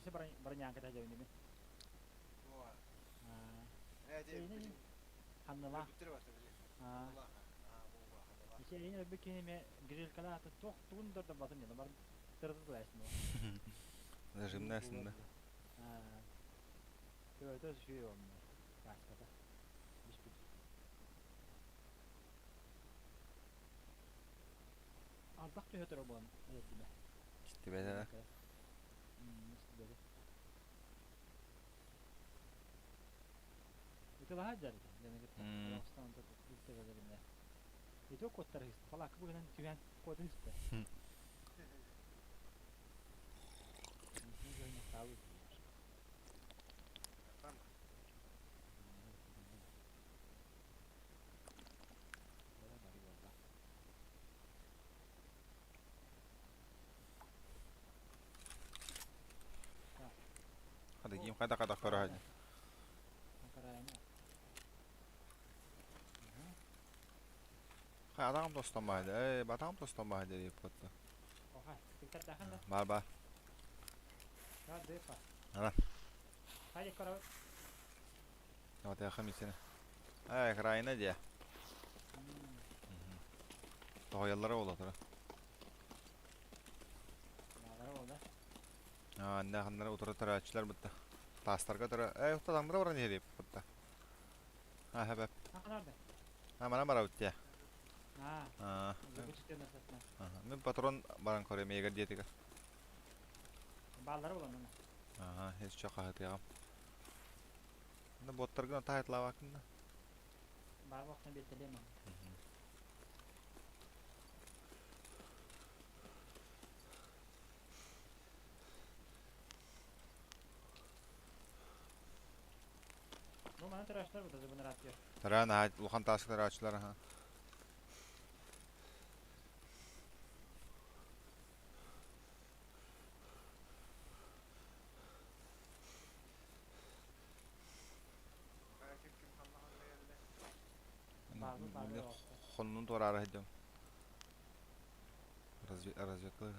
Ise бронянка дьэбинибин. Ханныла. Ise эйин өлбүт киһи ме грилькала аты туох тугун да батым дьоно бар тырытылайсын. Зажимнайсың да. Төбөтө сүйө онно. Каската. Биспит. Ардах түһэ турар буолан этиме. Истибэтэ. Истибэтэ. Ытылаһа дьарыта дьону кытта. Аластан илтебелеринэ. Ити куоттар ыһыста. Палаакка быһынан түһэн куота ыһыста. Hadi ким хайда хайда көрө Хай атаҕым тостон баһа э батаҕым тостон баһа диye yapıttı. Бар бар. Ана. Отыахым исене. Ай, крайна дия. Тоһуйаллара буола тура. Анна ханнара утары тарааччылар бытта. Таастарга тура. Эй, ухта таңдыра баран иһэрип бытта. А, хэбэп. А, манан барабыт дия. А, мен патрон баран көрөм егер диэтигэр. Бааллары булан Ага, еще хаһытыаҕым. Ну, боттаргын таһайтлаабаккын да. Бар вахтан беттелем. Бу маны тыраштар бу тазы быныраат Тараан аһа улахан тааска тарааччылар аха. Хоннун туораары сылдьам. Разведка.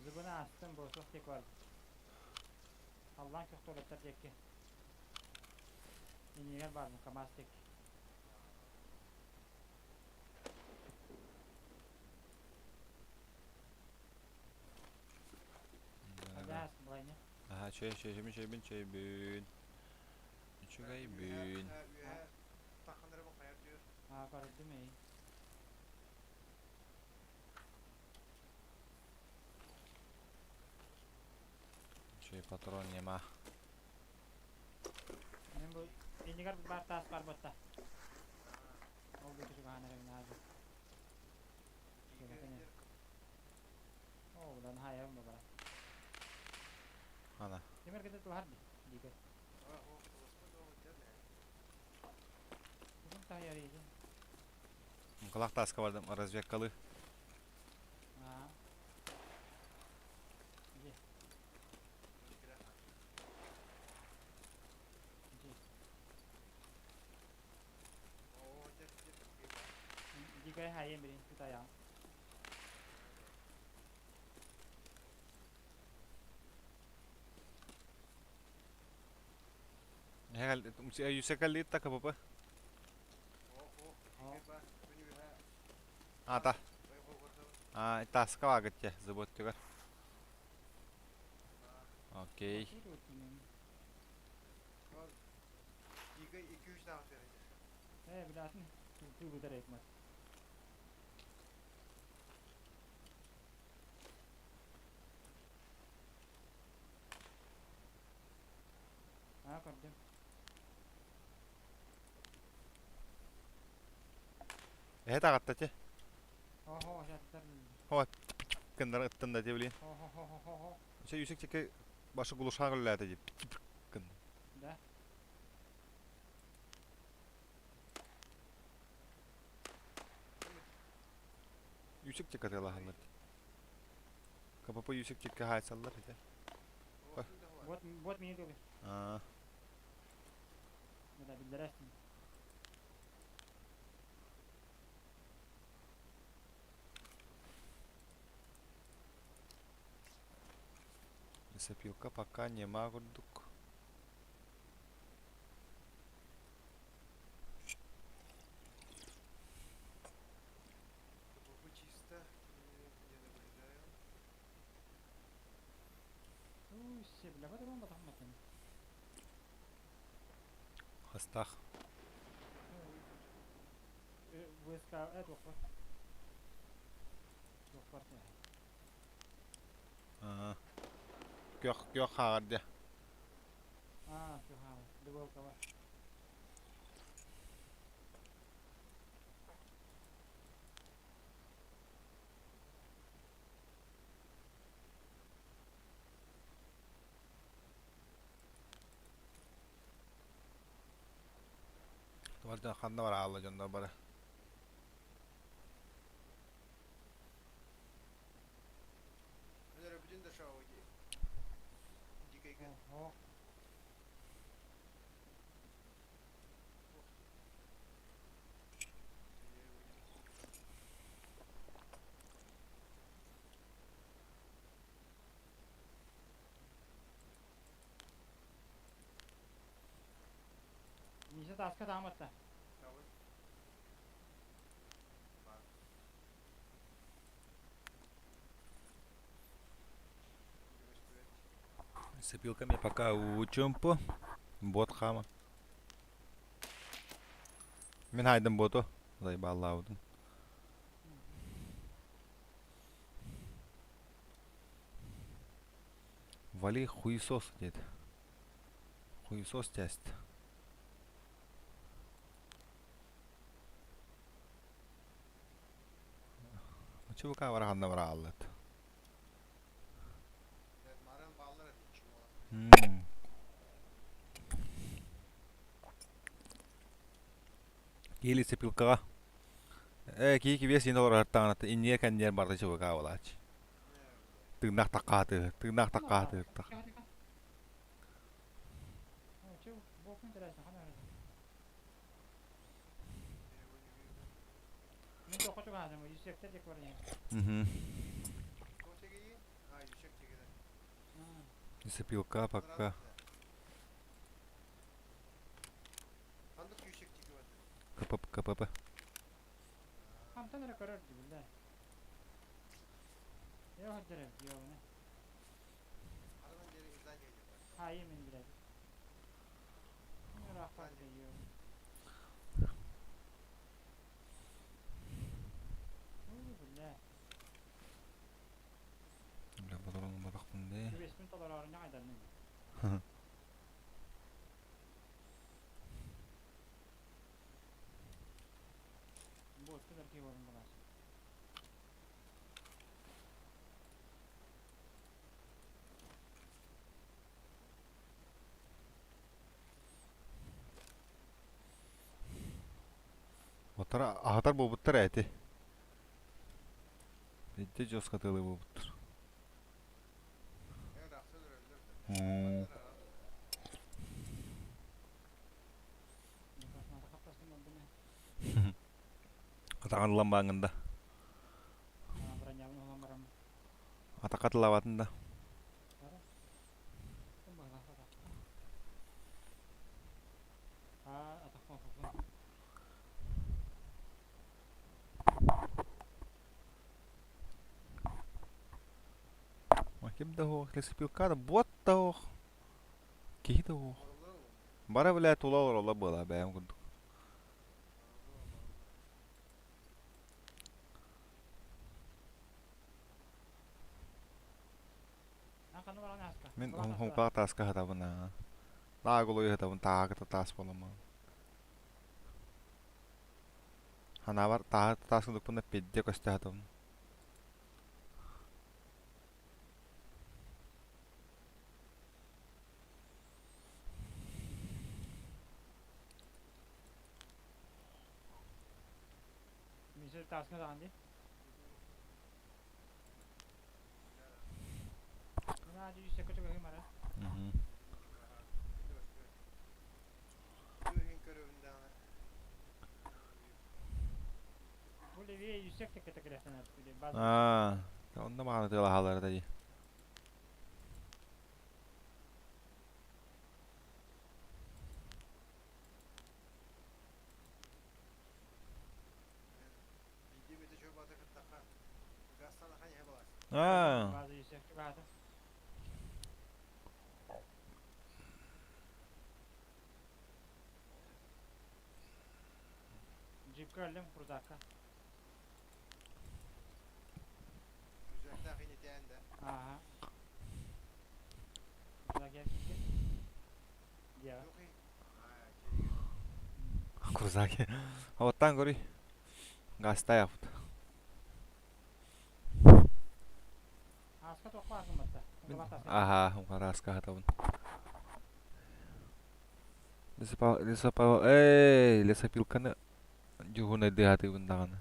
Зыбына астым бу суох тек бар. Аллан көхтөлөттөр диэкки. Инигер бар КамАЗ тек. Адаас булайны. Аха, чөй, чөй, чөй, чөйбүн, чөйбүн. Үчүгэйбүн. Аа, көрдүм эй. Чөй патрон нема. Мен бу инигер бар таас бар ботта. Ол бу түшүк ахан эребин аазы. О, будан хайам бу бара. Ана. Темир кете тулар ди. Дике. Бүгүн тайар иди. Кылах тааска бардым, разведкалы. Аа. Ди. Ди. Дике хайым бирин тутая. Юсекалли такапапа. Ата. А, тааска багытте, заботтыгар. Окей. Э, билатын. Ту бутар экмат. Көрдүм. Эһэ таҕатта ти. Оһо, саттар. Хо, кыннары ыттын да ти блин. Хо-хо-хо-хо-хо. Үсэ үсек чеке башы гулушаға үлләді деп. Кын. Да. Үсек чеке тылахалар. КПП үсек чеке хайсаллар ите. Вот, вот мини дылы. Аа. Да, билдересин. Лесопилка пока нема курдук. КПП чисто, не наблюдаю. Уй, бля, патрон батахматын. Хастах. ВСК, это Туох Аа. Көх көх хағарды. Аа, көх хағар. Дуболкова. Туардан ханна бар аалла дьоннор бары. Өнөр бүтүн да шау ди. Дикейген. Ого. Миша таска тааматта. Табы. Бар. Лесопилками пока учумпу. Бот хама. Мин хайдым боту. Заебаллаудым. Вали хуесос дед. Хуесос тест. ЧВК бараханна бара аллат. Маран баллар ди чума. Киили сепилкаға. Э, кии кибес ин олар артаңата инния кәннер барды ЧВК болач. Тыгнақ таққаты, тыгнақ таққаты. Че, бок интересно, хана. Мен тоқы чугазым, юсектер дек бар. Мгм. Котеги? А, юшек тегеде. Лесопилка пока. Хандык юшек теге бар. КПП, КПП. Хамтан эрэ көрөр дии, Я ходжерев диобне. Арадан жери здание деп. Хайы мен билет. Рахат дио. Уу, бля. Бля, патрон батақпын де. Бес мың доллар арына айдарын. Бу өттүгэр кии болун булаас. Отара ахатар буттар әти. Битте жос катылы буттар. Э, рахсы өрөлдөр. Атақан ламбаңында. Бронябын улан барам. Атақатылабатында. А, атақпан фуфун. Ким да хоох, лесопилка да бот да хоох. Кихи да хоох. Бара бля тула орола была бэм курдук. Ан ханна баран аска. Мин хум таска хатабына. Наагыл ыһытабын тааһа таас буоламмын. Ханаабар тааһа таас курдукпун пидде көстө сатабын. Мише тааска даҕан дии. Аа, онно мааны тыалаһаллар дии. Аа. Крузаки. Оттан көрүй. Гастаев. Аха, хараска хатабын. Лесопал, эй, лесопилканы дьуһунайды хатыбын даҕаны.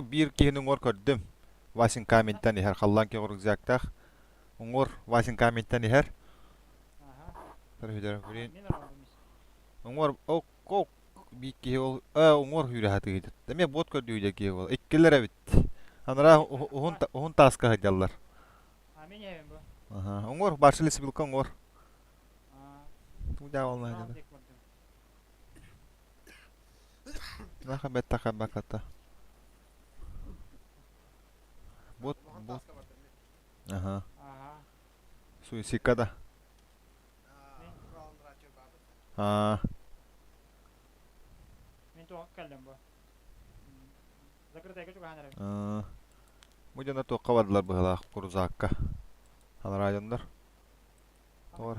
Биир киһини уҥуор көрдүм. Васин каменьтан иһэр, халлаан киһи рюкзактаах. Уҥуор Васин каменьтан иһэр. Уҥуор ок биир киһи ол уҥуор сүүрэ сатыыр. Эмиэ буот көрдүүр киһи ол. Иккилэр эбит. Анараа уһун уһун тааска сылдьаллар. Уҥуор барса лесопилка уҥуор. Наха бэттэх баката. Вот, вот. Ага. Суисика да. Аа. Бу дьоно туохха бардылар быһыылаах Курзаакка. Анараа дьоннор. Тоҕор.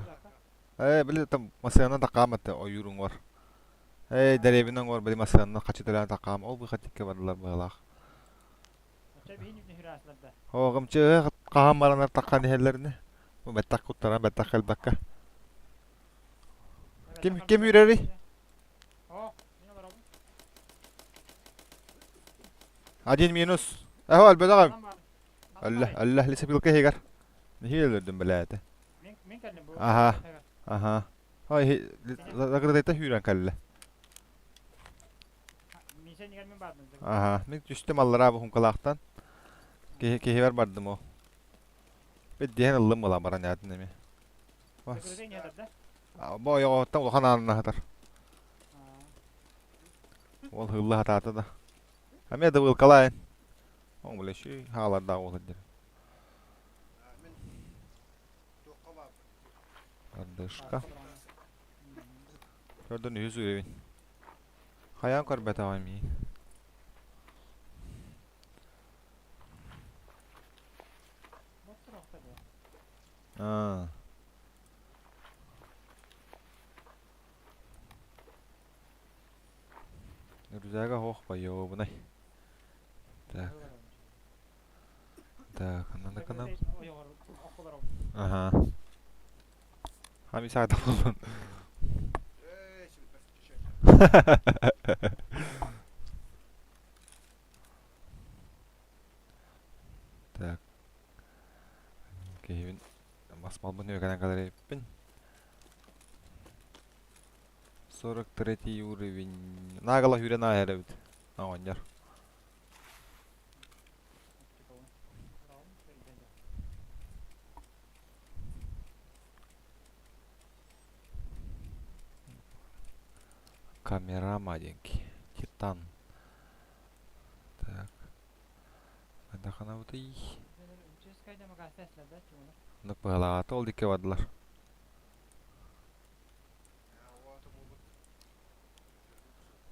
Ээ, били там массыынанан такаам этэ ойуур уҥуор. Ээ, дэриэбинэ уҥуор били массыынанан хачыталаан такаам ол быха тиккэ бардылар быһыылаах. Оҕомчы хаһан баранар таххан иһэллэринэ бу бэттэх куттаран бэттэх кэлбэккэ. Ким ким үүрэрий? Один минус. Эһо өлбөтөҕүм. Өллө, өллө, лесопилка иһигэр. Нэһиилэ өлөрдүм бэлээтэ. Аха, аха. Ой, закрытайта сүүрэн кэллэ. Аха, мин түстүм аллараа бухумкалаахтан. Киһи киһибэр бардым ол. Бит диэн ыллым була баран ятын эми. Бу ойоҕоттон улахан аанына сытар. Ол хылла хатаата да. Эмиэ да вылкалаайын. Оҥ бile шүй хаалардаах уол сылдьар. Ардышка. Көрдөн үһүс уровень. Хайаан көрбөтөҕүм миин. Аа. Рюкзага ох поёбунай. Так. Так, ананыкынан. Ага. Хами саата болун. Так. Киһибин бас малбын үөкэнэн кэлэриппин. 43 уровень. Наагала хүрэн ааһар эбит. Оҕонньор. Камера маленький. Титан. Так. Хайдаханабытый? Ну, пыһалаата ол диэки бардылар.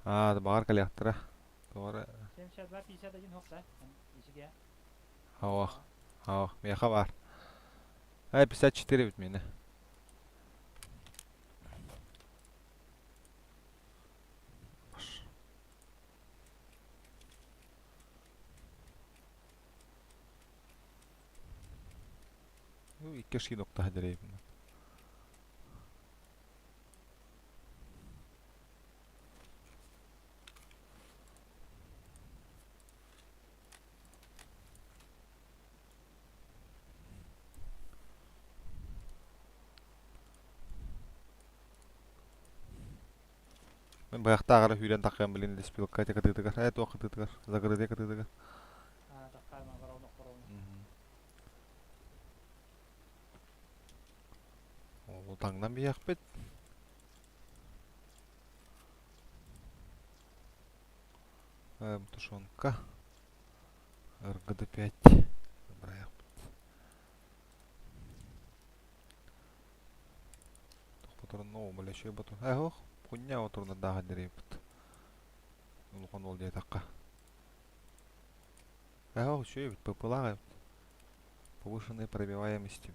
Аа, баҕар кэлиэхтэрэ. Тоҕо эрэ 72, 51 хоқ да. Ишиге. Ох, ох, миэхэ баар. Ай, 54 эбит миэнэ. Икки шин октаһа дьэрэйбин. Мин быһахтааҕар сүүрэн таххыам билин леспилка кытыытыгар, ээ туох кытыытыгар, закрытый кытыытыгар. Ол таҥнан биһиэхпит. Тушенка. РГД-5. Бырайыакпыт. Тохпоторун оо бля ботун. Э ох, хуйня отурна дааха дерейбит. Улахан ол диэтэххэ. Э ох, үчүгэй эбит, ПП-лаах эбит. Повышенной пробиваемости.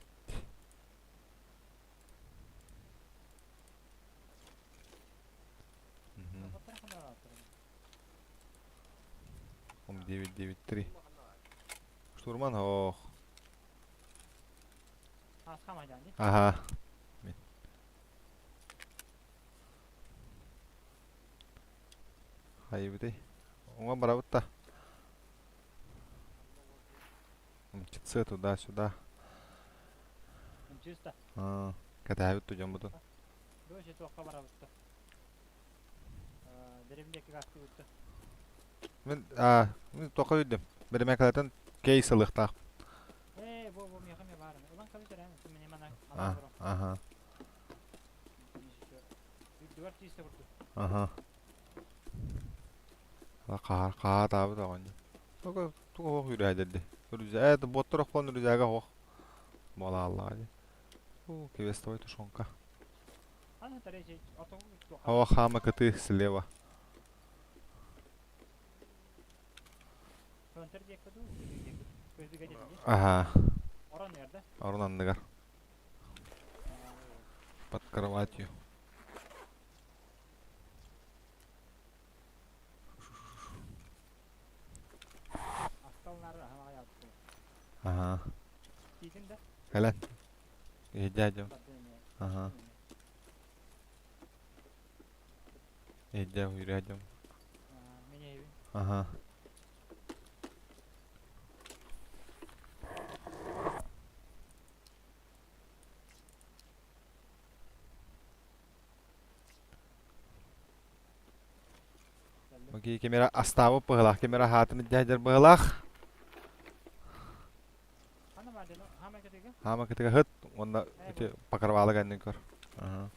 Ом 993. Штурман ох. Ага. Хайыбытай. Оҥа барабыт да. Мчится туда-сюда. Чисто. Кэтээбит тудьоммутун. Дочи туохха барабытта. Деревнеки гастыбытта. Мин а мин тоққа үйдім. Беремекалатын кейс ылыхтаах. Э, бу бу миэхэ ме баар. Улан кабы терен, мин мана А, ага. Үрдүгэр тиистэ курдук. Ага. Хаар хаа таабыт оҕонньор. Туга туга хоох үрээдэрди. Үрүзээ боттор охпон үрүзээгэ хоох. Буолааллаҕа дии. У, квестовой тушенка. Хава хама кыты слева. Ага. Орон анныгар. Под кроватью. Ага. Кэлэн. Иһдьэ Ага. Иһдьэ үйрээдьим. Ага. Окей, кемера астаабыт быһылаах, кемера хаатын дьаһдьар быһылаах. Хаама кытыга хыт уонна ити покрывало кэннин көр. Ага.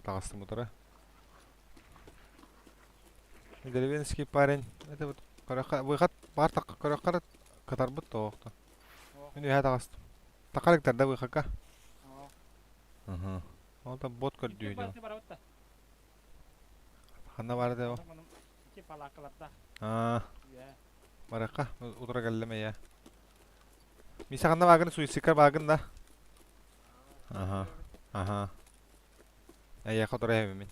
Таҕыстым утары. Деревенский парень. Это вот выход бар көрөххө кытарбыт тоохто. Мин үһэ таҕыстым. Тахарыктарда выхакка. Ага. Ол да бот көрдүү дьон. Ханна бар да ол? Аа. Баракка утура кэллим эйэ. Миса ханна баагын суицидкар баагын да? Аха. Аха. Эйэхэ утура эһэбин мин.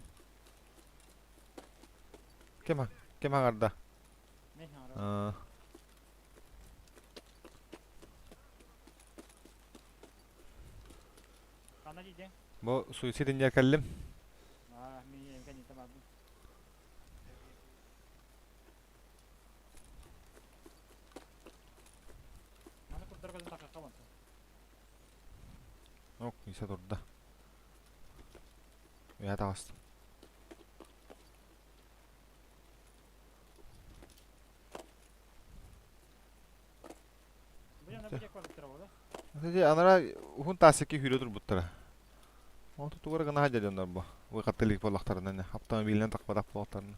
Ким ким хаҥарда? Аа. Бу суицид инньэ кэллим. Ок, Миса турда. Үһэ таҕыстым. Анара уһун таасыки хүрө турбуттара. Ол тугара гына хадьа дьоннор бу. Выхаттылык буоллахтарына, автомобилинэн тахпатах буоллахтарына.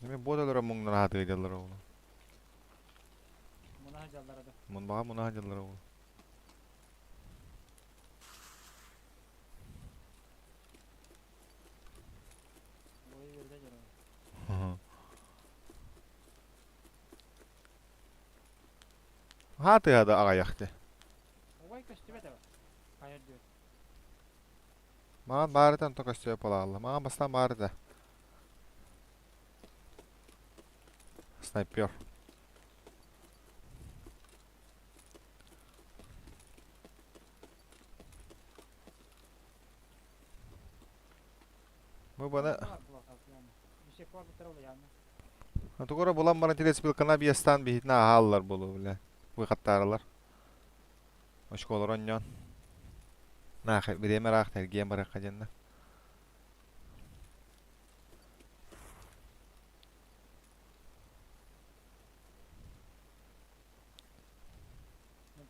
Эми буоталара муҥнара хатыга дьаллара ол. Мунбаҕа мунаха дьаллара ол. Хаатыһа да аҕайах дии. Убай көстүбэт эбит. Хайа үрдүбэт. Маҕан баарыта онто көстүбэт буолаалла. Маҕан бастаан баарыта. Снайпер. Бу баны Тугура булан баран телеспилкана биэстаан биһитин ааһааллар буолуо бile. Выхаттааралар. Очколор онньоон. Наах бириэмэ ыраах тэлгиэн барыахха диэннэ.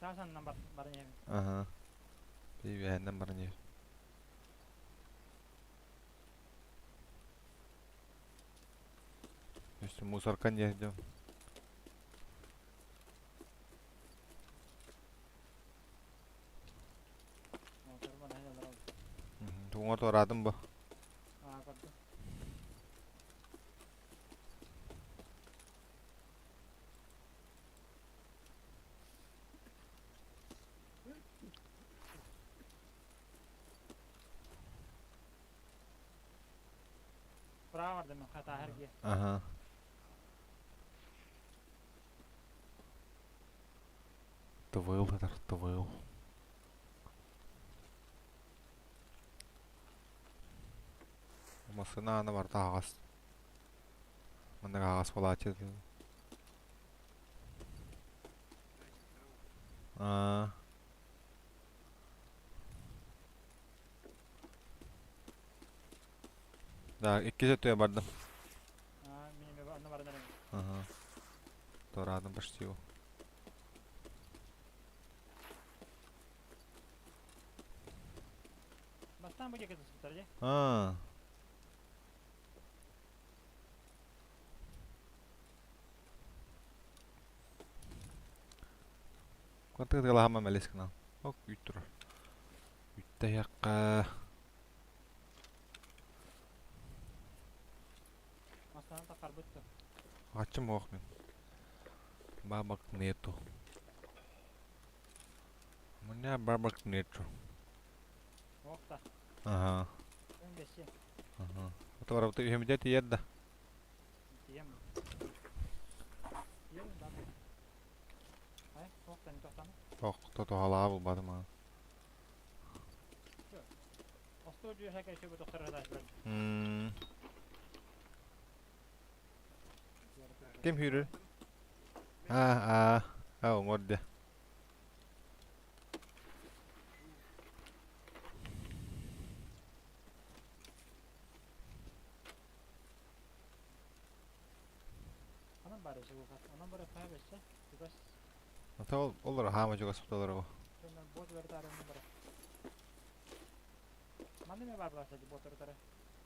Таас аннан баран иһэбин. Аха. Үөһэннэн баран иһэр. Өссө мусоркан диэн Туҥа туораатым бу. Право бардым хата эргиэ. Аха. Твыл татар, твыл. Массыына аана барыта аһаҕас. Маннык аһаҕас буолааччы. Аа. Да, иккис өттүгэр бардым. Аа, мин эмиэ онно баран эрэбин. Ага. Туораатым почти. Бастаан бу диэки тыспыттар дии. Аа. Кантык тыгалаһама мэлис гынан. Ок, үүт турар. Үүттэһиэххэ. Мастан тахарбыт да. Аччым ох мин. Бабок нету. У меня бабок нету. Ох да. Ага. Өн бесси. Ага. Это барабыта үһэмидэ тиийэр да. Тиийэм. Тиийэм да. Ай, ох да не тохтану. Ох, тотоһалаа булбатым аа. Остуол дьүөһэ кэчү тохтор Ким hürür? Аа, аа, аа, оҥор де. Онон бары онон бары бессе чугас. Ата ол олор хаама чугас олор о. Бот вердары бары. Манны ме бар буласа бот вердары.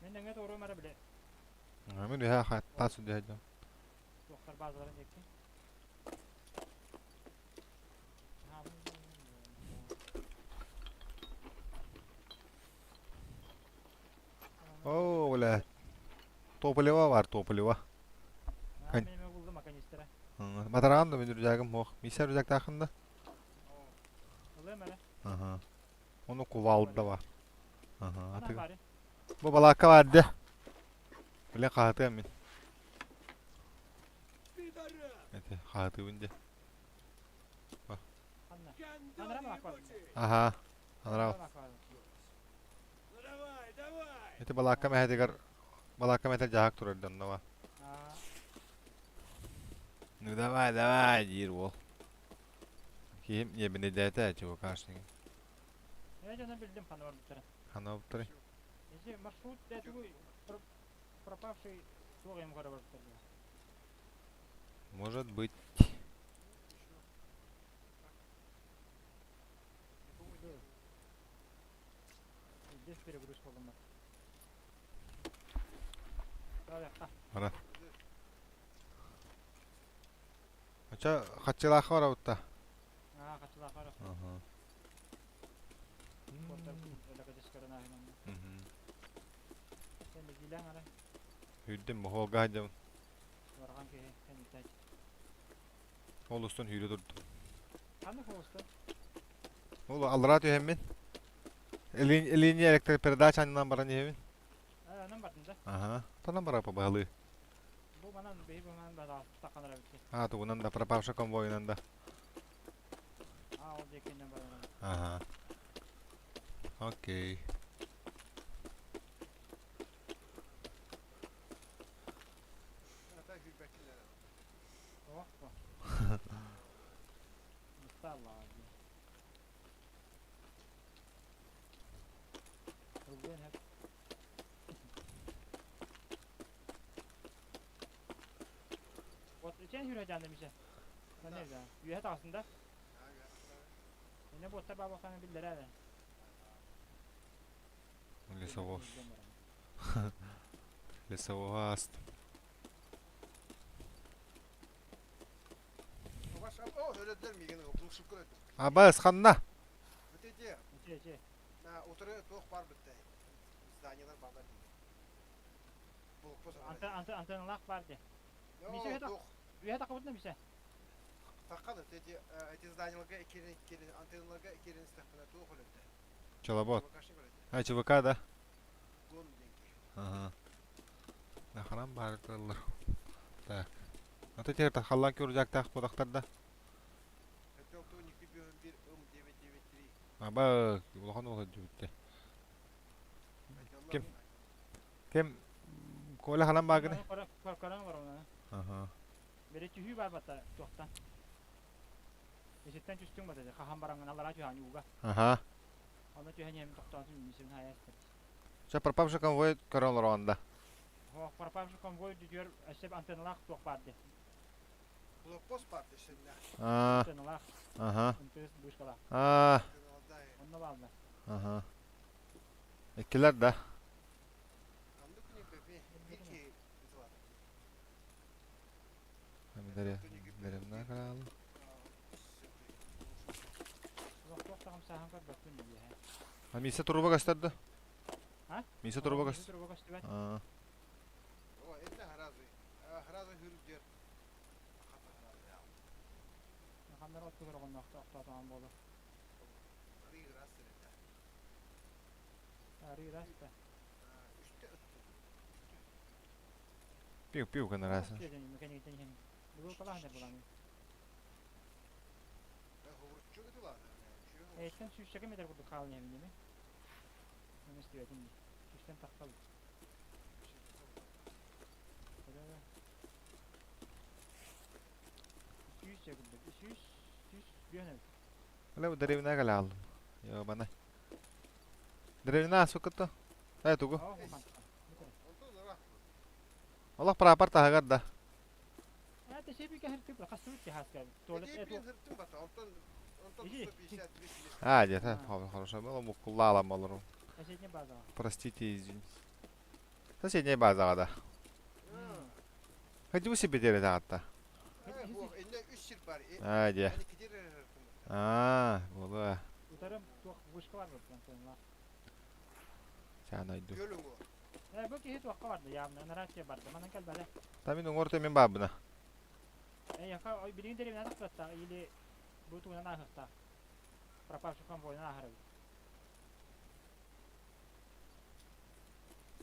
Мен неңе doğru мара биле. Мен үһә хатта сүдэ. Доктор базаларын декки. О, бля. Тополева бар, тополева. Мен булдум канистра. Матаран да мен рюкзагым ох. Мисә рюкзак тахында. Улым әле. Ага. Оны кувалда бар. Ага. Ана бар. Бу балака бар да. Бля каһатыам мин. Эти хаһатыбын дьэ. Анна. Анра ма бар. Ага. Анра. Эти балака мэһэтигэр балака мэһэтэр дьаһак турар доннова. Ну давай, давай, диир уол. Киһим ебенедэтэ чувакашник. Я жана билдим хана бар. Хана буттары. Если маршрут дәтүгү пропавший туох эм көрө барбыттар. Может быть. Здесь перегруз болдум. Ара. Ача хачылаах бар бутта. Аа, хачылаах бар. Ага. Портер элэкэдис көрөн. Сен билэн ара. Хүрдүм моһолга хадьам. Барган киһи кэнниттэн. Ол устун хүрэ турдум. Ханнык оҕуста? Ол аллараа түһэммин. Линия электропередач аннынан баран иһэбин. Анан бардым да. Аха. Тонон барапа баһылыы. Бу манан биһи бу манан баһылаа тахханара битти. А, тугунан да пропавша конвойунан да. А, ол диэкиннэн баран. Ага. Окей. Ата күүппэттилэр. Ох, бу. Мусталлаа дии. Ыллыан сөп. Вот ичэн хүрэ дьааны мише. Манна да. Үөһэ таҕыстын да. Эне буоттар баабахтааны биллэрэ эрэ. Лесовоз. Лесовоз астым. О, өлөддөр миигин булсуп көрөт. Абас ханна? Битеде. Иче, иче. Утары туох бар битте. Зданиялар баалар дии. Блокпост. Антенналаах бар дии. Мише үөһэ тахабытына мише. Тахханы эти эти зданияларга кирин кирин антенналарга кирин истэхпинэ туох өлөттө. Пчеловод. А, ЧВК да? Гон деньги. Ага. Нахран баар тураллар. Так. Ата теперь халлан көрүжактаах бодактар да. Хотел ту ники бир ым 993. Аба улахан уол бүттэ. Ким? Ким? Коля халан баагыны? Көрөн бар оны. Ага. Бери түһүү бар бата туохтан. Эсеттен түстүң бата хахан бараңын алара түһән юга. Ага. Аны түһән ем токтоотун мисин хаястыр. Ча пропавший конвой көрөн олорон да. Хо пропавший конвой дүтүөр эсеп антенналаах туох барды. Блокпост бар десенне. А, Антенналаах ага. МТС вышкалаах. А, Онно бааллар. ага. Эккилер да. Анды күнү бепе бир ки битилады. Деревна каралы. Олох туох тагым саахан көрбөппүн дии. А мисе туруба көстөрдү? А? Мисе туруба көстөр. Туруба көстүбэт. А, О, это харазы. Харазы хүрүдер. Хата харазы. Ханнар оттугар оҕонноохто охтоотоон буолар. Арый раз это. Арый раз да. Үстэ ыттым. пиу пиу гынарасың. Меканиктен иһин. Бүгүн калаһындар буланы. Ховруччу ытылады. Эттен сүүсчэкэ метр курдук хаалын иһэбин дими. Мен истибэтим дии. Сүүстэн тахсал. Сүүс курдук. Сүүс сүүс бүөнөбүт. Эле бу деревнага кэлэ алдым. Йо бана. Деревна сукутто. Ай тугу. Оо хан. Онтон ырах. Олох прапор таһыгар да. Это себи кэхэр тып хастыбыт хаска. Туалет Эти это хыртым бата. Онтон онтон Иди. 150 200. А, где-то хорошо было, мукулла алам соседняя база. Простите, извините. Соседняя база да. Ходи себе деле таатта. Бу энне 3 сир бар. А, де. Ани кидер хыртым. А, була. Утарым туох вышка бар бу антенна. Сән айду. Көлүңгө. Э бу киһи туохка барды явно нарация барды. Манан кэлбэтэ. Тамин уңор мен бабына. Э яка ой билигин деревня тахтатта или бу тугунан аахыхта. Пропавший конвойун аахарабыт.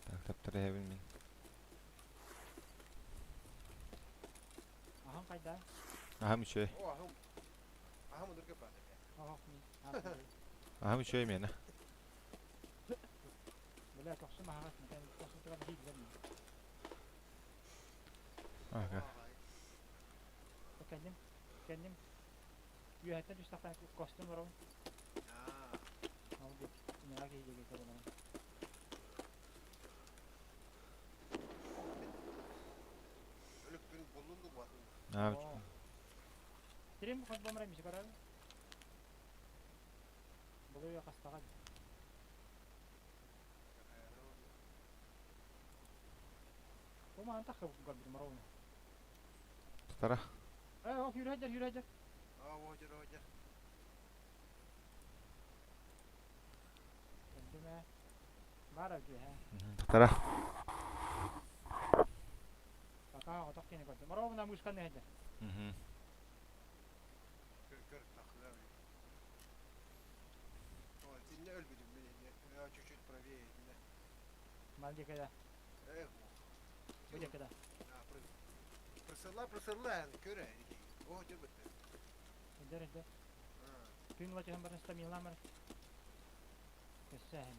Так, таптыр эбин мин. Ахан кайда? Ахам үшөй. О, ахым. Ахым удурга бата. Охох ми. Ахам үшөй мені. Бля, тохсу махагас мекен тохсу туган хиглер ми. Ага. Кэнним кэнним үөһэттэн түстахтан костюм барабын. Аа. Ол диэк инара киһи диэки көрөнөн. Өлүкпүн буллунду батын. А, Тирим хот бомра миси көрөр. Булуя кастага. Бу маан тахы көрбүтүм маровна. Тутара. Э, о, хүрәҗәр, хүрәҗәр. Аа, ожер, ожер. Көндүмэ. Бара үтүө, Тутара. Пока оток кени көрдүм. Маровна мышкан нәһәҗәр. Көр көр тахлар. Чуть-чуть правее. Мал диэки да. Эх, Бу диэки да. Прысырла, прысырла, көрө. О, дебет. Эдэр, эдэр. Күн ыла түһэн баран стамилаан баран. Өссө эһэн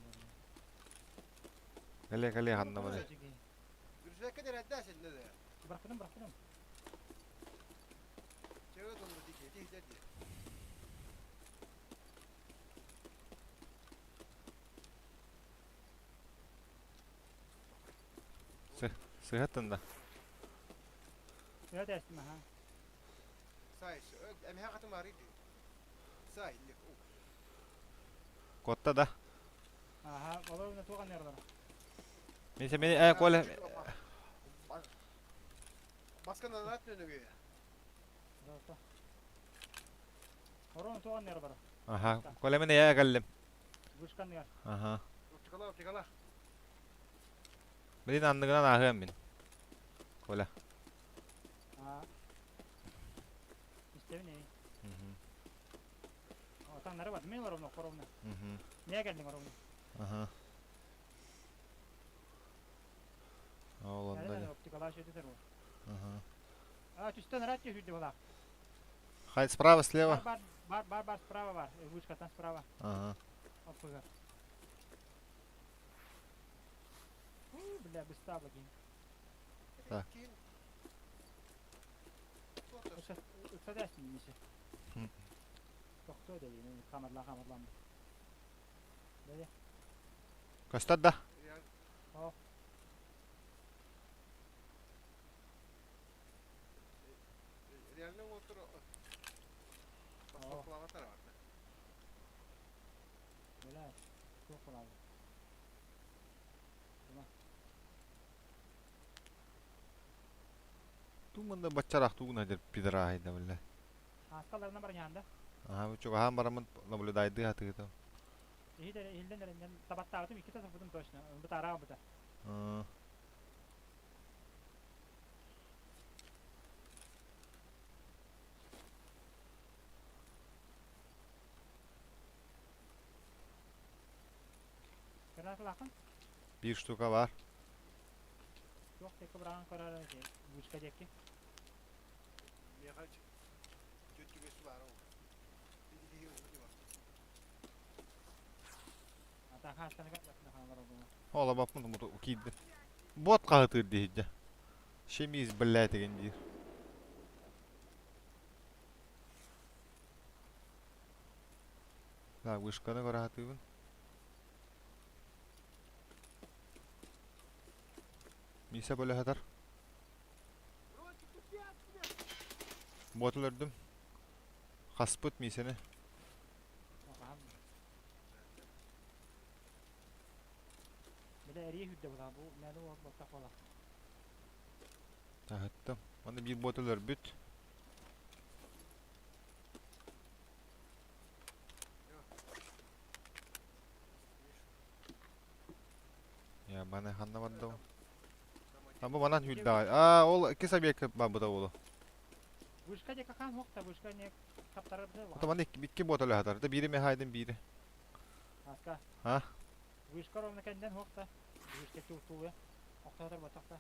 Кэлиэ, кэлиэ ханна бары. Үрсэккэ дэрэрдэ синне да. Бырахпытым, бырахпытым. Чего тонну дики, дики дии. Сыһаттын да. Сыһат эстим аха. Сай, эмиһэ хатым арый дии. Сай, Куотта да. Аха, олор туох аннаралар. Мен сен мени э Коля Баскан анат нөнүгү. Орон туох аннар бар. Аха, Коля мен э кэллим. Вышканныгар. Аха. Оптикала, оптикала. Билин анныгынан ааһыам мин. Коля. Аа. Истэбин ээ. Отаннары бар, мен оровно, хоровно. Не кэллиҥ оровно? Аха. Ол онно. Оптикала шөтүтэр ол. Аха. А, түстэн рад түһүрдү була. Хай справа, слева. Бар, бар, бар, бар, справа бар. Вышкатан справа. Ага. Оппыгар. Бля, быстаба кин. Так. Ыксадасың немесе. Тохтоо дели, хамарла хамарлам. Дели. Көстөр да. О. Реально отур. Басқалағатар бар. Бля, туох буолабы. Туманда баччараах тугун хадыр пидорахайда бля. Ааскаларына бар яанда. Аха, бу чугаһаан бараммын наблюдайдыы хатыытым. Иһилден эрэн табаттаабытым иккитэ саппытым точно. Бытаараа быта. Кыраатылаахын? Биир штука бар. Туох диэки быраҕан көрөр вышка диэки. Миэхэ түөт баар ол. Ола баппын киирдим. Бот хаһытыыр диһидде. Шемиз блядь деген диир. Так, вышканы көрө хатыыбын. Миса бөлө хатар. Ботул өрдүм. Хаспыт мисени. Бile эрии хүрдэ була бу мэли ол боттах була. Таһыттым. Манна биир ботул өрбүт. Я бана ханна барды. А бу манан хүрдэ. А ол икки объект бабыта болу. Вышка диэки хаан хуохта, вышка не хаптарар бile. Ото манна икки ботул хатар. Да бири мехайдын бири. Аска. А? Вышка ровно кэннен хуохта. Вышка туутуя. Охтотор ботахта.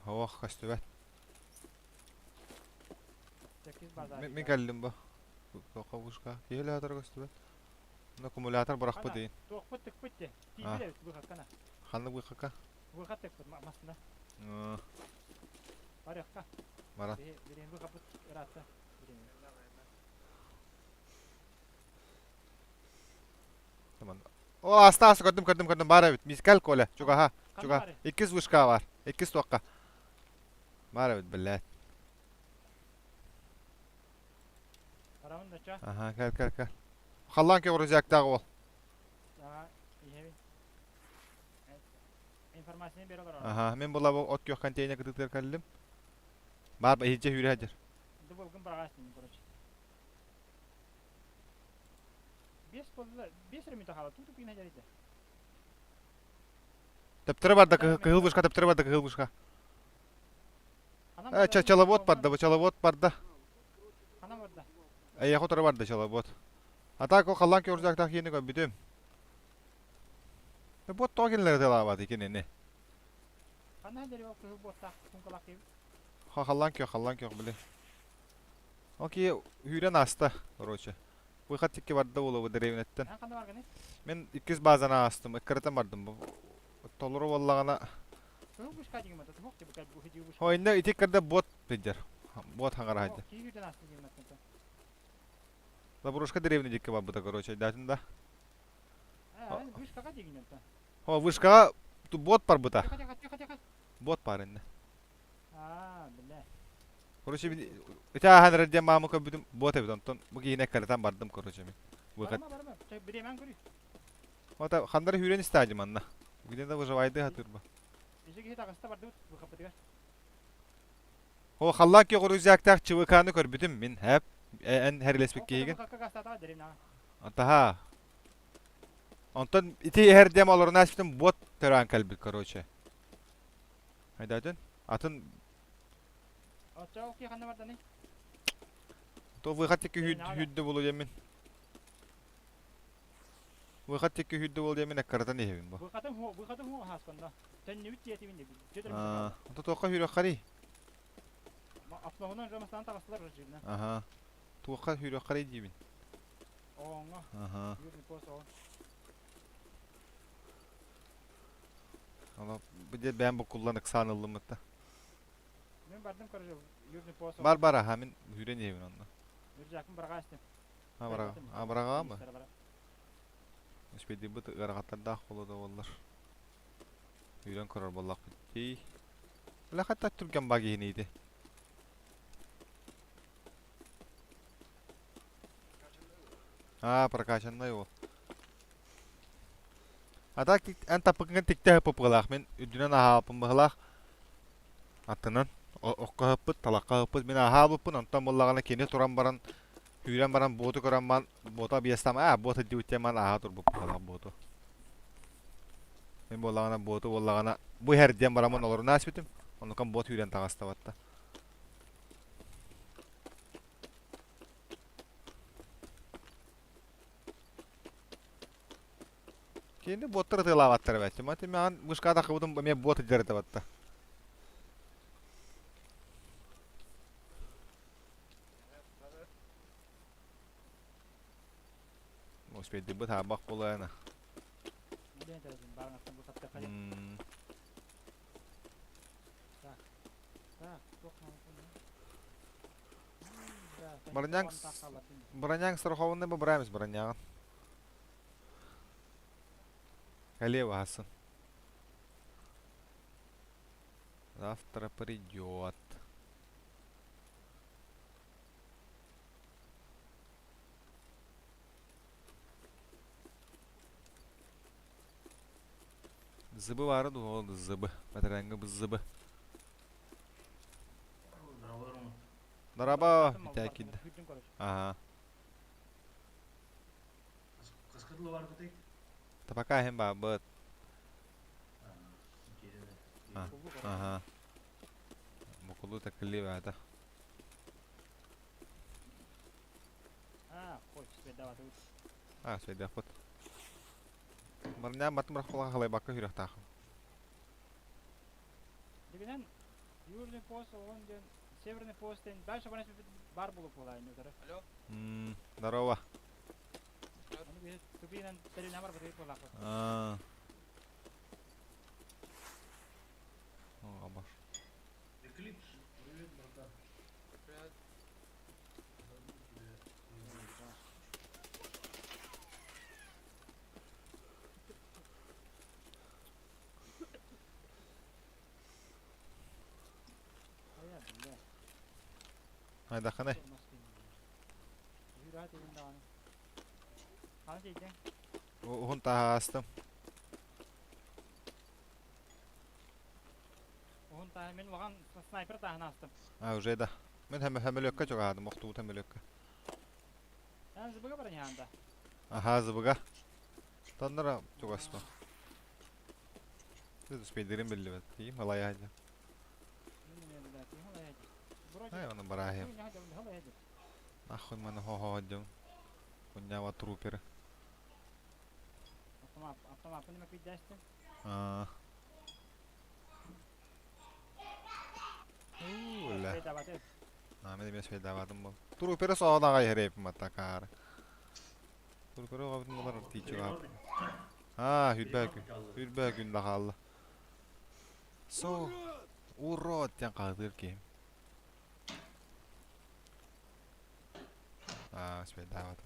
Ох, көстүбэт. Секиз базар. Мен кэллим бу. Тоқа вышка. Киһи хатар көстүбэт. Мына аккумулятор бырахпыт дейин. Туохпут тыкпыт де. Тиийбит эбит быхаккана. Ханнык быхакка? Быхат тыкпыт масына. Барыахха. Бара. Бирин быхапыт ыраатта. Бирин. Таман. О, аста аста көрдүм көрдүм көрдүм бар эбит. Мискал Коля. Чугаха. Чуга. Иккис вышка бар. Иккис туохха. Бар эбит, блядь. Барамын да ча. Аха, кэл кэл кэл. Халлаан кэ рюкзактаах уол. Аа, иһэбин. Информацияны бере олорор. Аха, мин була бу от күөх контейнер кытытыгар кэллим. Бар иһирдьэ сүүрэ сылдьар. Дуболгун быраҕаас короче. Бес болла, бес эрэ мүнүүтэ хаала, туу пиин хадьарыйда. Төптөрө барда кыһыл вышка, төптөрө барда кыһыл вышка. Ханан Э, барда? чалобот барда, бу чалобот барда. Ханан барда? Эйэхэ утары барда чалобот. А так ол халлаан күөх рюкзактаах киһини көрбүтүм. Бот тоҕо кинилэри тылаабат кинини? Ханна дери ол кыһыл буоттаах сумкалаах киһи? Ха халлаан күөх, халлаан күөх били. Ол киһи үүрэн ааста, короче. Выход тикки барда буолуо дэриэбинэттэн. Эн ханна баргыный? Мин иккис базаны аастым, ыккарытан бардым. Толору буоллаҕына... Кыһыл вышка дигим это, туох тибы кэлбу хидии вышка. О, инне ити кырда бот пидер. Бот хаҥара О, киһи үүрэн ааста дигим это. Заброшка деревня дикки барбыта, короче, датын да. Э, вышкаға дигин это. О, вышкаға бот барбыта. Тихо, тихо, тихо, тихо. Бот бар инне. Аа, бля. Короче, ити ааһан эрэр диэн маамы көрбүтүм, бот эбит, онтон бу киһини эккирэтэн бардым, короче, мин. Выход. Барма, барма. Чэ, бириэмэн көрүй. Ота ханнары үүрэн истаадьы манна. Где-то выживайды хатырба. Иши киһи таҕыста бардыбыт выхаппытыгар. О, халлаан күөх рюкзактаах ЧВК-ны көрбүтүм мин, хэп. Эн хэрилэспит киһигин. Выхакка гастаатаҕа дэриэбинэҕэ. Антаха. Онтон ити иһэр диэм олорун ааспытым бот төрөөн кэлбит, короче. Айдаатын. Атын Оччо ол киһи ханна барданый? То выход тикки хүүрдэ булу диэммин. Выход тикки хүүрдэ булу диэммин эккаратан иһэбин бу. Выхатын ху, выхатын ху хаасконно. Төннүбүт диэтибин дебин. Аа, онто туохха хүүрөххэрий? Автоһунан жамастан таҕыстылар режимна. Аха. Туохха хүүрөххэрий диибин. Оҥо. Аха. Южный пост оҕо. Ала бу дьэ бэйэм буккуллан ыксаан ыллым ытта. Мен бардым короче Южный пост. Бар бар аха мин үүрэн иһэбин онно. Рюкзакым бараҕа истим. А бараҕа а бараҕа ма? Успейдибит ыарахаттардаах буолуо да буоллар. Үүрэн көрөр буоллахпыт дии. Үлэхэтта түргэн баа киһиниити. Аа, прокачанный ол. А так эн таппыккын тиктэ ыппыппылаах мин үрдүнэн аһааппын быһылаах аттынан окко ыһыппыт, талахха ыһыппыт мин аһаабыппын онтон буллаҕына кини туран баран сүүрэн баран буоту көрөн ман буота объездам аа буот илдьибиттэн ман ааһа турбут быһылаах буоту мин буоллаҕына буоту буоллаҕына бу иһэр диэн бараммын олорун ааспытым оннукан буот сүүрэн таҕыстабатта Кини буоттар ытыалаабаттар эбээт. Мати маған мышка тахыбытым эмиэ буот илдьэр этэ Успейдыбыт хаабах буолаана. Броняң броняң страхованный бы брамис броняҕын. Кэлиэ баһасын. Завтра придет. Зыбы баара дуу, ол зыбы. Бэтэрэҥҥэ бу зыбы. Дараба, битээккидэ. Аха. Табака иһин баабыт. Аха. Букулу такили баата. А, сөйдөхпүт. Барнян баттым рахпалаха халайбакка хүрөхтаахым. Дегенен Южный пост он ден Северный пост ден дальше баран бар булып буолаа инде утары. Алло. Здорово. Тупинан терина бар бутуйт буолаахпыт. Аа. О, абаш. Эклипс, привет, братан. Привет. Забыл тебя. Айдаханы. Уһун таһаастым. Уһун таһа мен улахан снайпер таһын астым. А, уже да. Мен хөмөлөккө чугаһадым, охтубут хөмөлөккө. Эн зыбыга баран яанда. Аха, зыбыга. Тоннора чугаспа. Спейдерин биллибет. Тиим алая хадьа. Ай, оны барахим. Нахуй маны хо-хо хадьам. Кунява труперы. Автомаппын мэкүйдээстим. Аа. Ула. Аа, мен эмиэ свайдаабатым бол. Турупера соҕодаҕа иһэрэйпин матакаар. Турупера оҕобутун булар тииччигаап. Аа, хүрбэ күн. Хүрбэ күн да хаалла. Со, урод диэн хаһытыыр киһим. Аа, свайдаабатым.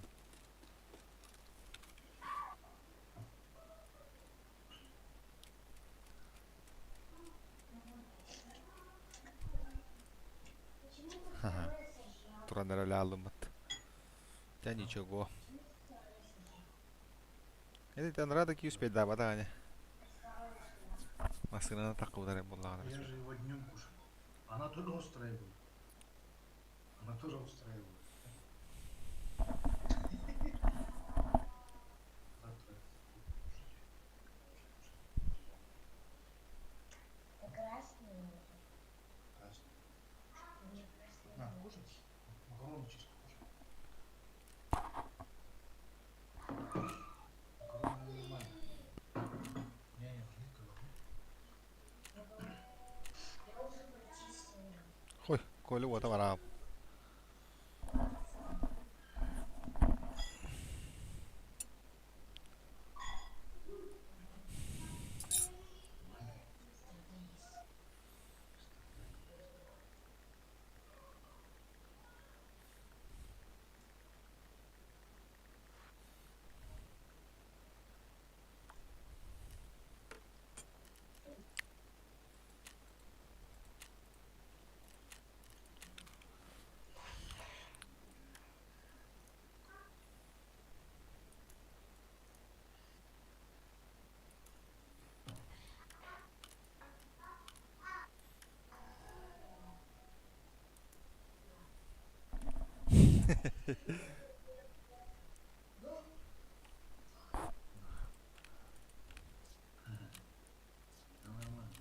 Туран эрэ өлө Да ничего. Это рада ки успеть да, Массыынаны таккыбытар буоллаҕына. Я же его днем кушал. Она тоже острая была. Она тоже острая была. Завтра буду кушать. Красный. На, кушай. Макароны чисто кушай. Макароны нормально. Не-не, жидко должно. Хой, Коля уота бараап. Да нормально.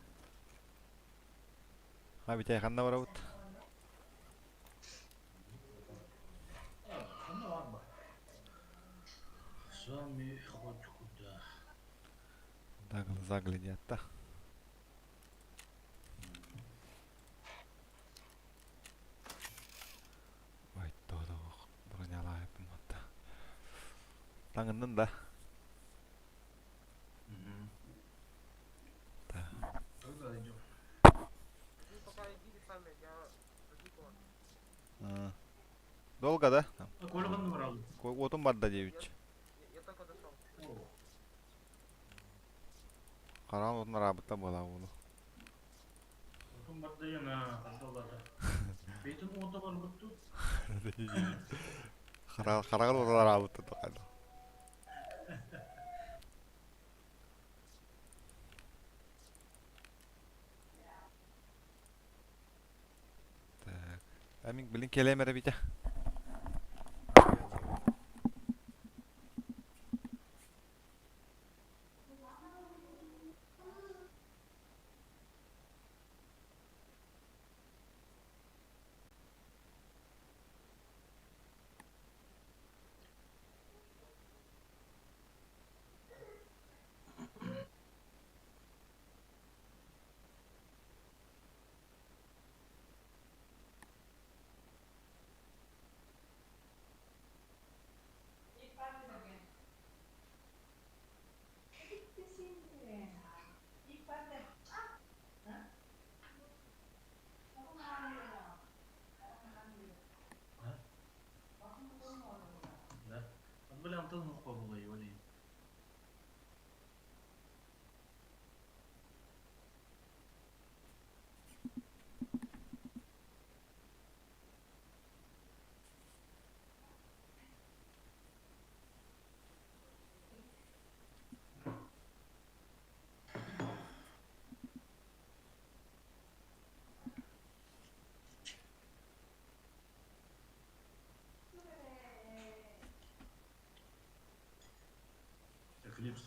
А Витя ханна барабыт. Ну ладно. Сами хоть куда. Да, глаза глядят, да. Ой, то бронялаайпын матта. Таҥыннын да. Угу. Да. Когда идем? Вы пока идите сами, я жду вас. Долго, да? А Коля ханна барал. Уотум барда диэбит. Я только дошел. О, Хараан уотун араабытта буола уулу. Отун барда на хардалата. Бейтин ота бар бутту. Хараан уотун араабытта тоқайды. Так. Амин, блин, келем эрэ Витя. Да. От били антон мухпа була йоли. Эклипс.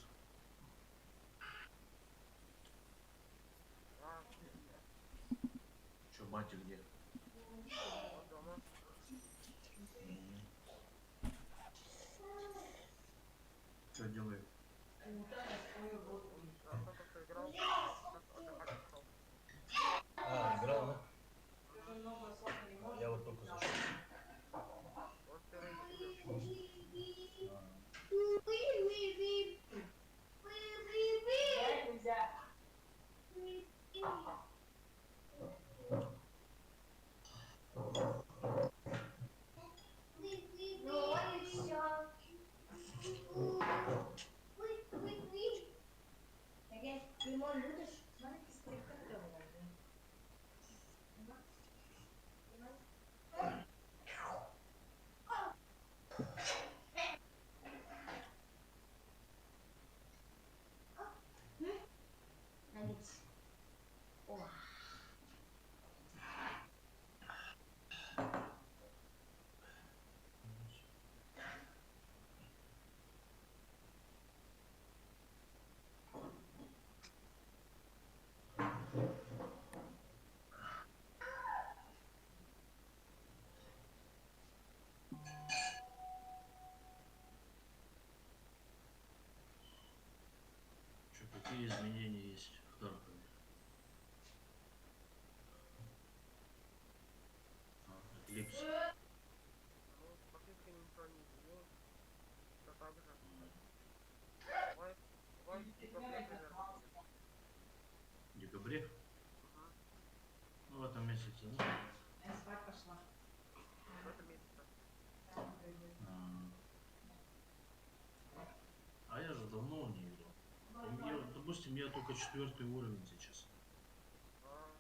А, Че, батя где? он дома. Что делает? А сколько кто играл? Сейчас отдыхать пошел. А, играл, да? Угу. Я вот только зашел. Вот первый не А, Чё, какие изменения есть в Харькове? А, Эклипс. Ну, практически ничего не изменилось. Все так же. Бывает, бывает в декабре примерно будет. В декабре? Угу. Ну, в этом месяце, да? В этом месяце. А, а я же давно не играл. Я, допустим, я только четвертый уровень сейчас. А,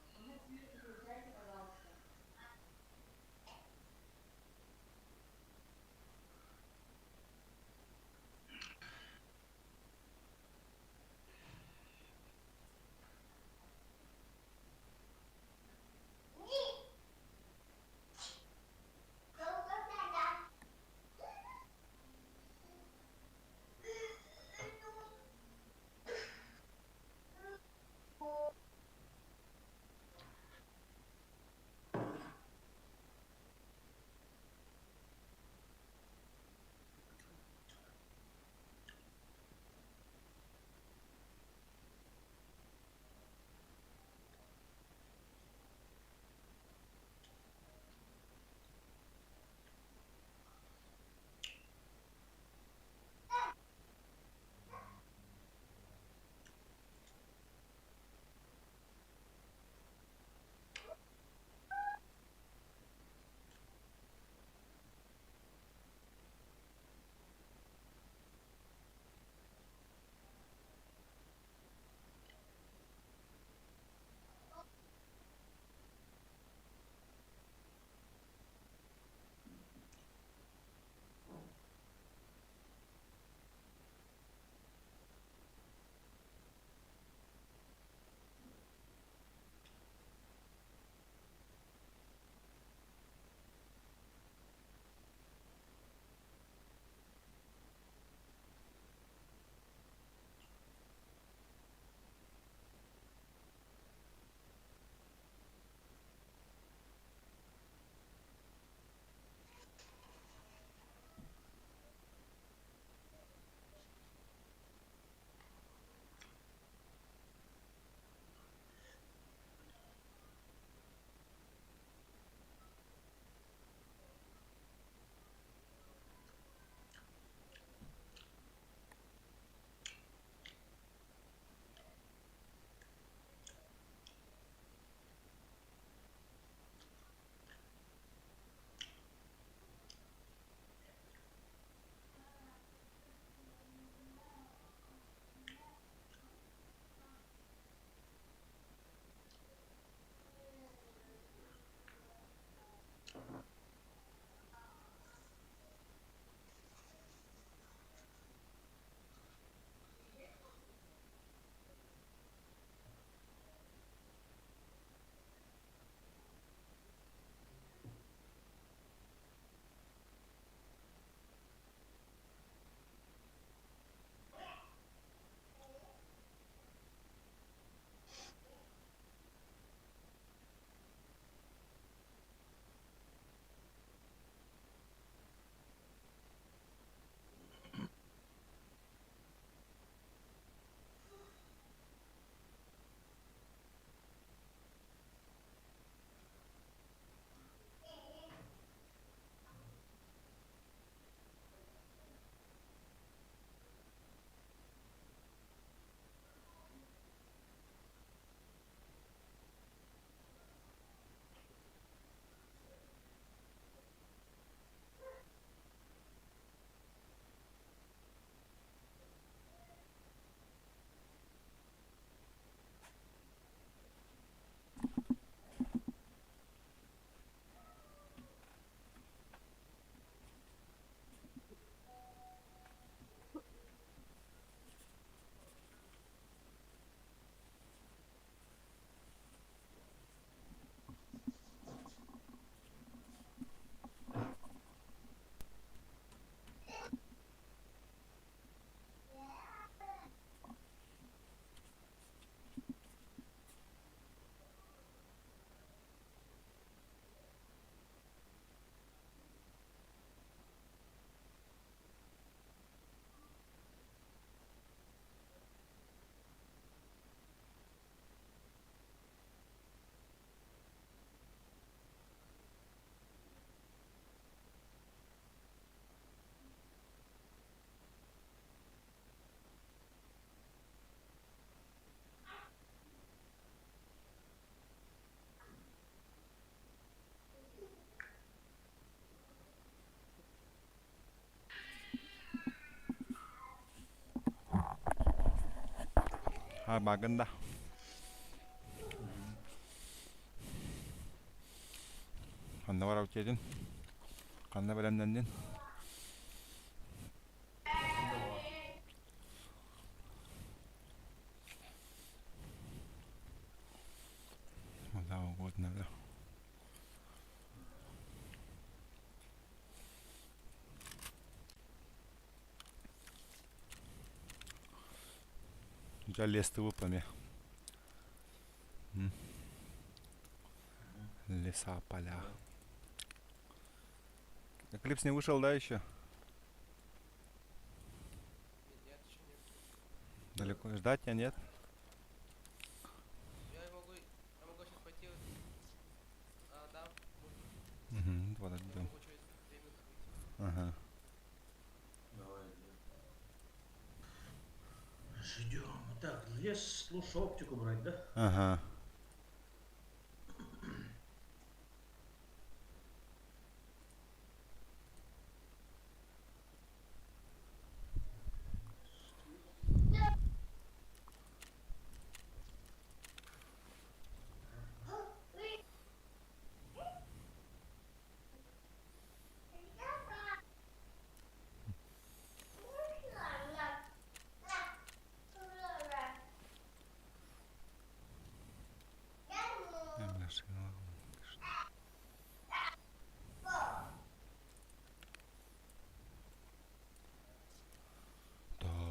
А, баҕын да. Ханна барабыт диэтин? Ханна бэлэмнэннин? Куда угодно, да. Дьэ лес тыбыппа эмиэ. Леса, поля. Эклипс не вышел, да, еще? Нет, еще нет. Далеко ждать тебя нет? Я могу сейчас пойти. А, да, Угу, вот я ждем. могу через 2 минуты выйти. Ага. Давай, ждем. Ждем. Так, лес, лучше оптику брать, да? Ага. Машина. Так. Так,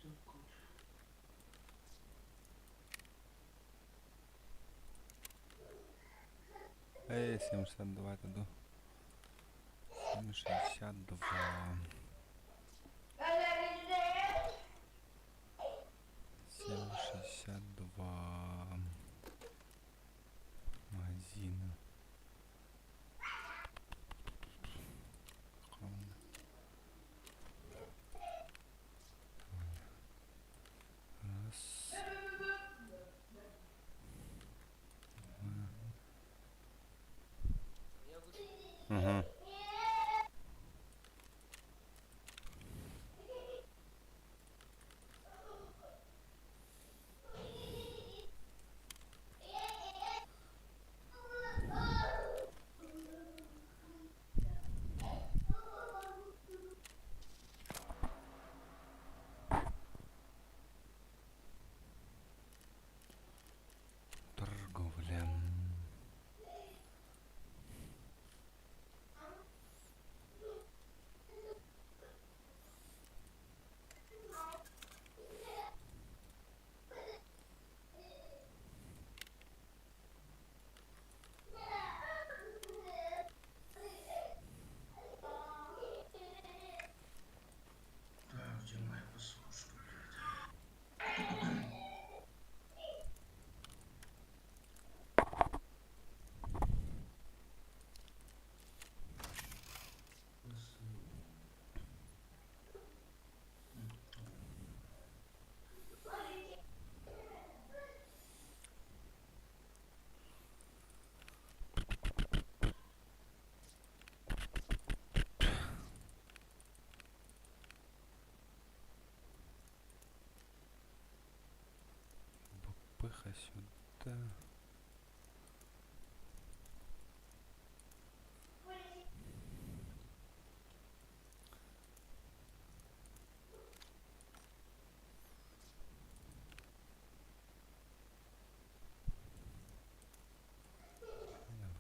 так вот. Эй, 7,62 это ду. 7,62. 7,62. Магазин. Скромно. Раз. Я вышел. Угу. Торговля. Так, где моя послушка, блядь? Пыха сюда.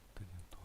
Вот один тот.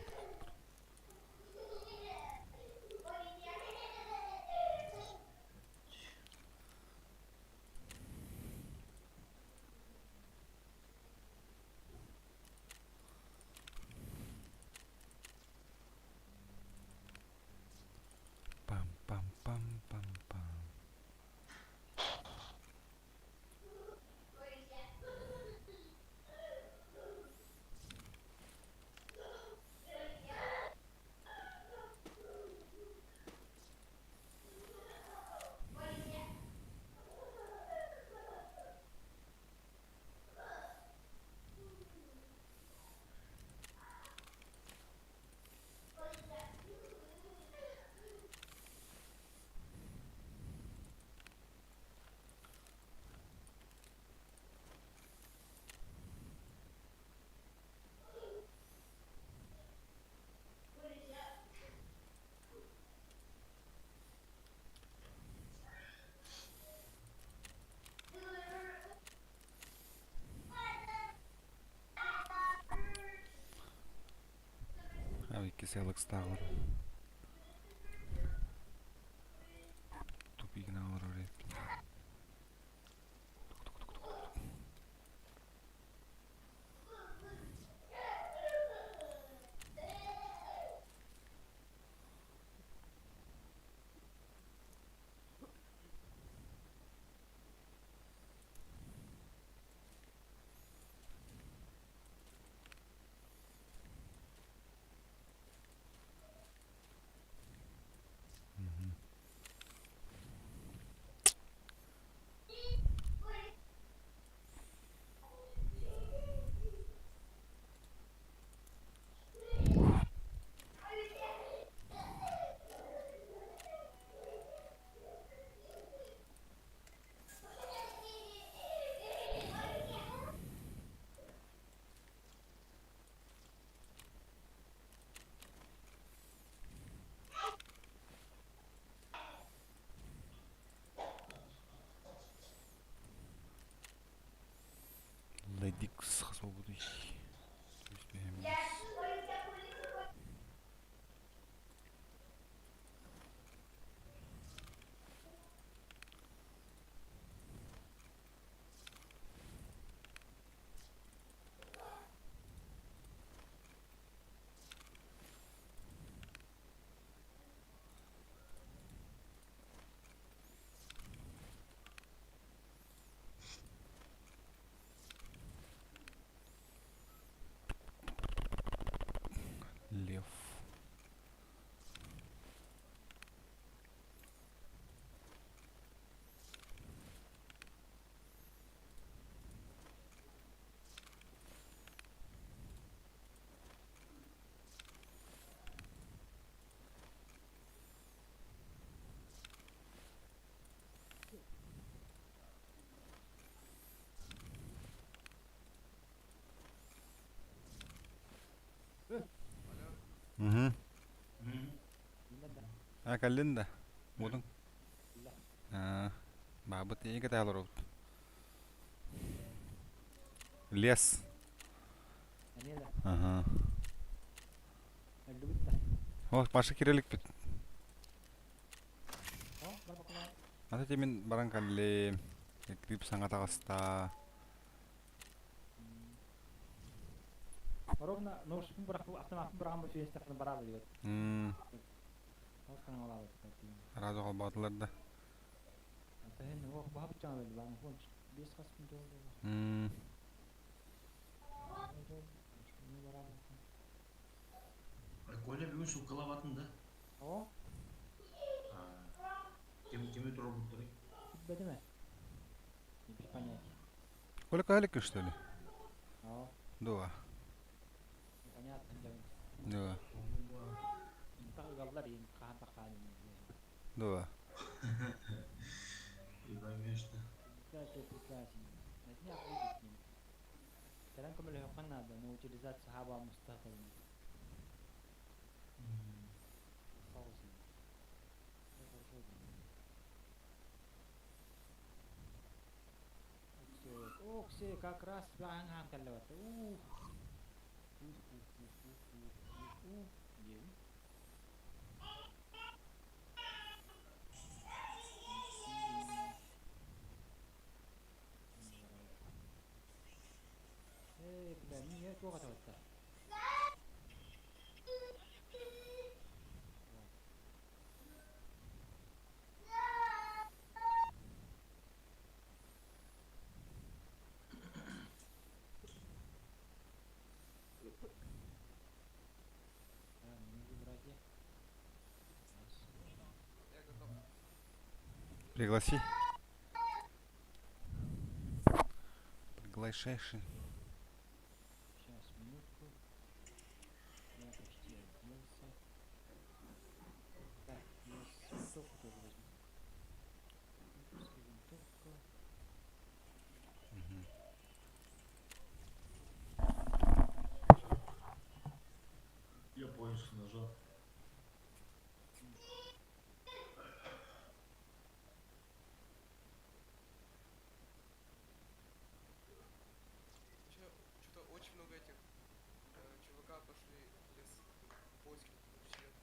Икки селекстаах Тупигин олорор эбиппин. Ледикс хасобудуй. Лев. Угу. А, кэллин да? Буолуҥ. Аа, баабыт ийэ кэтэһэ олоробут. Лес. Аха. О, Маша киреликпит. Ата тимин баран кэллим. Клип саҥа таҕыста. Ровно ножпун бырахпы автомаппын быраҕан бу сүйэстэхпинэ бараабы диэбит. Сразу холбоотулар да. Коля бүгүн сууккалаабатын да? О? Ким кими туруорбуттарый? Билбэтим ээ. Без понятия. Коля каһалыкка что ли? О. Дуо. Непонятно дьон. Дуо. Ыгаллар иин хаан тахаан. Дуо. И поймешь, да. Прекрасен, прекрасен. На днях выйдет ним. Кэлэн көмөлөһүөххэ наада, но утилизация хаба мустааталын. Саусын. Хорошо. Ок, все, как раз баһан кэллэбэтэ. Ух. Ух, ух, ух, ух, ух, ух, ух. Диэбин. Ээ, бля, мин туох атабыттар. Братья. Я готов. Пригласи. Приглашайши. Сейчас, минутку. Я почти оделся. Так, я винтовку тоже возьму. Снайперская винтовка. Мгм. Я поиск нажал. Что-то очень много этих ЧВК пошли в лес. Поиски буксирует.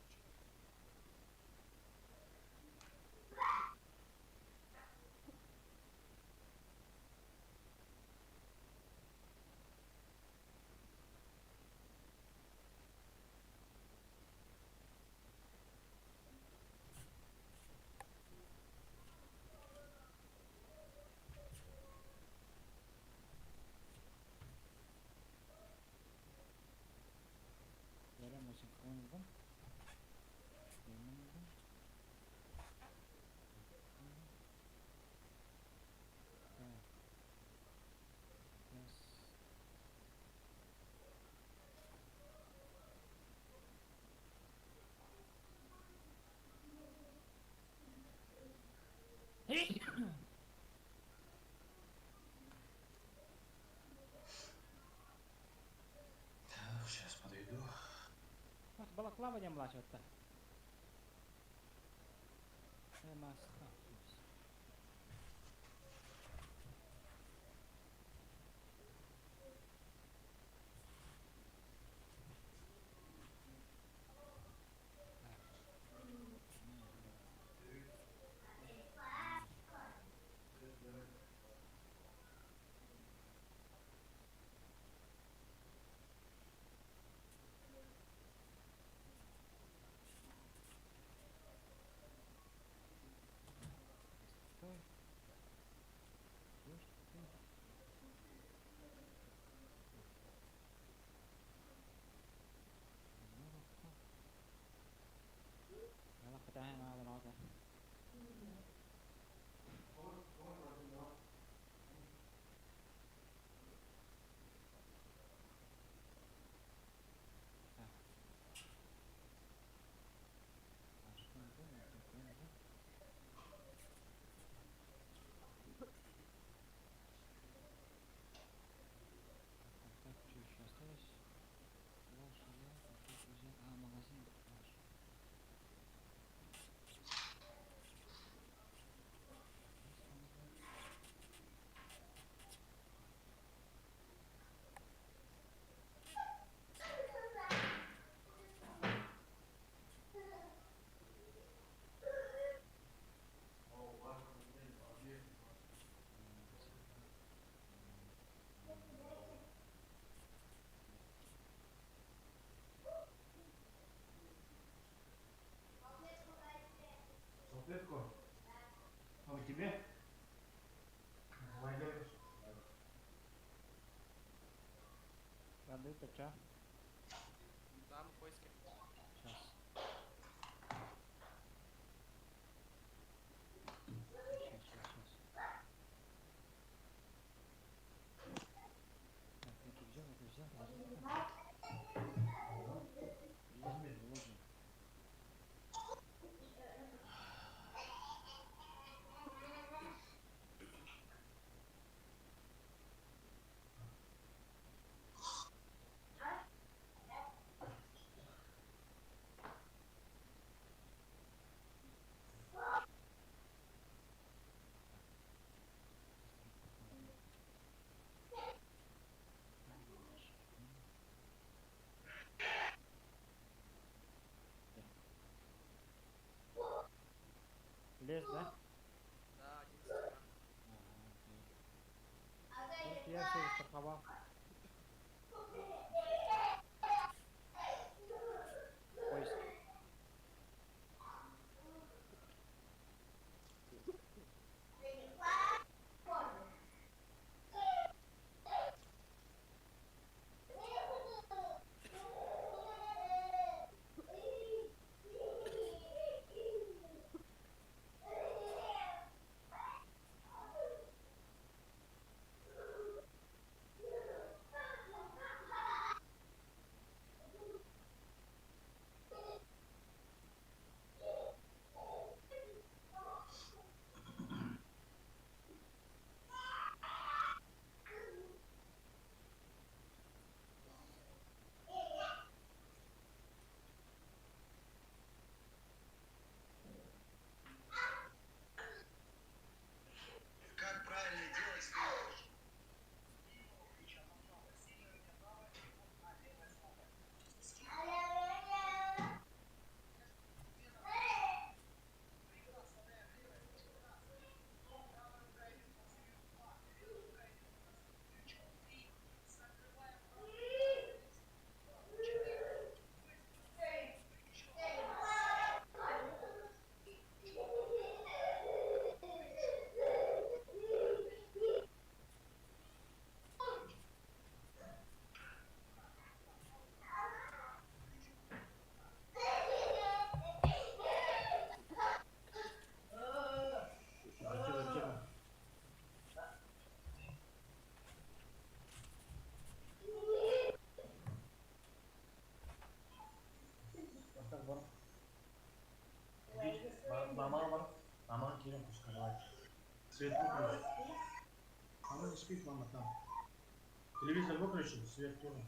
Так, сейчас подойду. Вот балаклава не млачивать-то. Маска. Стой. Так, что еще осталось? А, магазин наш. Салфетку? А тебе? Воды, ты чё? Да, мы в поиске. Сейчас. Сейчас, сейчас, сейчас. Так, это взял, это взял. Подожди. Блин, ложим. Лес, да? Да, 11 утра. Ага, окей. Вот я все застраховал. Поиск. Свет выключи. Она не спит, мама там. Телевизор выключил, свет тоже.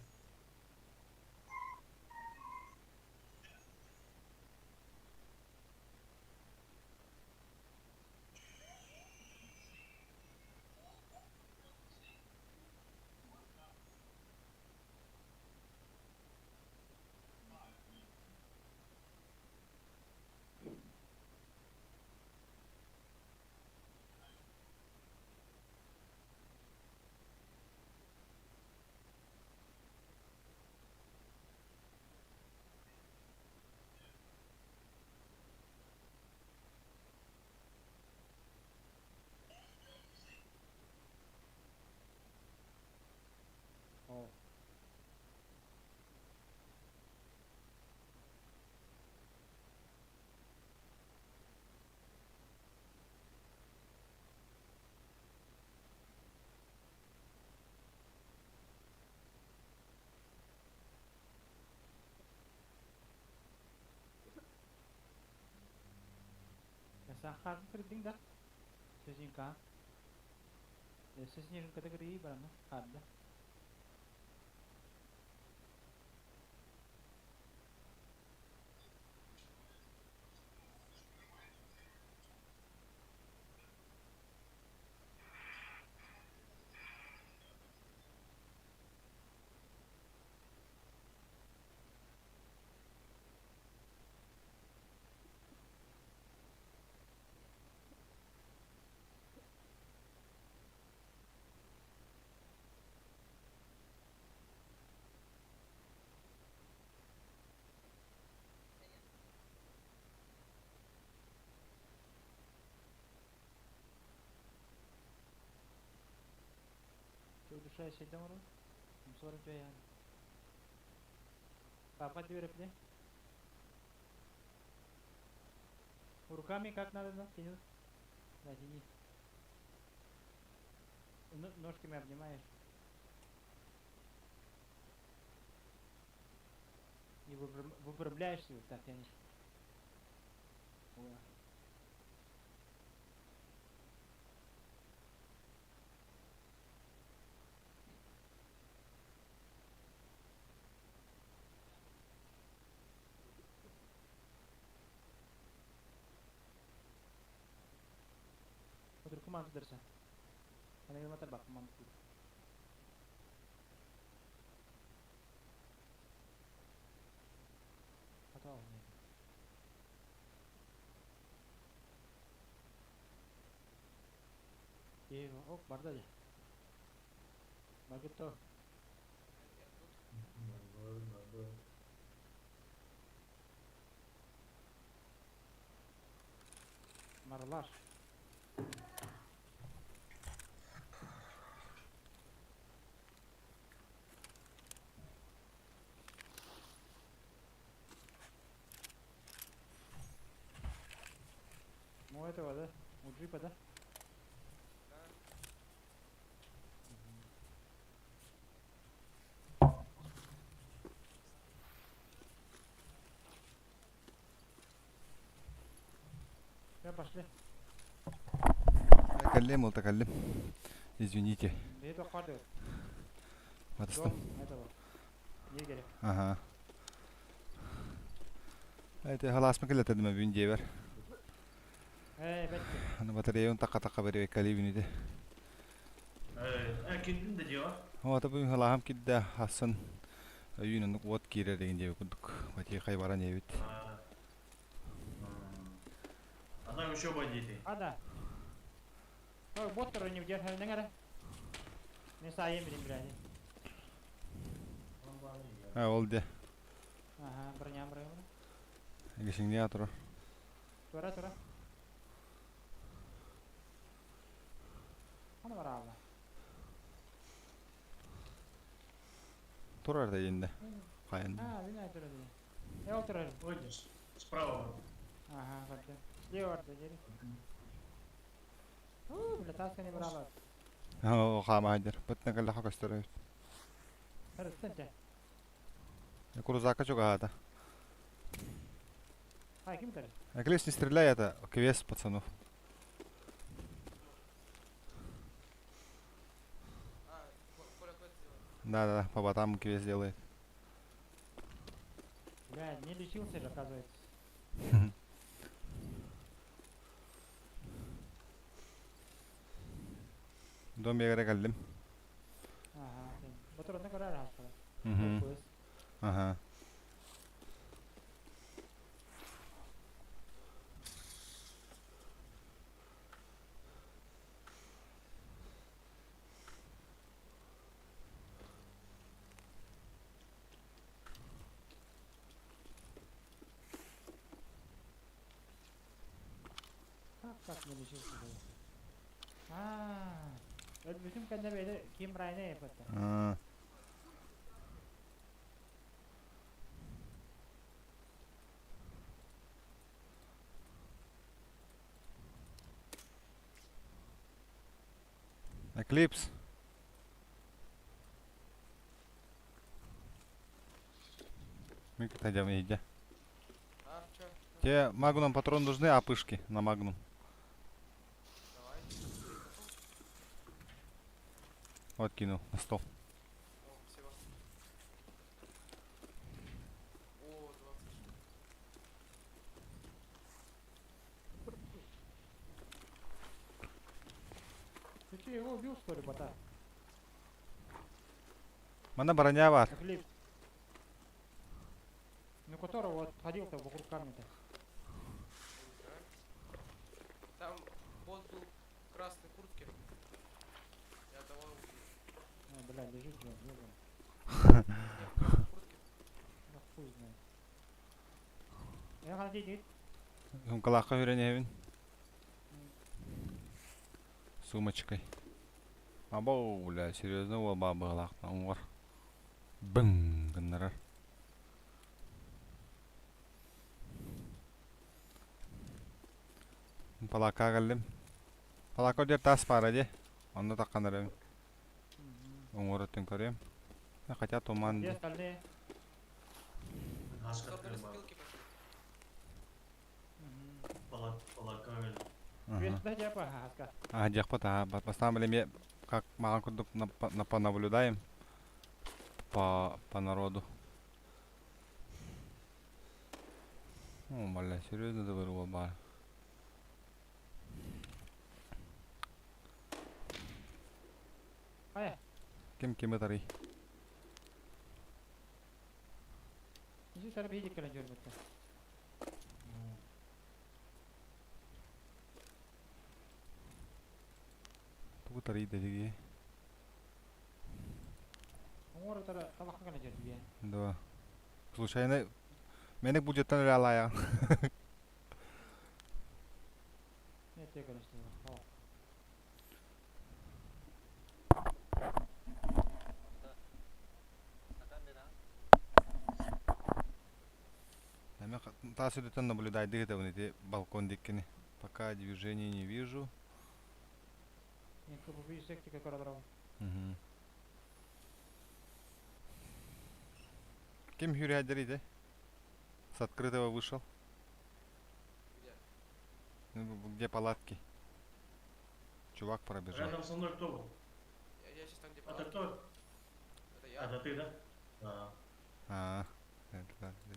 О. Сахарын кырдың да. Сөзинка. Сөзинка категории барана хадда. Душа şeyden var. Sonra diyor yani. Папа дверь где? Руками как надо, да? Тяни. Да, тяни. Ну, ножками обнимаешь. И выпрямляешься, вот так тянешь. О. Отур куман тудырса. Ана юмата бак куман тур. Ата не. Е, ок, барда же. Баргытто. Марлар. Ну этого, да? У джипа, да? Да. Все, пошли. Каллем, ол каллем. Извините. Дом этого. Егеря. Ага. Это халас ма келетедим бүгүн дебер. Эй, бәтті. Аны батареяны така-така беребек кали бүнүдө. Килдин да дела. Ота бүгүн халахам кидде хасан үйүнүн вот кирер деген деп курдук. Бати кай баран эбит. А там еще бандиты. А, да. Ой, боттар не удержали, не Мен сайын билим биләди. А ол де. Ага, броня, броня. Гешиңне атыр. Тура, тура. Аны бар алла. Турар да енді. Кайын. А, бина тура ди. Э, ол турар. Ой, справа. Ага, барды. Слева барды, жери. У, бля, таска не брала. О, хама хадер. Бытна калла хакастыр. Хөрөттөн Курузака чугата. А, ким турар? Аклес не стреляй, это квест пацанов. Да-да, по ботам квест делает. Бля, не лечился же, оказывается. Дом бегере кэллим. Ага, Ботур онно көрөр аастара. Мгм. Ага. Как как не лечился было? Аа, өлбүтүм кэннэ бэйдэ ким райна епатта. А. Эклипс. Мин кытайдам иһирдьэ. А, чё? Те магнум патрон нужны, а пышки на магнум. Давай. Вот кинул на стол. О, спасибо. О, 20 штук. Ты что, его убил, что ли, бота? Манна броня баар. Эклипс. Ну, которого вот ходил-то вокруг камня-то. Я не знаю. Там бот был в красной куртке. Я того убил. А, бля, лежит же, ёбаный. Не, в красной куртке. Да хуй знает. Я хотел идти. Сумкалаахха үөрэнэбин. Сумочкой. Абау, бля, серьезно уол баа быһалаах уҥуор. Быҥ гыннарар. Палаакка кэллим. Палаакка диэн таас баара дии. Онно таххан эрэбин. Уҥуор өттүн көрүөм. Хотя туман Где дии. остальные? Хаска Что, бар. лесопилки пошли? Палаакка кэллим. Вес туда дьэ хаска. А, диэхпит, аа, бастаан билим как маҕан курдук понаблюдаем по народу. О, бля, серьезно говорю, уол баар. Ая, Ким кими ытарый? иди сара биһиги кэлэн дьөрбүттэ. Тугу ытарый дэтиги? Уҥуор ытара талахха кэлэн дьөрбүө. Да. Случайно Мэник будеттан үлэ алаайаҕын. Нет, я, конечно, о. Эми таас өттүттэн наблюдайдык этэбин ити балкон диэккини. Пока движений не вижу. Мгм. Ким хүрээдэр ити? С открытого вышел. Где? Ну, где палатки? Чувак пробежал. Рядом со мной кто был? Я сейчас там, где Это палатки. кто? Это я. Это ты, да? Да. А, это да, да.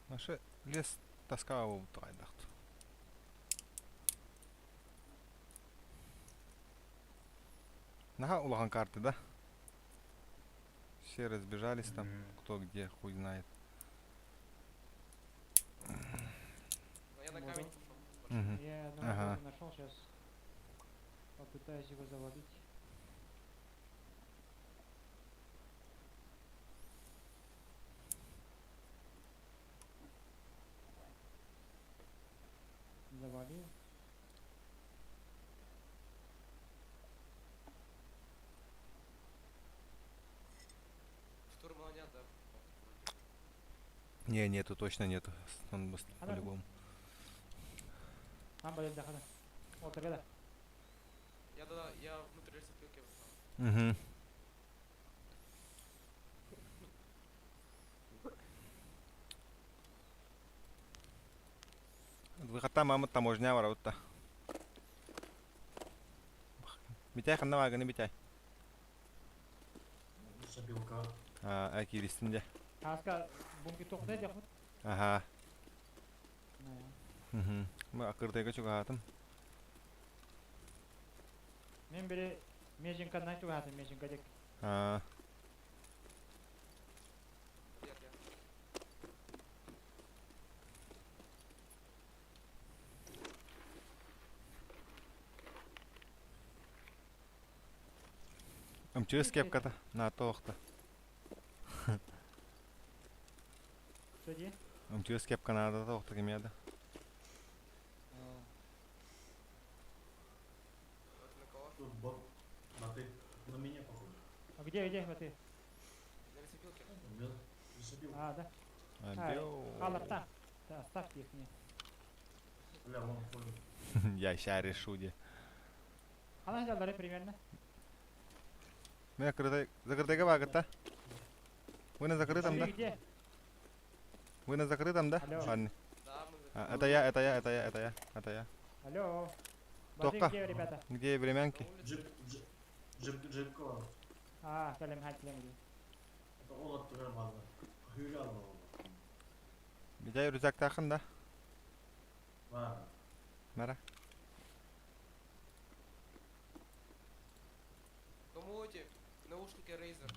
Наша лес тоска буолбут Наһаа улахан карты, да? Все разбежались там, кто где, хуй знает. Но я на камень пошел. Мгм. Я одного Ага. нашел, сейчас попытаюсь его завалить. Завалил. Штурмана нет, да? Не, нету, точно нету. Он бы А, по-любому. Там блин, да, Вот тогда. Я да, я внутрь лесопилки вошел. Угу. Выхаттаан маамыт таможня барабыт да. Битэй ханна баагыны битэй? Сапилка. Аа, кииристин дьэ. Ааска бунки туохта диэхпит. Аха. Мм. Акыртайга чугаһаатым. Мин били Межинканан чугаһаатым, Межинка диэки. Аа. МЧС кепката НАТО охта. Что дии? МЧС кепка наада охта кимиэ да. Вот на кого? Тут бот. На ты. На меня походу. А где, где, вот ты? На лесопилке. У меня лесопилка. А, да. Халатта. Да, оставьте их мне. Бля, вон ходит. Я ща решу де. Ханан дьаллары примерно? Мен закрытай, закрытайга баагытта. Вы на закрытом, да? Где? Вы на закрытом, да? Алло. Ладно. Да, мы А, это я, это я, это я, это я, это я. Алло. Баты Тоққа. где, ребята? Где времянки? На улице. Джип, джип, джип, джипка. А, кэлем хатилем дии. Это ол аттыгар бааллар. Хүйрэ алла ол. Битэй рюкзактаахын да? Баар. Мара. Кому эти наушники Razer?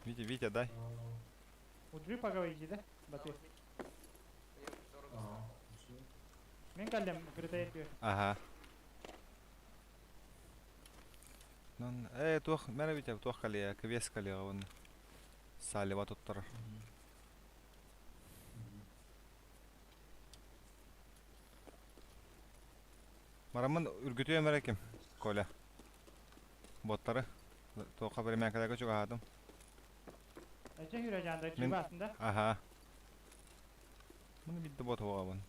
Витя, Витя, дай. У джипа говорите, да? Баты. Мне дорого Ага. стоит. Мин кэллим крытай Ага. Нон, э, туох, мара Витя, туох калия, квес калия, он. Салева туттар. Марамын үргүтүө мэреким, Коля. Боттары. Туохха времянкаларга чугаһаатым. Эче хүрэ Мин- джип астында. Ага. Муну бидде бот оҕабын.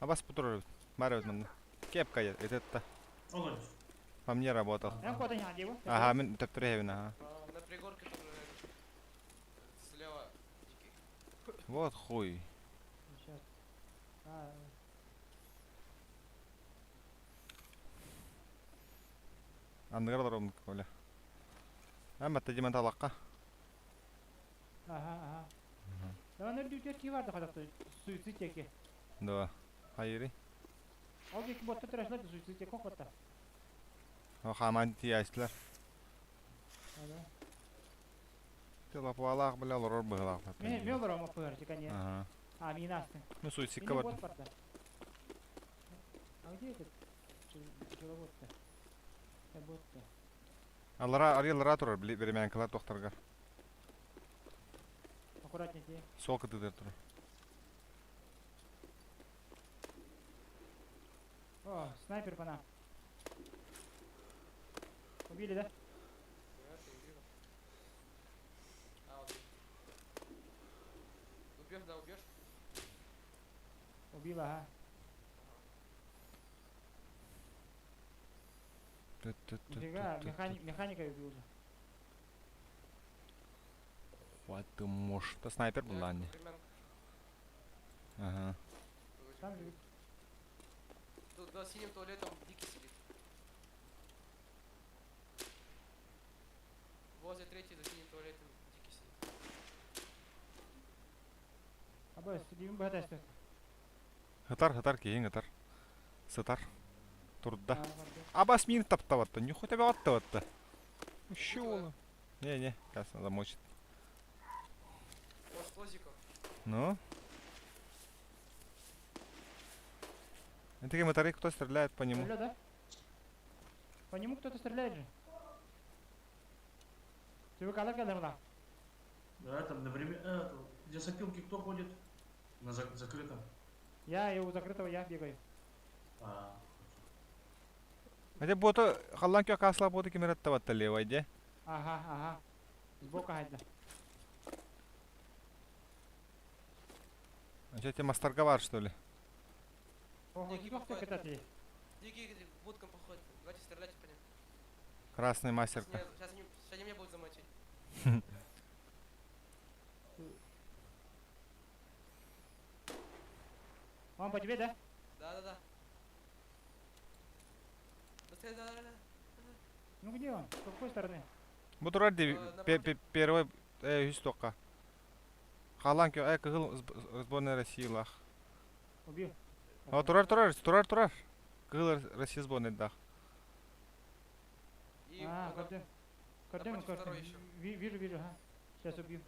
Абас путур Марио манна. Кепка это Олорис. по мне работал. Эн куотан иһэн дии бу? Ага, мин төптөрө ага. А, на пригорке там э, слева дикий. Вот хуй. Сейчас. А, Анныгар олором Коля. Ама тедимен талакка. ага, ага. Давай үрдүтүөр кии барды хадакты суицид диэки. Да. Хайыри. Ол диэки ботта тырашла суицид диэки кокотта. О хаман тиястылар. Ага. Те лапалаах бля олорор быһылаах. Мен мен олором оппугар чекане. Ага. А, мин астын. Ну суицидка Мин бар. бот барда. А где этот пчеловод-то? Бот-то. Алара арыялара турар били времянкалар тохтарга. Аккуратнее. Сол кытыдыр турар. О, снайпер по нам. Убили, да? Нет, я не вижу. А, вот. Убьешь, да, убьешь? Убила, ага. Нифига, механика убил уже. Вот ты можешь. Это снайпер был, ладно. Времянка. Ага. Там же Тут за синим туалетом дикий сидит. Возле третьей за синим туалетом дикий сидит. Абы, сидим бата Хытар, хытар, киһиҥ ытар. Сытар. Турда. Абас мин таптабатта, нюху тебя оттаватта. Еще Не-не, сейчас замочит. Может, лозиков? Ну? Это моторы, кто стреляет по нему? Алло, да? По нему кто-то стреляет же. Ты выкалывай да? Да, там на время... Э, где сопилки кто ходит? На закрытом. Я и у закрытого я бегаю. А, Хотя бота халлан кё касла бота кимерет таватта левой, де? Ага, ага. Сбоку хайда. А что тебе мастерговар, что ли? Ого, Дикий туох подходит. катати. Дикий к будкам походит. Давайте стрелять по ним. Красный Сейчас, мастерка. сейчас они меня будут замочить. Он по тебе, да? Да-да-да. Да, да, да, да. Ну где он? С какой стороны? Бу турар дии Напротив. первый үс туохха. Хаалан кө э кыһыл сборная Россиялаах. Убил. О турар турар турар турар. Кыһыл Россия сборныйдаах. И А, он көрдүм. Көрдүм, напротив көрдүм. второй еще. Вижу, вижу, ага. Сейчас убью.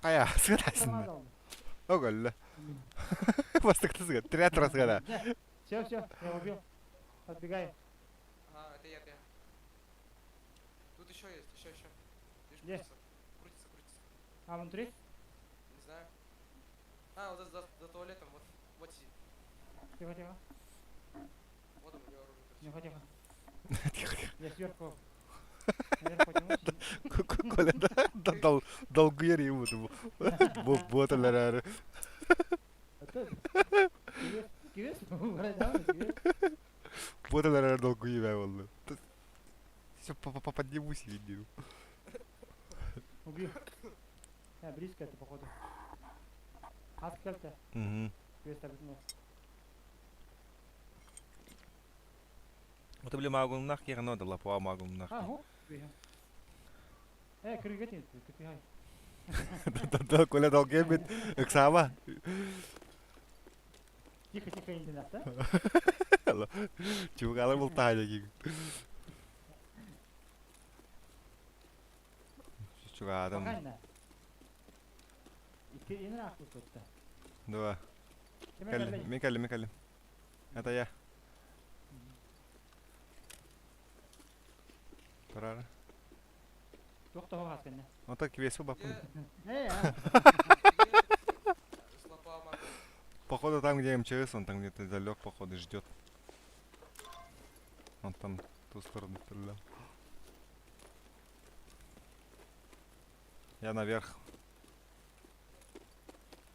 Хайа сыгатасың да. Промазал. Оголло. Бастыкты сыгат. Тиря тура сыгата. Все, все, я убил. Подбегай. Ага, это я, это я. Тут еще есть, еще, еще. Видишь, Где? крутится. Крутится, крутится. А, внутри? Не знаю. А, вот за туалетом, вот, вот сидит. Тихо, тихо. Вот он, у него оружие. Тихо, тихо. Тихо, тихо. Я сверху. Наверх поднимусь. Коля да дал долгуер ему. Боталар. Это... Кивес? Кивес? Боталар долгуер болду. Все поднимусь и иду. Убил. Я близко это, походу. Открыто. Угу. Квест объединяет. Вот били магумнах кирно да лапуа магумнах. А, ху. Крыгать нет, ты Да, Коля долгуер Эксама. Тихо, тихо, не надо, да? Чугалы был таня. Чугадам. Пока И ты нахуй тут-то. Два. Микали, Микали. Это я. Турара. Туох того хасканна. Он так весил бапын. Где? Э, а. Слопа могу. Походу там, где МЧС, он там где-то залег, походу, ждет. Он там в ту сторону стрелял. Я наверх.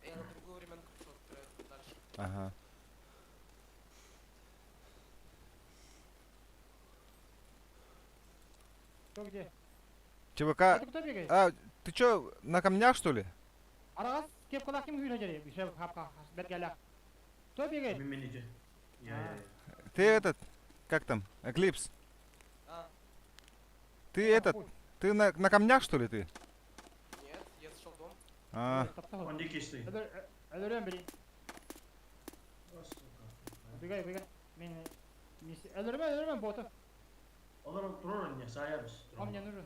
Я на другую временку пошел, которая дальше. Ага. Кто где? ЧВК. Это кто бегает? А, ты чё, на камнях что ли? Арагас кеп кулак ким хүйрө жери? Бишеп хапка бергелек. Кто бегает? Мен Я, я, я. Ты этот, как там, Эклипс? А, Ты этот, ты на камнях что ли ты? нет, я зашел в дом. А, Он дикий стоит. Өлөрөм бери. О, сука. Бегай, бегай. Мен өлөрөм, өлөрөм боту. Олар турар не саябыз. Он мне нужен.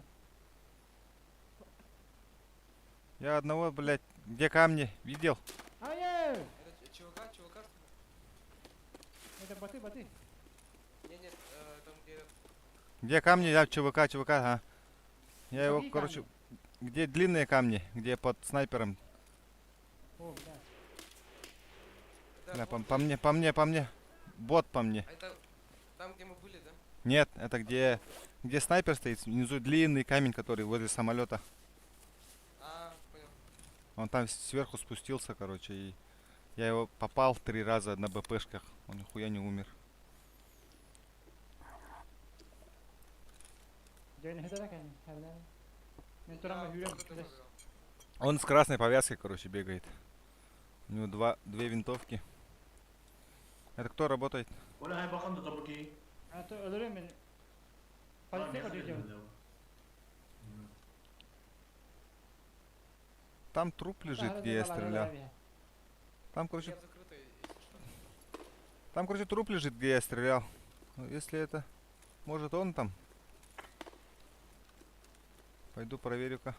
я одного, блядь, где камни, видел? Ай-яй! Это ЧВК, ЧВК, что ли? Это боты, боты. Нет, нет, там где этот... Где камни? Я ЧВК, ЧВК, ага. Я его, Какие короче, камни? где длинные камни, где под снайпером. О, бля. Это Бля, по, вот- по мне, по мне, по мне. Бот по мне. А это там, где мы были, да? Нет, это где снайпер стоит, внизу длинный камень, который возле самолета. А, понял. Он там сверху спустился, короче, и я его попал 3 раза на БПшках. Он нихуя не умер. Он с красной повязкой, короче, бегает. У него две винтовки. Это кто работает? А то өлөрөм мен. Полиция көрдү. Там труп лежит, где я стрелял. Там, короче, там, короче, труп лежит, где я стрелял. Ну, если это... Может, он там? Пойду проверю-ка.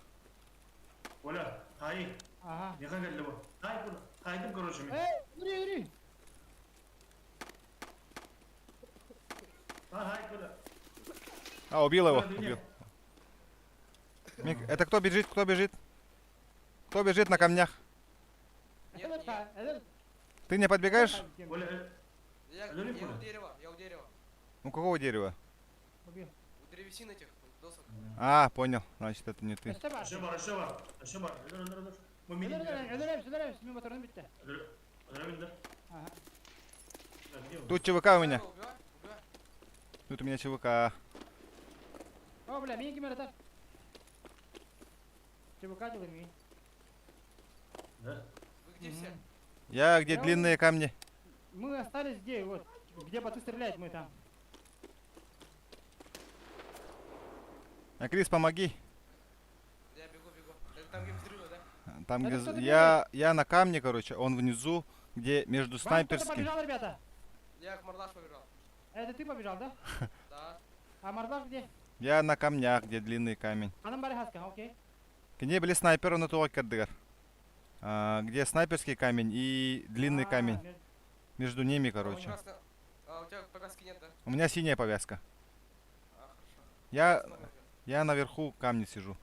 Оля, хай. Ага. Не келди бу. Хай, хайдым, короче, мен. Эй, үри, үри. Хай, хай, Коля. А, убил его, Коля, убил. Мик, это кто бежит, кто бежит? Кто бежит на камнях? Нет, я, Ты не подбегаешь? Оля, я, Алло, я Коля. у дерева, я у дерева. У какого дерева? Убил. У древесины этих досок. А, понял. Значит, это не ты. Өстө бар. Еще бар, еще бар, еще бар. Өлөр, өлөр, өлөр. Бу мени. Өлөрөм, өлөрөм, мен моторун битти. Өлөр, өлөр, Ага. Где он? Тут ЧВК у меня. Убивай, убивай. Тут у меня ЧВК. О, бля, мен ким атар? ЧВК делаем. Да? Вы где все? Я где Я длинные камни. Мы остались где, вот, где боты стреляют, мы там. А, Крис, помоги. Я бегу, бегу. Это там, где взрывы, да? Там, Это где... кто-то Я на камне, короче, он внизу, где между Вам кто-то снайперским. побежал, ребята? Я к Марлаш побежал. Это ты побежал, да? Да. А Марлаш где? Я на камнях, где длинный камень. Анам Барихаска, окей. Где были снайпер, он этого кадыгар. А, где снайперский камень и длинный А, камень. Между ними, А, у короче. красная- А, у тебя повязки нет, да? У меня синяя повязка. А, хорошо. Я, Снова уже. я наверху камня сижу.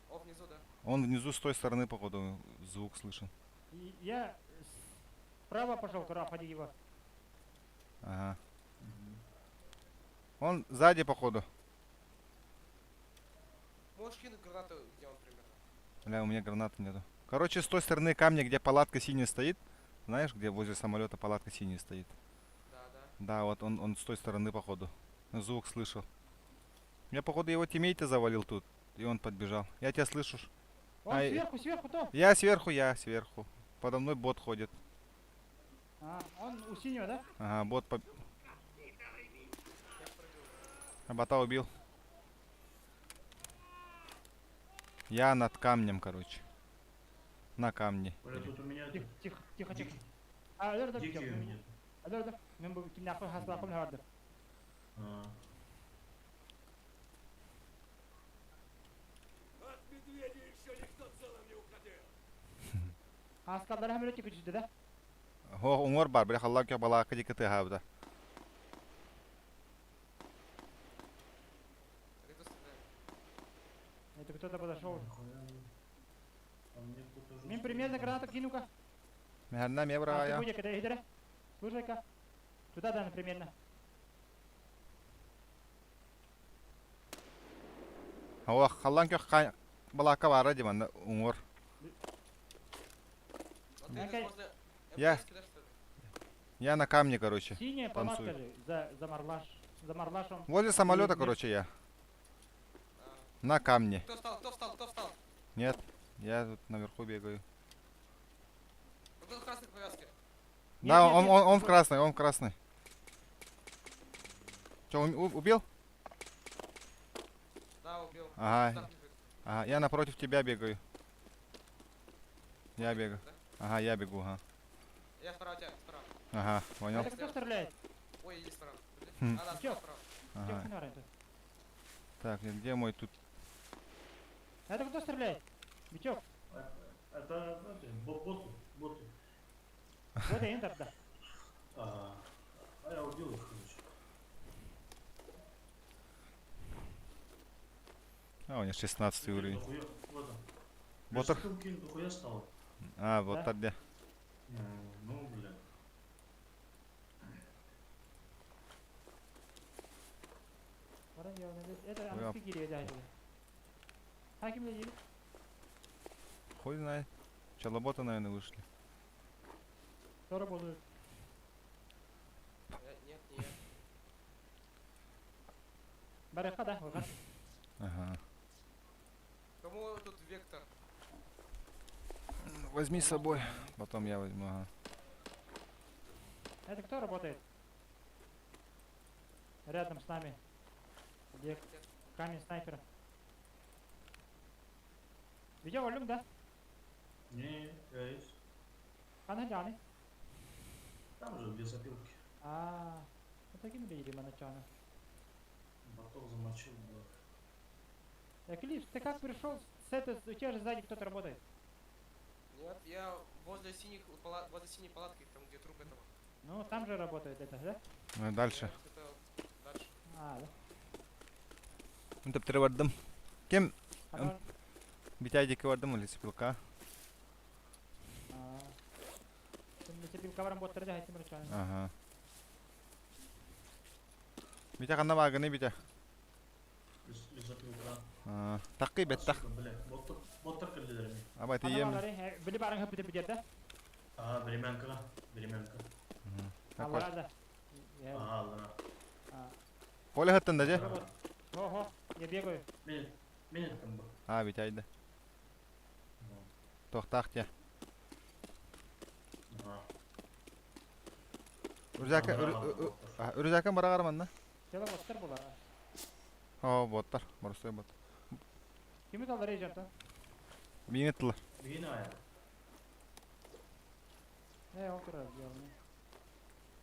О, внизу, да. Он внизу с той стороны, походу, звук слышен. И Я справа пошел, куда обходи его. Ага. Он сзади, походу. Можешь кинуть гранату, где он примерно? Бля, у меня гранаты нету. Короче, с той стороны камня, где палатка синяя стоит. Знаешь, где возле самолета палатка синяя стоит? Да, да. Да, вот он с той стороны, походу. Звук слышал. Я, походу, его тиммейта завалил тут. И он подбежал. Я тебя слышу. ж. Он Ай. сверху, сверху то. Я сверху, я сверху. Подо мной бот ходит. А, он у синего, да? Ага, бот по... Я пробил. А бота убил. Я над камнем, короче. На камне. Бля, тут у меня Тихо, этот, тихо, тихо, тихо. дикий, А, өлөр да дикий у битек. меня. Өлөр да. Мен бу кимне акы хаслакым барды. А, Хаскалар hem öyle küçüldü да? О, уҥуор баар, бля, халлаан күөх балаакка диэки тыаһаабыта. Это кто стреляет? Это кто-то подошел. нихуя не. А мне кто-то Мен жестко примерно ебал. гранату кину-ка. Мэһэрнэ эмиэ А, ты быраҕаайа. будет, когда идере. Слушай-ка. Туда, да, примерно. О, халлаан күөх балаакка баара дии манна уҥуор. А ты Окей. возле Я. МТСки, да, что ли? Я на камне, короче. Синяя Танцует. палатка же за Марлаш. За Марлашем. Возле самолета, И- короче, я. А. На камне. Кто встал, кто встал, кто встал? Нет, я тут наверху бегаю. Ну, Кто в красной повязке? Нет, Да, нет, он, нет. он, он в красной, он в красной. Че, убил? Да, убил. Ага, Так лежит. ага, я напротив тебя бегаю. Я бегаю. Да? Ага, я бегу, ага. Я справа тебя, справа. Ага, понял. Это кто стреляет? Ой, иди справа. Хм. А, да, Чё? справа, справа. Ага. Тихо, наверное, Так, где мой тут? Это кто стреляет? Витек, А, Это, знаете, боты, боты. вот и энтер, да. А, а я убил их, короче. А, у меня 16 Прикинь, уровень. дохуя, вот он. Ботов? Лесопилки дохуя стало. А, вот Да? так где. Ну, бля. Это Ой, а- английский гири, да, это. Хаким ли гири? Хуй знает. Челоботы, наверное, вышли. Кто работает? Нет, не я. Бараха, да, выход. Ага. Кому тут вектор? Возьми с собой. Потом я возьму, ага. Это кто работает? Рядом с нами. Где камень снайпера? Видео волюм, да? Не, я есть. Хана джаны. Там же лесопилки. А, это такими ли маначана? Ботов замочил, бля. Клип, ты как пришел с этой, у тебя же сзади кто-то работает. Нет, я возле синих возле синей палатки, там где труп этого. Ну, там же работает это, да? Ну, дальше. Нет, это дальше. А, да. Ну, таптыры бардым. Кем? Ана- Битядики бардым лесопилка. А. Лесопилка баран боттар да, айтым рычан. Ага. Битя ханна багыны битя. Лесопилка. Такы беттах. Сука, бля, боттар, боттар кэллилэр эми. Аба тием. Били баран хөп бит да? Ага, времянка, времянка. Аллара да. Ага, да. Коля хаттын да же? Ого, я бегаю. Мен, мен там был. А, битя айда. Туохтаах дьэ. Үрүзээкэ үрүзээкэ бараҕар манна. Чела боттар булар. О, боттар, боростой бот. Кими талар ежата? Миин тылар. Миин ая. Э, ол турар дьиэлни.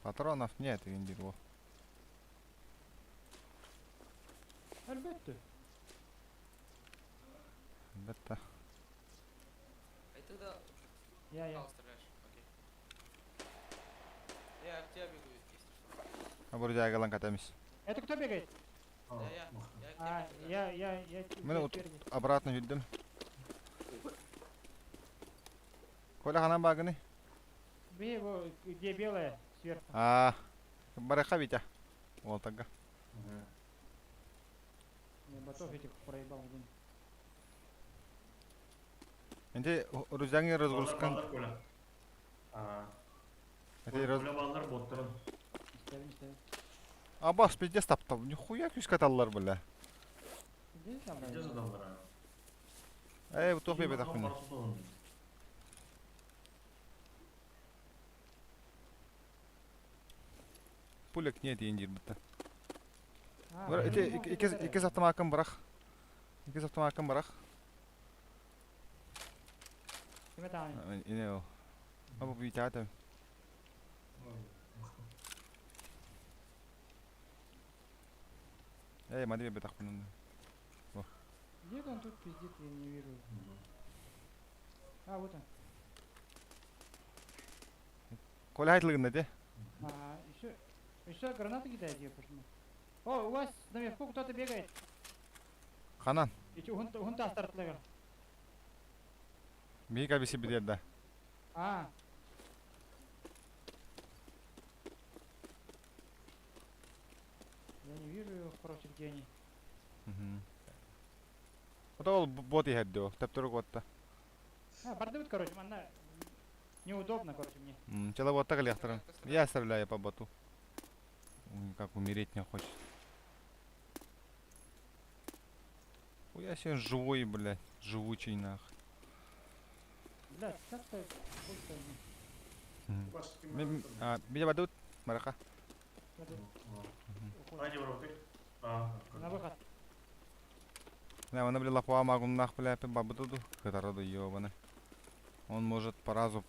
Патронов нет, деген диир ол. Өлбөттү. Өлбөттө. А ты тогда Я. стреляешь? Окей. Я к тебе бегу, если что. А буржуя катамис. Это кто бегает? Да, я. Я к тебе А, бегаю. я. Мен обратно жүрдім. Коля ханан багыны? Бей его, где белая, сверху. А, бараха Витя. Вот так. Я ботов этих проебал один. Энти рузяңы разгрузкан. Эти раз. Баллар боттарын. Истебин, истебин. Абас пиздец таптал. Нихуя күс каталлар бля. Пиздец адамдар. Эй, вот тохпай бетах мені. Пулек нет индир бітті. Эти икки автомакын бырах. Икки автомакын бырах. Киме тааны? Ине ол. Абы Витя Эй, мадри бетах мені. Где он тут пиздит, я не вижу. А, вот он. Коля айтылгында де. А, еще гранаты кидает, я почему. О, у вас наверху кто-то бегает. Ханан. Ичи хунта астартлыгар. Мига биси бидер да. А. Я не вижу его, короче, где они. Угу. Ото ол бот иһэрди ол, тэптөрүк отта. А, бардыбыт, короче, манна неудобно, короче, мне. Чела ботта калиахтарын. Я стреляю по боту. Как умереть не хочет. Ой, я себе живой, блядь, живучий нах. Блядь, как-то... Меня бадут, марака. На выход. Да, она, бля, лапа могу нах, бля, бабуду, хатараду, ёбаны. Он может по разу.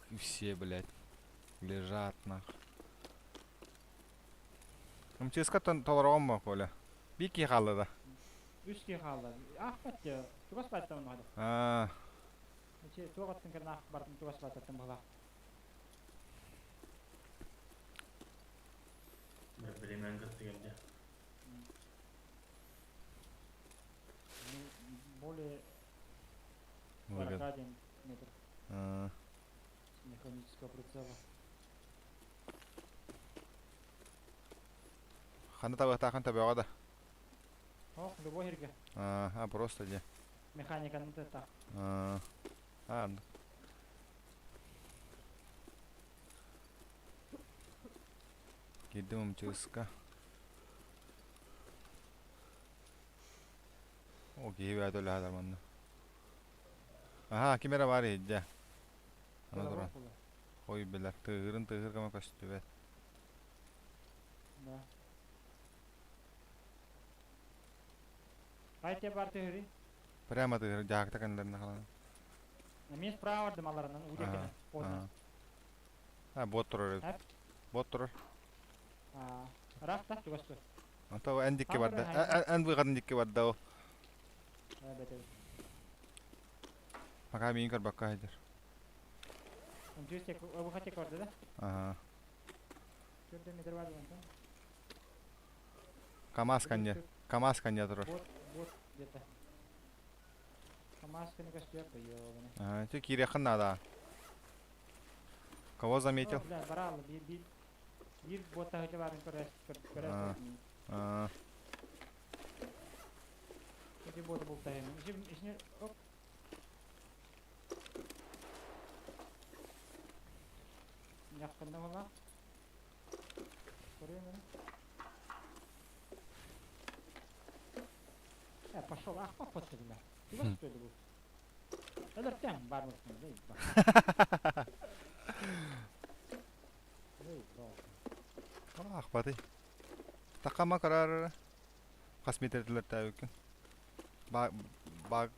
И все, блядь, лежат нах. МЧС-ка толором Коля. Бики халы да. Үс кихи хаалла. Аахпат дьэ. Чугас бааттан онно. А, Эчи туох аттын кэрэн аах бартын чугас бааттан баҕалаах. Билемен кытты келди. Ну, более выгод. 41 метр А, с механического прицела. Ханы табы тахан табы да. О, любой хирге. А, просто де. Механиканы так. А, а, Кидым МЧС-ка. О, киһи бээтэ өлө манна. Аха, кимера бар иһдэ. Ана туран. Ой, билэр, тыгырын тыгыр кама көстүбэт. Да. Кайте бар тыгыры. Прямо тыгыр, жаакта кэннилэрин халан. Мен справа бардым аларынан, удекene. Ага. А, бот турар. Ап. Бот турар. А, рах та чугас тур. Ата эн дикки А, барда. турар, Эн быгатын дикки барда о. Бете. Пока миин көрбөккө хайдыр. Жүз тек, выход тек барды да? Ага. Төрдө метр бар онтон. КамАЗ канья. КамАЗ канья турар. Бот, бот где-то. КамАЗ кene көстүөр бу ёбаный. Ага, те кириэхин надо. Кого заметил? О, бля, барал, бир бир бир ботта хөтө барын көрөс көрөс. А. А, Эти боты бултайым. Иши оп. Якында бала. Көрөм мени. Пошел, ах, папа, Чугас что ли был? Өлөртөң бар болсын. Ахпаты. Такама карар. Хас метрдилер тәүкін. Баг баг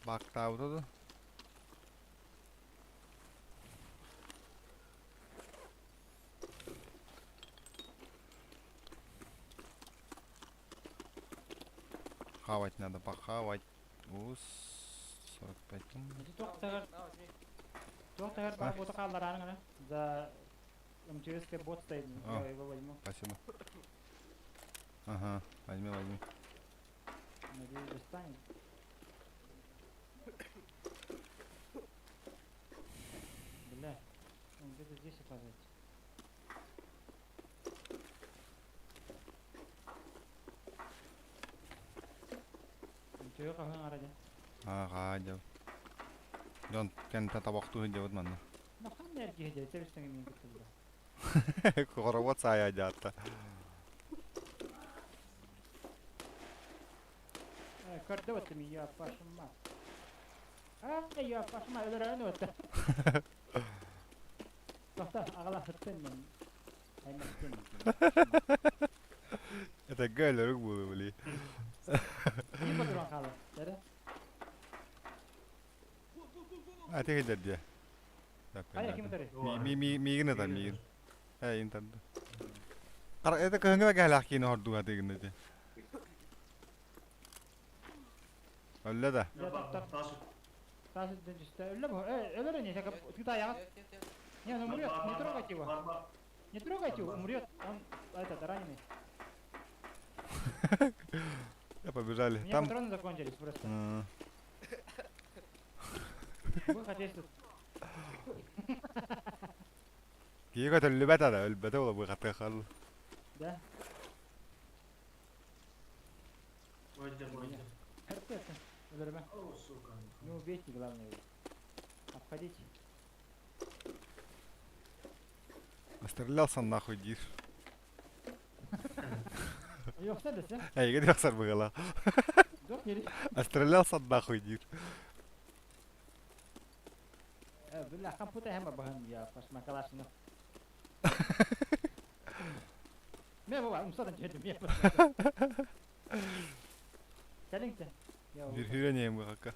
Бактауда да. Хавать надо, похавать. Ус 45. Туох бар бота хааллараарын За МЧС бот стоит. Я его возьму. Спасибо. Ага, возьми, возьми. Надеюсь, достанет. Бля, он где-то здесь оказывается. Төйө хаһын арадя. Ага, дел. Дьон кэнтэ табахтуу сылдьабыт манна. Нахан эргиһи дьэ, тэбистеҥе мин кыттылла. Хоробот саайа дьаатта. Көрдө өттүм я пашма. А, я пашма өлөрөн өттө. Тохта, аҕала сыттын мен. Аймастын. Это гэлерик буолу били. Ким батыран хаалар? Дәрі? А ты кэлэр дии. Хайа ким өтөрүй? Ми ми миигин ытар миигин. Э ин тарда. Кара это кыһыҥҥы да кэһэлээх киини хордуу хатыгын ити. Өллө да. Я бар, тас. Тас түстэ. Өллө бу. Өлөр не, ты таяҕат. Не, он умрет, не трогайте его. Не трогайте его, умрет. Он этот раненый. Я побежали. У меня Там патроны закончились просто. Выход есть тут. Киһи көтөллүбэт ара, өлбөтө буола быхатыга хаалла. Да? Бойде, бойде. Өлөрүмэ. О, сука. Не убейте, главное его. Обходите. Стрелялся нахуй диир. Йохса десе. Эйигин тахсар быһыылаах. Дох нери. Стрелялся нахуй диир. Бля, компьютер хема баһын я пашма калашны. Мен бу умсадан жедим я. Кэлиҥте. Биир хүрэн быхакка.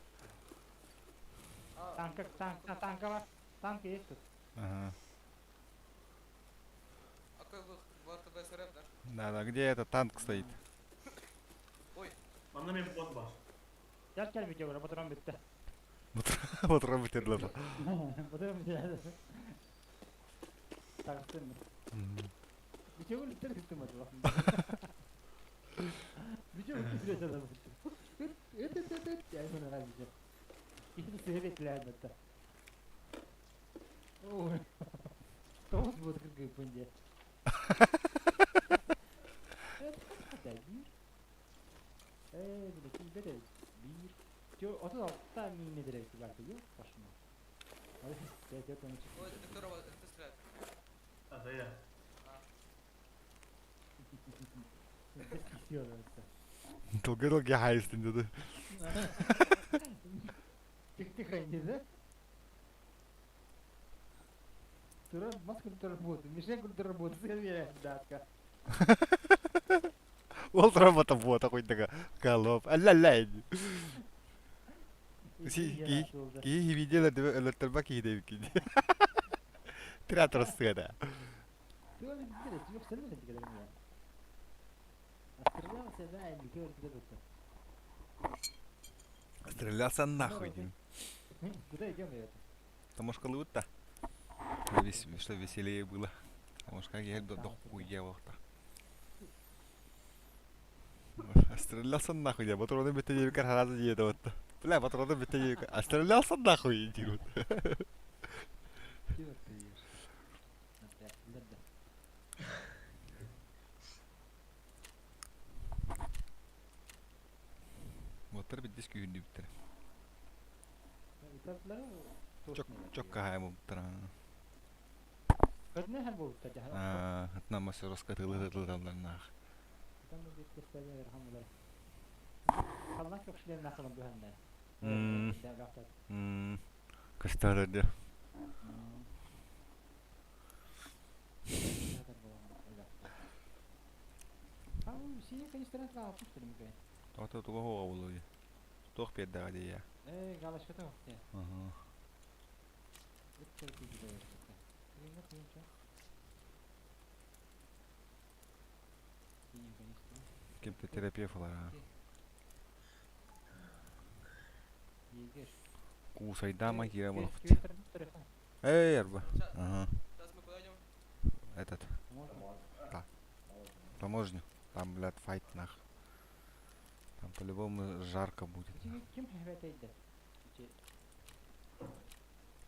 Танка, танк, танка бар. Танк есть тут. Ага. А какой выход? В РТБ СРФ, да? Да, да, где этот танк стоит? Ой. Манна мен бот бар. Gel gel video patron bitti. Патрон бүтэрдилэр. Patron bitti. Тагыстым. Video bitti bitti mi? Video bitti bitti. Эт эт эт эт. Я bunu vermeyeceğim. İkisi seyrettiler elbette. Ой. Тоғыз будет кыргый пынде. Bir. Э, блядь, bir bir. Чё, 36 миллиметр бар yok başıma. Hadi, gel gel onu çık. Ой, это кто работает? Кто стреляет? Это я. Долго-долго хайстын dedi. Тихо, не да? Тура маска работает, мишень работает, датка. Ол робота вот такой такой колоп. Алла-ла. Си ки видела өлөттөрбө ки деп ки. Театр сцена. Стрелялся нахуй. Куда идем, ребята? Потому что лута. Что веселее было. Потому что как я до хуя-то. Стрелялся нахуй, я патроны битте жебекер харазы жейді отты. Бля, патроны битте жебекер. А стрелялся нахуй, идиот. Моттар биддес күйінді биттер. Чок, чок кахайм буттар. Көтне хәл булып та А, атна масыр раскатылы тылданнар. Там бит кестәләр һәм улар. Халлаан көхсүлэрин ахылын быһанна. М. М. Көстөр дии. Тоҕо туга хоҕа буолуой? Туох биэрдэҕэ дии я? Э, галочката охте. Аха. Ким-то терапевт ылар. Куусайдаама киирэ буолбут. Эй, арба. Ага. Сейчас мы куда идем? Этот. Да. Таможню. Там, блядь, файт нах. Там по-любому жарко будет. Ким хәбәтәйдә?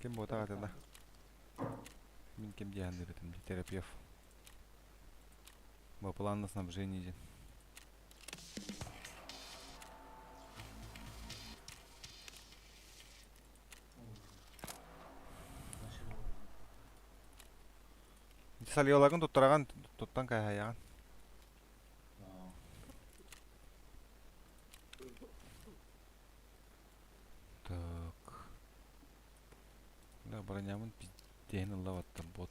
Ким буотах да? Мин ким диэн дебетим терапевт. Бу план на снабжение диэн. Салиолагын туттараган туттан кайхаяҕын. Так. Да, бронямын пиздейін ыллабаттым бот.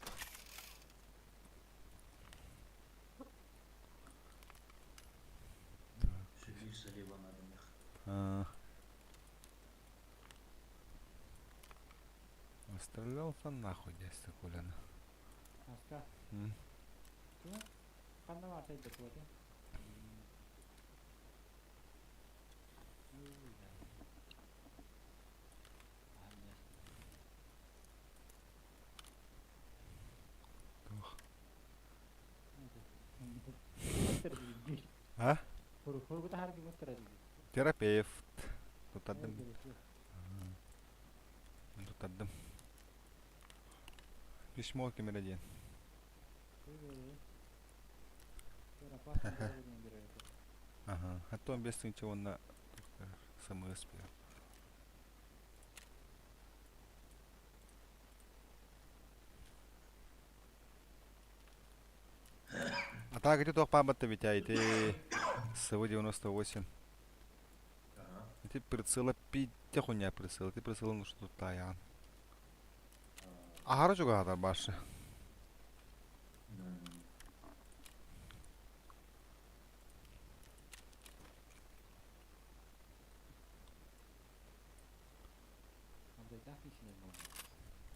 А. Стрелялся нахуй, дядя Коляна. Аска. М. Ханна баартайда туоте. Туох. А? Терапевт. Туттардым. Туттардым. Письмо ким эрэ диэн. Ага. А то без ничего на СМС бер. А так где туох памятта ведь, ити СВ-98. Ити прицела пиздец хуйня прицел. Ити прицел ну что таян. Аһара чугаһатар башы.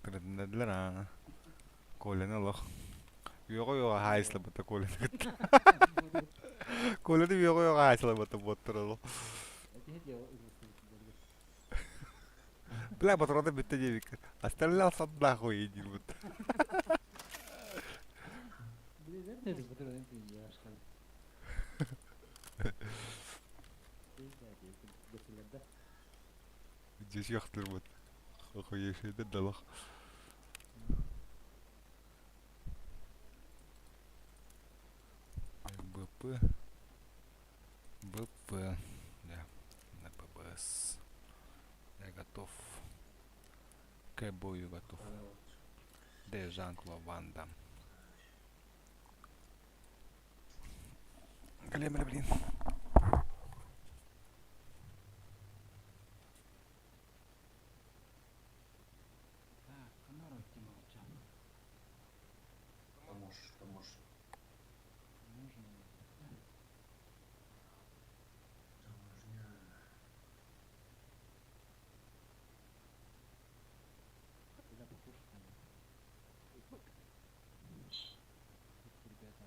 Кырдынадылар а. Коляны олох. Үөҕэ-үөҕэ хаайсылабыта Коляны кытта. Коляны үөҕэ-үөҕэ хаайсылабыта буоттар олох. Бля, патроны бүттэ диэбиккин. Остальные нахуй иди вот. Здесь яхтыр вот. Охуевший далах. БП. БП. Да. На ПБС. Я готов. К бою готов. Де Жан-Клод Ван Дам. Калемля, блин. Так, Канару идти молчал. Поможешь, поможешь. Нужен. Таможня. Куда покушать надо? Тут, ребята.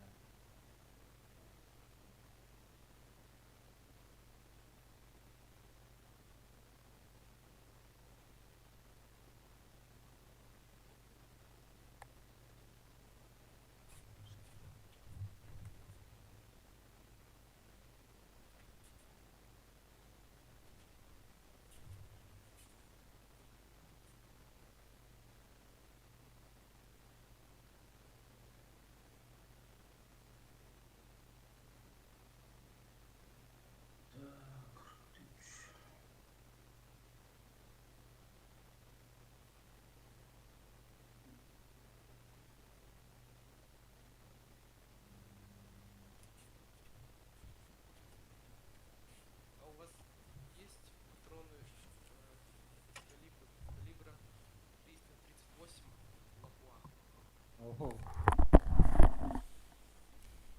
Ого.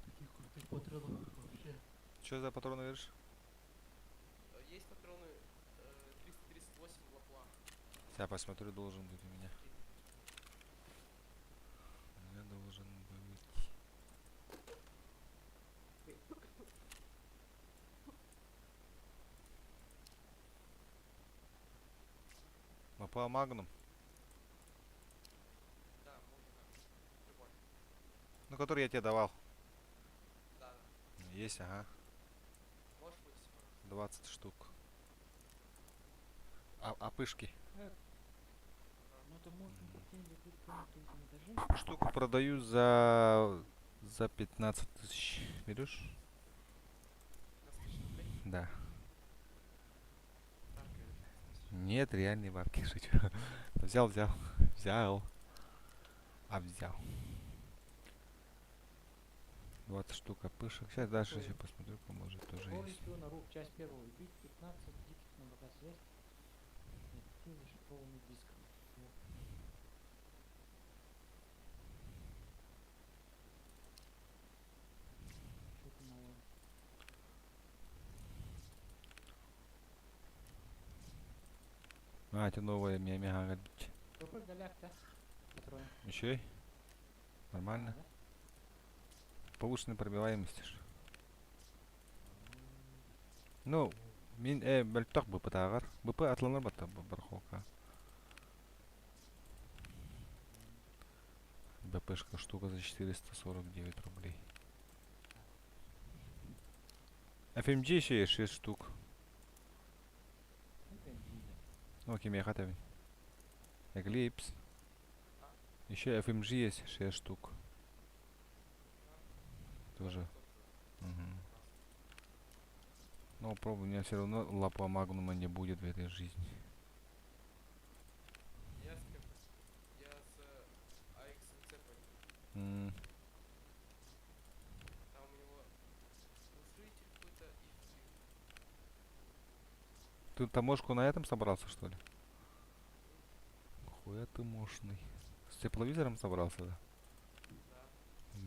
Таких крутых патронов вообще. Что за патроны говоришь? Есть патроны 338 Lapua. Сейчас посмотрю, должен быть у меня. У меня должен быть. Lapua Magnum. Да, можно. Любой. Ну, который я тебе давал. Да, да. Есть, ага. Можешь вынести, пожалуйста? 20 штук. А, опышки. Ну это можно где-нибудь быть на третьем этаже. Штуку продаю за 15 тысяч. Берешь? 15 тысяч рублей? Да. Марка или 15 тысяч? Нет, реальные бабки, шучу. Взял, взял. Взял. А взял. 20 штук опышек. Сейчас дальше еще посмотрю, может тоже есть. Полностью на рук, часть первого. Убить 15 диких на локации есть. Найти зашифрованный диск. Вот. Что-то новое. А, это новая мега. Какой голяк-то? Патроны. Еще и? Нормально. Да? Повышенной пробиваемости ж. Ну, мин мөлтөх БП-тааҕар. БП атыланар батта барахолка. БПшка штука за 449 рублей. FMG еще есть 6 штук. FMG, да. Ну, окей, хотя Эклипс. Еще FMG есть 6 штук. Тоже. Мгм. Но пробуй, у меня все равно Lapua Magnum а не будет в этой жизни. Я с КП. Я с AXMC пойду. Там у него глушитель какой-то и Ты таможку на этом собрался, что ли? Хуя ты мощный. С тепловизором собрался, да? Да.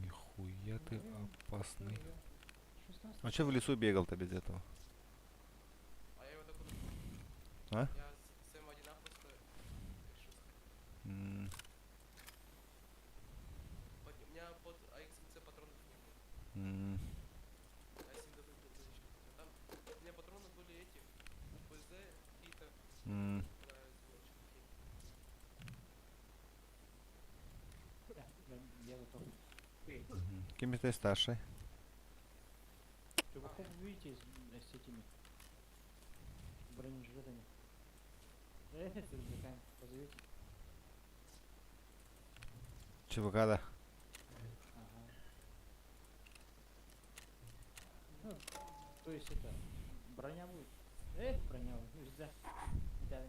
Нихуя ты Блин, опасный. я 16 А че в лесу бегал-то без этого? А я его так вот... А? Я с М1А просто решил стрелять. У меня под AXMC патронов не было. А 7 был защиту. Там у меня патроны были эти, УПЗ, какие-то, на зеленчик такие. Да, я готов. Мгм. Кем ты старший? Чуваков видите с этими бронежилетами? С рюкзаками. Позовите. ЧВК, да. Ага. Ну, то есть это, броня будет. Броня будет. Рюкзак. Да, да?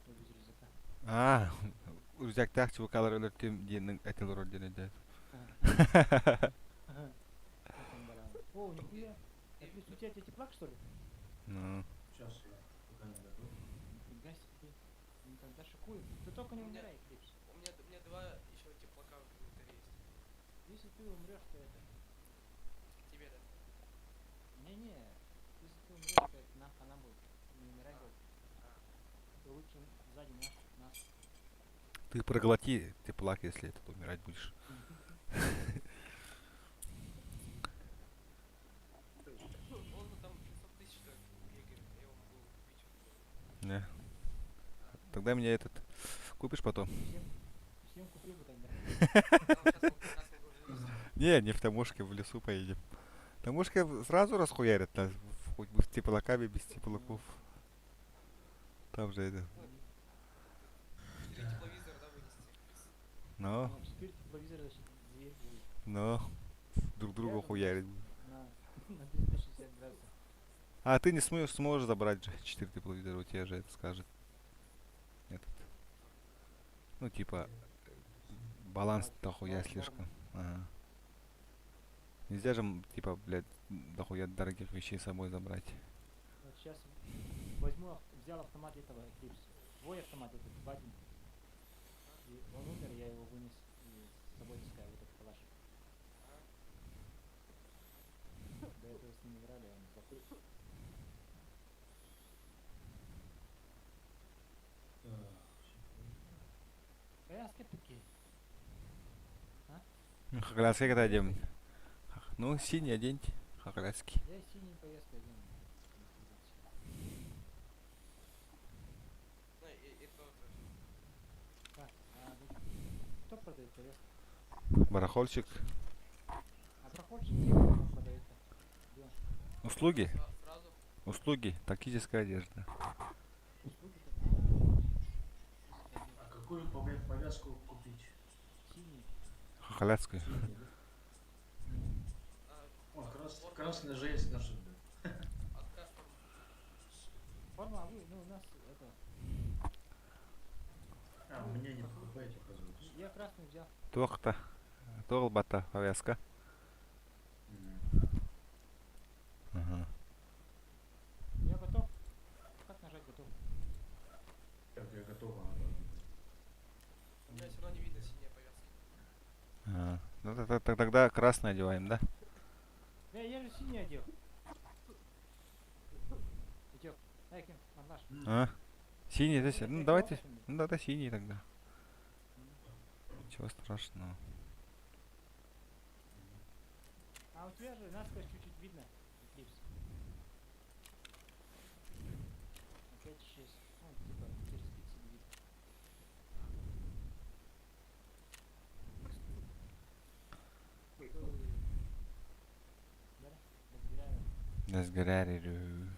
Ой, без рюкзака. А, рюкзактаах ЧВК-лар өлөртүм диэн этил диэн өйдөөт. Ага. Как он баран. О, нихуя. Это у тебя теплак, что ли? Ну, Сейчас я пока не готов. Нифига себе. Ну тогда шикуем. Ты только не У меня- умирай, Эклипс. У меня два еще теплака в инвентаре есть. Если ты умрешь, то это. Тебе, да? Не-не, если ты умрешь, то это нам хана будет. Не умирай, А. говорит. А. Ты лучше сзади нас. Ты проглоти теплак, если этот умирать будешь. Он там 600 тысяч так бегает, я его могу купить. Не. Тогда меня этот купишь потом? Всем купил бы тогда. Там сейчас могу вынести. Не, не в таможке, в лесу поедем. Таможка сразу расхуярят нас, хоть бы с теплаками, без теплаков. Там же это. Четыре тепловизора, да, вынести? Но, Ну, четыре тепловизора, значит, зверь будет. но, друг друга Рядом хуярить. На 360 градусов. А ты не сможешь забрать же 4 тепловизора, у тебя же это скажет. Этот. Ну, типа, баланс дохуя баланс слишком. Ага. Нельзя же, типа, блядь, дохуя дорогих вещей с собой забрать. Вот сейчас возьму, взял автомат этого Eclipse. Твой автомат этот, Бадин. И он умер, я его вынес и с собой. Так. Повязка пики. Хохляцкий когда оденем? Ну, синий оденьте. Хохляцкий. Я синий повязка одену. Ну и то тоже. Так, а, да. Кто продает повязку? Барахольщик. А проходчик где он продает-то? Где он? Услуги? Сразу Услуги. Тактическая одежда. Услуги-то? А, А какую повязку купить? Синий. Хохляцкую. Синий, да? а, О, красная же есть наша. да. а какая форма? Форма, а вы, ну у нас это. А, у меня не покупаете, оказывается. Я красный взял. Туохта. Туох бата повязка. М. Ага. Я готов. Как нажать готов? Так, я готова. надо. У меня все равно не видно синие повязки. А, Ну, тогда красный одеваем, да? Да, я же синий одел. Идет. Ай, Ким, наш. А? Синий, здесь. Ну, давайте. Ну, тогда синий тогда. Ничего страшного. А у тебя же насквозь чуть-чуть видно. Эклипс. Опять исчез. Ну, типа, через пиксель видно. Да, разбираем. Разгорярю.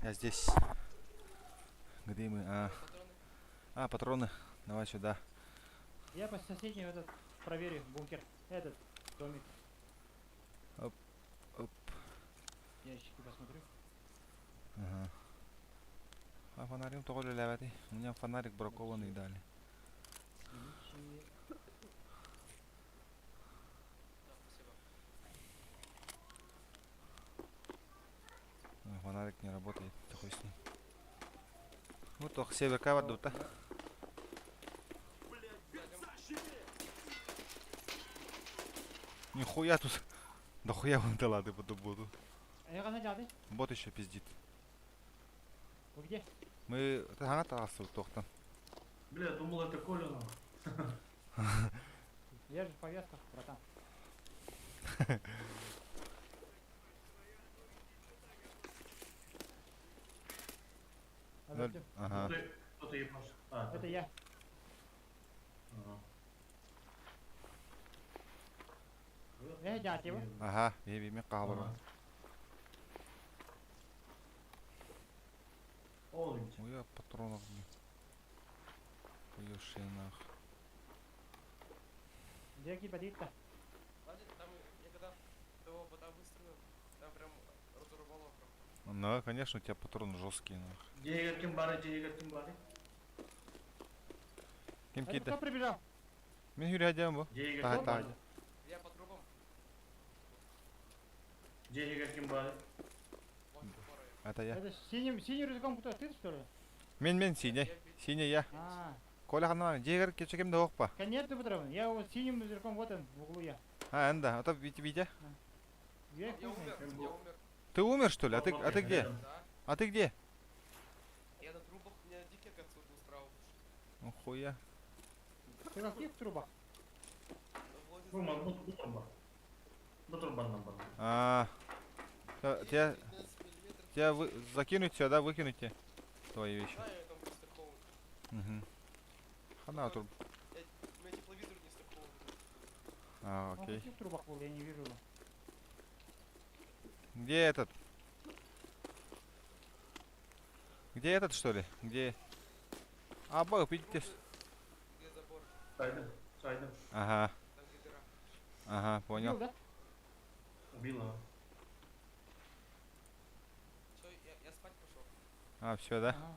Я здесь. Где мы? А, Патроны. а патроны. Давай сюда. Я по соседний этот проверю бункер. Этот домик. Оп, оп. Ящики посмотрю. Ага. А фонарик тоҕо үлэлээбэтий? У меня фонарик бракованный дали. Наличие. Да, спасибо. А, фонарик не работает. Такой с ним. Вот тох северка бардыбыта. Нихуя тут. Да хуя вон лады буду буду. А я когда дяды? Бот еще пиздит. Вы где? Мы хаҥа таҕыстыбыт туохтан. Бля, думал это Коля нахуй. Я же в повязках, братан. Ноль. Ага. Кто-то, кто-то ебаш. А, Это я. Ага. Э, дядя его. Ага, би би хаалар. Ага. Ол ведь. Ой, я патронов не. Хуёши нах. Где кипятит-то? Ладно, там я когда того бота выстрелил, там прям разорвало прям. Ну, конечно, у тебя патроны жесткие нах. Дьиэҕэр ким баарый, дьиэҕэр ким баарый. Ким Это киирдэ? кто прибежал? Мин сүүрээдьэм бу. Дьиэҕэр Таһа ким таһа. баарый. Я по трубам, Дьиэҕэр ким баарый. возле забора я. Это я. Это синим, синим рюкзаком кто? Ты что ли? Мин мин синий. Я би- Синий я. А, Коля ханна дьиэҕэр ким да суох. конец ты Я вот синим рюкзаком, вот он, в углу я. А, энда, а то Витя, Витя. Я Я хуй знает. умер, я умер. Ты умер, что ли? А ты где? Да. А ты где? Я на трубах, меня дикий кажется, убил справа. Ну хуя. Ты в каких трубах? Возле Бу забора. бу бу турба. Бу турбаннан бар. А, тебя, 19 миллиметров. тебя вы, закинуть сюда, выкинуть тебе твои вещи. Да, я там застрахован. Угу. Хана тур. У меня тепловизор не страхован. А, Он в окей. каких трубах был, я не вижу его. Где этот? Где этот, что ли? Где? А, бог, видите? Где забор, Сайдым, сайдым. Ага, там где дыра. ага, понял. Убил, да? Убила. Все, я спать пошел. А, все, да? Ага.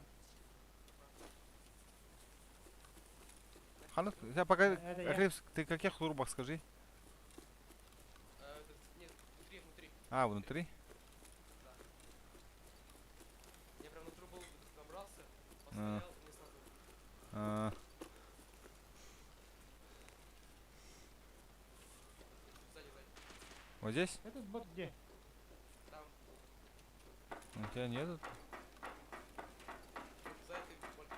Хана, я пока... Это я. Эклипс, ты каких трубах, скажи? Этот, нет, внутри, внутри. А, внутри? Да. Я прям на трубу забрался, А. постоял, не сразу. А, Сзади, сзади. вот здесь? Этот бот где? Там, У тебя нету? вот за этой высокой.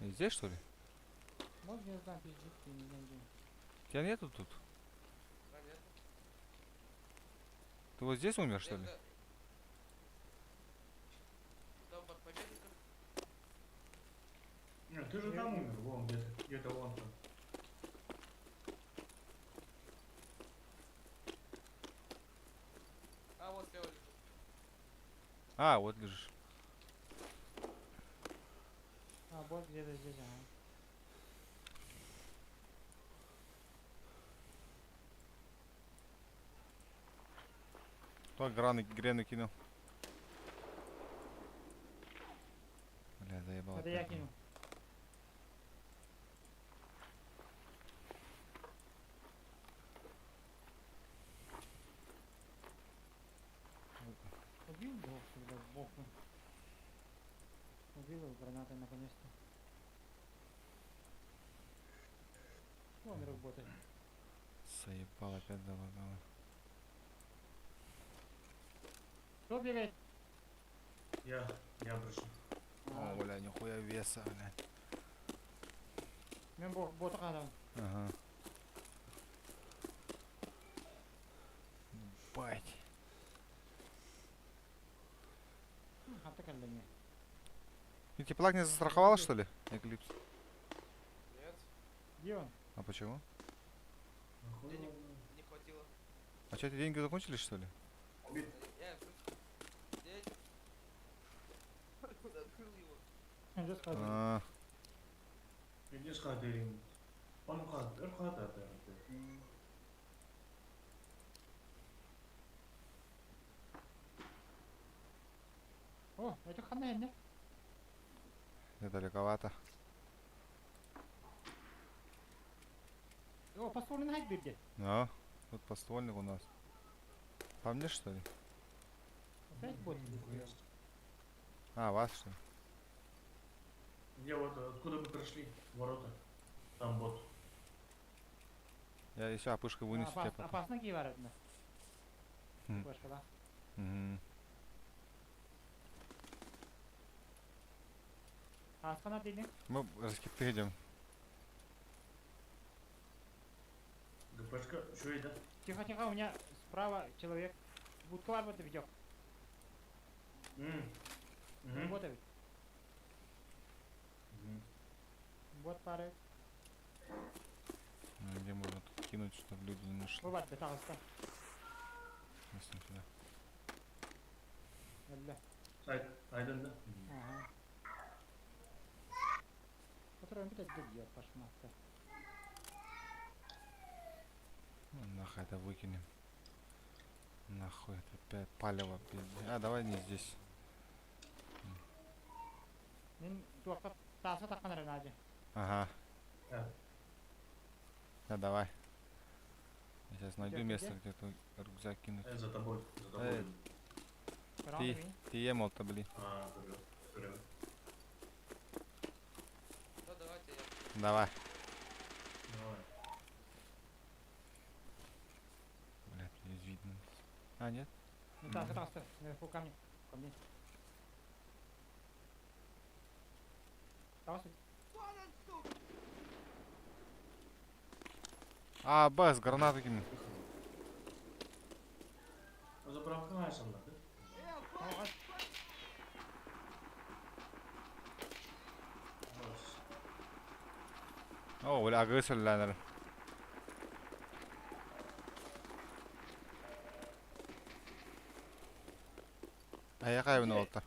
Здесь, что ли? Может, не знаю, пиздит, я не знаю где. Тебя нету тут? Да, нет. Ты вот здесь умер, что Я ли? Там под победником. Нет, ты же там умер, вон где-то, где-то вон там. А, вот слева лежит. А, вот лежишь. А, бот где-то здесь, ага. Кто граны, грену кинул? Бля, заебал. Это я опять. кинул. Убил бог, когда бог. Убил его гранатой наконец-то. Он работает. Заебал, опять залагало. Кто бегает? Я пришел. О, бля, нихуя веса, бля. Мен бота адам. Ага. Бать. Хата каллами. Ты теплак не застраховал, что ли? Эклипс. Нет, Где он? А почему? денег не хватило. А что, эти деньги закончились, что ли? А, Пиздец хаатырым. Он хаат, өр хаатаата. О, это хана не? Это далековато. О, поствольный найт бирде. Да, тут подствольник у нас. По мне, что ли? Опять бот здесь. А, вас, что ли? Где вот, откуда мы пришли? Ворота. Там бот. Я еще опышку вынесу тебе потом. Опасно киевар одна. Башкала. Угу. Аспана дейdi. Мы раскиты идем. ГПшка, что это? Тихо, тихо, у меня справа человек. Будка var вот ведет. Угу. Вот ведь. Вот пары. Ну, где можно тут кинуть, чтобы люди не нашли? Вот, пожалуйста. Сюда. Айдан да? Ага. Который он опять дед пошматка. Ну, нахуй это выкинем. Нахуй это опять палево. Пиздец. А, давай не здесь. Ага. Да, давай. Я сейчас найду Где, место, где? где твой рюкзак кинуть. За тобой, за тобой. Ты, ты ем, блин. А, говорю. Да, давайте я. Давай. Давай. Блядь, не видно. А, нет? Ну так, так, наверху камни. Ко мне. А, бас, гранату кинул. Заправка да? О, бля, агрессор, наверное. А я кайбын олта.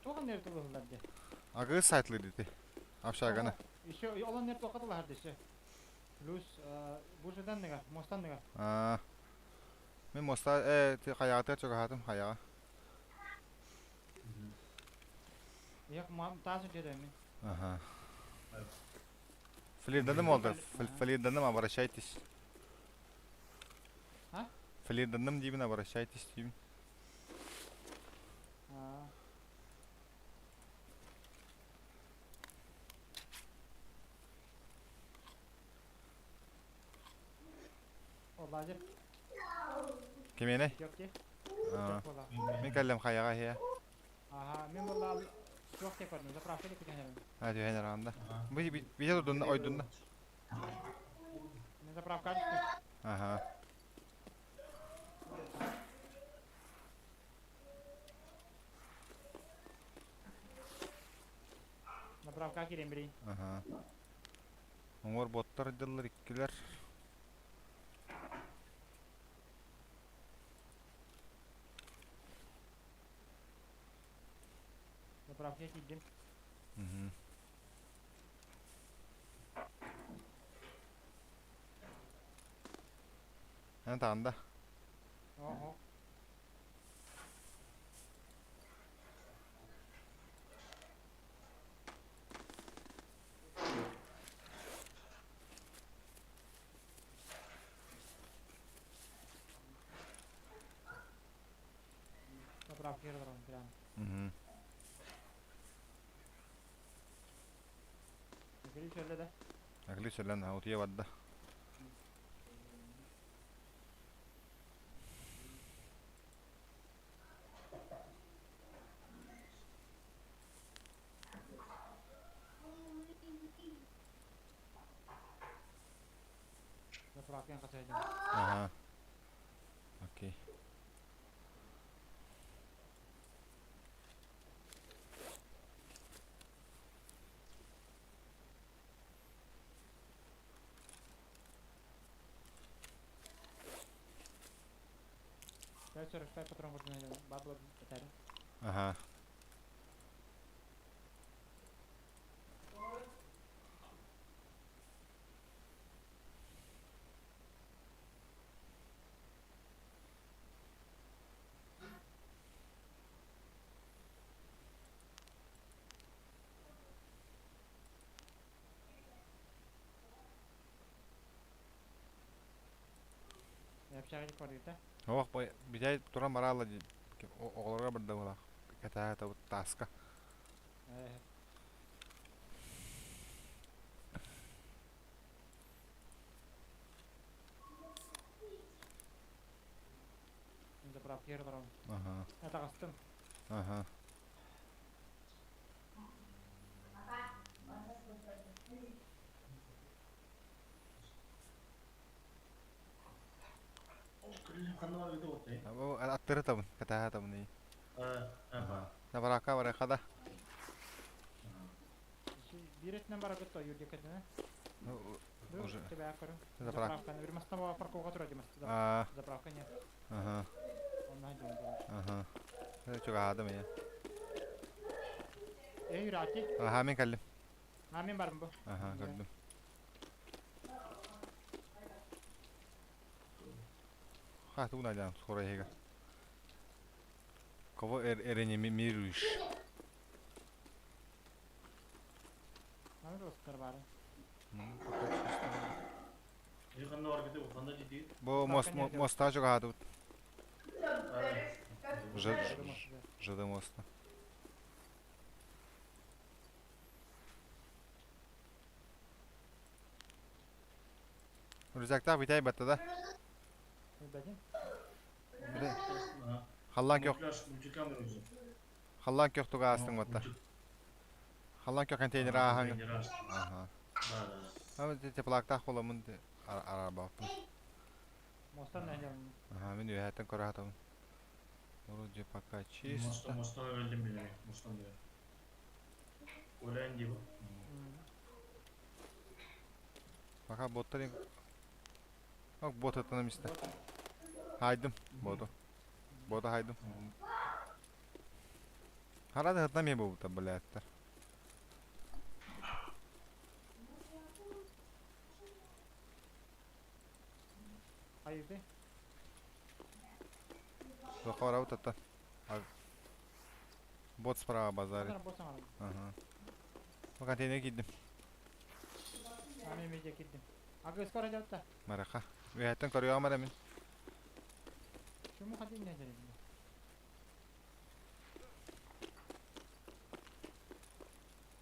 Туған нерді бұзылар де? Агы сайтлы dedi. Общаганы. Еще олон нерді оқытылар десе. Плюс бұл жерден нега, мосттан нега. А. Мен моста э хаяга чогахатым хаяга. Як мам тасы жерде мен. Ага. Флирданым oldu. Флирданым обращайтесь. А? Флирданым деймін обращайтесь деймін. А. О, лазер. Кемене? Yok ki. А. Yok бола. Мен кәллем хаяга хия. Ага, мен бола жоқ деп көрдім. Заправка деп кеткен Ha түйен арағында. Бу бите дудунда ойдунда. Мен заправка түстім. Ага. Заправка кирем бірей. Ага. Оңор боттар дыллар иккилер. Заправка кидим. Угу. Эн тағында. Ого. Заправка кирем прям. Угу. Ключ öyle de. Акли сөйлен, аутия бадда. Заправка касайдым. Ага. Окей. 5.45 патрон курдун. Бабла бетер. Ага. Общага барыта. Ох, битэй туран бараалла дии. Оҕолорго барда буолаах. Кэтээһэ тааска. Заправка барам. Ага. Атаҕастым. Ага. Ханна бар гыды отай. Аттыры табын, кэтээһэ табын. Ага. Заправка бар хада. Биир өттүнэн барабыт то юрдикатына. Уже. Тебя көрү. Заправка. Заправка. Бир маста парковка турар димас. А, Заправка нет. ага. Онна дьон. Ага. Чугаадым я. Эй, юрати. Аха, мен кэллим. А мен барым бу. Аха, көрдүм. Ха, тугун айдан, скоро егер. Кого реанимируешь? Аны достар бары. Ну, пока чисто. Ханна бар гыды ханна жidi. Бу мост моста чугаадыбыт. Ж ЖД моста. Рюкзактаах битэй батта да? Бәдин. Халлаан көх халлаан көх туга астың батта. Халлаан көх контейнер ааһаҥ. Аха. А теплактаах буоламмын араарбаппын. Мостан нәһәм. Аха, мин үөһэттэн көрө сатабын. Вроде пока чисто. Моста өлдüm бile. Мостан бile. Ойлайын деп. Пока боттар Ок, бот аттанам истэ. Хайдым, боту. Бота хайдым. Харада хатнам ебу бута, блядь. Хайды. Тоққа барабыт аттан. Бот справа базарит. Ага. Бу контейнер киирдим. Ами медиа киирдим. Ага, скоро жапта. Мараха. Үөһэттэн көрүөҕүм эрэ мин. Чуму хадин не дерим.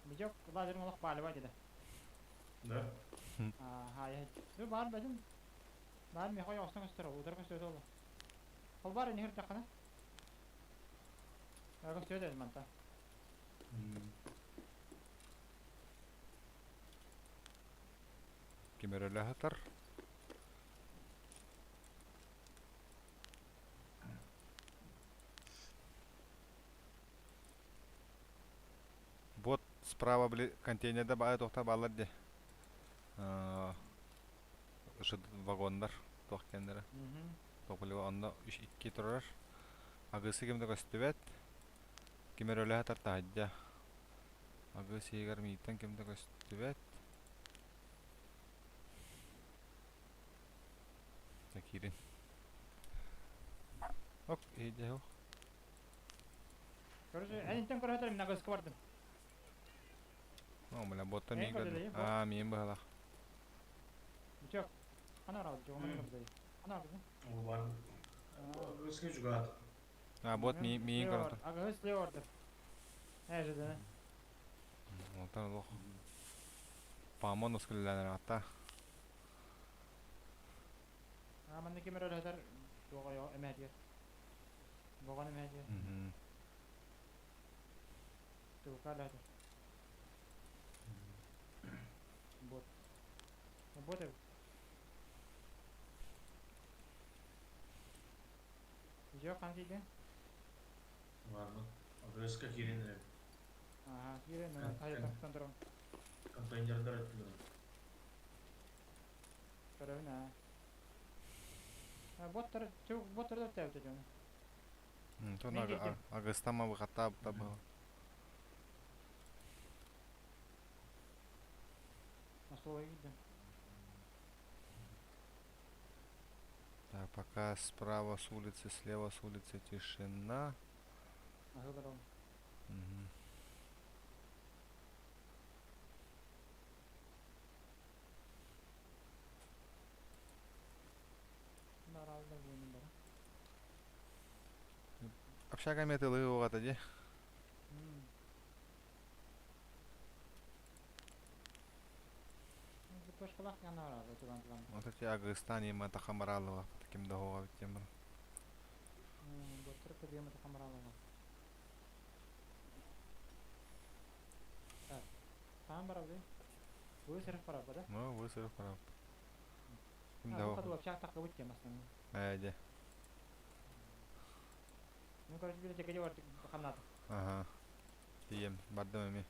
Бижок лазерин олох баалыба деді. Да. А, хай. Бу бар бәдим. Бар ми хой остан көстөр, удар көстөр ол. Ол бар не хер тақана. Ага көстөр дедим манта. Кимереле хатар. Бот справа били контейнерде баайы тоқта баллар де. Жыд вагондар туох кендere. Тоқылы онно үш икки турар. Агысы кимде көстүбэт. Кимереле хатар таһадья. Агысы егер мииттен кимде көстүбэт. Киирин. Ок, иде ох. Короче, әнинтен көрөтөр мин агыс бардым. О, бля, ботта Эн миин көрдө көрдүм. дии, бот. Аа, миин быһалах. Бижок. Ана арады, жогона көрдө. Ана арады. Ол бар. Өске жүгат. А, бот миин миин көрдүм. Агыс леорды. Әжеде. Онтон олох. Памон ускулланар атта. А манны кемер өлөтөр жога жо эмәдер. Боган эмәдер. Тука ләдер. Бот. Бот. Жок кантиде? Бар mı? Өске кирин Ага, кире, мен тайы тактан турам. контейнердер өттүлөр. Көрөбүн а. Боттар, чук боттар да тәүтө жона. Тон Мен кирдим. агыстама быхатта бу. Остолой кирдим. Так, пока справа с улицы, слева с улицы тишина. Ахылар. Мгм. Общага метылы оҕата дии. Вот эти Агыстан има тахамаралова таким договор тем. Ну, высырых барабы. Ким да Ээ, Ну, короче, библиотека бар хамнаты. Ага. Тиийем, бардым эми.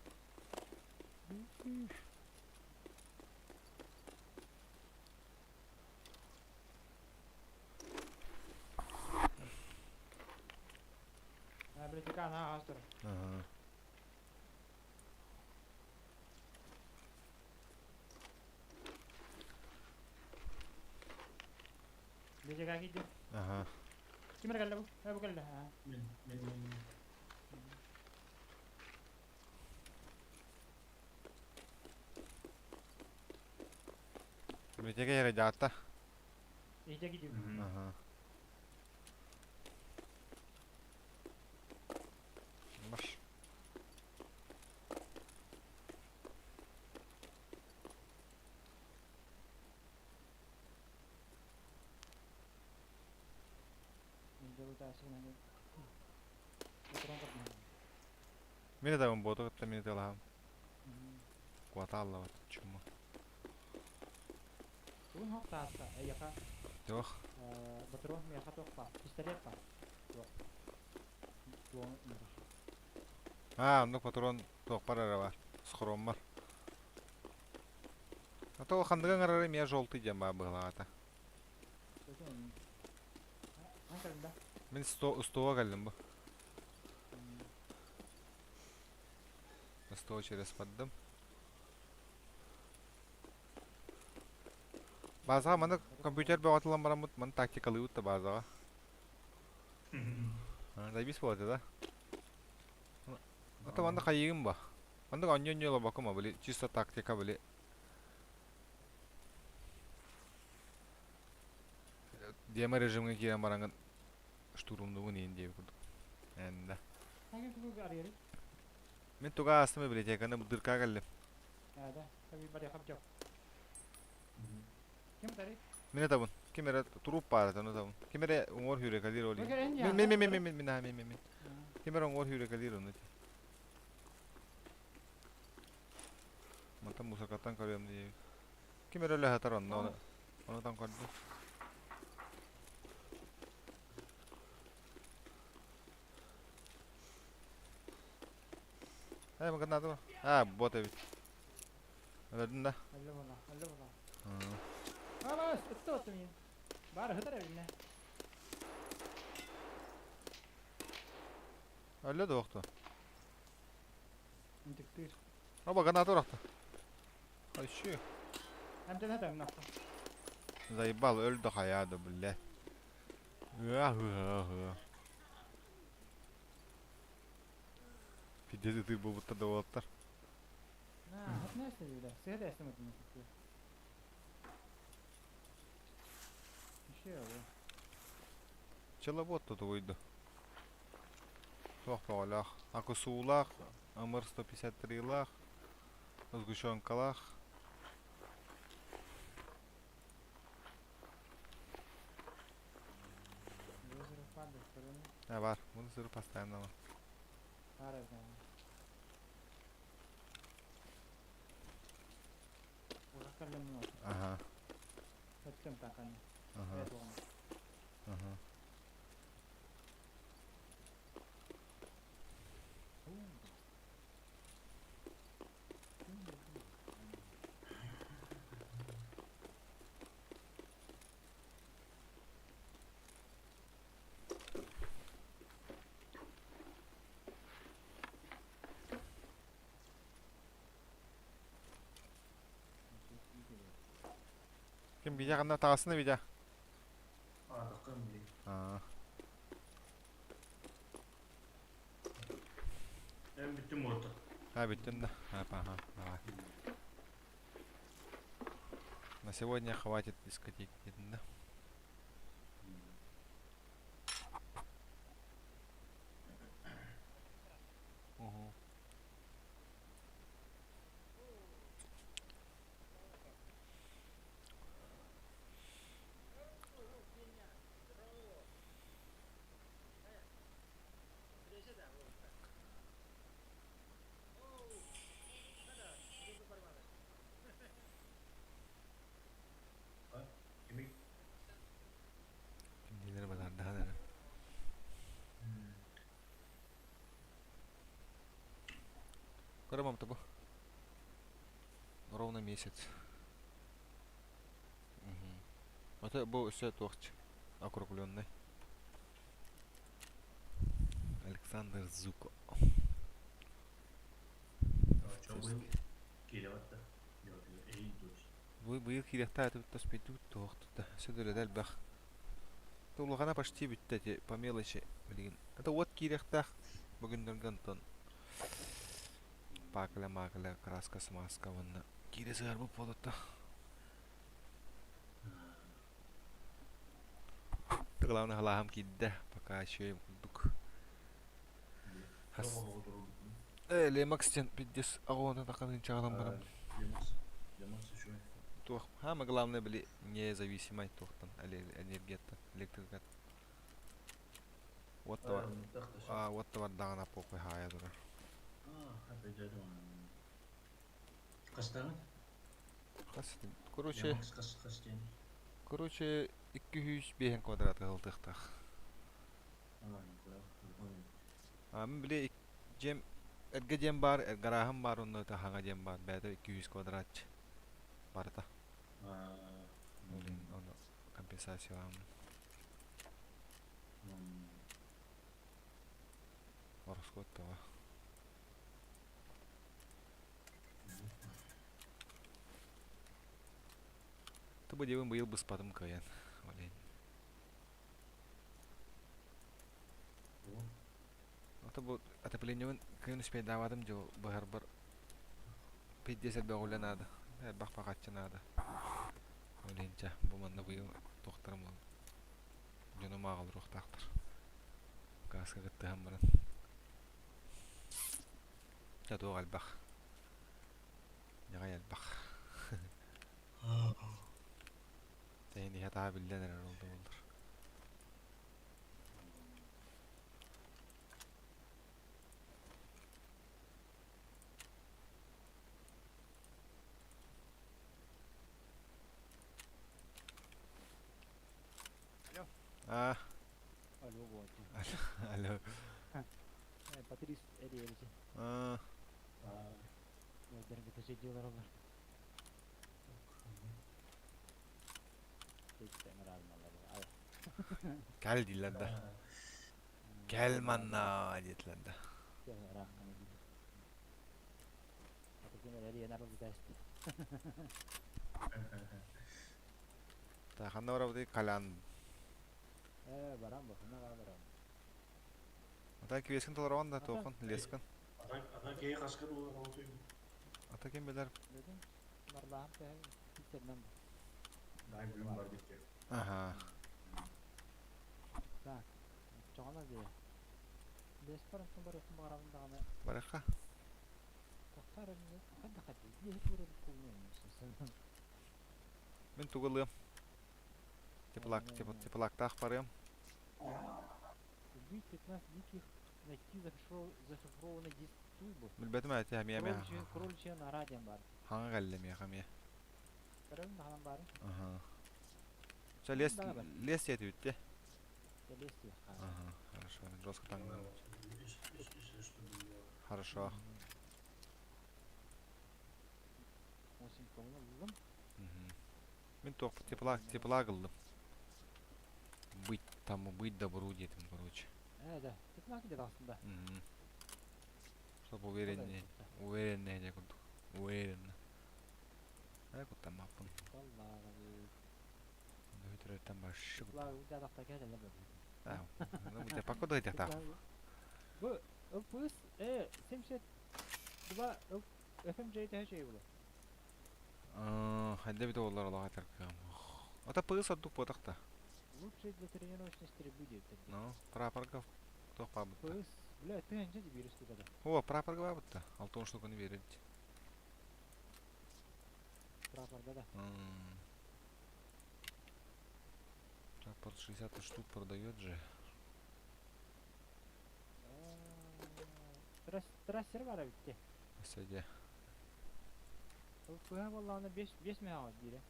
Библиотека ана астыр. Ага. Библиотека киирдим. Ага. Ким эрэ кэллэ бу? Э, бу кэллэ. Мин, мин, мин. Библиотека эрэ дьаатта. Иһдэ киирдим. Ага. Баш. Мин да боту кытта мин тылаһам. Куатааллабат чума. Тугун хоқ тааста, эйэхэ Туох. Батырон миэхэ туох баар? Пистолет баар. Туох. Туоҥ Аа, оннук патрон туохпар эрэ бар. Схроммар. А то ханныгы ыҥырар эмиэ желтый диэн баар быһылаҕата. Мин СТО кэллим бу. СТО через бардым. Базаҕа маны компьютер бөҕөтүлэн бараммыт маны тактикалыыбыт да базаҕа. Заебись буолла да. Это манна хайыгым ба. Маннык онньо-онньо олобокум били чисто тактика били. Демо режимҥэ киирэн бараҥҥын штурмнугун иин диэбит курдук. Эннэ. Мин туга аастым библиотеканы дырка кэллим. Мин этабын. Ким эрэ туруп баар этэ, ону этабын. Ким эрэ уҥуор сүүрэкэлиир ол иһин. Мин мин мин мин мин мин мин мин мин. Ким эрэ уҥуор сүүрэкэлиир ону. Мантан мусоркаттан көрүөм диэбит. Ким эрэ өлө сытар онно, ону там көрдүм. Ээ, мага надо. А, бот эбит. Өлөрдүн да? Өллө була. Абас, ытты оттум мин. Бар хытар эбинне. Өллө да охто. Интиктир. Оба граната урахта. Айшы. Эмтен хатам нахта. Заебал, өлдө хаяды, бля. Пиздец ытыр буолбуттар да уолаттар. На, хатна эстэ Сыһа да эстэ мытын. Еще Пчеловод тут выйду. Туох бөҕөлөөх. Акусуулаах, ымыр 153-лаах, сгущенкалаах. А бар, буну сыры постоянно бар. Ага. Ага. Ага. Ким видя ханна таҕасына видя? А, такым дии. Аа. Эн бүттүм уота. А, бүттүм да. Ага, давай. На сегодня хватит дискотеки, да? Полтора мамта бу. Ровно месяц. Угу. Это бу өссө туохч округленный. Александр Зуко. Бу быйыл киириэхтээх этибит тоспойдубут туох тутта сөдүрэтэ элбэх. Улахана почти бүттэ ити по мелочи билигин. Это уот киириэхтээх бүгүннэргэ онтон паакыла-маакыла краска смазка уонна киирэ сыһарбыт буолутта. Главное халааһым киирдэ пока еще курдук. Хас Э, Лемакс диэн пиздец аҕуона таханын чаҕалан баран. Туох, самое главное били независимай туохтан энергияттан, электрикаттан. Вот а вот бардаҕына похуй хаайа турар. Хас короче короче 205 квадрат ылтыахтаах. А мин били дьиэм эргэ дьиэм баар, гарааһым баар онно хаҥа дьиэм баар, бэйэтэ 200 квадрат барыта. Блин, ону компенсацияламмын. Ороскуот тоҕо. Тубу диэбин быйыл быспатым кыайан. Блин. Ото бу отоплениебын кыайан успейдаабатым дьыл быһарбар пиздец элбэх үлэ наада. Элбэх баҕаччы наада. Ол иһин чэ, бу манна быйыл туохтарым дьонум ааҕыллыахтаахтар. Гааска кыттыһан баран. Чэ туох элбэх. Дьаҕай элбэх. Тэйин иһэ-таһа биллэн эрэр ол да буоллар. Алло. А. Алло, вот. Алло. Патрис Эриевич. А. Дәрбите жедилер олар. Кэл дииллэр да. Кэл манна диэтилэр да. Та ханна барабытый Колян. Э, барам бу, ханна барам. Ата квескин толороҕун да туохун лескин. Ата киһи хаска Ата ким билэр? Барлаам төһө Аха. Так, чоҕоно дии. Леспар онтон барыахпын баҕарабын даҕаны. Барыахха. Тохтоор эмиэ хайдах хайдах лиэһи туурабыт кулуну Мин тугу ылыам? Теплак, теплактаах барыам. Убить 15 диких, найти зашифрованный диск тубы. Билбэтим эти эмиэ эмиэ. Кроличья нора диэн баар. Хаҥа кэллэ миэхэ эмиэ. Көрөбүн даҕанан баары. Аха. Чэ лес лес диэтибит дии. Лес диэх. Ага, хорошо. Жестко таҥнан. Хорошо. Осень колун ыллым. Мин туох теплак теплак ыллым. Быть тому, быть добру диэтим, короче. Э, да. Теплак диэн астында. Чтобы увереннее, увереннее диэ курдук. Уверенно. Э, куттаммаппын. Өтөрөттөн башы. Ну, бу пока да Бу ЛПС э 72 FMJ төһө чэй була? Аа, ханда бит оҕолор олох атаркам. Ата пыс ордук буотахта. Лучший для тренировочной стрельбы диэбиттэр. Ну, прапорга туох баабытта. Пыс, бля, тыһыынча биир штукада. О, прапорга баабытта. Алтын штуканы берет. Прапорга да. Прапор 60 штук продает же. Трассер бар эбитте. Өссө ЛПХ буоллаҕына 5 мегаҕа диирэ.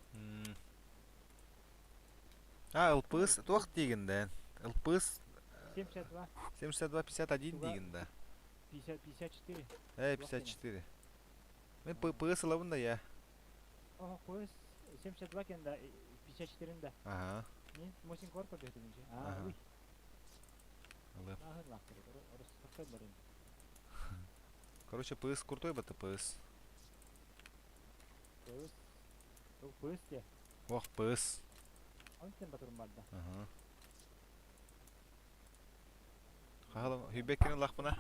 А, ЛПС туох диигин да? ЛПС 72. 72 51 диигин да. 50 54. Э, 54. Мен ПС ылабын да я. О, ПС 72 кенда 54 да. Ага. Мен Мосин кор көрдөтүм же. А, уй. Ылып. Ахыр лактыр. Орыс такой барым. Короче, ПС крутой бата ПС. ПС. Ол ПС те. Ох, ПС. Онтен батырым барда. Ага. Хаһалам, хүбеккин лахпына.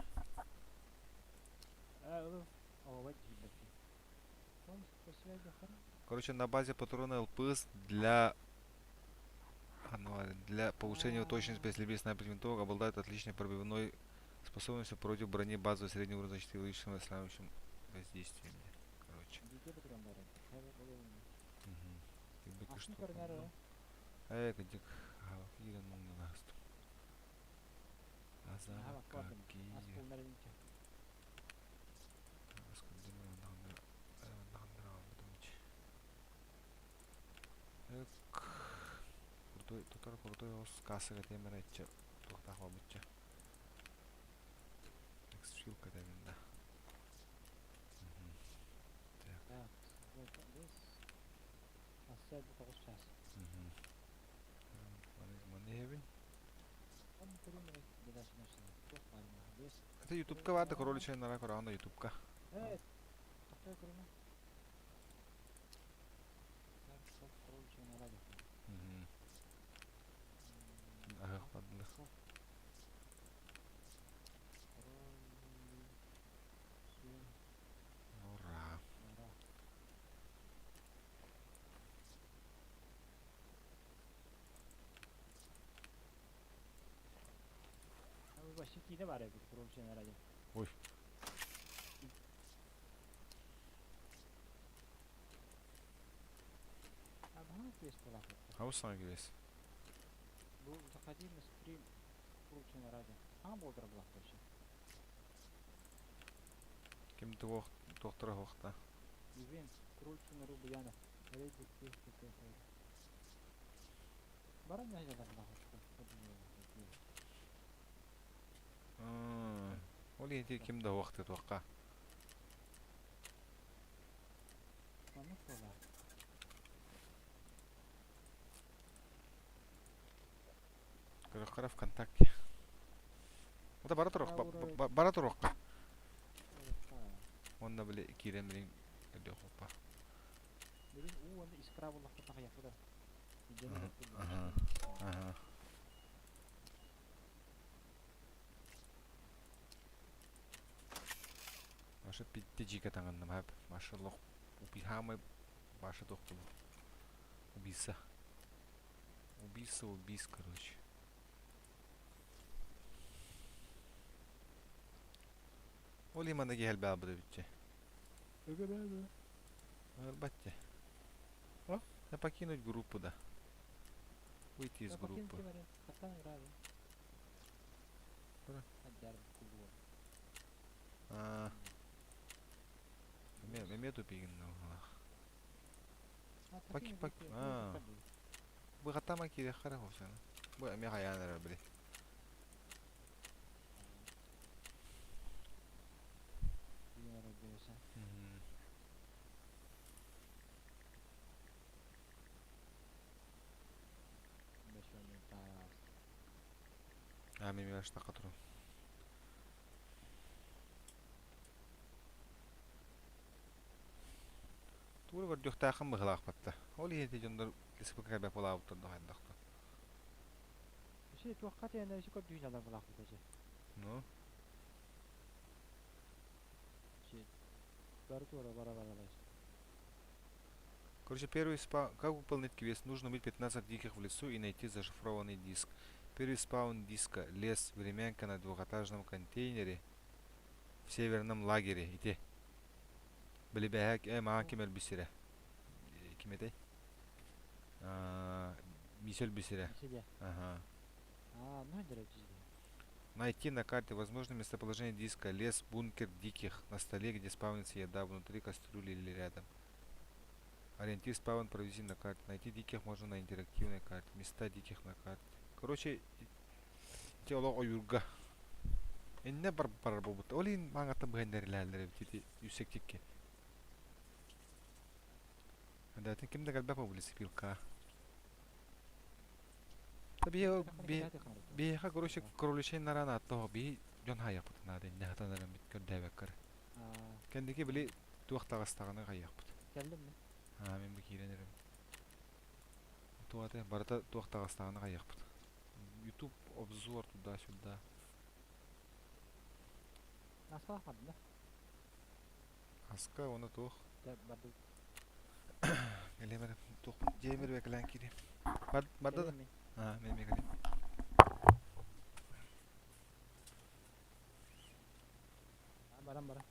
Короче, на базе патрона ЛПС для для повышения точности при стрельбе снайперских винтовок обладает отличной пробивной способностью против брони базового среднего уровня защиты и высшим ослабляющим воздействием. Короче. Угу. Э, кадик. Азара какие. Крутой, тутар крутой ос кассага темир айтча туохтаах буолбучча. Эксфилка да. Так. Это ютубка баар да король нара көрөҕүн да ютубка. Аһыах бардылар. Ура. Ой. Хаус саҥа кириэс. Бу заходи на стрим Ким туохтара хуохта. Ол иһити ким да хуохты туохха. Көрөххө ВКонтакте. Это бара туруох, бара туруохха. Онно били киирэн билин көрдүөх Ага, ага. Маша питте жика таҥынным хап. Маша лох убихамай Маша тохтулу. Убийца. Убийца, убийц, короче. Ол имана киһэлбэҕэ битче. Албатте. Да покинуть группу, да. Выйти из группы. А. Эме тупигин Паки пак. А. Быгатама кире хара хосана. Бу эме хаянара били. А мен аштаққа турам. Тура көрдүөхтаахын быһылаахпатта. Ол иһити дьоннор республика бэпулаабыттар дохайдахта. Ну? Короче, первый спаун... Как выполнить квест? Нужно убить 15 диких в лесу и найти зашифрованный диск. Первый спаун диска. Лес. Времянка на двухэтажном контейнере в северном лагере. Ити. Били бэһэк э маа ким өлбүсирэ. Ким этэй? Мисел өлбүсирэ. Ага. Найти на карте возможное местоположение диска. Лес, бункер диких. На столе, где спавнится еда, внутри кастрюли или рядом. Ориентир спаун провести на карте. Найти диких можно на интерактивной карте. Места диких на карте. Короче, ити олох ойуурга. Инне бар бар буолбут. Ол иһин маҥаттан быһан эрэлээллэр эбит ити үссэктикке. Эдэтин ким да кэлбэт буолбут лесопилкаҕа. Биһиэхэ короче кроличий наран ааттаах биһи дьон хаайыахпыт наада иннэ хатан эрэммит көрдөөбөккөр. Кэнники били туох таҕыстаҕына хайыахпыт. Кэллим мин. Аа мин бу киирэн эрэбин. Туох аты барыта туох таҕыстаҕына хайыахпыт. YouTube обзор туда-сюда. Аска бардым да. Аска уонна туох? Дьэ бардым. Кэлиэм эрэ туох дьиэм эрэ кэлэн киириэм. Бар барда да? Кэлиэм мин. Аа мен эмиэ кэлиэм. Баран баран.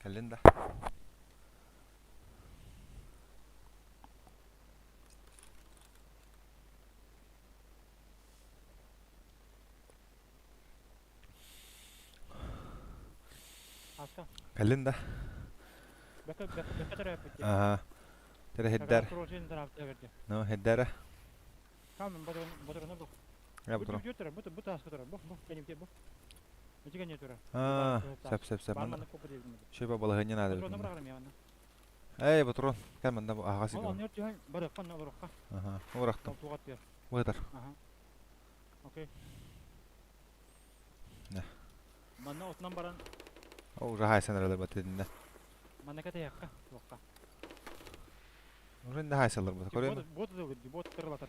Кэллин да? Аска. Кэллин да? Бэкэ бэкэ бэкэ төрөөппүт дии. Аха. Тере хеддер. Ну, хеддера. Камын бодорун бодоруна бу. Я Бу бутру. түгү турар, бу бу тааска турар, бу бу кэнибите бу. Ити кэнни турар. Аа, сөп сөп сөп. Бар Манна манна копа диэбин. шөбө балаһыанньа наада Патронна эбит. быраҕарым я манна. Эй, патрон, кэл манна бу аһаҕас Ол сиргэ. анньар түһэн барыахха онно олоруохха. Аха, уурахтым. Ол туоҕат түһэр. Быһытар. Аха. Окей. Не. Манна отунан баран О, уже хайсан эрэлэр батытынна. Манна кэтэһиэххэ, туохха. Урын да хаайсаллар бу. Көрүөн. Бот бот тырылатар.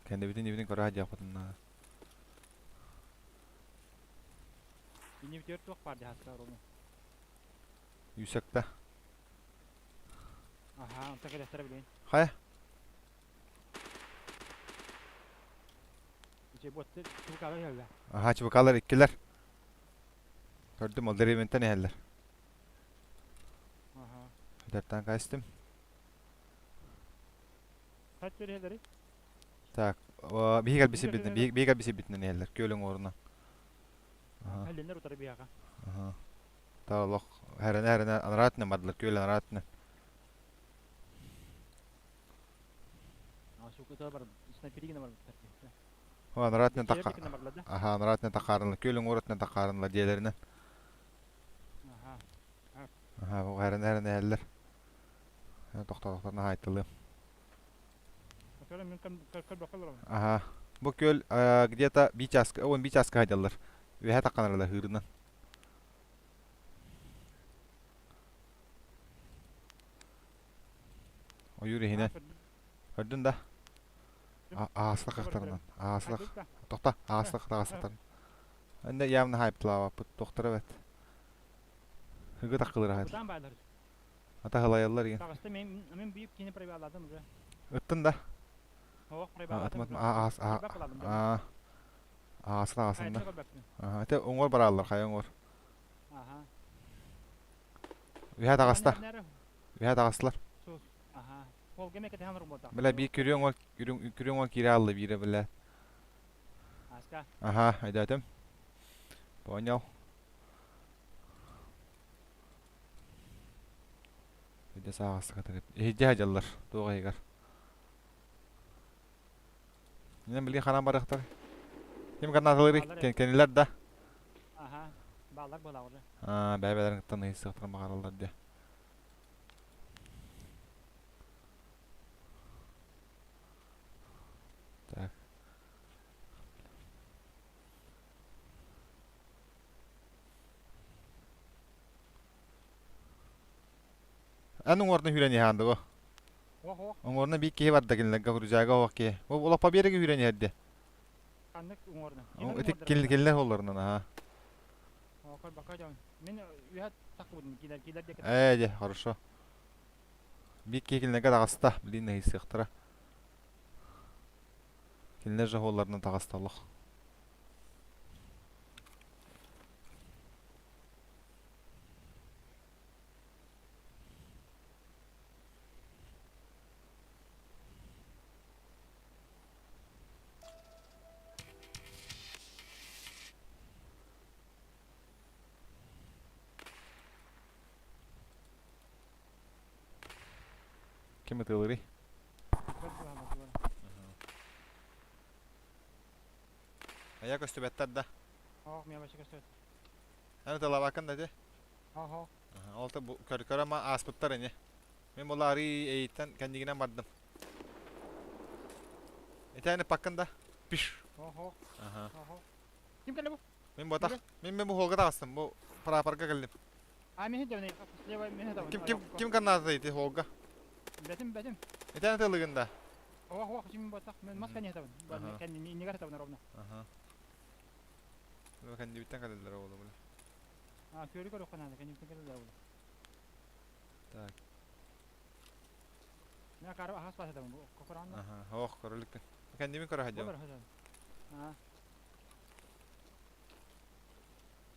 Кэннибитин ибитин көрө сылдьыахпытын наада. Иннибитигэр туох баар дьаһаска рону? Юсакта. Аха, онто кэлэхтэрэ билигин. Хайа? Аха, чубукалар иккилэр. Көрдүм, ол дэриэбинтэн иһэллэр. Өтөртөн кайстым. Так, биһиги кэлбисибитинэн, биһиги кэлбисибитинэн иһэллэр, күөл уҥуорунан. Хәллэннэр утары биһиэхэ. Аха. Та олох хэрэнэ-хэрэнэ анараатынан бардылар, күөл анараатынан. Анараатынан такка Аха, анараатынан таккаарынла, күөл уҥуоратынан таккаарынла дьиэлэринэн. Аха, хэрэнэ-хэрэнэ иһэллэр. Тохтоотохторуна хаайтылыам. Аха. Бу күөл где-то биир чааска, уон биир чааска сылдьаллар. Үөһэ такканаралар ыһыырынан. Ойуур иһинэн. Көрдүн да? Ааслах ахтарынан. Ааслах. Тохта. Ааслах таҕастатан. Инде явно хайптылаабаппыт. Тохтор эбэт. Ыгы таккылыр аһат. Ата хылайаллар иген. Таҕыста мен мен биир кини проявладым уже. Ыттын да? Ох, проявладым. Аас аа Аасла аасында. Аха, те оҥор барааллар, хайа оҥор. Аха. Үһэ таҕыста. Үһэ таҕыстылар. Аха. Холга ме кэтэһэн олорбута. Бля биир күрүөҥ ол күрүөҥ ол киирэ алла биирэ бля. Аска. Аха, өйдөөтүм. Понял. Өйдө сааҕастык атырып. Иһирдьэ сылдьаллар туох иһигэр. Инэн били ханан барыахтар. Ким гранаталары кэнилэр да. Аха, бааллар буолаҕы. Аа, бэйэ-бэйэлэрин кытта ыйсыахтарын баҕараллар диye. Так. Эн уҥуорна сүүрэн иһээн дуо? Уҥуорна биир киһи барда кинилэргэ рюкзага оһох киһи. Ол олохпо биэрэги сүүрэн иһэрдэ. Ханнык уҥуорна? Ити кинилэр оллорунан аха. Мин үһэ таххыбытым килер килер диэки. Ээ дьэ, хорошо. Биир киһи кинилэргэ таҕыста, блин ыйсыахтара. Кинилэр же олларынан таҕыста олох. Ким ытыалыырый? Айа көстүбэттэр да? Оох, миэхэ вообще көстүбэт. Эн ытыалаабаккын да ити? Оһо. Ол да көрө ма ааспыттар ини. Мин була арыы эйиттэн кэннигинэн бардым. Итээни паккын да? Пиш. Оһо. Оһо. Ким кэллэ бу? Мин ботах. Мин бу холга таҕыстым. Бу прапорга кэллим. А мен хедебин слева мен хедебин. Ким ким ким канаата ити холга? Бэтим бэтим. Итээни тылыгын да? Ох ох ким ботах. Мен маска не хедебин. Кэнни иннигэр хедебин ровно. Аха. Кэннибиттэн кэлэллэр оҕолор бile. А көрү көрө канада кэнниттэн кэлэллэр оҕолор. Так. Мен кары ахас бас хедебин. Кокоран. Аха, ох, көрөлүкпүн. Кэннибин көрө хадьабын. А.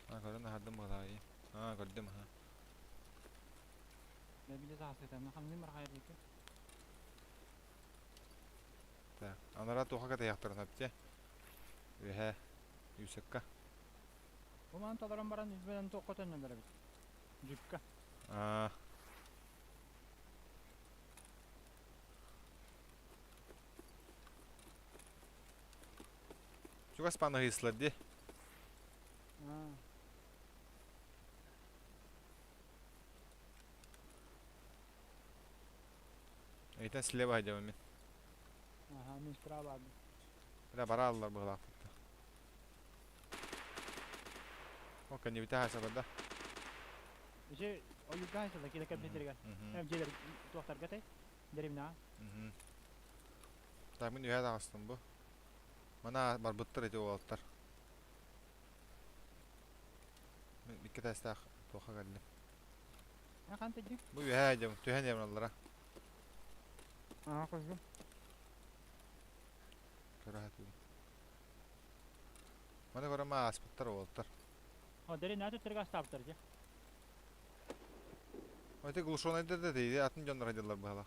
А, көрөн аһардым быһалаайы. А, көрдүм, аха. Мен биле саас хедебин. Хамнын бар хайыр дике. Так, анара туха катаяқтарын апте. Үһэ, Юсекка. Бу маны толорон баран үзбэнэн туохха төннөллөр эбит. Джипка. Аа. Чугас паны ыйыслар ди. Аа. Эйтен слева айдабын мин. Аха, мин справа бардым. Бля, бара аллар быһылаахпытта. О, кэннибитэ хаасабарда. Ити ойуурга хайсалар киирэ кэлбитигэр. Дьиэлэр туохтарга этэй? Деревняҕа. Так, мин үһэ таҕыстым бу. Мана барбыттар ити уолаттар. Мин икки тээстээх туохха кэллим. Хаан тэдди? Бу үһэ дьом, түһэн диэм аллара. Аа, көрдүм. Көрө хатыыбын. Маны көрөм ааспыттар уолаттар. О, деревняҕа төттөрү астаабыттар ити. Ити глушенайдар да дейди, атын дьоннор айдыллар быһалах.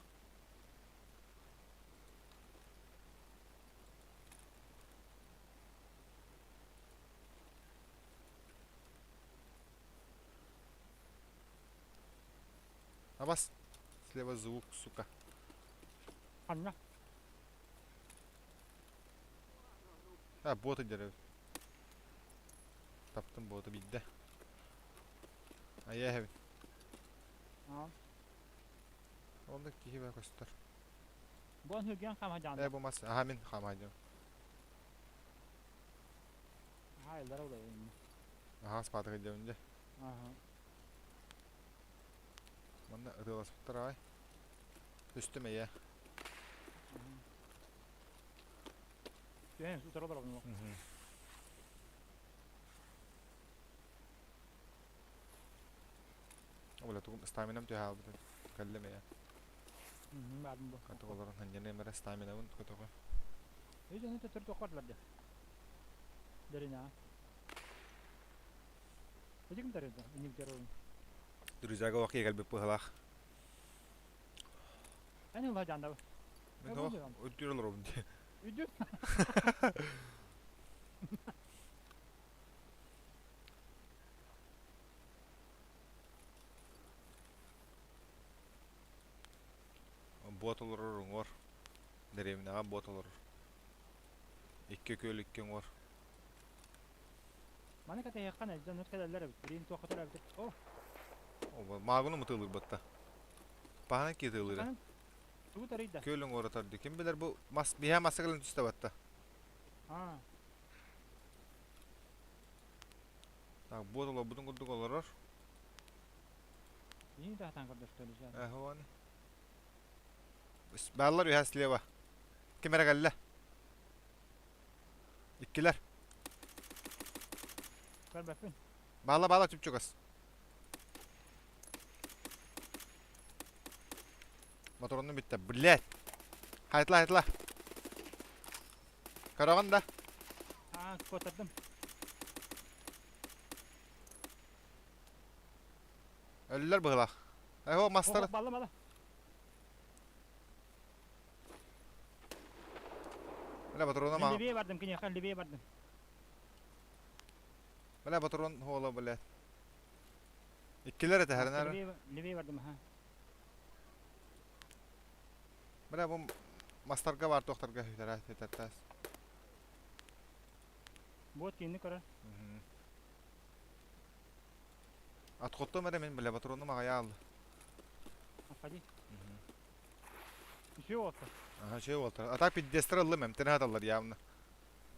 Абас! Слева звук, сука. Ханна? А, боты дерев. Таптым боты бидде. Ая хэбин. Онда киһи бә көстөр. Бу ан хама жаанда. Э, бу мас. Аха мин хама жам. Аха, элдер олай. Аха, спатык жамынде. Аха. Манна ытыаласпыттар ай. Түстүм эйэ. Түһэн утары олоробун. Ола тугум стаминам түһэ албытын. Кэллим эйэ. Бардым бу. Катык олорон ханньаны эмэрэ стаминабын көтөҕө. Өйдөнү төттөр тохпатлар дьэ. Дерина. Эдик тарыда, иник терон. Друзьяга вакыйа кэлбит быһалаах. Эн ыла жанда. Мен о өттүр олоробун дии. Үдү. Бот олорор уҥуор. Дэриэбинэҕэ бот олорор. Икки күөл икки уҥуор. Маны кэтэһиэххэ нэ, дьон кэлэллэр эбит. Билигин туохха төрөөбүт. О! Маагыны мытыылыыр батта. Паһанан киитыылыыра. Тугу тарыйда? Күөл уҥуора тарды. Ким билэр бу мас биһэ масса кэлэн түстэ батта. Аа. Так, бот олорбутун курдук олорор. Нии таһтан көрдөстөлү. Э, Бааллар үһэ слева. Ким эрэ кэллэ? Иккилэр. Көрбөппүн. Баала баала чуп-чугас. Моторонну бүттэ. Блядь. Хайтла хайтла. Көрөҕүн да? Аа, куотардым. Өллөр быһылаах. Эһо мастар. Балла бала. Бля патрона ма. Левее бардым, киниэхэ левее бардым. Бля патрон хуола, блядь. Иккилер этэ хәренәр. Левее бардым, ха. Бля бу мастарга бар туохтарга хүтэрэ хүтэртээс. Бот кинини көрөр. Отходтом эрэ мин бля патрону маҕайа алды. Отходи. Үчүгэй уолта. Аха, үчүгэй уолта. А так пиздецтэр ыллым, эмтэн хаталлар явно.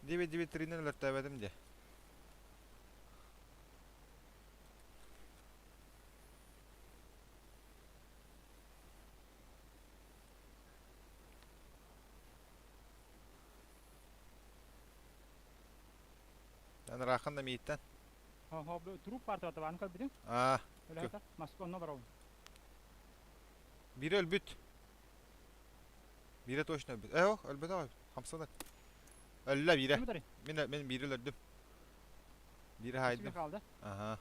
Диби диби тринен өлөртөөбөтүм дии. Эн ырааххан да мииттэн. Труп бар табаны көрбүтүң. Аа. Өлөтө, Москва онно барабын. Бири өлбүт. Бире точно өлбүт. Э, ох, өлбөт ой. Хамсанар. Өллө бире. Мен мен бири өлөрдүм. Бири хайдым. Kaldı. Аха.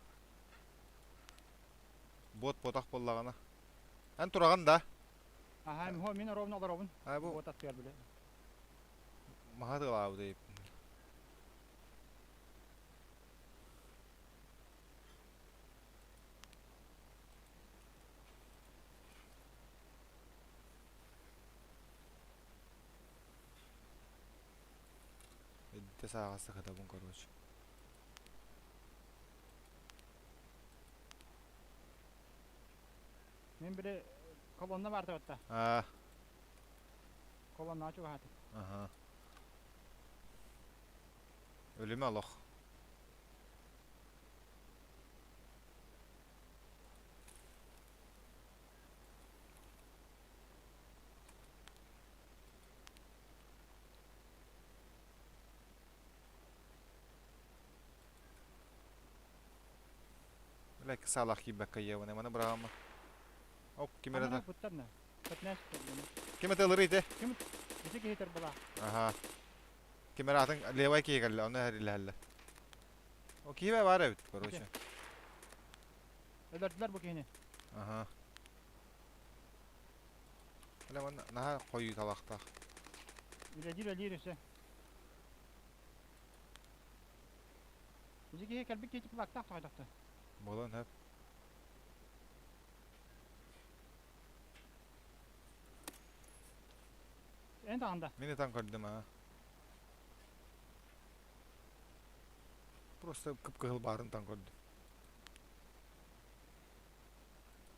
Бот ботах боллагана. Эн тураган да. Аха, мин ровно олоробун. А бу бот аттыгар биле. Маха тылаабы дейп. Эдде сааҕасы хатабын короче. Мен бире колонна бар табатта. Аа. Колонна чугааты. Аха. Өлүмэ олох. Бля, саалаах киирбэккэ ийэбин, маны быраҕама. Оп, ким эрэ Анара буттарна. Пятнадцать көрдүм. Ким это ылырый те? Ким ити киһи турбала. Аха. Ким эрэ атын левай киһи кэллэ, ону эрилэһэллэр. О, киһи баар эбит, короче. Өлөрдүлэр бу киһини. Аха. Бля, манна наһаа хойуу талахтаах. Үлэлиир үлэлиир өссө. Ити киһи кэлбит киһи плактаах тоҕойдохто. Буолан хөп. Эн даҕанда. Мин ытан көрдүм аа. Просто кып-кыһыл баарын таң көрдүм.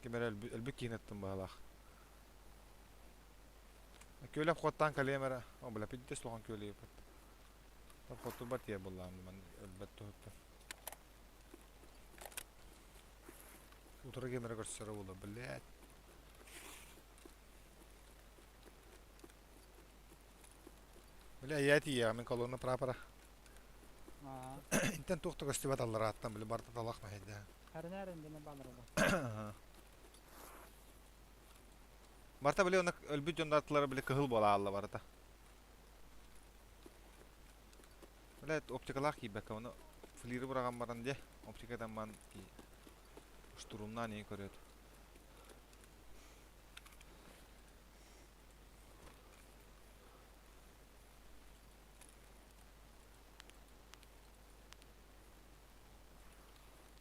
Ким эрэ өлбүт киһини ыттым баһылаах. Күөлэп хуоттаан кэлиэм эрэ. О, бля, пиздец улахан күөлү ыппыт. Хотурбар тиийэр буоллаҕым ман өлбөт туһуттан. Утары ким эрэ көрсөрө буолуо, блядь. Бля, я тиийэҕим, мин колонна прапора. Интэн туох да көстүбэт алларааттан, били барыта талах мэһэйдэһэ. Харынаар диэн баалар оҕо. Барыта били онно өлбүт дьон аттылара били кыһыл буола аалла барыта. Бля, оптикалаах киирбэккэ, ону флиры быраҕан баран дьэ, оптикатан ман штурмнаан иһин көрөөт.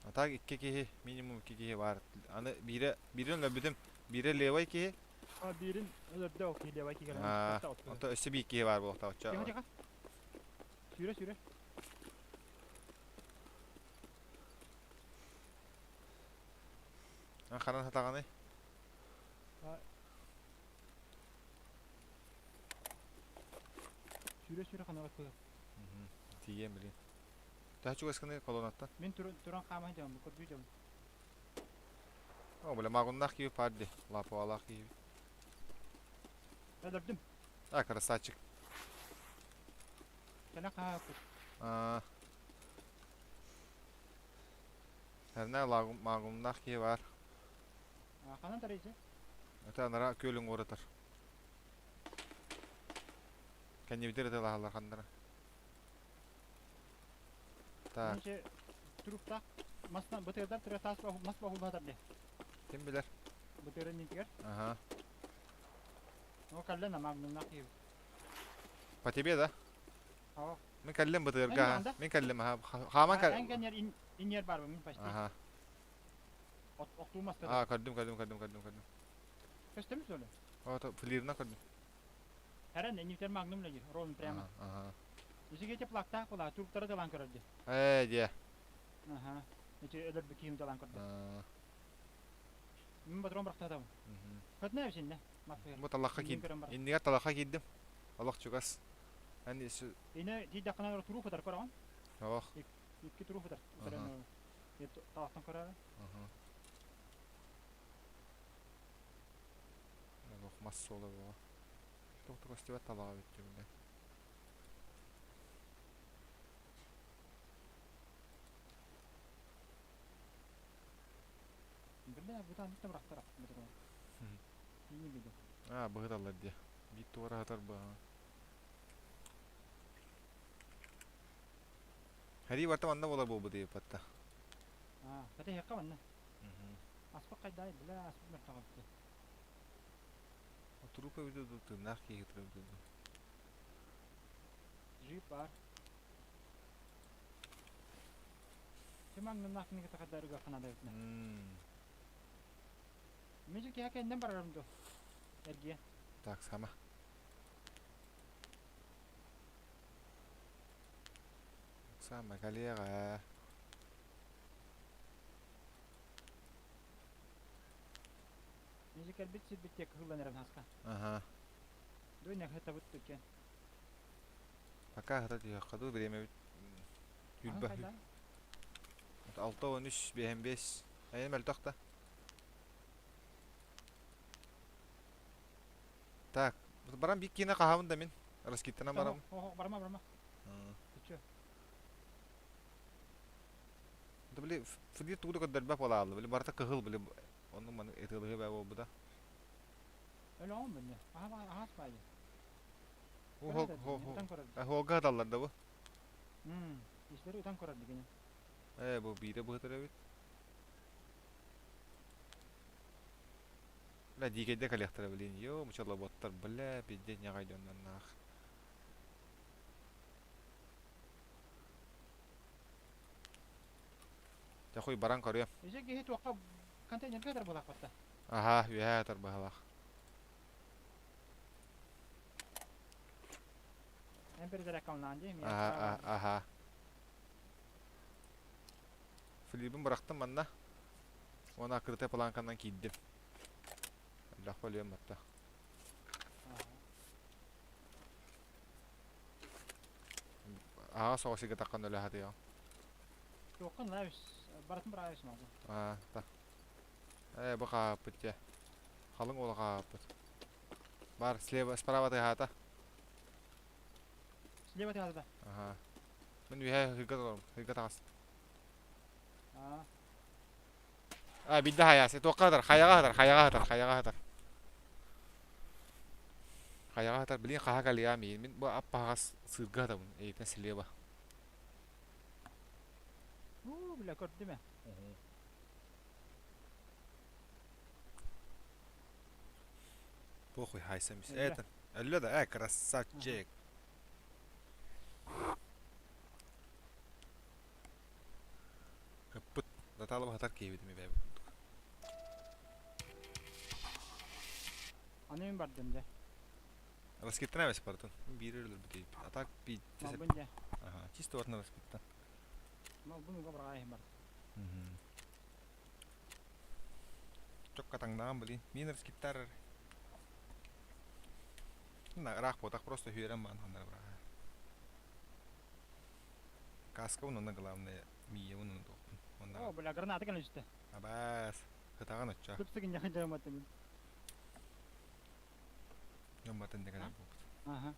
А так икки киһи, минимум икки киһи баар. Аны биирэ, биирин өлөрбүтүм, биирэ левай киһи. А биирин өлөрдө ол киһи левай киһи кэлэн. Онто өссө биир киһи баар буолуохтаах оччо. Тихо, тихо. Сүүрэ, сүүрэ. Ханан сатаҕыный? Сүүрэ-сүүрэ ханаҕа кыһыл. Тиийиэм билигин. Төһө чугаскыный колоннаттан? Мин туран хаама сылдьабын, бу көрдүү дьабын. О, бля, магуннаах киһи баар дии. Лапуалаах киһи. Өлөрдүм. А, красавчик. Кэлэн хаһааппыт. Аа. Эрнэ магумнаах киһи баар. Ханан тарыйсы? Это анара күөлүн уоратар. Кэннибитир ыталаһаллар ханнара. Так. Ниче туруктаах масна бытырдар тыра таас мас баһулбатар де. Ким билэр? Бытырын нитигэр. Ага. О кэллэн амагнымнах киһи. По тебе, да? Ага. Мин кэллим бытырга. Мин кэллим, аха. Хааман кэл. Эн кэннер иннер бар мин почти. Ага. Охтуу маска. А, көрдүм, көрдүм, көрдүм, көрдүм, көрдүм. Көстөмүс öyle? О, флирна көрдүм. Herhalde Newton Magnum ile ровно прямо. Ага. Исиге плактаах була туруктары талан көрөрдү. Ээ, дьэ. Аха. Ити өлөрбүт киһим талан көрдө. Мин патрон бырахтатабын. Көтнө эбисинне. Бу талахха киирдим. Иннигэр талахха киирдим. Олох чугас. Эн Ине тиийдэххинэ туруу фытар көрөҕүн. Ох. Икки туруу фытар. Талахтан көрөҕүн. Олох мас суола буола. Туох да көстүбэт талаҕа эбит бile. Бля, бутан битте бырахтара. Тиини биле. Аа, быһыталлар дии. Биир туора сытар быһа. Хэрии барта манна буолар буолбут диэппатта. Аа, ката хекка манна. Аспыт хайдай, бля, аспыт мөртөҕө битте. Трупа эбитэ дуу, тыыннаах киһи кытары эбитэ дуу. Джип бар. Симаҥнаннаах кинигэ тахардарыга ханада эбитинэ. Мижи киһи кэннен барарым ду. Эргиэ. Так, сама. Сама коллега. Мижи кэлбит сирбит тиэк кыһыллан эрэн хаска. Ага. Дуй нахата бут түкен. Пока хата түһүөххэ дуу, время Юлба. 6 13 5 5. Эйэн мөлтөх да. Так, баран биир киинэ хаһабын да мин. Раскиттанан барам. Барма, барма. Это били флир тугу да көрдөрбөт буолаалла. Били барыта кыһыл били оннук маны ытыалыһыы баа буолбута. Өлөҕүн бэнне. Аһаас баайы. Хо Хога аталлар да бу. Истери ытан көрөр дигини. Ээ бу биирэ быһытыр эбит. Бля дикэйдэ кэлиэхтэрэ блин. Йоо мучалаботтар бля пиздец ньаҕай дьоннорнаах. Дьэ хуй баран көрүөм. Эже киһи туохха контейнерга ытар буолаахпатта. Аха, үөһээ ытар быһалаах. Эн перезарядкалаан дии. Аха, аха. Филиппин бырахтым манна. Уонна открытая планканан киирдим. Элбэх өлүөм батта. Аҕа соҕус сиргэ таххан өлө сатыаҕым. Туоххун лаабис барытын быраабис мaalы. Аа, та. Ээ, бу хааппыт дьэ. Халыҥ уола хааппыт. Бар, слева, справа тыаһаата. Слева тыаһаата. Аха. Мин үөһэ ыһыга толорум, ыһыга таҕыс. Аа. А, бидде хайаас. Туохха сытар? Хайаҕа сытар, хайаҕа сытар, хайаҕа сытар. Хайаҕа сытар. Билин хаһа калиа миин. Мин бу аппаһаҕас сыырга сытабын. Эйтен слева. Уу, бля, көрдүм ээ. Похуй, хайсам. Өллө. Это. Өллө да, красавчик. Ыппыт. Датаалаба сатар киһибит эми бэйэбит курдук. Аны мин бардым дьэ. Раскиттан эбэс бардын. Биир өлөрбүт эбиппит. А так пиздец. Малбын дьэ. Ага, чисто ватна раскиттан. Малбын уга быраҕа бар. Чокка таҥнаан блин. Мин раскиттар. На ыраах буотах просто үөрэн баан ханнара быраҕа. Каска онно главное миевын онно О, бля, граната кэлэн түстэ. Абаас, ытаҕын оччо. Сып-сыгынньах дьааматтым. Дьомматын да кэлэн буолбут. Аха.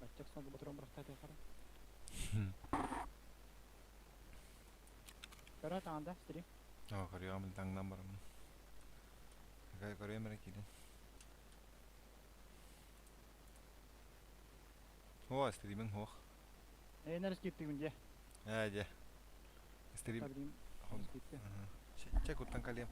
Баччак соңғы батырон бырахта хара. Көрө таанда стрим. Оо, көрүөҕүм таҥнан бараммын. Көрүөм эрэ киирэн. Оо, стримиҥ суох. Эйнер скиптигин дьэ. Ээ, дьэ. Стрим. Стрим. Скипти. Чэ, куттан калиам.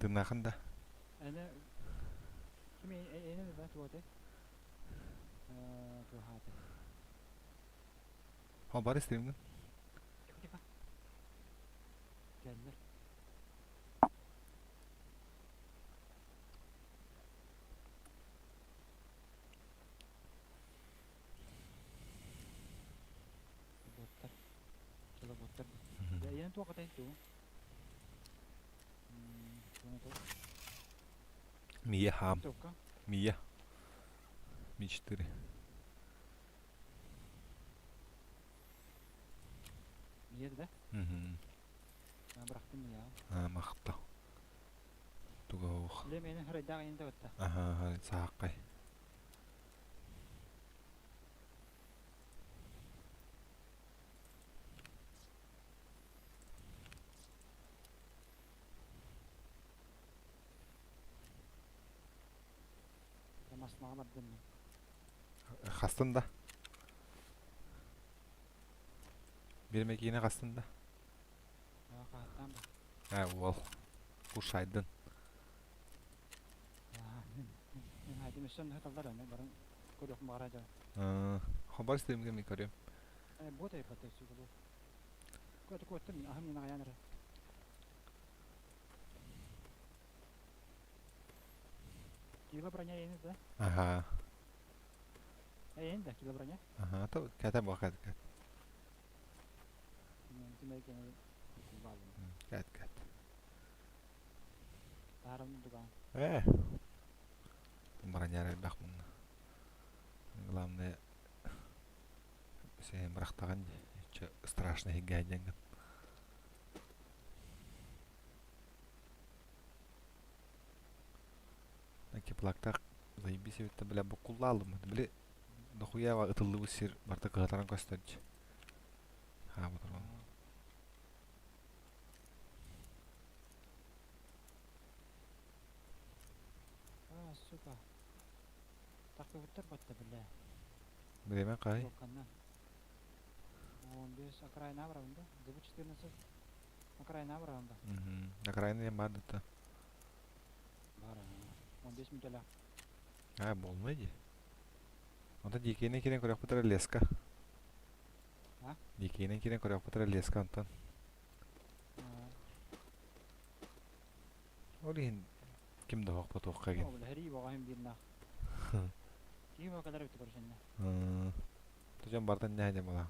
Тынаахын да. Аны ким эйнен да туоты? Туохааты. О, бары стримгин. Тихо, тихо. Кэллэр. Боттар. Чала боттар. Эйнен туохатай туу? Мия хам. Мия. Ми-4. Мия да? Угу. Бырахтым я. А, махта. Туга ох. Ле мени харайдаах инде батта. Аха, сааккай. Маснаға бардым мен. Хастын да. Бир мекине хастын да. Қахаттан ба. Ә, уол. Кушайдын. Мен хайдым өссөн хаталдар аны барын көрөкм бара жа. Хабар истемге мен көрөм. Бот айпат сүгүлү. Көтө көттүм ахым мен аянара. Кило броня ени да? Ага. Эйен да кило броня. Ага, то ката бакат кат. Мен тимерген Кат кат. Таарым дуган. Э. Броня элбэх мунна. Главное сен бырахтаган че страшно хиггайденгин. Кеплактах заебись эбит бля букуллаалым. Били дохуя ытыллыбыт сир барта кыһатаран көстөрчү. Ха бутурун. А, сука. Тақпыбыттар батта бля. Биремен кай? Токканна. 15 окраина барабын да. ДБ-14 окраина барабын да. Угу. Окраина бар да. Бар. 15 минутала. А, болмай ди. Онта дикейнен кирен көрөк леска. А? Дикейнен кирен көрөк леска онтон. Ол иһин ким да хоқпа туохха ген. Ол хери бағайым бирна. Ким kadar bitti көрсөннө. Тужан бартан нәһә була.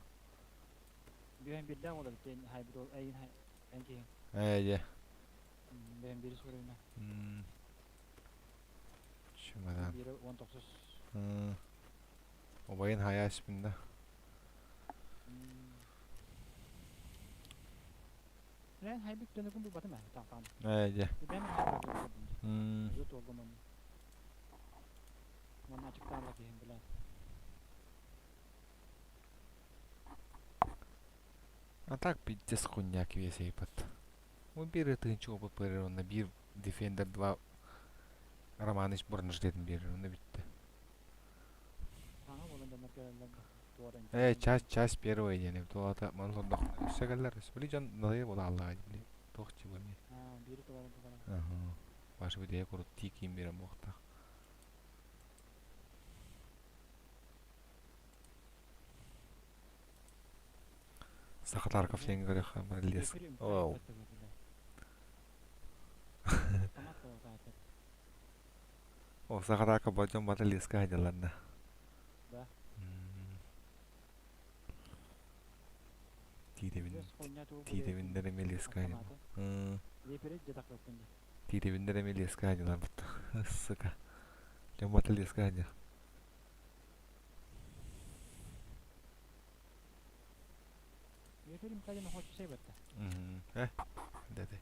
Бүйен бирдә ола бит хай бит айын хай әнки. Э, е. Бүйен бири сүрүнө. Чумадан. Бири 19. Обайын хая испинде. Лен хай бит дөнү күн бу батым тактан. Э, е. Бен хай бит. Жут олгомон. Мон ачыктан кийин биле. А так пиздец хуйня квесейпат. Он бир тынчы опыт берер, онна бир Defender 2 Романыч бронежилетін берер, онна битти. Аңа болон дөнөр келелер. Э, часть, часть первая дени, туата манлордох. Сөгэллер, били жон налай бола аллага били. Тохчы бу ми. А, бири тугары тугары. Ага. Башы бите курут тикин берем бохта. Сахатарков сен көрөх лес. Оу. О, Сахатарков бажон бата леска хаjalарна. Да. Тиитебин тиитебиндер эми леска хаjalар. Тиитебиндер эми леска хаjalар бутта. Сука. Жон бата леска хаjalар. Ефирим кадем хочет сейбатта. Э, деди.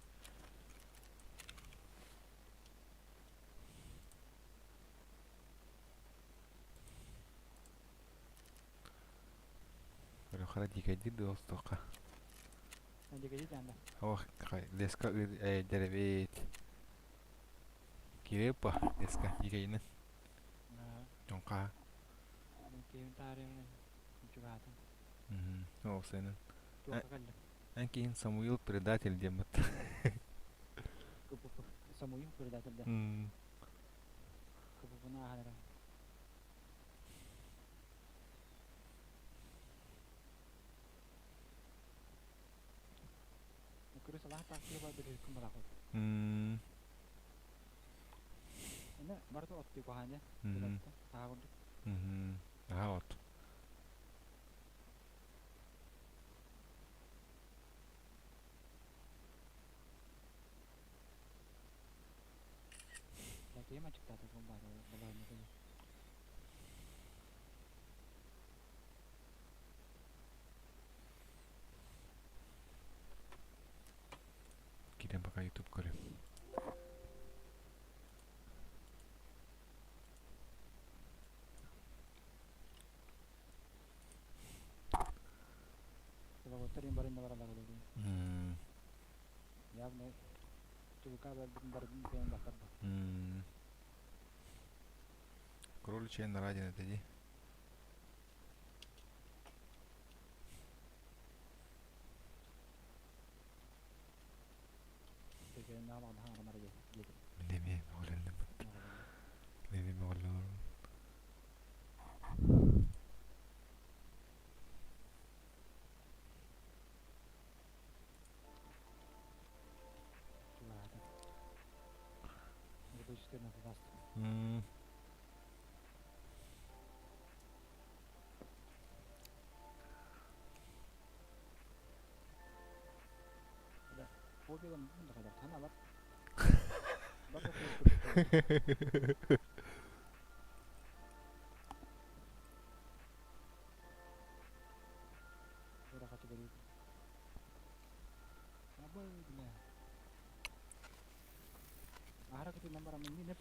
Көрөхара дикайдир достока. Дикайдир анда. Ох, кай, леска э деребет. Кирепа, леска дикайны. Жонка. Кийин тарыны чугатын. Мм. О, сенин. Анкин Самуил предатель демот. Самуил предатель Кыбыбына ааһан эрэ. Күрүс алаһа таахтыга бар бирһүккүн барахот. Эне барыта оттуй куһаане. Аха курдук. Аха от. Латыйым ачыктаата баар балаһыанньата. Киирэн пока YouTube көрүм. Явно ЧВК барытын кыайан баттарда. Кроличья нора диэн этэ дии. Мин эмиэ мөҕүлэллим. Мин эмиэ мөҕүллэн М.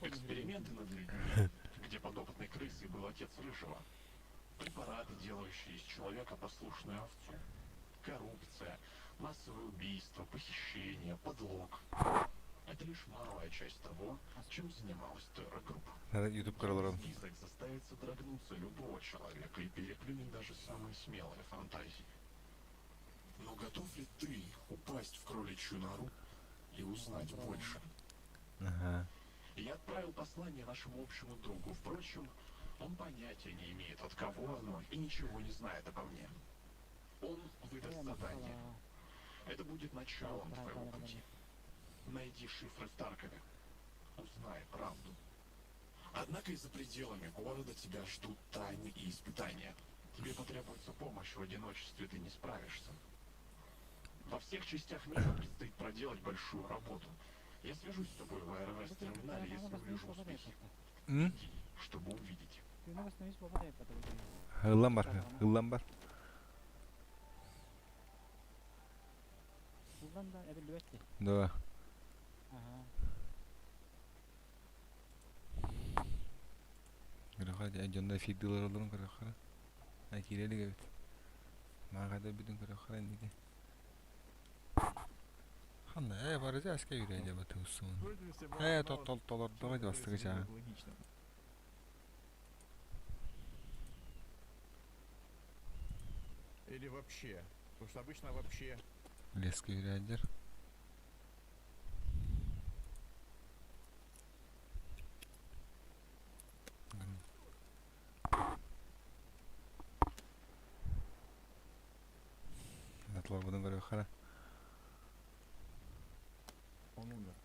Эксперименты над людьми, где подопытной крысой был отец Рыжего. Препараты, делающие из человека послушную овцу. Коррупция, массовые убийства, похищение, подлог. Это лишь малая часть того, чем занималась Терра Групп. Надо YouTube көрөлөрүн. Список заставит содрогнуться любого человека и переплюнет даже самые смелые фантазии. Но готов ли ты упасть в кроличью нору и узнать больше? Ага. Я отправил послание нашему общему другу. Впрочем, он понятия не имеет, от кого оно, и ничего не знает обо мне. Он выдаст задание. Это будет началом твоего пути. Найди шифры в Таркове. Узнай правду. Однако и за пределами города тебя ждут тайны и испытания. Тебе потребуется помощь, в одиночестве ты не справишься. Во всех частях мира предстоит проделать большую работу. Я свяжусь с тобой в АРВС-терминале, если увижу успехи. М? Иди, чтобы увидеть. Ыллан бар, ыллан бар. Да. Көрөхө дьонно эфирдиилэр олорон көрөхө. Ай киирэ илик эбит. Мааҕа бүтүн көрөхө инники. Ханна э барыта аска юрэ дьаба туусун. Э тол тол толордоҕо бастыгы чаа. Или вообще. Потому что обычно вообще. Леска юрээдер. Атларбытын көрүөххэ. Он умер.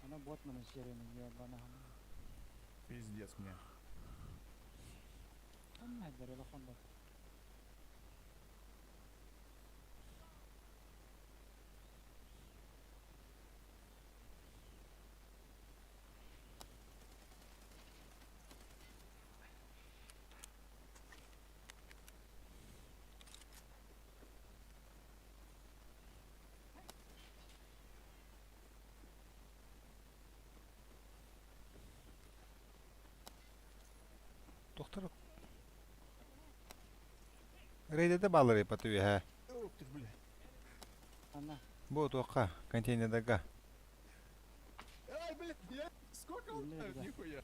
Она Ботмана серияны ебана. Пиздец мне. Ханна телефон бар. Доктор Рейдede баллар ипаты үһэ. Ух ты, бля. Анна. Бу туохха контейнердарга. Ай, бля, я... Сколько Бля, лутают, да. нихуя.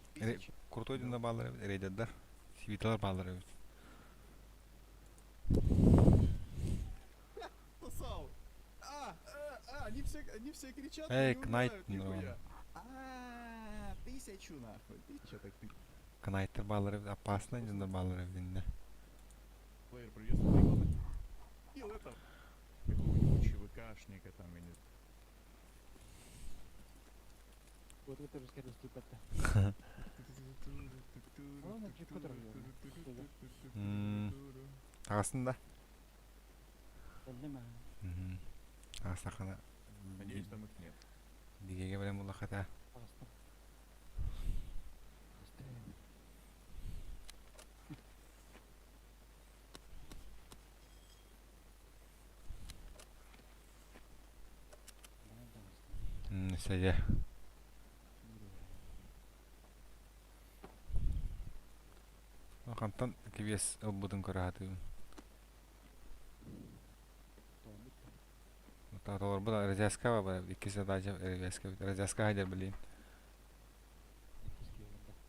Крутой дында баллар эбит, рейдердер. Свиталар баллар эбит. Сосал! А, а, а, они все кричат, но Эй, не Кнайт, умирают ну. нихуя. А, тысячу нахуй. Ты чё так ты? Кнайттар бааллар опасно дьоннор бааллар эбит. Плеер придется. Ты главное, купил это какого-нибудь ЧВКшника там, я не Вот это тоже скорее ступать-то. Главное, джип Таҕыстыҥ да? Кэллим. Таҕыстаххына Надеюсь, там их нет. Дигеге билэн буллахата. Таҕыстым. Таҕыстым. Бана таҕыстым. Сәйе. Хантан кибиэс ылбытын көрө сатыыбын. Толорбут развязка бар, икки задача развязка. Развязка хайдар билин.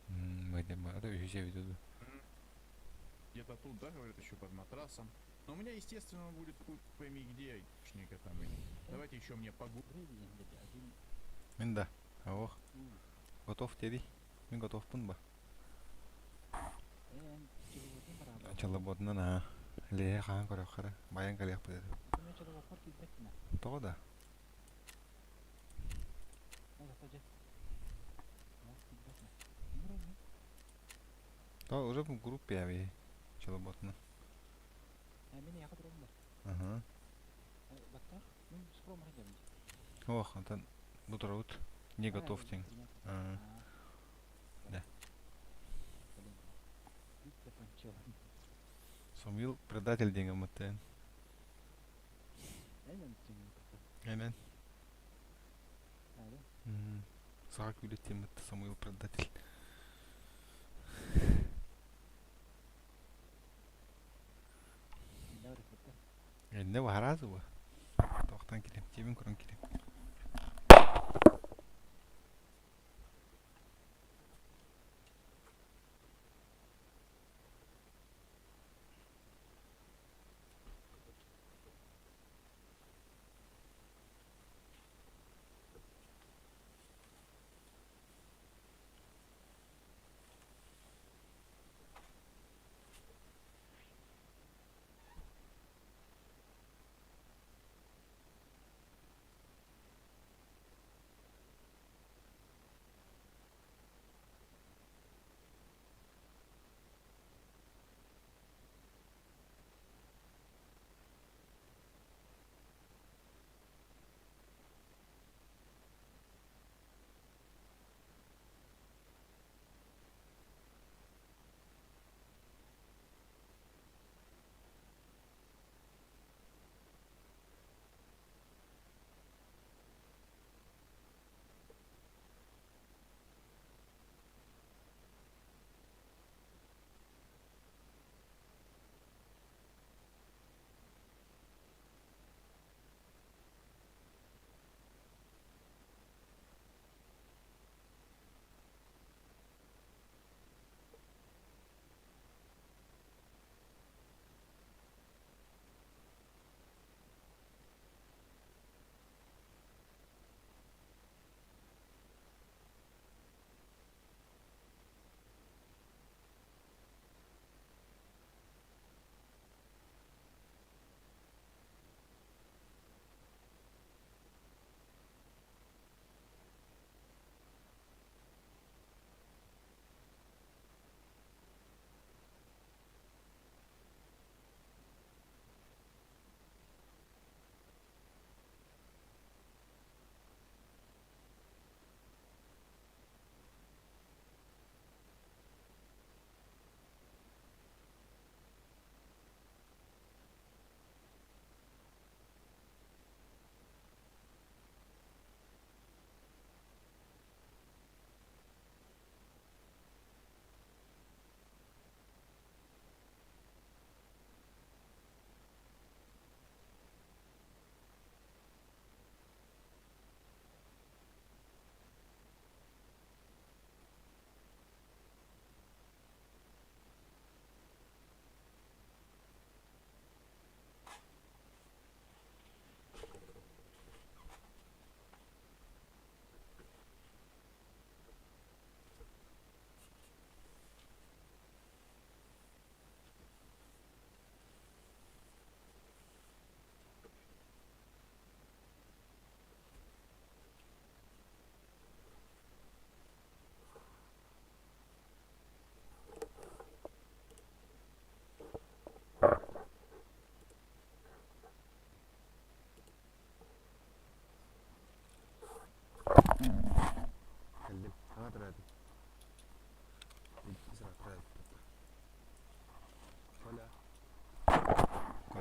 Мм, это үһүс эбит ду. Где-то тут, да, говорят, еще под матрасом. Но у меня, естественно, будет хуй пойми где айкшника там. Давайте еще мне погу... Мин да. Ох. Готов теди. Мин готовпун ба. Чалаботынан аа. Леhe хаан көрөххара. Баян калиах бит. Тоҕо да? То уже в группе аби. Чалаботна. Ага. Ох, антон бутырут. Не готов тин. А. Да. Самуил предатель деген мыттен. Амен. Саға күлеттен мытты Самуил предатель. Энне варазы ба. Тоқтан келем, тебін көрін келем.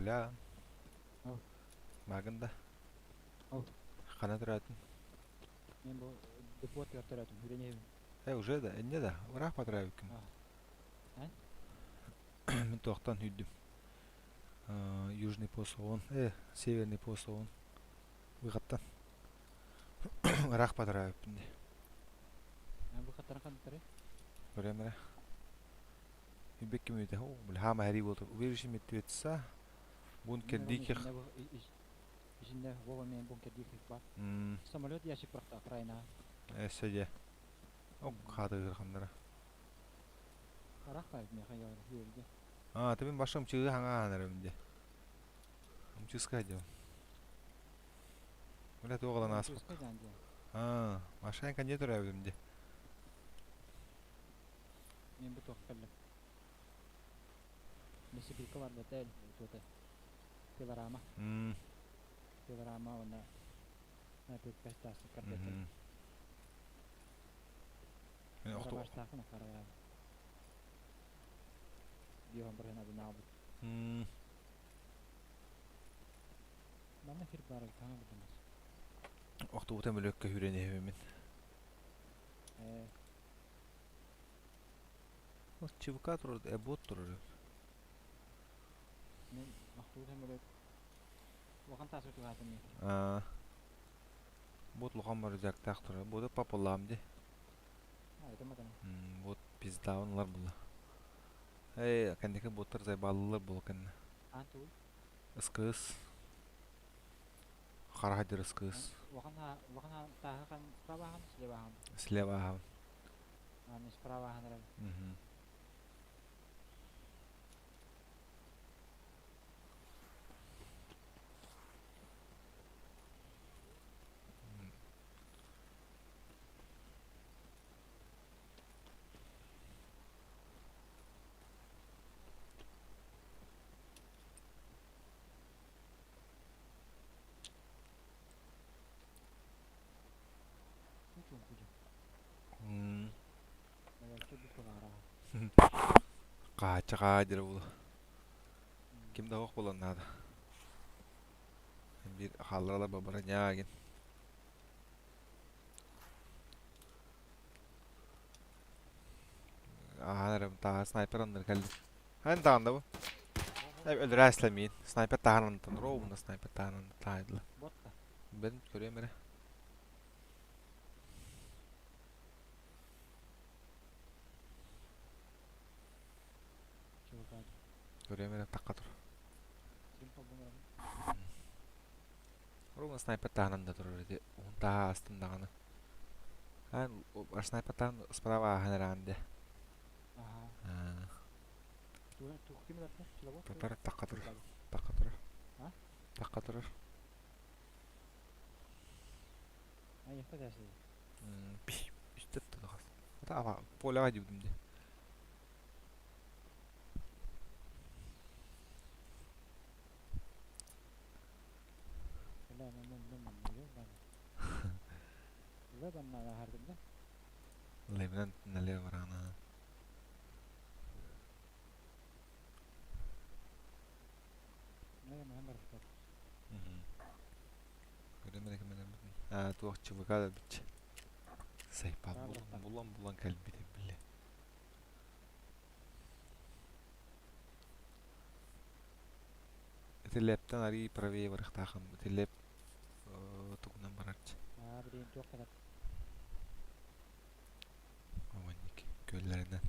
Коля. Баагын да. Хана төрөөтүн? Мен бу депотыгар төрөөтүм, хүрэн иһэбин. Э, уже да, инньэ да, ыраах батыраабыккын. Мин туохтан сүүрдүм. Южный посоҕун, северный посоҕун выходтан ыраах батыраабыппын дии. Выходтан хантары? Көрөм эрэ. Үбекки мүтэ, о, бля, хаама хэрий буолту. Убежище мертвеца, бункер диких. Ичинде Вова мен бункер диких бар. Самолет ящик бырахта окраина. Эссе дьэ. Ок, хаатыгыр хандара. Арах баар миэхэ үөрдэ. А, ты мин башым чыгы хаҥаан эрем дии. Умчыска дьон. Бля, туох ылан ааспыт. А, машина конье төрөөбүтүм дии. Мен бу туох кэллим. Лесопилка бар бэтэ туота. Пилорама. Пилорама уонна пекпестаасы кардетин. Барабаштаахын акарабаа. Биоһон бырыһын абынаабыт. Манна хир баар таҥа бутамас. Охтубута мөлөккө хүрэн иһэбимин. Э. Ол ЧВК турар, эбот турар. Мен охтубута мөлөк улахан таас утугаатым мен. Аа. Бот улахан бар рюкзактаах турар. Бу папалаам ди. Вот пиздаун ылар була. Эй, кэнники боттар зайбалылар була кэннэ. Ыскыс. Хара хадыр ыскыс. Слева аһабын. Справа аһан Хаачча дире була. Ким да ох болан наада. Бир хаалларалар бабара ньаагин. Ахан эрэ тааһа снайпер анныр кэлли. Хан таанда бу. Өлөрө эслэмиин. Снайпер тааһан антан ровно снайпер тааһан таайдыла. Бен көрөм эрэ. Көрөм эрэ таққа тур. Ровно снайпер тааһынан да турар ити. Уһун тааһа астым даҕаны. Аан снайпер таһан справа ааһан эрэҕин дии. Татар таққа турар. Таққа турар. Таққа турар. Үстеп тудахас. Ата ава поляға дибдим де. Левнен налево барана. Аа туох ЧВК да бич. Сайпа булан булан булан кэлбитим бile. Ити лептен арый правее барыхтаахын. Ити леп тугунан барарчы. Ованник көллөрүнэн.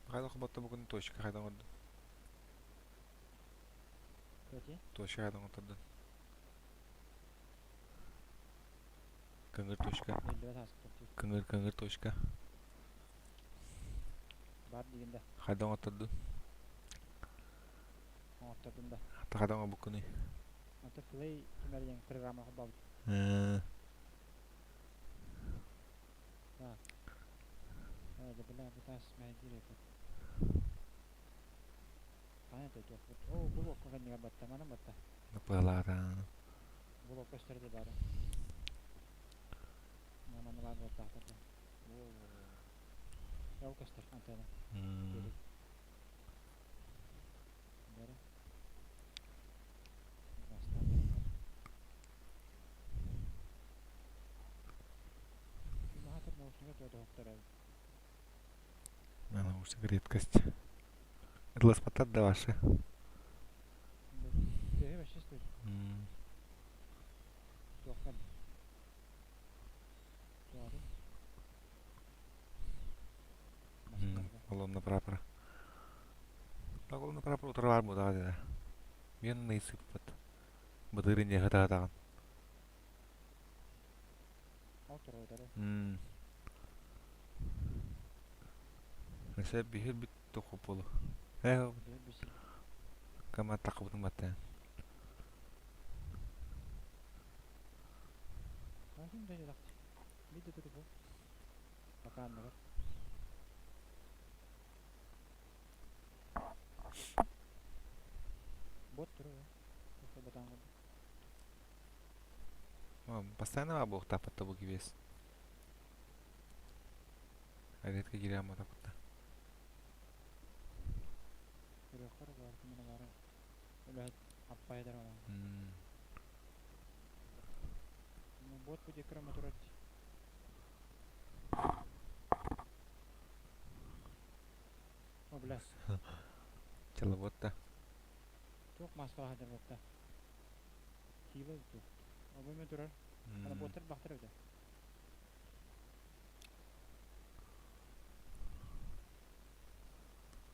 Хайдах батта бүгүн точка хайдан оҥордун? Точка хайдан оҥордун? Кыҥыр точка. Биллибэт ааспыт. Кыҥыр кыҥыр точка. Бар диигин да. Хайдах оҥоттордун? Оҥоттордум да. Хайдах оҥорбуккунуй? Ата Play кимэр диэн программа холбообут. Так. Да бля, бу таас мэһэйдиир эбит. Хаана туохпут. Оо, бу локко кэннигэр батта, манан батта. Быалаатаан. Бу локко өстөр де бары. Манан баар буолтаахтар да. Ол көстөр антенна. Бары. Бастаан бараллар. Маһатыр наушнига туотуһуктар эбит. Наушник редкость. Это ласпотат да ваши? Төһө вообще стоит? Туохтан? Туоҕа Колонна прапора. Колонна прапора утары баар буолаҕа дии. Мен ыйсыппыт. Бытырын дьэ хатаатаҕын. Ол турар утары. Өсө биһир бит тохопулу. Э, кама тақыбытын баттаан. Ким да Видно тут Пока анныгар. Бот турар. Батаан курдук. Постоянно баа буолуохтаахпыт да бу кибиэс. Редко киирэн батаппыт. Көрүөххэ баар кимин баара. Үлэһит аппайдар олаа. Бот бу диэки турар. О, бля. Чалабот да. Туох маскалаах сылдьар буолта. Хила туох. Обойма турар. Ана боттар бахтар эбитэ.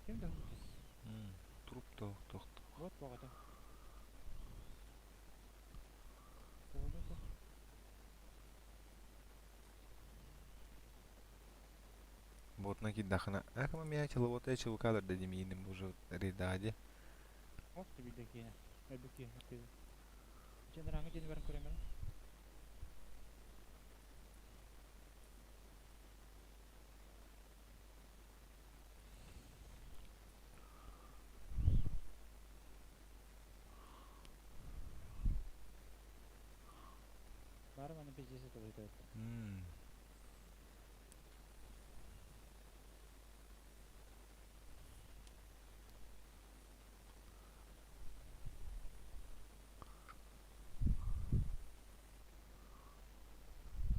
Ким да Труп тох тох. Бот боҕото. Тоҕо туох. Ботна киирдэххинэ, э кама миэхэ чалабот э чулукаалар да димииним уже рейдади. Ох ты билде киэнэ. Өлбүт киһи киһи. Дьэ нараҥы дьиэни баран көрөмөр. Бары маны пиздец это выйдет.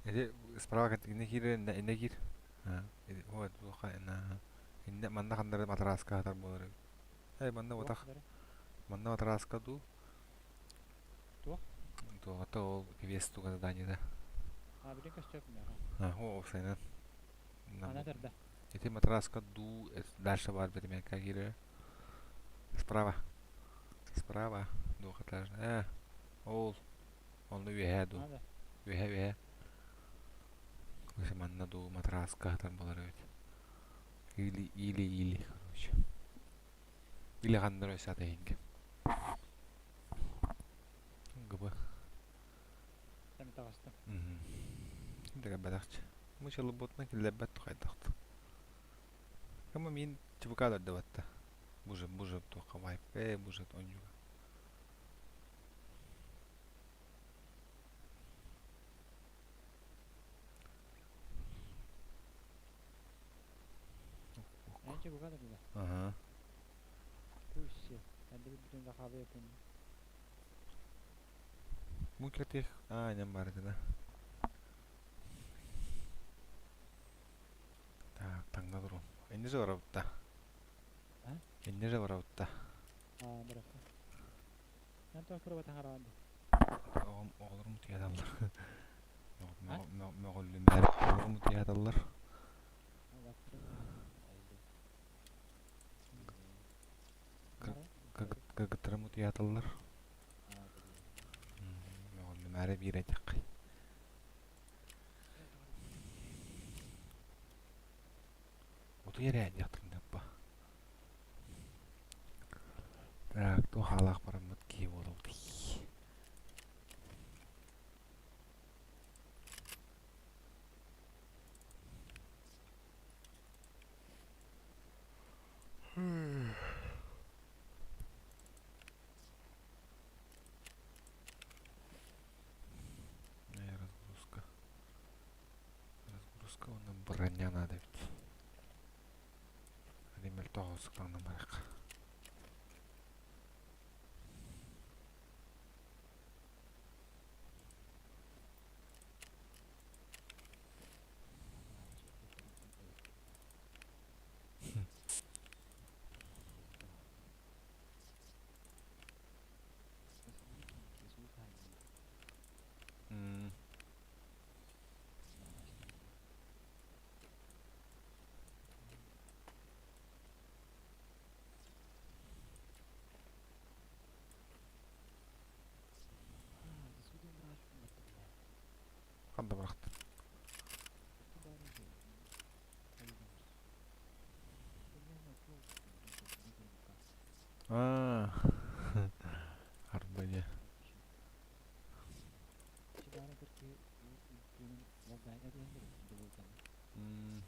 Эти справа инне киир инне киир. Вот инне манна ханнары матраска хатар буолар. Эй манна отах манна матраска ду. Туох? Туохата ол квест туга задание да. А, билин көстөп миэхэ. А, о, сайнан. Ана тарда. Эти матраска ду дальше бар бетимекка киирэр. Справа. Справа. Двухэтажный. Ол. Онно үөһээ ду. Ана. Үөһээ үөһээ. Осы манна ду матраска хатар буолар эбит. Или, или, или, короче. Или ханнар өссө атайынга. Гыбы. Эми таҕыста. Дэгэ бадахчы. Мычалы ботна киллэрбэт тухайдахт. Кама мин чыбыкалар да батта. Буже, буже туохха вайп. Э, буже онньуга. Энче бугада бile. Ага. Куйсе. Энди бүтүн захабы yapın. Мукертих. А, не бар да. Так, таҥна туру. Инне же барабытта. А? Инне же барабытта. А, быракка. Мен то курба тахараанды. Оҕом оҕолорум утуйаталлар. А? Мөҕүллүмээр оҕолорум утуйаталлар. Кыргыттарым Утуйар ээ диэхтэрин аппа. Так, туох хаалаах бараммыт киһи буолабытый? Разгрузка. Разгрузка уонна броня надо эбит. Римель тоҕус таҥнан барыахха. М. Ханна бырахтын? Аа, арбайа. М.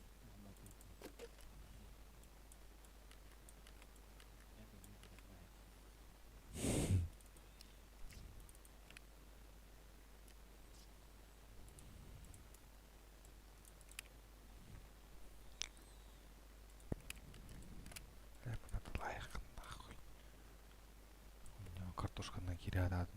Нахуй. У меня картошка на киря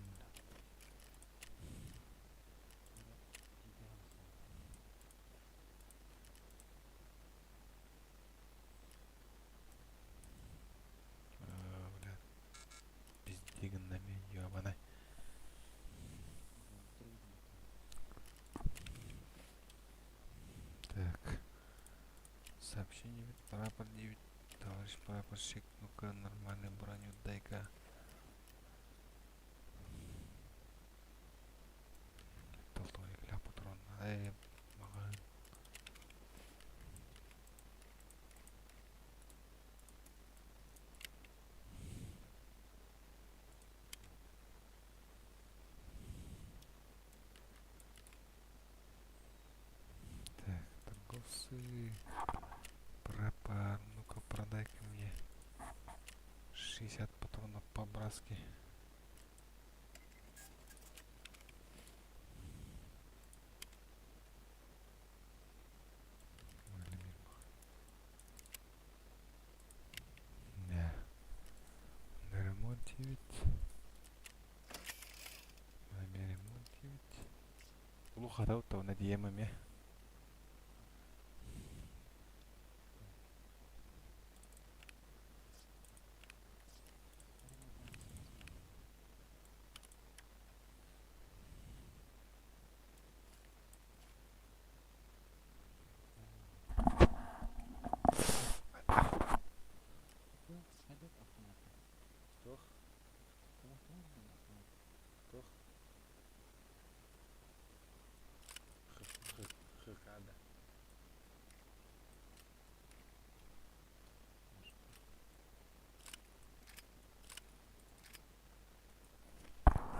Бля, пиздигнами, ёбаный. Так. Сообщение прапор 9. Товарищ прапорщик, ну-ка нормальную броню дай-ка. Толтой ля патрон. Эй, мага. Так, торговцы. Прапор, ну-ка продай-ка мне 60 патронов по-братски. Да. На ремонт 9. На ремонт 9. Улухата на диемами. Туох? Туох? Хыкада.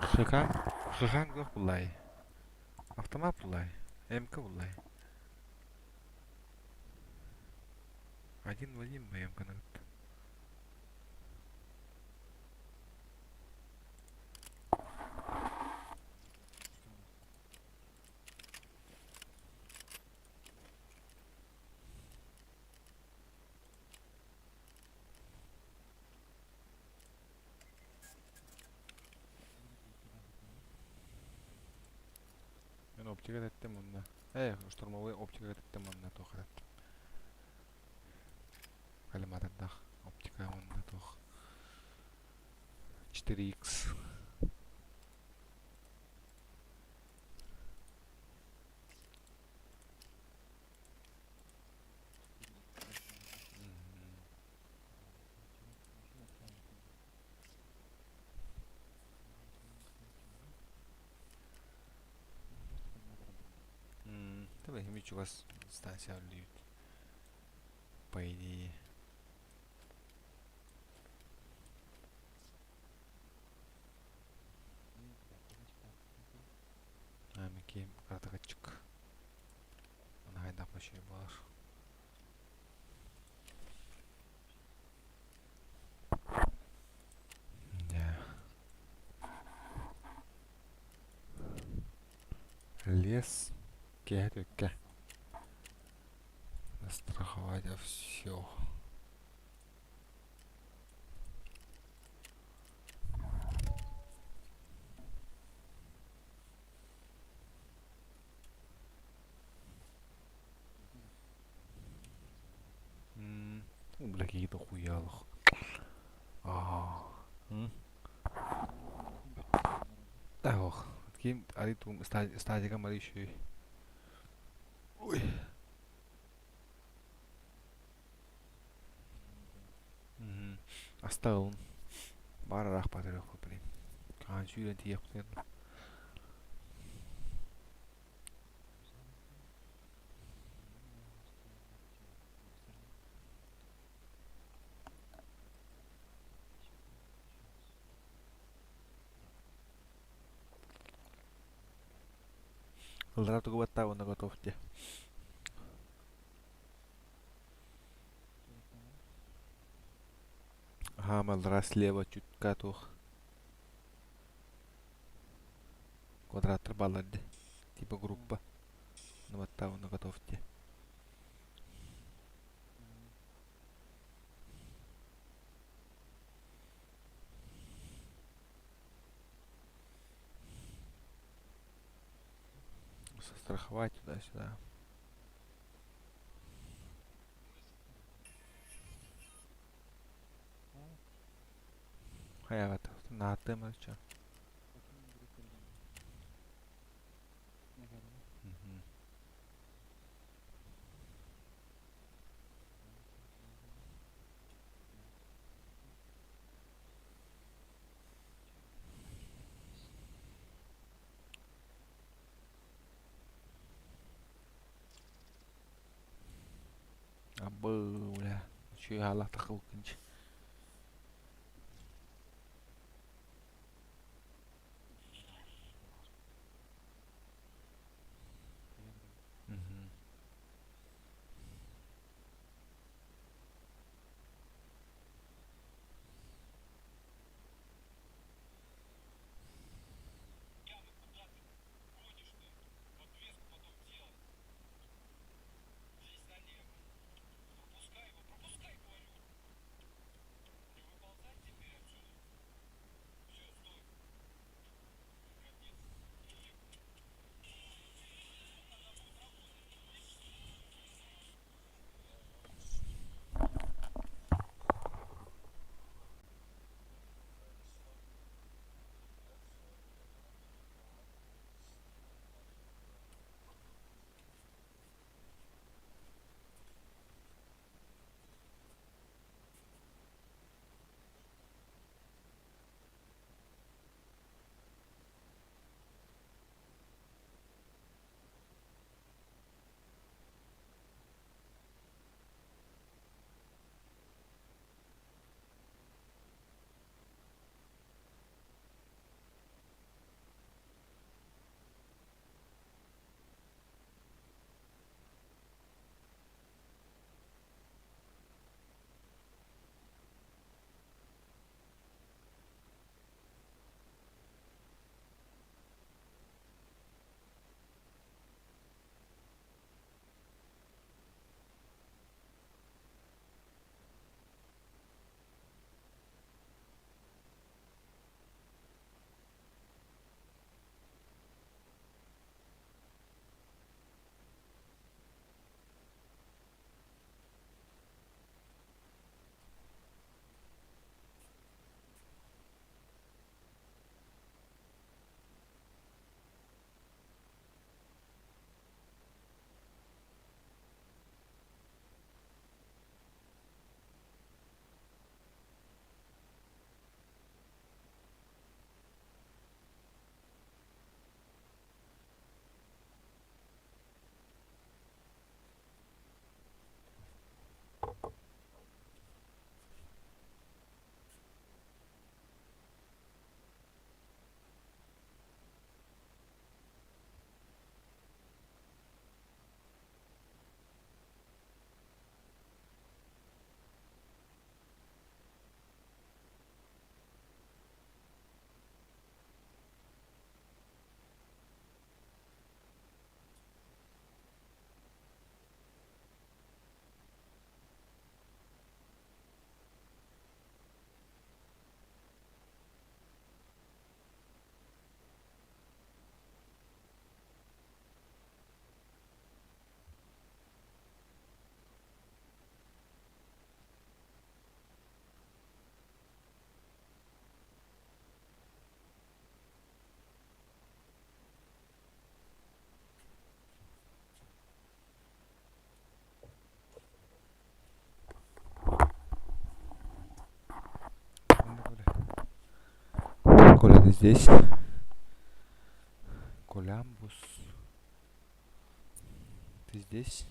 Хыкан, хыкан туох буллай? Автомат буллай, МК буллай. Один в один МК-ны кытта. Мен оптика эттим онна. Эй, штурмовой оптика эттим онна туох эттим. Коллиматордаах оптика онна туох. 4X. Таба хими чугас станция үллүүт. По идее. Миким картакачык. Она хайдах башай болар. Да. Лес кэһэ Страховать все. Бля, какие-то хуялых. Аа. Ох, ким ари тум стадика мари шүй. Ой. Оставил. Бар рах батырых, блин. Кан сүйрен тиеп Лара тугу баттаа уна готовьте. Ага, малра слева чутка тух. Квадраттар балларды. Типа группа. Ну баттаа уна готовьте. Застраховать туда-сюда. Хайа нааты мача. Абы, бля. Чүй ала тахыл кынч. Здесь Колямбус. Ты здесь?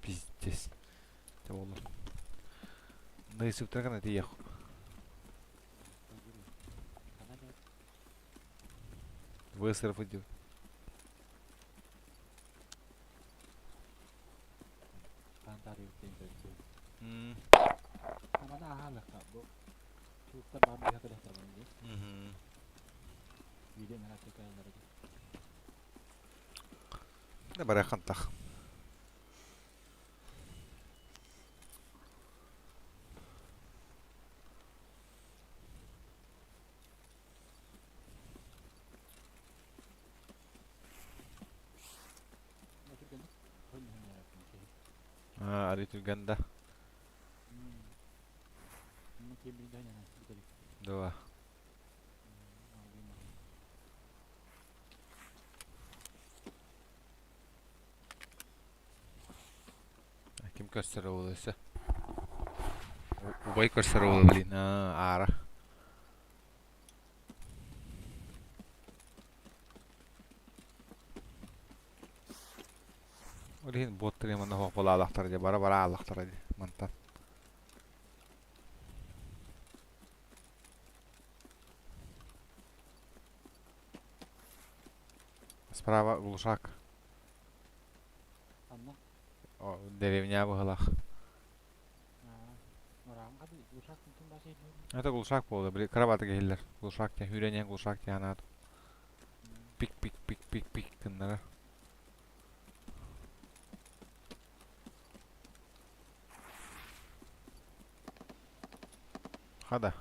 Пиздец. Ты оğlum. Нысыптырган эти еху. Высыров идет. Да барахантах. Аа, арый түргэн да. Два. Ким көрсөр ол өссө? Убай көрсөр ол блин. Аара. Ол иһин буоттар манна суох буолаалахтара дии, бара-бара ааллахтара дии мантан. Справа глушак. Анна. О, деревня быһылах. Это глушак буолла, били кроваты киһиллэр. Глушак диэн, үүрэн иһэн глушак диэн анаат. Пик-пик-пик-пик-пик гыннара. Хада.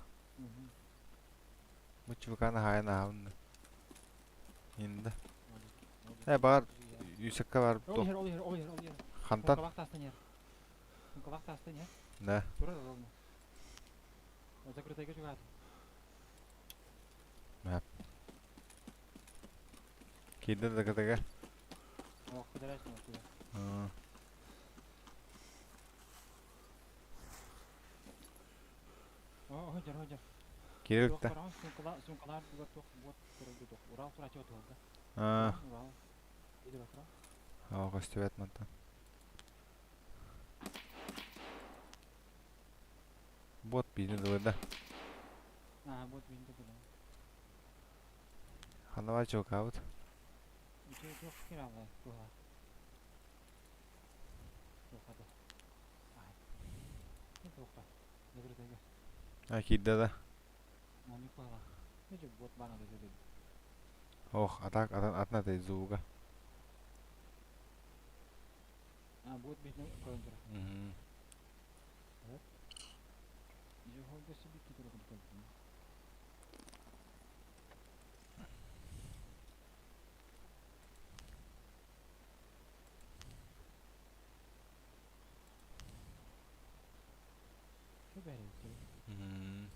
Бу чуваканы хаайан аһабын. Инда. Э, баар үсекке бар. Ол иһэр, ол иһэр, ол иһэр, ол иһэр. Хантан? Кункалаах таастан иһэр. Кункалаах таастан иһэр. Да. Турар ол. Закрытайга чугаат. Мэп. Киирдэ закрытайга. Ох, кыдарасың отуя. О, хожар, хожар. Киирбит да. Сумкалар бугар туох бот турар Урал турачы отуолга. Аа. Урал. Иди батра. Оо, көстүбэт мантан. Бот биини дылы да. Аа, бот биини дылы. Ханна бар чуукаабыт? Үчүгэй туох кииралла туһа. Туохата. Ай. Туохха. Закрытайга. А, киирдэ да. Маннык баҕалаах. Дьэ, бот баана да сөбүл. Ох, атак атын атын атай звуга. А, бот биитин көрөн турар. Мгм. Дьэ, холго сибикки турар көрдүм. Мгм.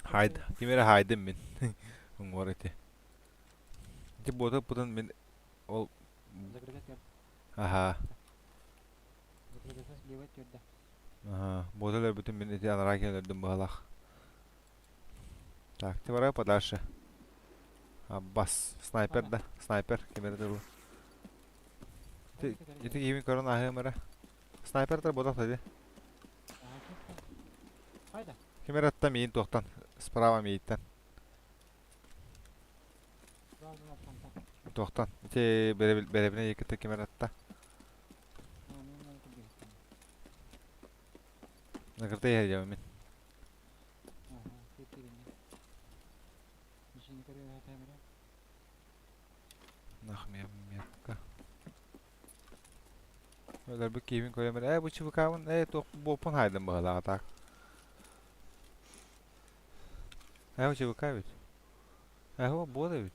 Хайд, ким эрэ хаайдым мин. Уҥуор ити. Ити буота путун мин ол Аха. Аха. Буота өлөрбүтүн мин ити анараа киһи өлөрдүм быһалаах. Так, ты барай подальше. Аббас. Снайпер да. Снайпер. Ким эрэ тылы. Ити ити киһибин көрөн ааһыам эрэ. Снайпер ботах ди. Ким эрэ атта миин туохтан. Справа мииттэн. Туохтан. Ити бэрэбинэ еккитте ким эрэ атта. Накырта иһэр дьэ мин. Нахмия метка. Өлөрбүт киһибин көрөм эрэ, ээ бу чыбыкаабын, ээ туох буоппун хаайдым быһыылаах так. Ээ бу чыбыка эбит. Ээ бу буот эбит.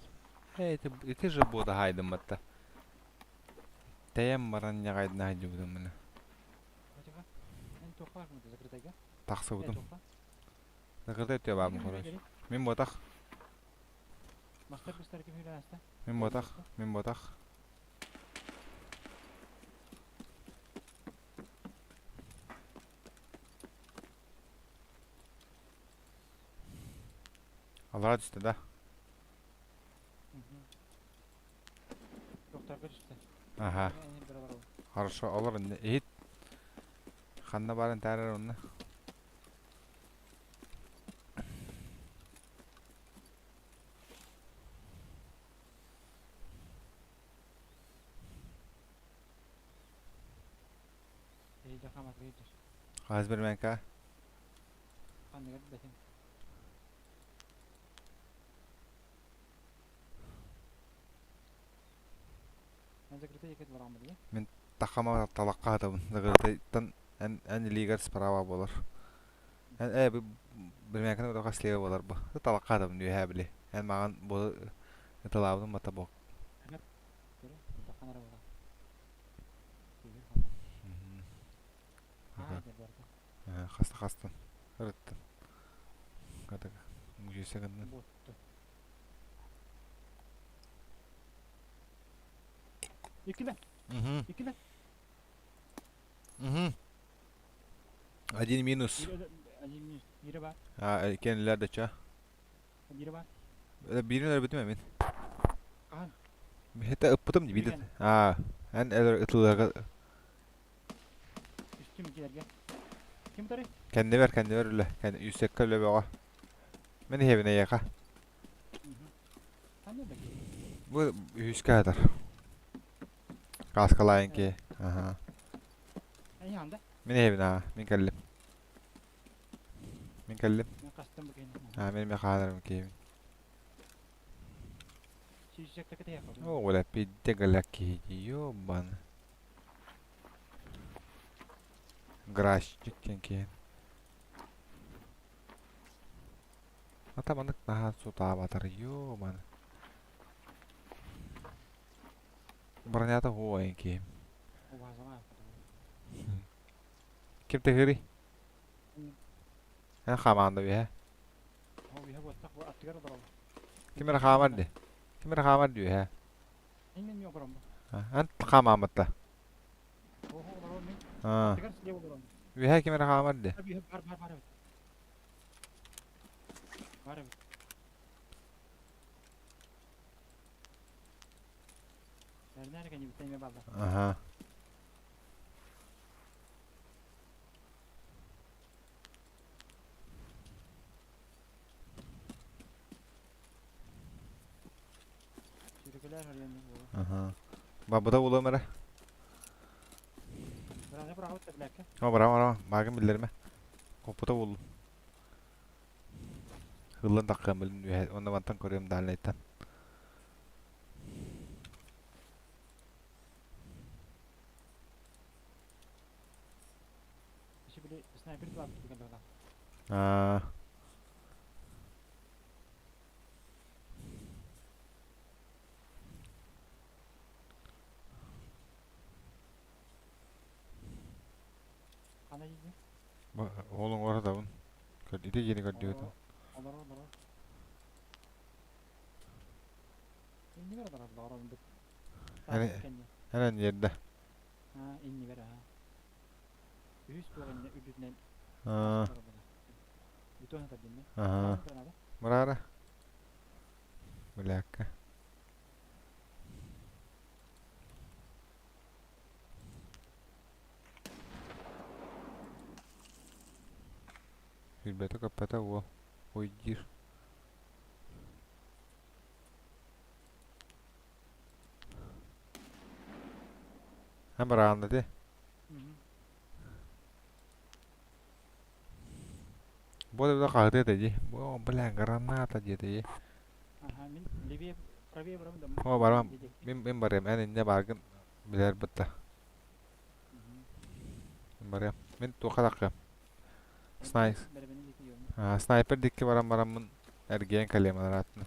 Ээ ити, ити же буота хаайдым батта. Тэйэн баран ньаҕайдына сылдьыбытым міне. Тахсыбытым. Закрытай өттүө баабын короче. Мин буотах. Мастар быстар ким хүлэн аста? Мин ботах, мин ботах. Аллара түстэ да? Тохторго түстэ. Аха. Хорошо, олор иһит. Ханна барын таарар онно. Хаас бермэнка. Ханныгар бэтим. Мин тахама талакка хатабын. Закрытыйтан эн эн илиигэр справа буолар. Эн э бермэнканы отоха слева буолар бу. Талакка хатабын үөһээ били. Эн маған бу ыталаабытым бата бу. Хаста хастын. Ырыттын. Катыга. Мужесе гыннын. Иккилэ. Угу. Иккилэ. Угу. Один минус. Один минус. Бире бар. А, кенилер да ча. Бире бар. Бирин өлбүтүм эмин. Ахан. Это ыппытым видит. А, эн ытылыга Үстүм килерге. Ким тары? Кэннибэр, кэннибэр үлэ. Кэн үсекке үлэ бөҕө. Мин иһэбин эйиэхэ. Бу үһүскэ хатар. Кааскалаайын ки. Аха. Мин иһэбин аа. Мин кэллим. Мин кэллим. Аа, мин эмиэ хааларым киһибин. О, бля, пиздец гля киһи ёбан. Гращик диэн киһи. Ата маннык наһаа сутаабатар ёбан. Бронята хуайын киһи. Ким тыһырый? Эн хамаанда үһэ. Ким эрэ хаамар дии. Ким эрэ хаамар дии үһэ. Эн хаамааммытта. Аа. Үһэ ким эрэ хаамар дии. Аха. Аха. Бабыта булуом эрэ. О, бара бара, маагын биллэримэ. Коппута буллум. Ыллан таххыам билин үөһэ, уонна мантан көрүөм дальнайтан. Аа. Oğlum orada bun. Ити yeni көрдүгүт. Эн yerде. Аа. Аа. Мурара. Блякка. Билбэтэ көппөтө уол. Ой диир. Эн бараанна ти. Бу да хаһытыа этэ дии. О, бля, граната диэтэ дии. О, барам. Мин мин барыам. Эн иннэ бааргын билэр бытта. Мин барыам. Мин туохха таххыам. Снайс. Снайпер дикки баран бараммын эргийэн кэлиэм араатына.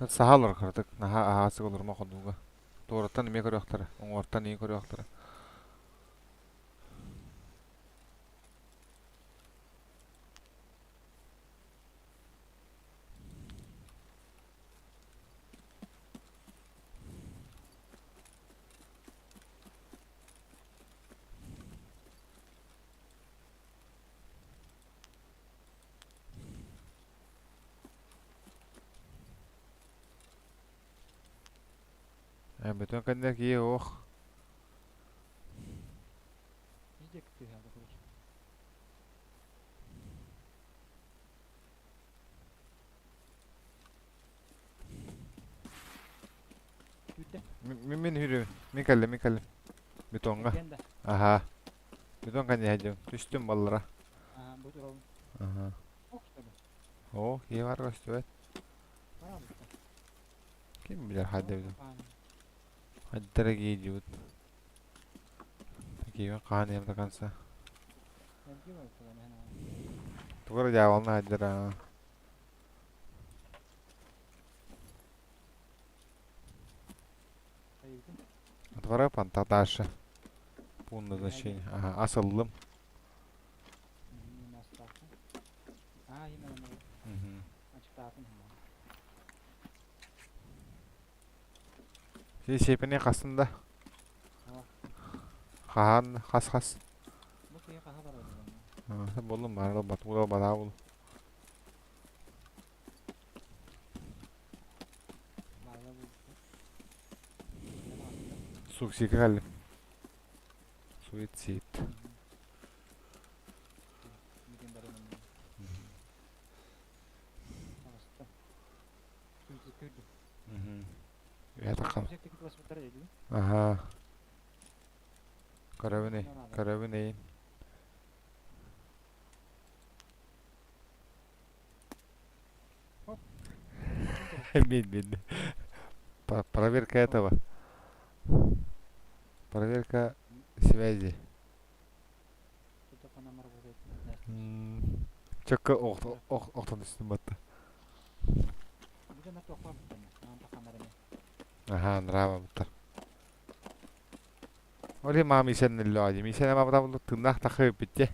Саха олорор кыратык, наһаа аһаҕастык олорума хонууга. Туораттан эмиэ көрүөхтэрэ, уҥуортан иин көрүөхтэрэ. Бүтүн кэннэ киһи ох. Мин мин хүрүм. Мин кэллим, мин кэллим. Бетоҥҥа. Аһаа. Бетон кэннэ дьон. Түстүм баллара. Аха. О, киһи бар көстүбэт. Ким билэр хайда эбитин. Хайда эрэ киһи диэбит. Киһи хаһан иһэр до конца. Тугу эрэ дьаабалана хайдара. Отвора панта дальше. Пункт назначения. Ага, асыллым. Сиэпини хастын да? Хаһан хас-хас? Боллум баар батула бараабыл. Суицидка кэллим. Суицид. Аха. Көрөбүн көрөбүн эйин. Бин бин. Проверка этого. Проверка связи. Чөккө охтон түстүм батта. Аха, нрава буттар. Оли маа мисен ниллоади. Мисен ама бата тыннах тахы битте.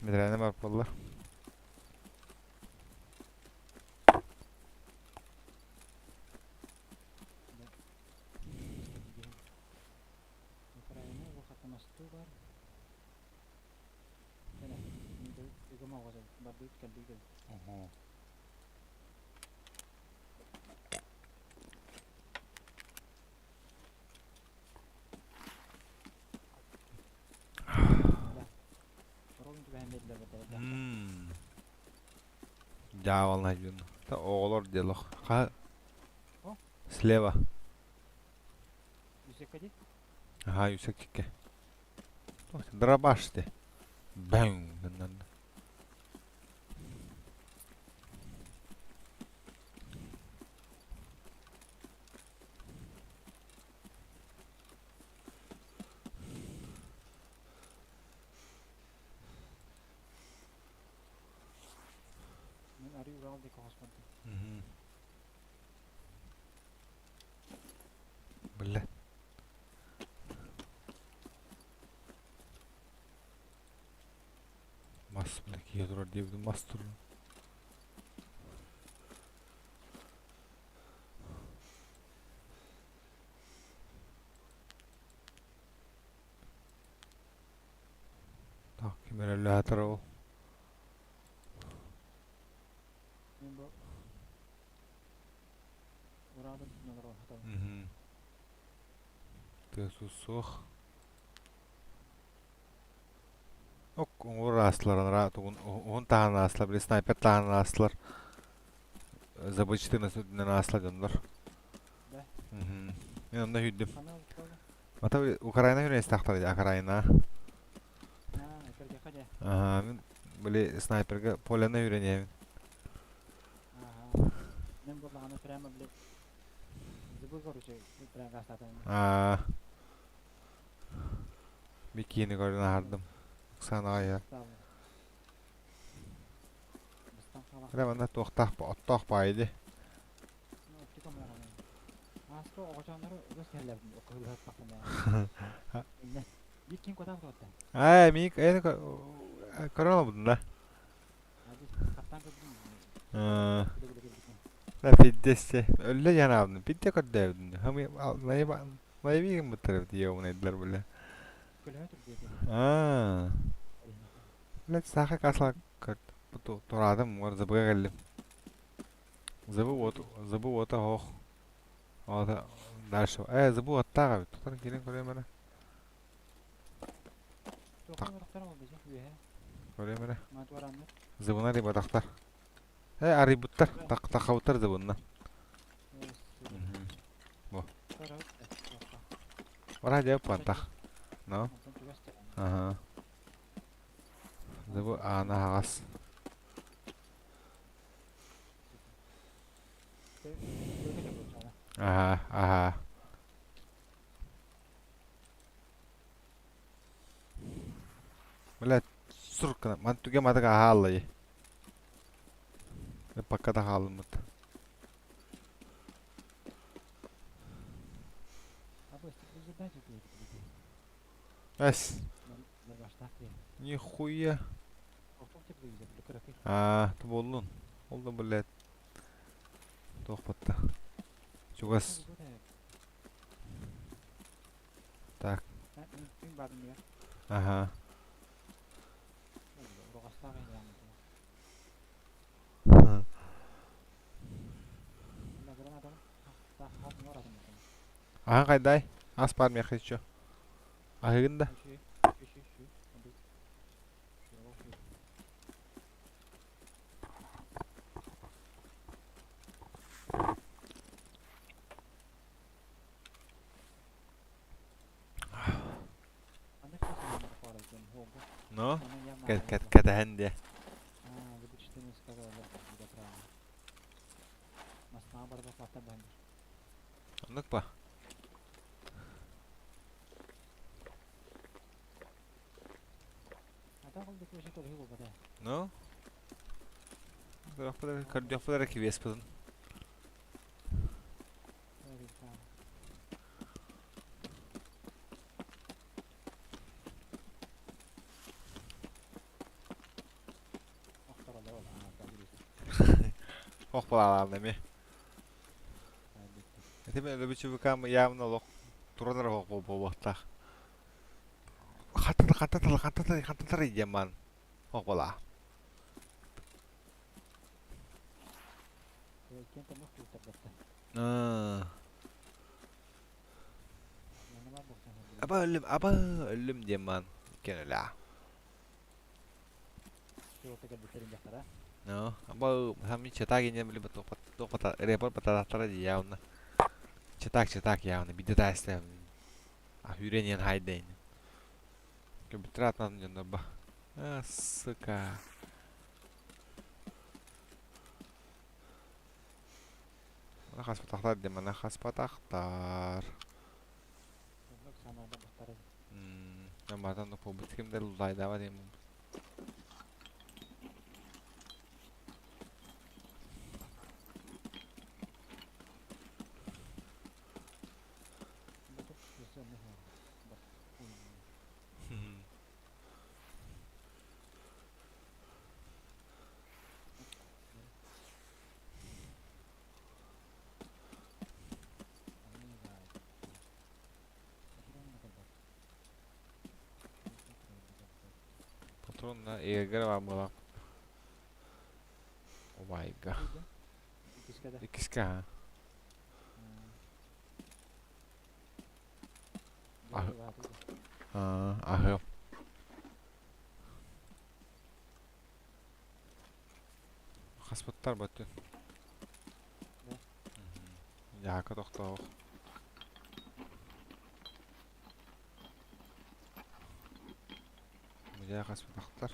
Метрәне бар боллар. Дьаабална дьон. Оҕолор дело. Слева. Ага, юсекчикке. Дробаш ты. Бэң. Бля. Мас бля киһи турар диэбитим мас турар. Так, ким эрэ өллөһө ол. Тыас суох. Ок, оҥор аастылар анараа тугун уһун таһынан аастылар, били снайпер таһынан аастылар. Забычтыны сүрдүнэн аастылар дьоннор. Мен онно сүүрдүм. Ата Украина хүрэн истахтар Украина. Аха, мин били снайперга поляны үйренемин. Аа. Бикини көрөн аһардым. Оксана айар. Эрэ манна туохтаах оттоох баайы Аа, миик эн көрөн олбудун да. Да пиддессе. Өллө янаабын. Пидде көрдөөбүтүн. Хами найбигин буттар диэбунайдылар буле. Аа. Блядь, саха касла турадым, мугар забыга келдим. Забы вот, забы вот ох. Ата дальше. Забы оттаага бит. Тутар кирен көрөм эрэ. Көрөм эрэ. Зыбына ри батахтар. Арыйбыттар. Так тахабыттар зыбынна. Бу. Ора дьэ пантах. Но. Ага. Забы аана хаҕас. Ага, ага. Блядь, суркана. Ман түгэ матыга хааллай. Пока да хаалыммыт. Эс. Нихуя. Аа, ту боллун. Ол да, блядь. Туох батта. Чугас. Так. Ага. Ахан кайдай? Ас бар меха еще. Аһыгын да. Ну, кэтэһэн диэ. Оннук ба. Ну? Көрдөхпүлэр кибиэспитин. Ох балаалаан эми. Эти мен өлөбүчүбүкам явно олох туранар ох буолуохтаах. Хаттатар хаттатар хаттатар хаттатар диэн ох балаа. Аба өллүм, аба өллүм диэн маан иккен өлөө. No, аба хами чатак инем били топата репор бататара явно. Чатак чатак явно биде тайста. А хүренен хайдейн. Компьютер надо ба. А, сука. Ана хас батахтар дем, ана хас батахтар. Намардан побут кимдер лайдава дем. Патронна эгер бар була. Oh my god. Иккискэ а. Аһы. Хаспыттар бөттүн. Яака тохтоох. Мужа хаспытахтар.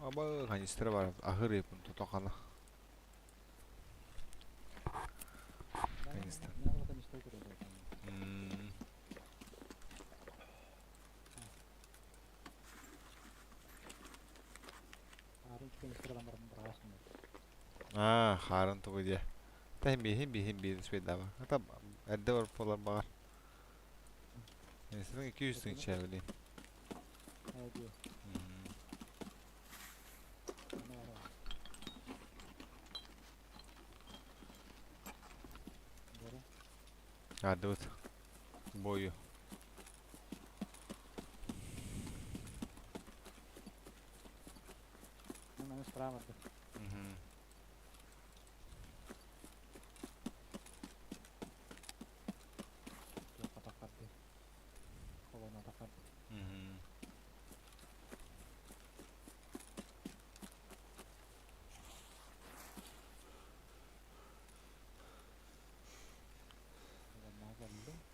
Аба канистра бар. Ахыр епун тотохана. Канистра. Хаарын тугу диэ. Та биһин биһин биир үчүгэйдээҕэ. Ата эрдэ барып буолар баҕар. Син 200 тыһыынча билин. Аадыбыт. Бою.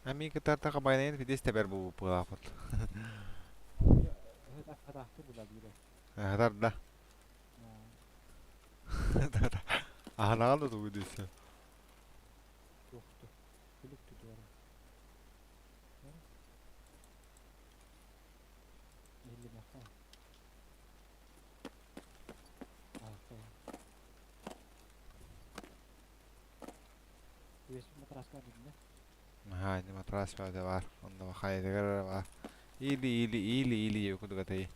Ами кытартаха байнайын фидес тэбэр бу пылаапыт. Хатар да. Аһанаҕан да тугу дүйсө. Аһаа, ини матрас баата баар. Онно хайатыгар эрэ баар. Или или или или диэбит курдук этэй.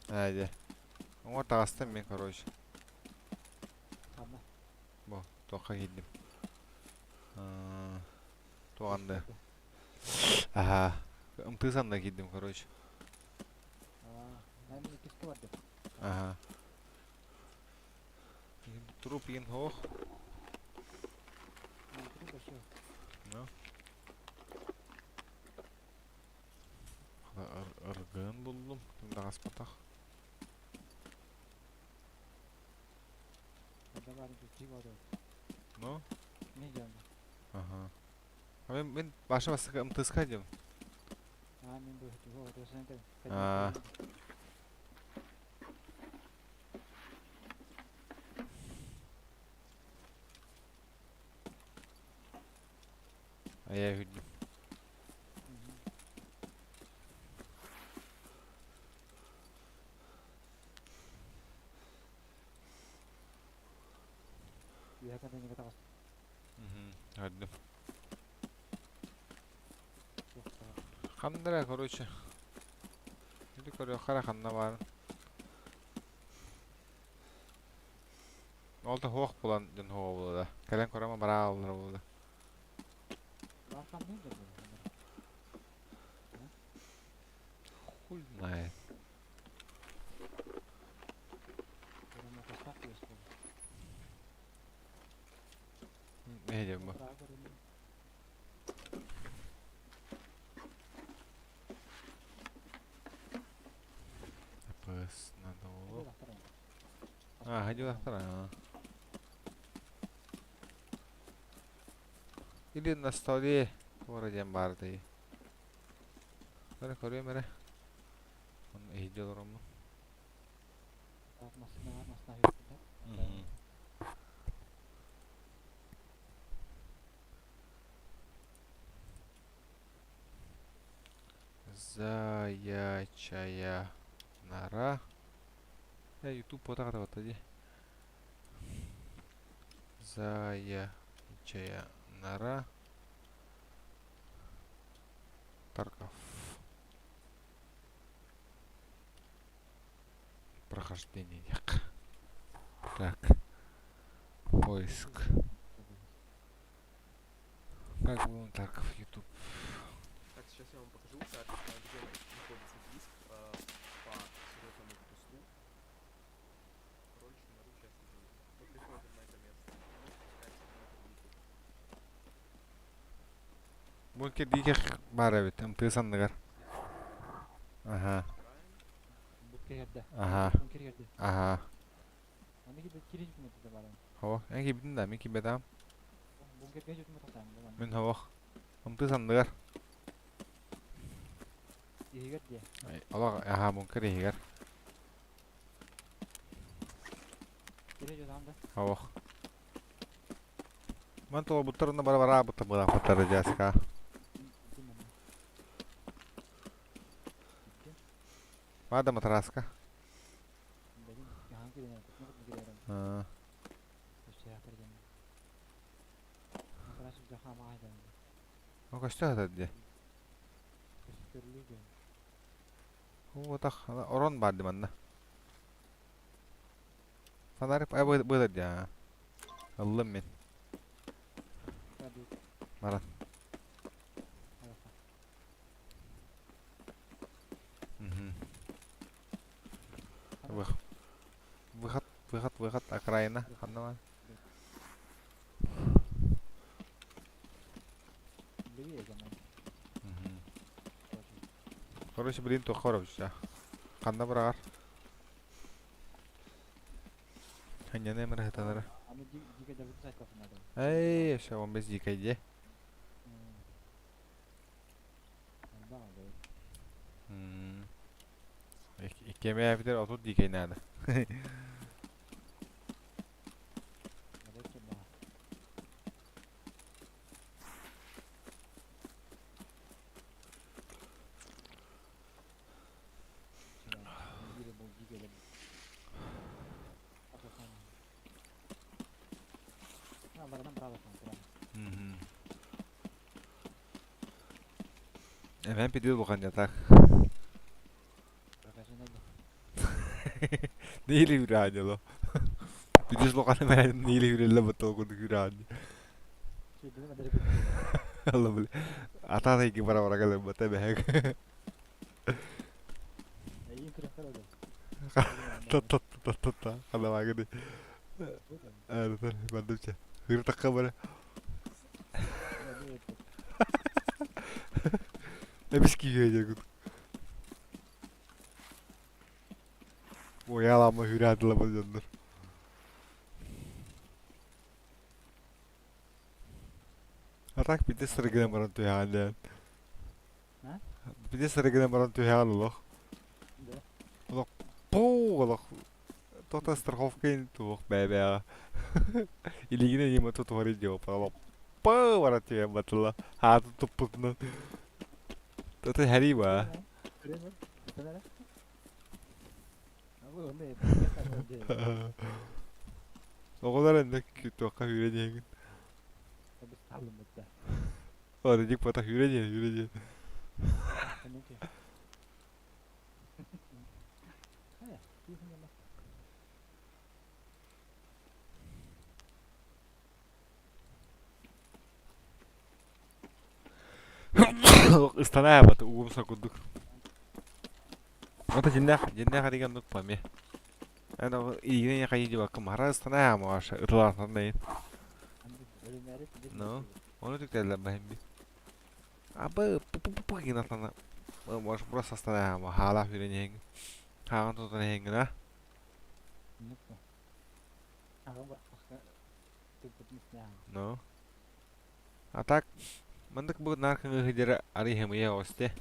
Аа дьэ. Уҥа таҕыстым мин короче. Бу туохха киирдим. Туох анды. Аһаа. Ымтыы санна киирдим короче. Аһаа. Труп игин хоох. Ну. Ыргын буллум. Ким даҕаспатах. Ну? Ага. А мен, мен баша бастыка МТСК дем. А. А я видно. Көрдүм. Ханна короче. Ити көрүөххэ эрэ ханна баарын. Ол да суох булан дьон суоҕа буолуо да. Кэлэн көрөмө бараа ааллара буолуо да. Хуй знает. Не диэн бу? АПС надо было. А, ходил. Или на столе вроде баар дии. Бары көрүөм эрэ. Онно иһирдьэ олороммун. Заячая нора. Э, YouTube потағата дии. Заячая нора. Тарков. Прохождение диэххэ. Так. Поиск. Как был Тарков YouTube. Так, сейчас я вам покажу, как, где находится диск по сюжетному квесту. Кроличью нору, часть 1. Мы приходим на это место, мы спускаемся на эту плиту. Бу кирдиикэх баар эбит, ымтыы санныгар. Аха. Аха. Аха. Хо, эн киирбитин да, мин киирбэтим. Мин хобох. Ымтыы санныгар. Олох, аха, бункер иһигэр. Хобох. Ман толорбуттар уонна бара бараабыттар бырааппыттар дьааска. Баар да матраска. О, көстө сытар дии. Уотах, орон баар дии манна. Фонарик быһытар дии. Ыллым мин. Баран. Выход, выход, выход, окраина. Ханна бар? Короче, блин, туохха барабыт Ханна быраҕар? Ханньаны эмэр хатанара. Эй, все, он без дикой де. Иккиэмэ эбитэр 30 дикэй наада. Эбэм пидил бухан так. Неили үрәанело. Пидис лоқан мэн неили үрелле баттал курдук үраани. Алла бile. Ата тайги бара бара кэлэн бата бэһэг. Та та та та та. Хана багыды. Эр бандымча. Хыр такка бара. Эбис киһи Уйалама хүрәділі дьоннор. А так биде сыргынан баран түһэҕин Биде сыргынан баран түһэҕин олох. Олох пуу олох. Тота страховка туох бэбэҕэ. Илигине има тутуһар идио олох пуу баран түһэн батыла. Хааты туппутунан. Тота хэри ба. Оҕолор эннэ туохха хүрэ диэҥин. Ора дик пата хүрэ диэн, хүрэ диэн. Ыстанаа бат угумса курдук. Ата дьиннээх дьиннээх эригэн нук пами. Ана игине хайы дибакка мара ыстанаа маша ытылаатан Ну, ону түктэллэр баһын би. Абы пу-пу-пу гинатана. Может просто останаа хаалаах үрэн Хааган тутан иһиҥҥин Ну. А так, мандык бу наркыңы хыдера ары хемыя осте.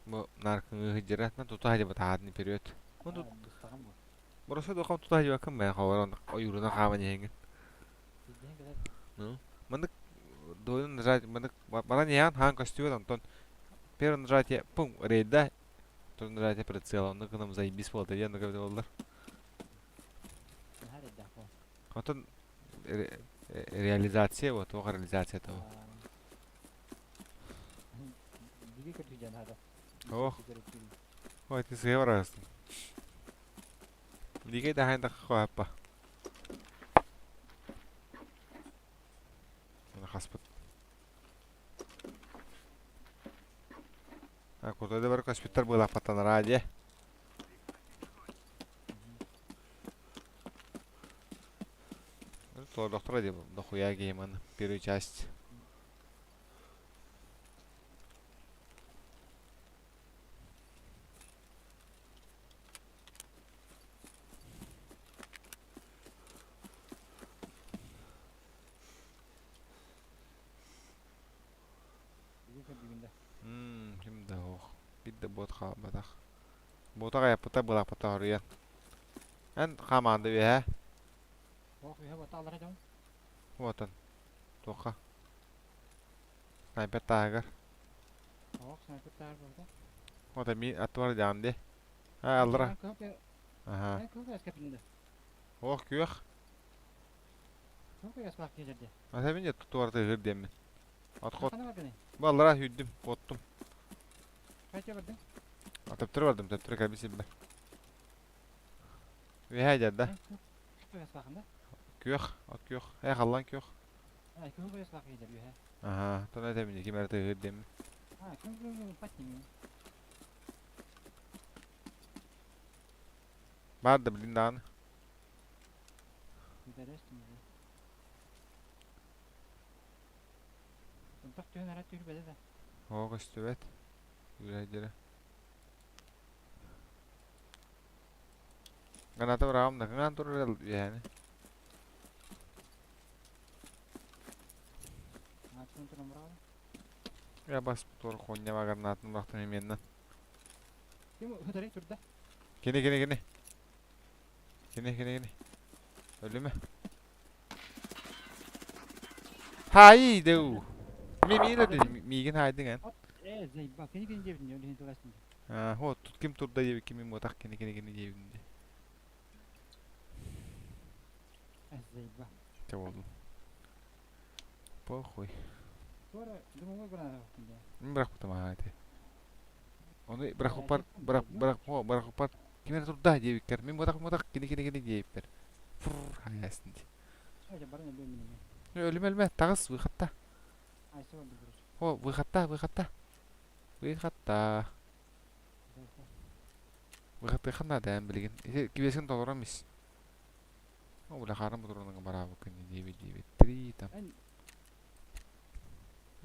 Бу наркыңы хыдера на тута хадиба таадны период. Мунду Бороса дохам тута хадиба кым бә хаваран ойуруна хааман иһиҥҥин. Ну, мандык дойдун нажать мандык баран иһэн хаан көстүбэт онтон первое нажатие пум рейда второе нажатие прицела онно гынан заебись буолта диэн да боллар. Онтон реализация вот туох реализация того. Ох. Ой, ты сыа барасың. Диге дахайн да хоаппа. Хаспыт. А куда да бар коспиттар была патанара де. То доктора де дохуя гейман первую часть. Ким да ох. Бидде бот хаалбатах. Бота кайаппыта былааппыта хоруйан. Эн хамаанда үһэ. Уотан. Туохха. Снайпер тааһыгар. Ота ми аттыбар дьаам ди. А аллара. Аха. Ох күөх. Ата мин туар тыгыр диэммин. От хот. Бу аллара сүүрдүм, куоттум. Төптөрү бардым, төптөрү кэлбит сирбэр. Үөһээ дьарда. Күөх, от күөх. Э халлаан күөх. Аха, тон этэбин ким эрэ тыгыр диэммин. Баар да билин даҕаны. Оо көстүбэт. Үлэһиттерэ. Граната быраҕам да кыҥаан турар үөһээни. Я бас туор хоньяма гранатын бырахтым именно. Кини кини кини. Кини кини кини. Өлүмэ. Хай дэу. Ми ми да миигин хайдың эн. Э, заебал. Кини кини диэбитин өлүһүн тыластын. Аа, вот тут ким турда диэбит кими муотах кини кини кини диэбитин ди. Э, заебал. Те болду. Похуй. Туора дымовой граната бахтын да. Мин бырахпытым аhaa ити. Ону бырахпыппар бырах бырах бырахпыппар ким эрэ турда диэбиккэр мин муотах муотах кини кини кини диэбиппэр. Фур хайасын ди. Айда баран өлүөм мин эмиэ. Өлүмэ өлүмэ таҕыс выходта. Айса барда короче. О выходта выходта. Выходта. Выходтыахха наада эн билигин. Ити кибиэсин толором ис. О бля хаарым бутурунаҥа бараабыккын диэбит диэбит. Три там. Эн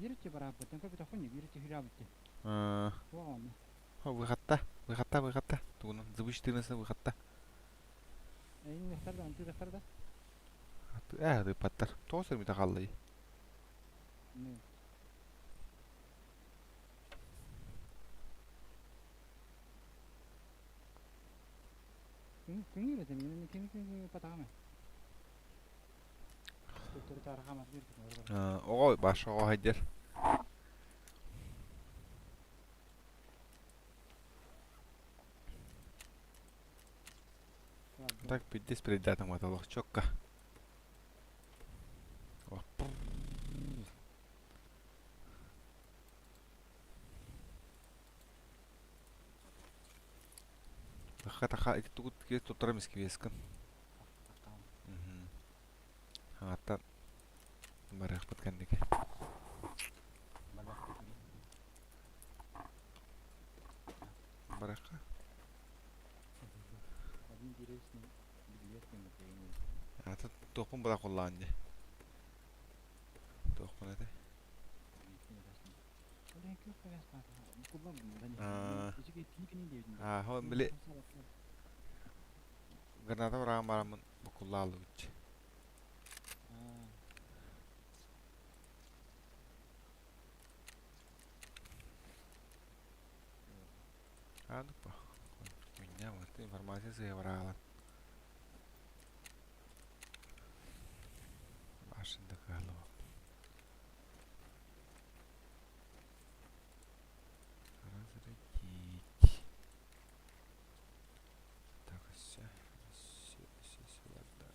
биир өттө бараабыттан көрбөтөххүн биир өттө хүрэабытты. О Туох выходта выходта выходта. Тугунан зыбыш тыынаса выходта. Эйин ыхтар да, антыы ыхтар да. Ээ ыппаттар. Тоҕо сөрмүтэ хааллай? Күҥүр этим, кими күҥүр патаҕам Оҕо баш оҕо хайдер. Так пиздец передатым олох чокка. Таха таха ити тугут туттарам искибиэскин. Хаҥаттан барыахпыт кэнники. Барыахха. Аты туохпун быра куллаан дии. Туохпун этэй? Аа, били граната быраҕан бараммын буккуллааллыбытчы. Аадыппа. Хуйня, вот информация сыһа бараалан. Башында кыаллыбап. Разрядить. Так, все, все, все, все, ладно.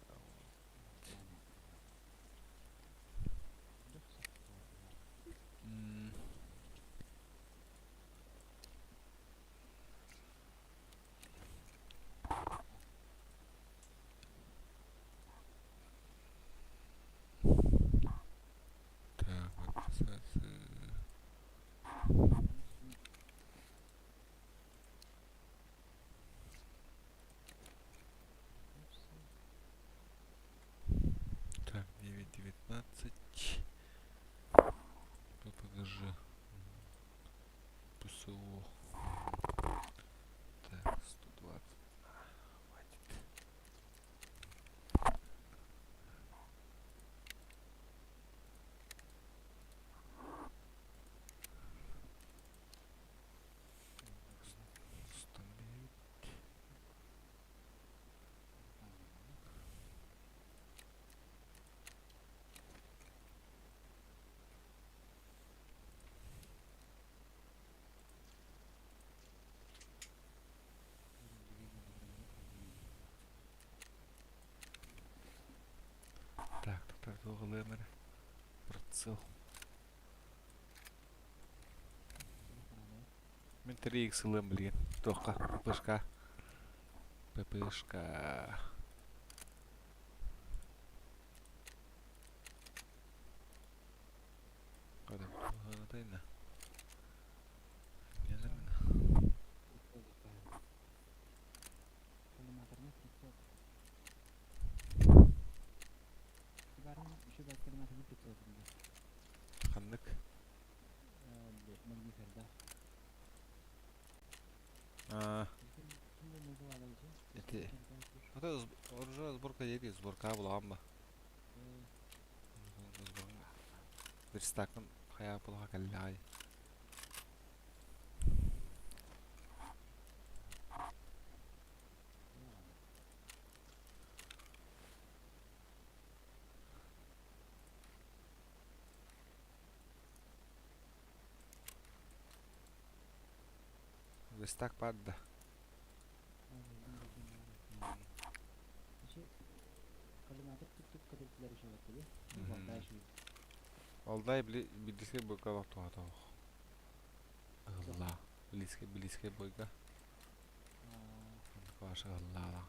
Так, подписаться. Так, 9.19. ППГЖ. ПСО. Так, 120. Хватит. Установить. Туох ылыам эрэ. Прицел. Мин 3X ылыам билигин. Туохха? ППшка. ППшка. Када Коллиматорный прицел. Еще баар коллиматорный прицел Ханнык? Магниферда. А, эти. Это оружие сборка дери, сборка булаган ба. Верстакын хая булага каллай. Верстак падда. Алдай близкий бойга вақтуға Алла. Близкий, близкий бойга. Ваша Алла.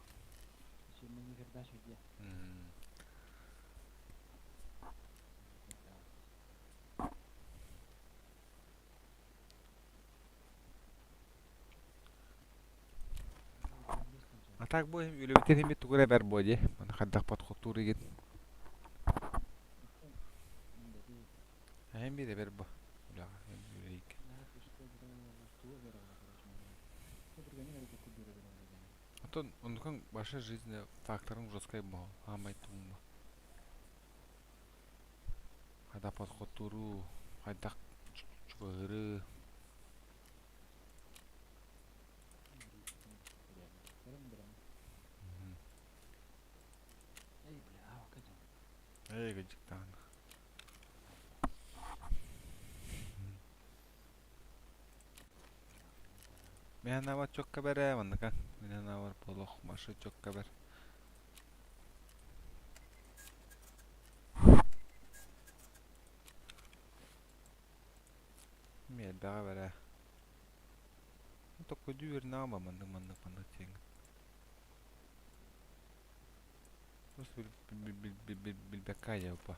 А так бу үлэбитер хими тугура бэр бу ди. Маны хаддах подходтуур игин. Эм бире бэр бу. Үлэҕэ эм үлэйик. Антон, оннукан ваша жизнь факторын жесткай бу. Амай тугун бу. Хада подходтууру, хайдах чугыры. Эй, гыжыктаан. Мен ава чокка бере, манныка. Мен авар болох машы чокка бер. Мен бага бере. Токко дүүр наама маннык маннык маннык тең. Просто билбекка жапа.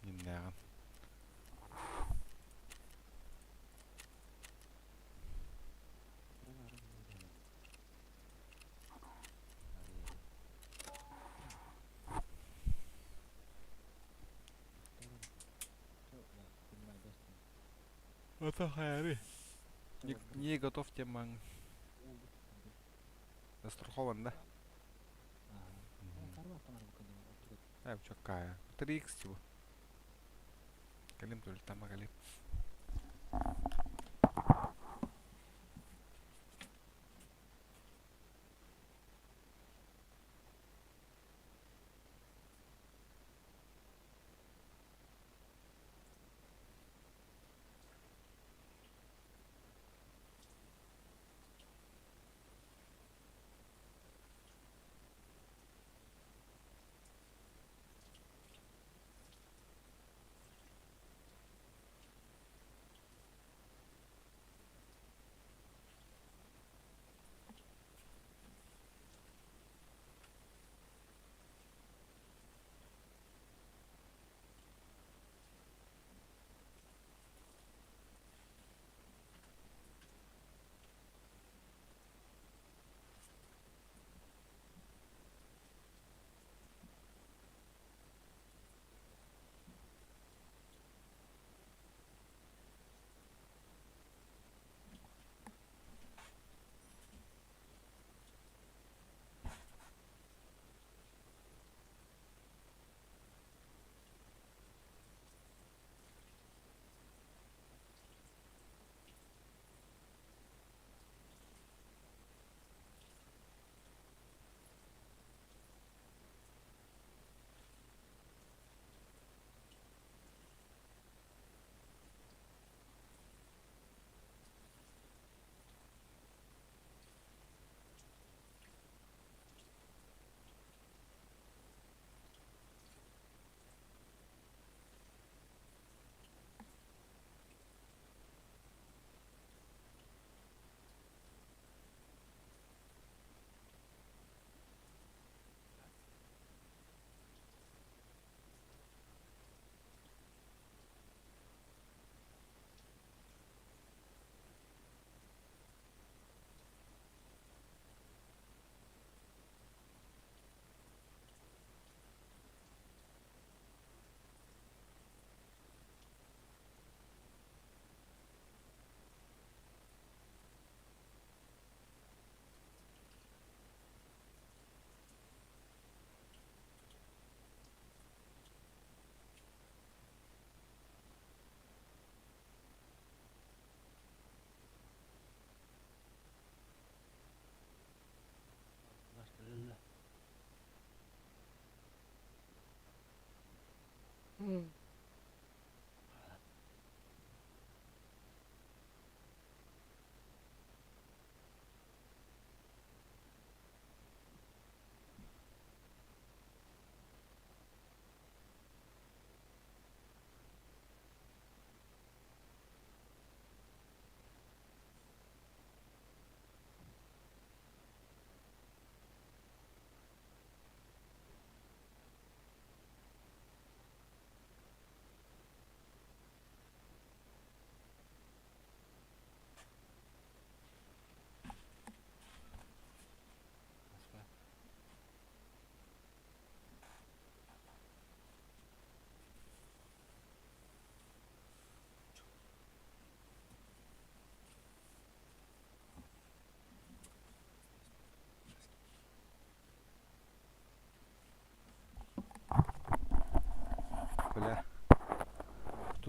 Нимняган. Это хайры. Не, не готов теман. Застрахован, да? А, чоккая. 3х типа. Калим только там калим.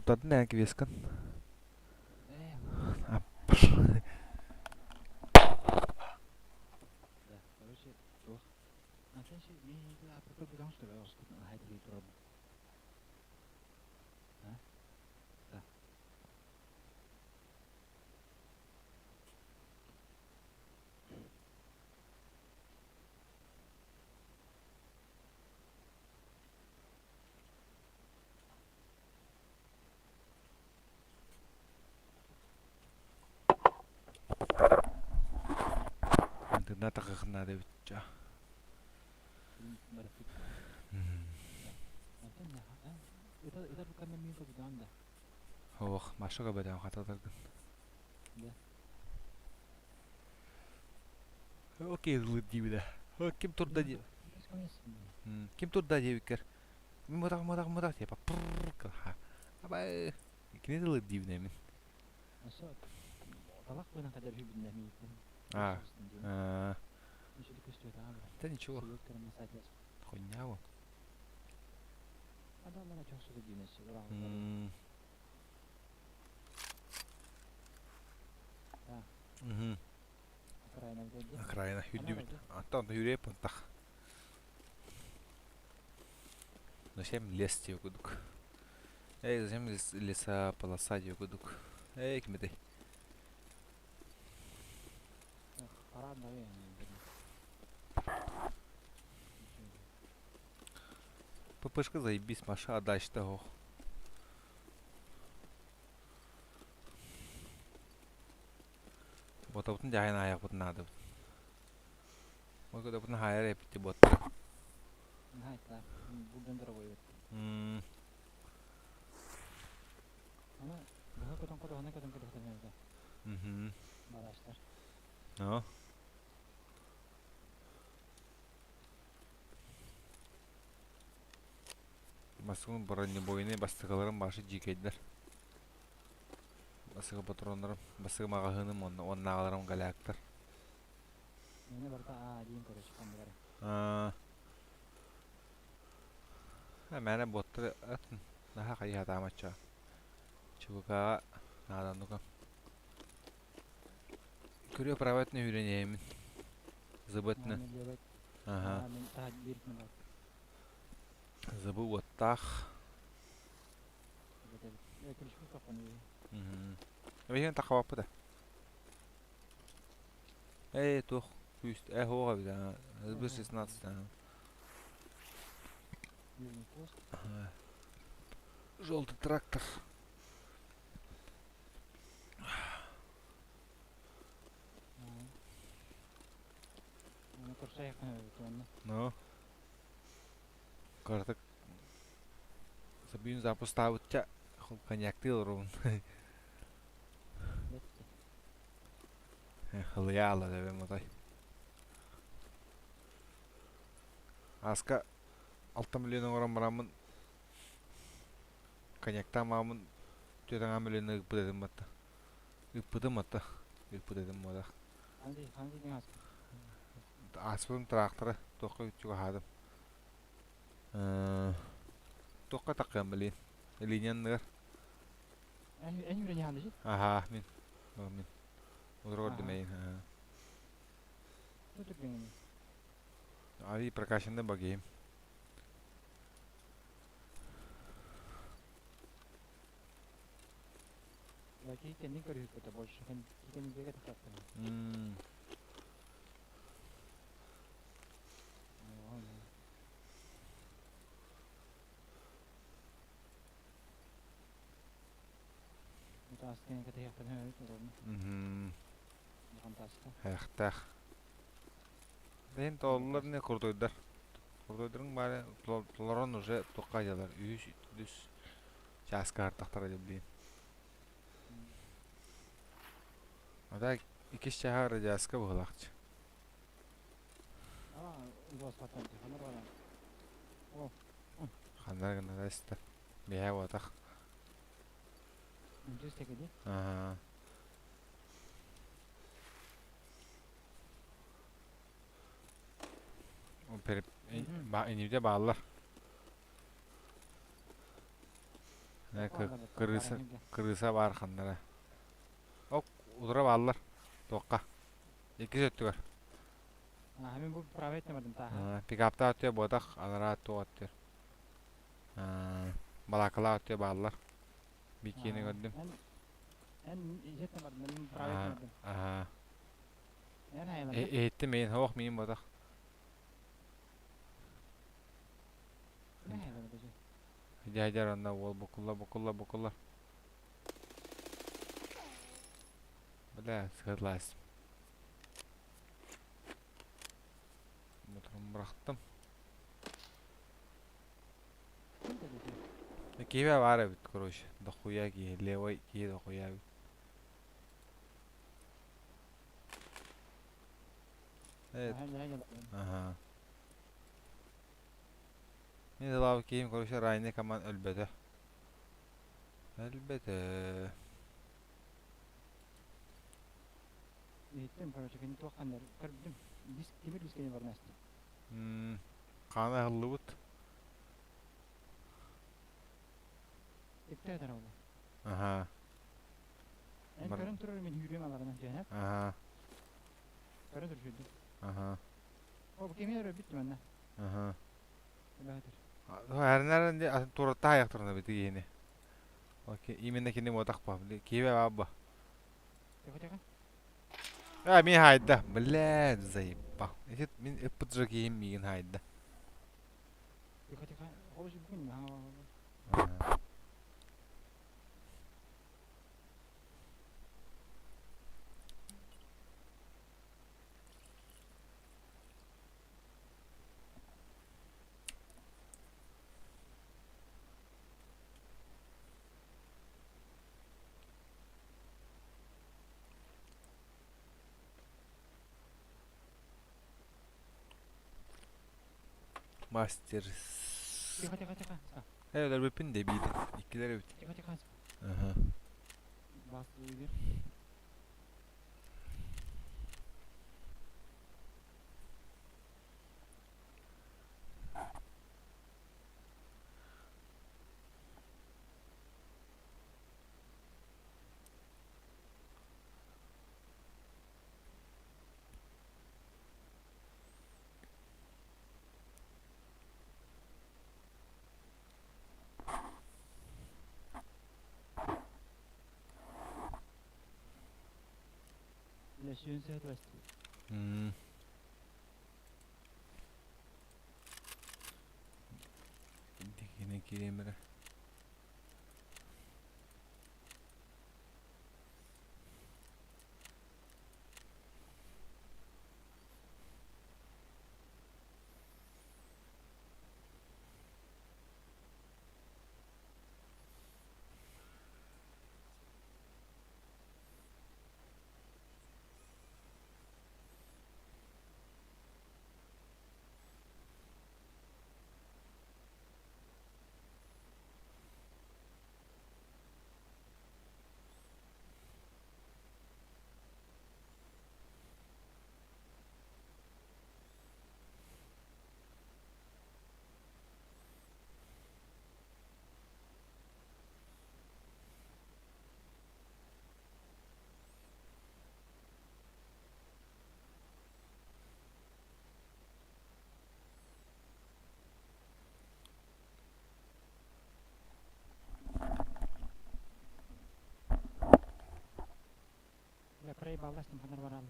Туттардын эн квескын. Тына тахыхна дебитча. Ох, машага бадам хататаргын. Окей, ылыр диибидэ. Ким турда ди? Ким турда диэбиккэр? Мытах, мытах, мытах типа пырр Абай кини тылы диибинэ мин. А, а. Да ничего. Хуйня вот. Угу. Окраина хүрдүбүт. Аттан хүрээ пантах. Зачем лес диye okuduk. Эй, зачем леса полоса диye okuduk. Эй, кимдей. ППшка заебись, Маша, а дальше ох. Ботабытын дьаһайын аайахпытын наадабыт. Ой, хайар эпити боттар. Мм. Ну. Басыгын бронебойный бастыгаларым башы дьиикэйдэр. Басыгы патроннарым, басыгы маҕаһыыным уонна уоннааҕыларым голяктар. Аа. Мээнэ буоттар атын наһаа хайыһатаамачча. ЧВК-ҕа нааданнука. Көрүө праватны үүрэнээмин. Зыбытны. Ага. Зыбы уоттаах. Эбиһин тахабаппыта. Эй, туох күүс э хуоҕа эбит аа. СБ 16 аа. Желтый трактор. Ну. Картык Сабиын запустаабытча коньяктыы олоробун. Хылыйаала дэбим отой. Аска 6 миллион оҥорон бараммын коньяктаан мааммын түөтэҥэ миллионы ыыппыт этим батта. Ыыппытым батта. Ыыппыт этим буолах. Ааспытым трактора туохха чугаһаатым. Туохха таххыам билин. Линия анныгар. Аха, мин. Мин. Утары көрдүм эйин. Ави прокачанный багием. М. Мгм. Хайахтаах. Бэйэн тооллар не курдуйдар. Курдуйдарың баары толорон уже туохха дьалар. Үһүс, үс чааска артахтара дьэ А так иккис чааһа радиаска быһылаахчы. Ханна гына истэр. Биһээ буотах. Аа. Инибде бааллар. Крыса, крыса баар ханнара. Ок, утара бааллар. Туохха? Иккис өттүгэр. Мин бу правый өттүн тааһа. Пикаптаах өттүгэр буотах, анараа туох өттүгэр. Балаакалаах өттүгэр бааллар. Бикини көрдүм. Эн иһиттэн бардым, мин правый өттүн бардым. Аха. Эн хайалар? Иһиттим миин, хоох миин буотах. Эн хайалар даже? Дядя онно уол букулла букулла букулла. Бля, сыһытлаас. Моторун бырахтым. Киһи баар эбит, короче. Дохуя киһи, левой киһи дохуя эбит. Ага. Мин лав киһим, короче, ранний команд өлбөтө. Өлбөтө. Иһиттим, короче, кини туох ханнар көрдүм. Диск, тимир дискени барнастым. Хаана ыһыллыбыт. Икки этэр ол. Аха. Эн көрөн турар мен хүрүөм аларынан түһэн. Аха. Көрөн тур жүрдүм. Аха. О, бу кеми өрө бүттүм анна. Аха. Элэхэтер. Эрнер атын туратта аяқтырына бити киһини. Окей, именно кини мотах па. Киһи баба. Тихо, тихо. А, мин хайда. Блядь, заебал. Эти мин ыппыт же киһим миигин хайда. Тихо, тихо. Холуш бүгүн. Ага. Мастер. Тихо, тихо, тихо. Evet, öpün de biydi. İkiler evet. Тихо, тихо. Ага. Бас үйгер. Ләшен сәт басты. Дикine киремere. Бля, проебалась, там ханар баралы.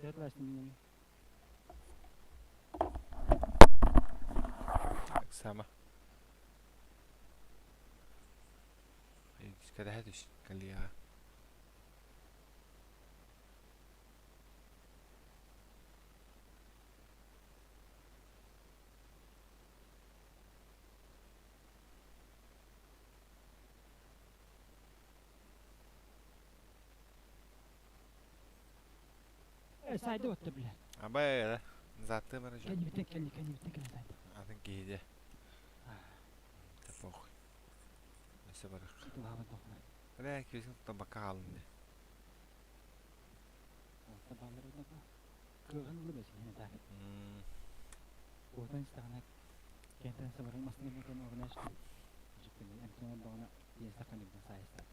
Сәт басты. Сама. Кадаһа түс калига. Сайды отто бile. Абай да. Затты бар же. Кэннибиттэн кэлли, кэннибиттэн кэлэн сайды. Атын киһи Да похуй. Өссө барах. Тылаабын тохна. Бля, киһисин табакка хаалын де. Отта баллар однако. Кыгын ылы бэсин хene так. Уотан истаҕына кентен сабарын мастыгын мөкөн орнашты. Жиппин эмтен ордоҕуна тиэстэ кэннибиттэн сайыстат.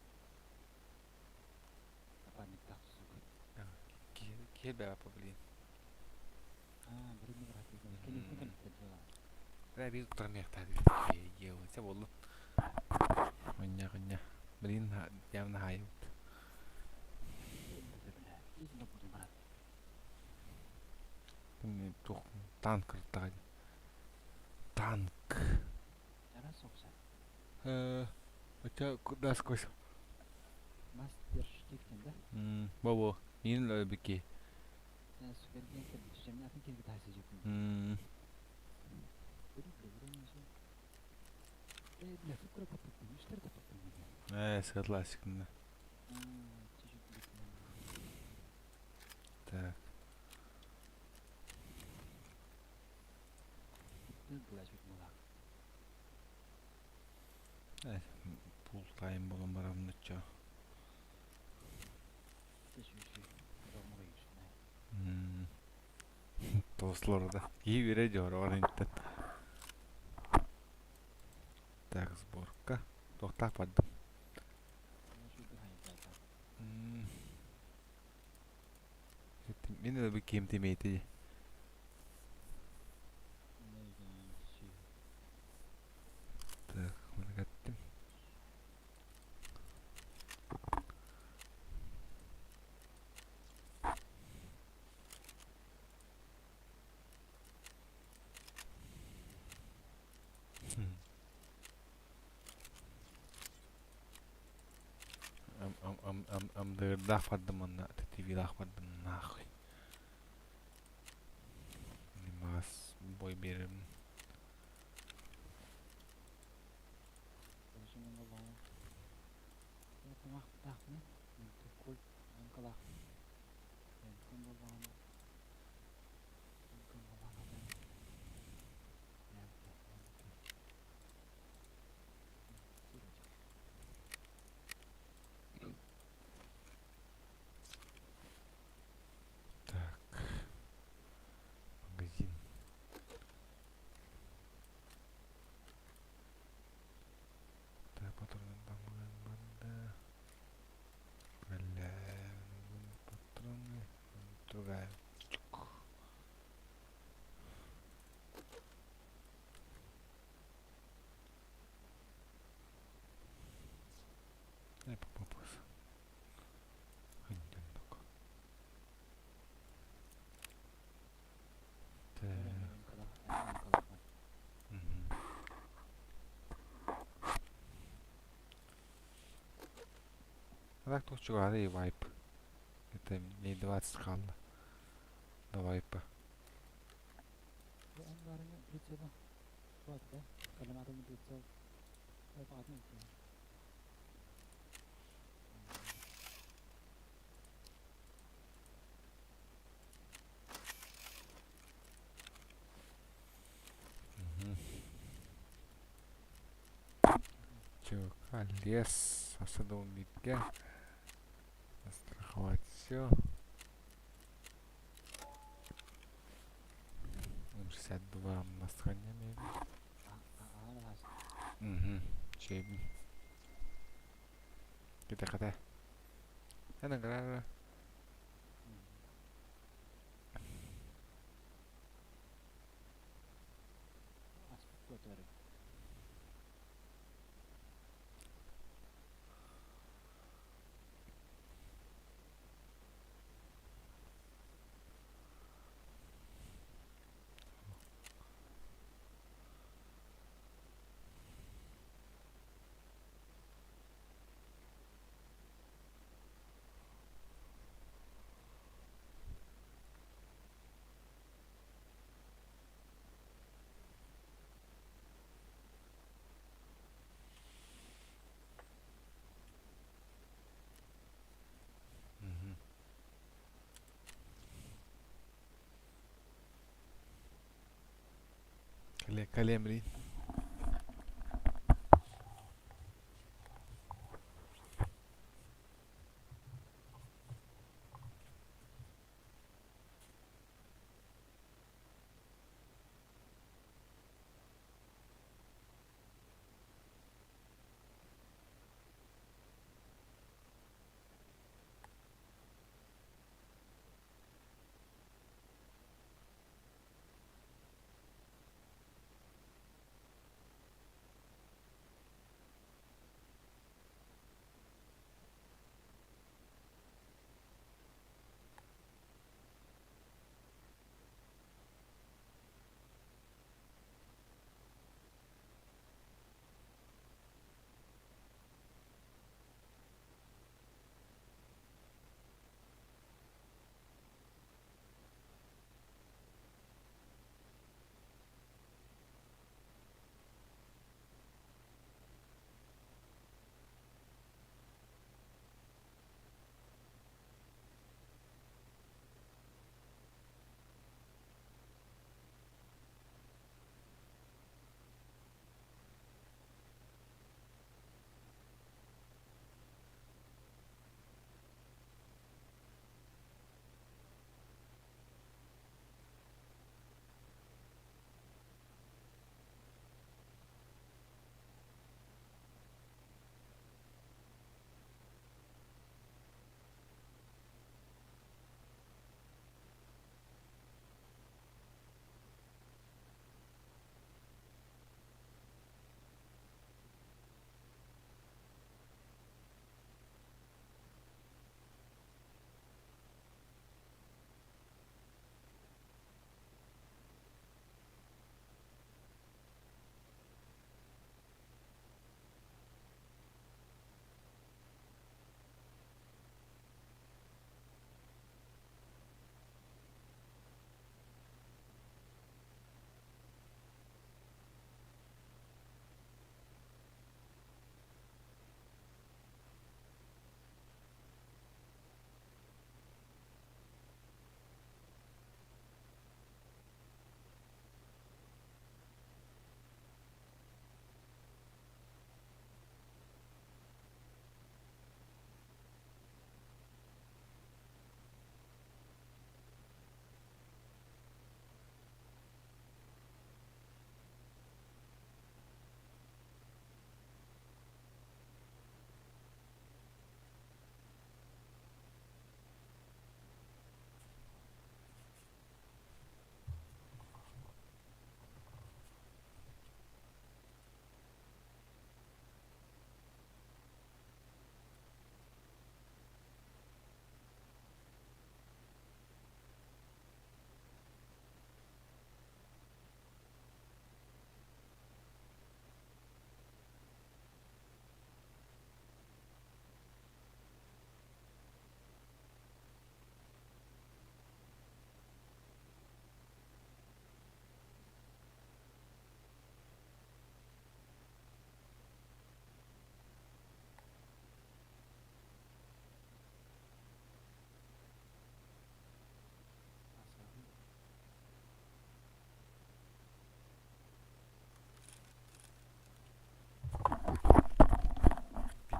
Напарник тахсук. Киһи бэбэ блин. Аа, бирин барат. Кэннибиттэн кэлбиттэр дьыла. Бля, бир турмиахта диэ. Се болду. Оння оння. Блин, явно хайып. Тух танк кыртага. Танк. Хотя куда сквозь? Мастер штиктен, да? Бобо, мин лөбүки. Согласен. Так. Пул тайм болон барамын чо. Тослор да. Ки бире жорор интен. Так, сборка. Тоқтап бардым. Мен де кем темейти. Так, мына кеттим. Ам ам ам ам ам дырдах бардым онна ТТВ-дах бардым нахуй. Нимас бой берем. Так. Магазин. Так, патроны там банда. Бля, патроны. Другая. Дай попробую. Так. Так тут чугары и вайп. Это не 20 халла. До вайпа. Чё, лес, особенно митке. Страховать все. 62 масханями. Угу. Чеб. Кита ката. Ана грара. Калемри.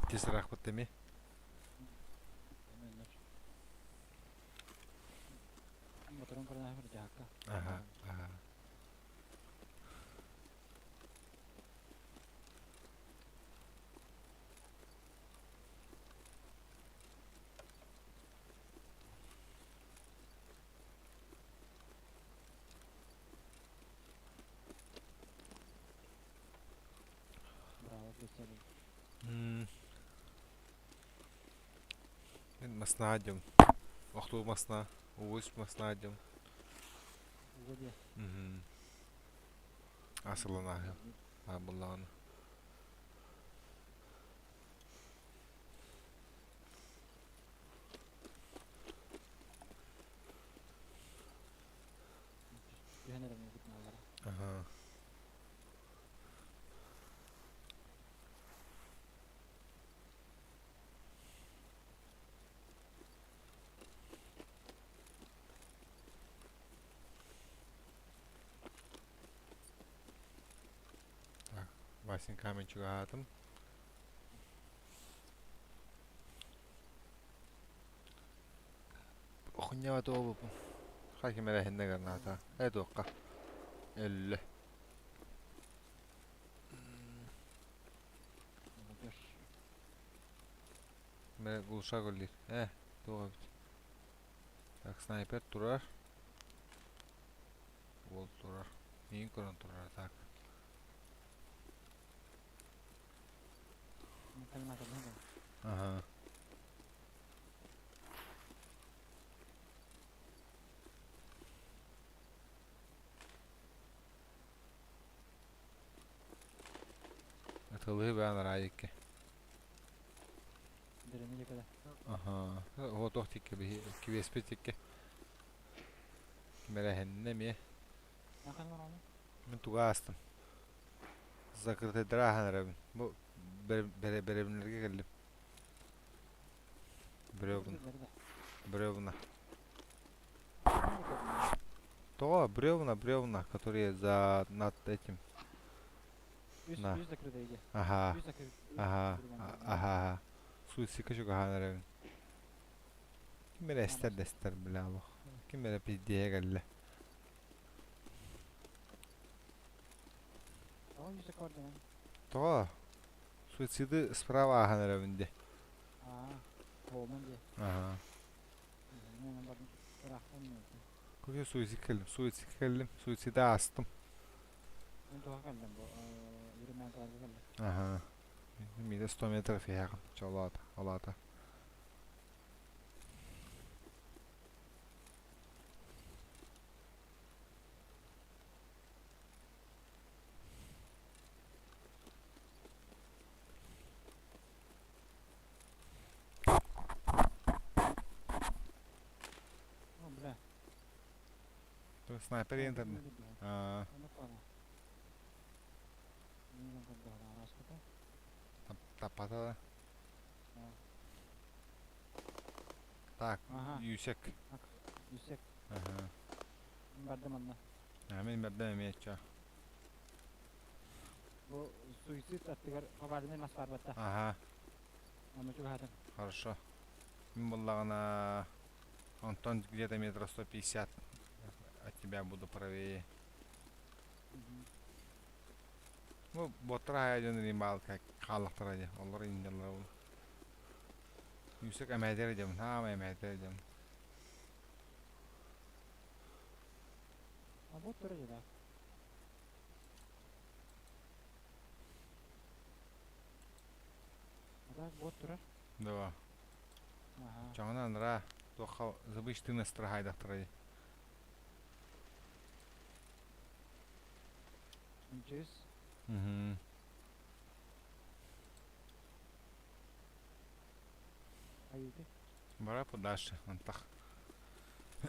Тесрах бит Моторун көрөн аһыр жаакка. Ага, ага. Браво, представил. Мен масна дем. Охту масна. Угус масна дем. Угодья. Мгм. Асылана. А булланы. Түһэн эрэ мугут наалара. Ага. Васенька мин чугаһаатым. Охунньаба туолбуппун. Хай ким эрэ иһиннэ граната. Э туохха. Өллө. Молодежь. Мэ глушак өллир. Э, туох эбит. Так, снайпер турар. Уол турар. Миин көрөн турар, так. Ага. Атылыы баан араайыкке. Аха. Отох тикке биһи кибеспит тикке. Кимэрэһиннэ эмиэ. Мин туга аастым. Закрытыйдара ааһан эрэбин. Бу бэрэбиннэргэ кэллим. Бревна. Бревна. Тоҕо? Бревна, бревна, которые за над этим. На. Ага. Ага. Ага. Суицидка чугаһаан эрэбин. Ким эрэ эстэр да эстэр бля олох. Ким эрэ пиздиэһэ кэллэ. Тоҕо? Суициды справа ааһан эрэбин дии. Ага. Короче, суицид кэллим, суицид кэллим, суициды аастым. Ага. Миде 100 метров иһэҕин, чолоото, олоото. Снайпер интернет. Таппата да. Так, Юсек. Юсек. Ага. Бардым анна. А мин бардым эмиэ ча. Бу суицид аттыгар поваленный мас бар батта. Ага. Онно чугаһатым. Хорошо. Мин буоллаҕына онтон где-то метров 150 от тебя буду правее. Ну, боттар хайа дьон римбаал хааллахтара дии. Олор иннэлэр ол. Юсек эмээтэр дьон, хаама эмээтэр дьон. А вот вроде да. А так вот турар. Да. Ага. Чоҥунан анараа туохха забыштыын ыстыраһаайдахтара дии. Мчс. Мгм. Айыты. Бара подальше, антах.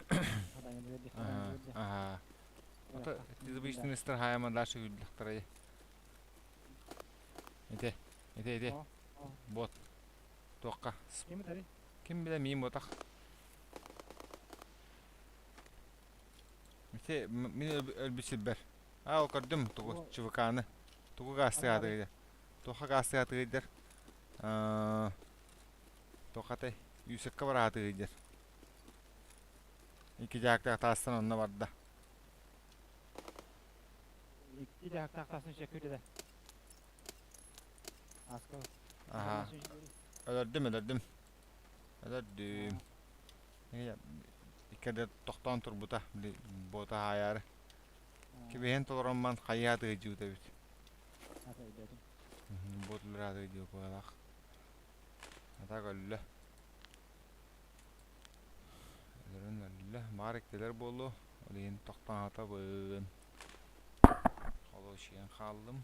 Хадайын берди, Ага, хадайын берди. ага. Ото забыштыын ыстыраһаайма дальше үрдүхтара дии. Ити, ити, ити. Бот. Туохха? Ким этэрий? Ким билэ миин ботах. Ити мин өлбүт сирбэр. Аа, ол көрдүм тугу ЧВК-ны. Тугу гаастыгаатыгыйдар? Туохха гаастыгаатыгыйдар? Аа, туоххатай? Юсекка бараатыгыйдар. Икки дьаактаах таастан онно барда. Икки дьаактаах таастан үсеккэ да. Аска. Аха. Өлөрдүм, өлөрдүм. Өлөрдүм. Иккэрдэ тохтоон турбута, били бота хаайаары. Кибиһин толорон ман хайыһа тыгыдьыыта эбит. Бот өлөр тыгыдьыы куолах. Ата өллө. Өлөрөн өллө. Баар иккилэр буолуо. Ол иһин тохтоон хатабын. Холуочуйан хааллым.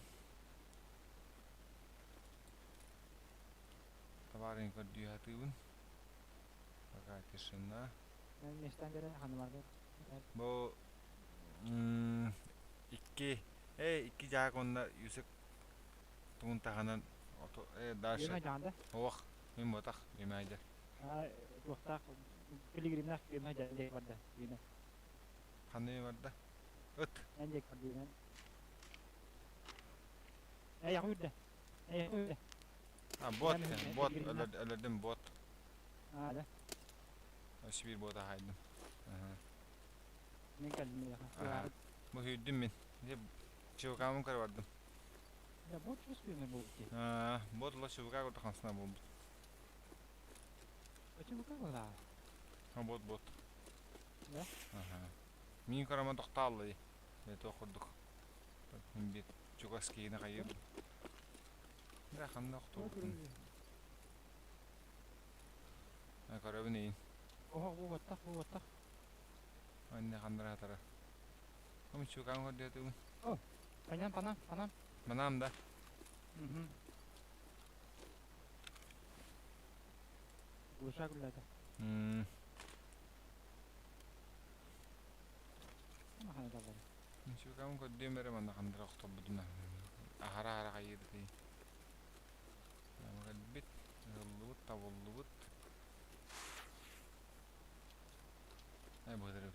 Табаарын көрдүү сатыыбын. Пока тишина. Бу икки эй икки дьаак уонна Юсик тугун таһынан э дальше ох мин ботах үмэйдер Туохтаах пилигримнээх үөмэ дьэ барда үөмэ. Ханна барда? Ыт. Эн диэки барда үөмэ. Эй, үрдэ. Эй, үрдэ. А, бот, бот, өлөрдүм бот. А, да. Өссө биир бота хайдым. Мен кэлдим. Бу сүүрдүм мин. ЧВК-мын көрө бардым. Да, бот чувствуемый был. А, бот ла ЧВК көрдө хансына болбут. ЧВК была? А, бот, бот. Да? Ага. Мин көрөмө тоқтааллы. Это курдук. Бит чугас киини хайыр. Да, ханна охтубутун. Көрөбүн эйин. Ого, буоттах, буоттах. Анне хандара хатара. Ам чуган көрдөтүгүн. О, панам, панам, панам. Манам да. Угу. Глуша гуляйда. Махана да бар. Чуган көрдөм бере манда хандара охтубутун. Ахара ахара хайыр дей. Бит, ыллыбыт, табыллыбыт. Ай быдырып.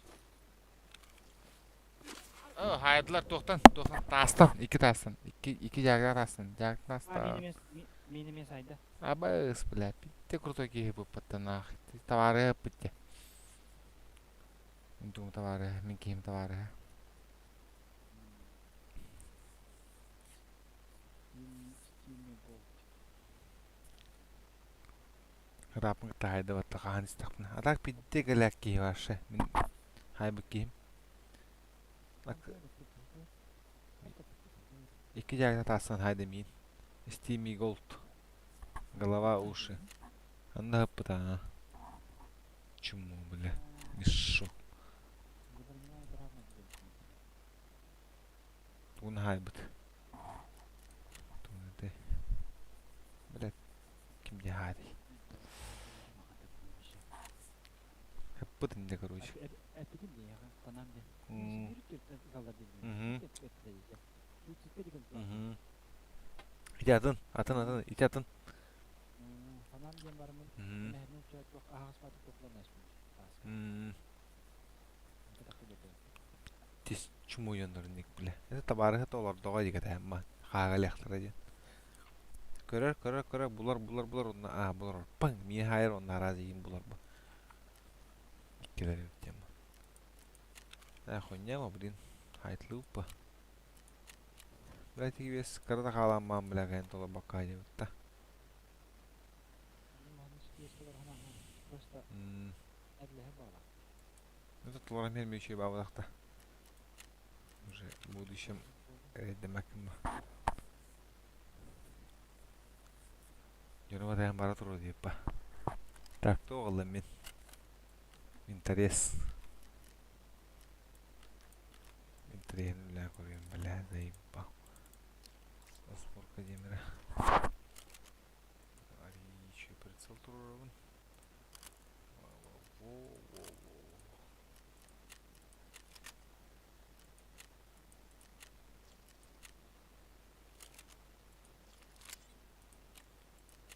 О, хайдылар тоқтан, тоқтан, тастан, iki тастан, iki iki жагар тастан, жагар тастан. Мин емес айда. Абыс, бля, питте крутой киһи буппаттан ах. Товары питте. Мин тугум товары, мин киһим товары. Рапын тахайды батта хаан истахпына. Атак питте келек киһи баршы. Мин хайбы киһим. Iki жагар тастан хайды мин. Steamy Gold. Голова, уши. Анда хыппыта. Чему, бля? Мешок. Тугун хайбыт. Тугун эте. Бля, ким не хайды. Хыппыт инде, короче. Ити атын, атын, атын, ити атын. Тис чумуйоннор ник бля. Это табары толор дога диге тәмма. Хагаляхтара ден. Көрөр, көрөр, көрөр, булар, булар, булар, онна, а, булар. Паң, ми хайыр онна разы им булар бу. Иккилер тема. А, хуйня, блин. Хайтлупа. Бля, тиги бес карада халамам, бля, ген тола бакка дебитта. Это толор мен еще бабадакта. Уже в будущем редемеким. Жонума таян бара туру деппа. Так, то оғылым мен. Интерес. Интерес бля көрген, бля, заебал. Сборка демира. Аричи прицел турурабын.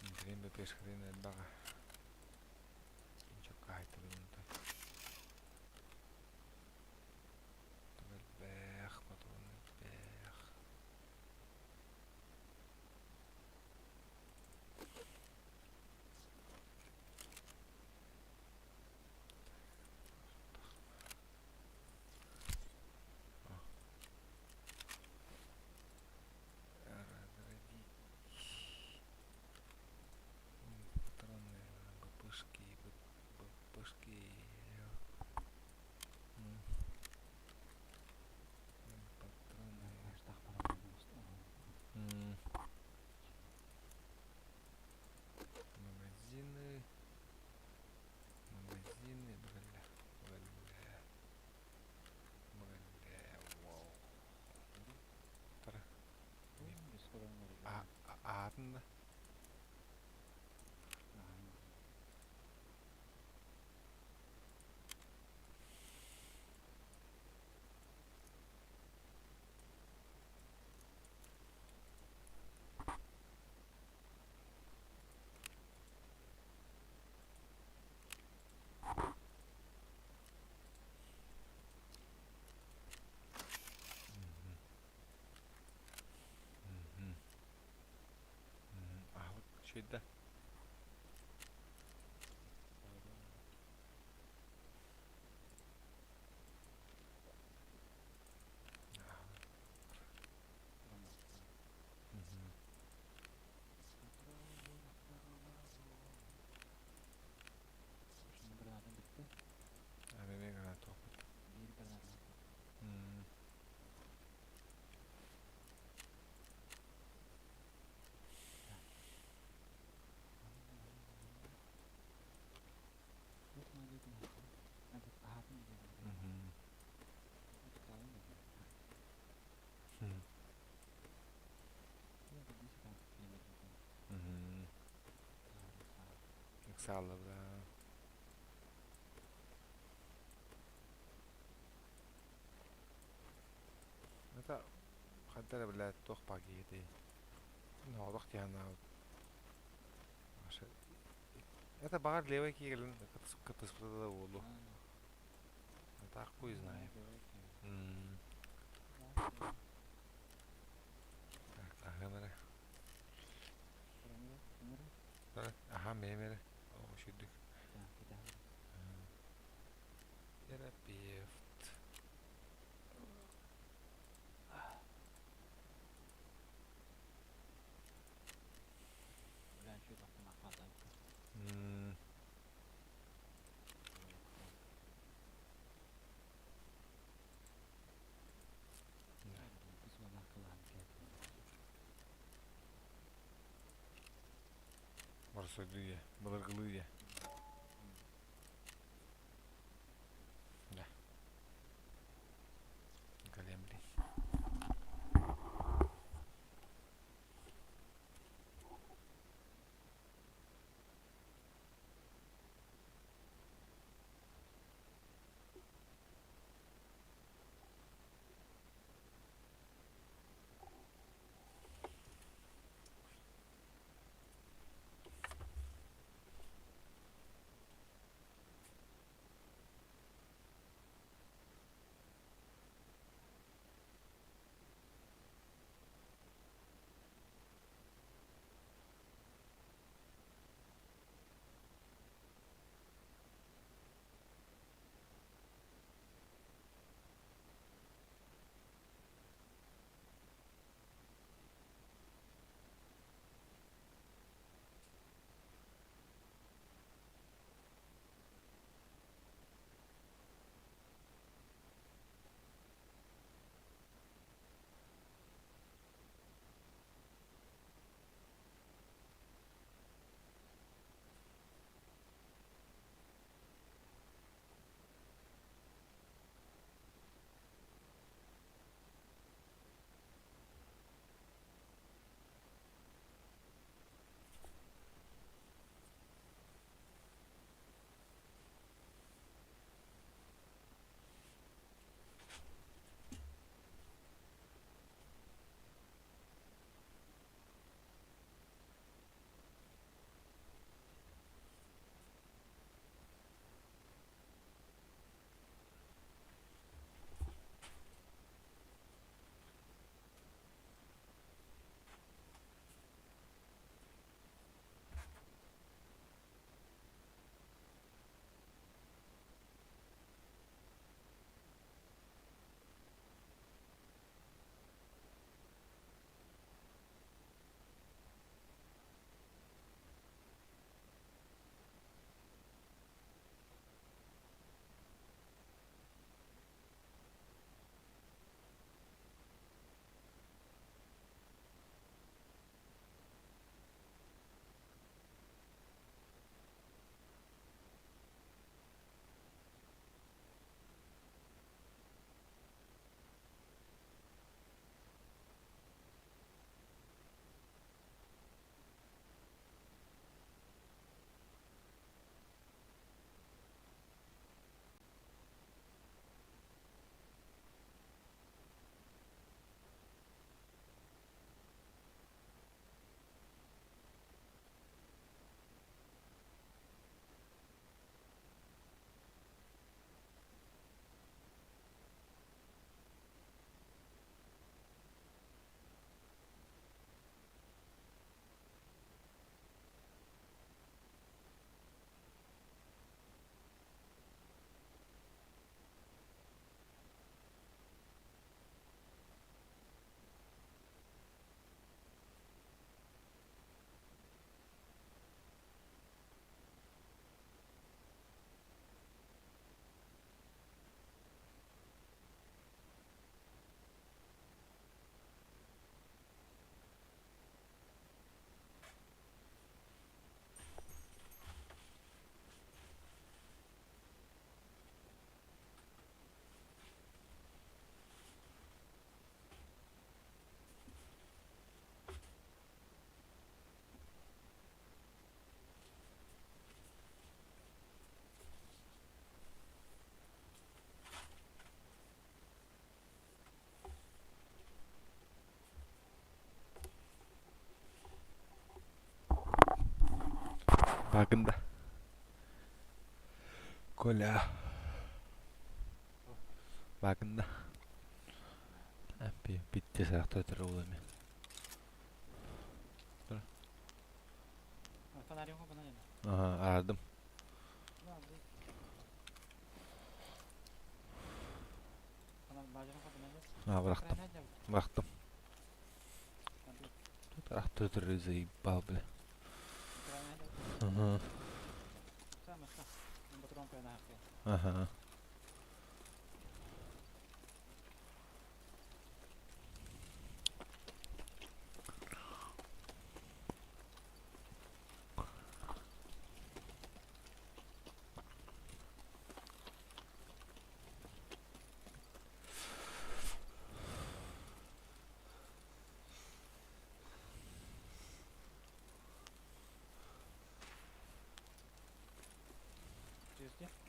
Интерен бепеш хрен бага. Инчо кайта бента. Бэх, патрон бэх. Патроны, БПшки, БПшки. Патроны. Магазины. Магазины, бля, бля, бля, вау. Тара. А, а, атын да. Үчүгэй да. Ыксаалла да. Это хайда эрэ блядь туох баар киһитэй. Ноолох тиһанаабыт. Это баҕар левый киирэн кытыспыта да буолуо. А так хуй знает. Так, аһыам эрэ. Аһаам бэйэм эрэ. Оо, үчүгдүк. Терапевт. Барсойдуу ийэ, былыргылыы ийэ. Да. Галемли. Баакында. Коля. Баакында. Битте саахта өтөр улами. Ага, аардым. А, бырахтым. Бырахтым. Тут заебал, бля. Ага. Ага.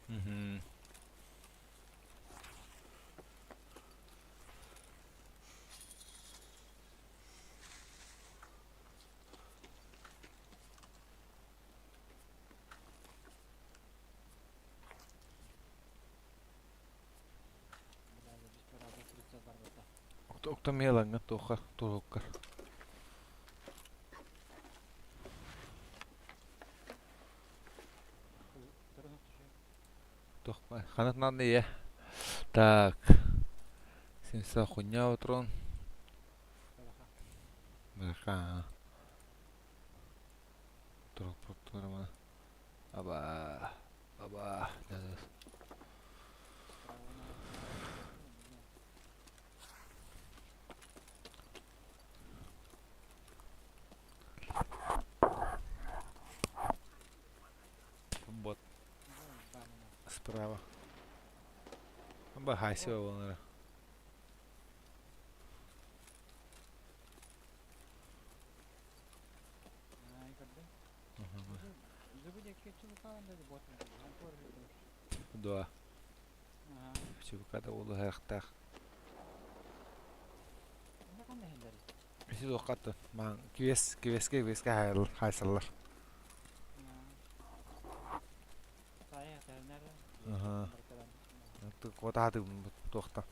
Угу. Okta mielangga tuohka tuohka. Ханат надо я. Так. Сенса хуйня утрон. Баха. Турук турук Аба. Аба. Бот. Справа. Бахайся вон. Дуа. Чубуката улу харахтаах. Ити туоххатта маан квес квеске квеске хайсаллар. Аха. Куотааты туохта.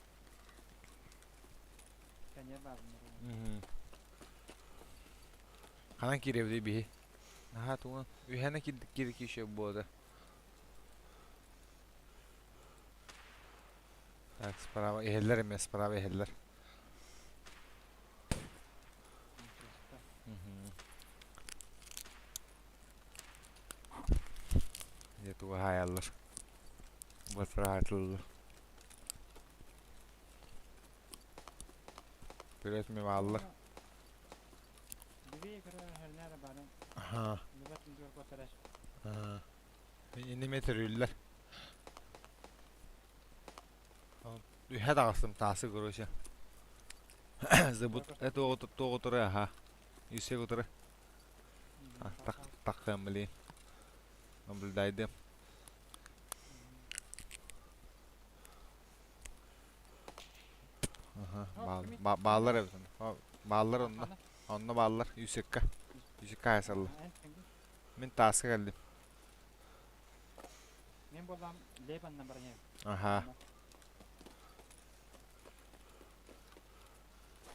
Ханан киирэбитий биһи? Наһаа тугун үһээнэ киир киирэ буолда. Так, справа иһэллэр эмиэ справа иһэллэр. Дьэ тугу хаайаллар. Батыраатыллар. Привет, ми бааллар. Аха. Иннеме төрүүллэр. Үһэ таҕыстым таасы короче. Забут это туоҕутуры аха. Үсэ кутуры. Так таккам блин. Наблюдайдым. Аха, бааллар эбит. Бааллар онно. Онно бааллар. Үсекка. Үсекка айсаллар. Мин тааска кэллим. Мен болам Лебаннан баран Аха.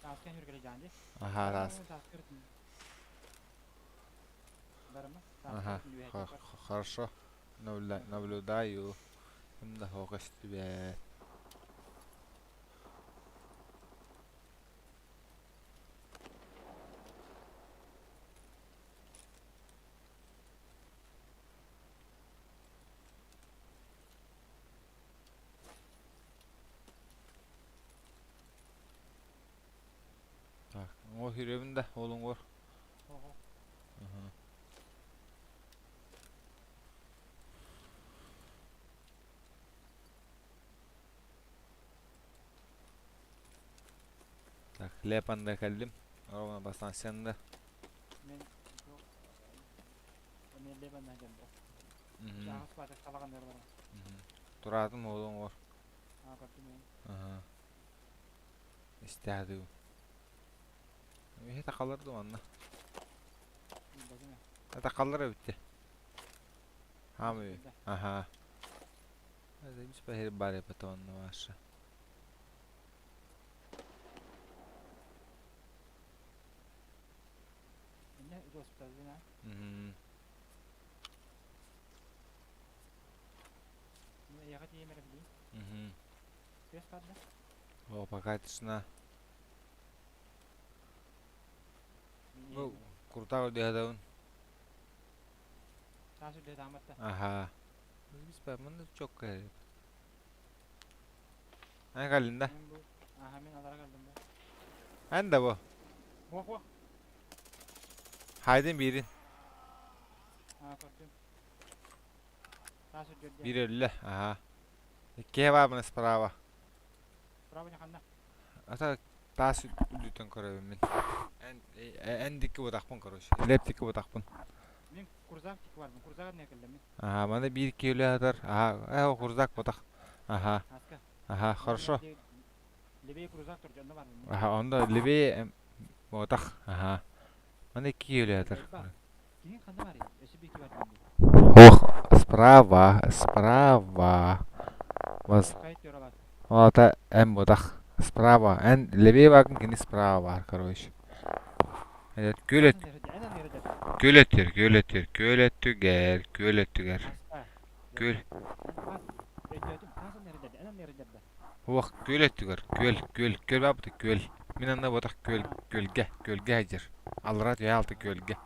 Тааска хүргеле жанди. Аха, таас. Ага, хорошо. Наблюдаю. Ким да хоҕус түбэт. Так, о хүрөбүн да, олуҥ Ага. Так, Лепанда кэллим. Ровно бастан да. Мен мен Лебаннан келдим. Тураатым олуҥ ор. Ага. Истээдүү. Үһэ тахалар ду манна. Тахаллар эбитте. Хаамыы. Аха. Заебись бары потом ваша. Угу. Угу. О, пока тишина. Бу куртак өлдөһөдөн. Аха. Биспэ мында чокка керек. Эн каллин да? Эн да бу. Хайдын биирин. Биир өллө. Аха. Иккиһэ баар мына справа. Ата таас үрдүттэн көрөбүн мин. Эн эн дикки бутахпын короче. Леп дикки бутахпын. Мин курзак тик барбын. Курзак не келдем мин. Ага, маны биир киһи атар. Ага, курзак бутах. Ага. Ага, хорошо. Левее крузак тур, онно барбын. Ага, онда левее ботах. Ага. Маны киһи атар. Киһин ханна бар? Өсө бики бар. Ох, справа, справа. Вас. Ата эм ботах. Справа. Эн левее бакын кини справа бар, короче. Evet, күл Күл өттүгэр, күл өттүгэр, күл өттүгэр, күл өттүгэр. Күл. Уох, күл өттүгэр, күл, күл, күл баабыта күл. Мин анна ботах күл, күлгэ, күлгэ сылдьар. Аллараа түһэ алта күөлгэ.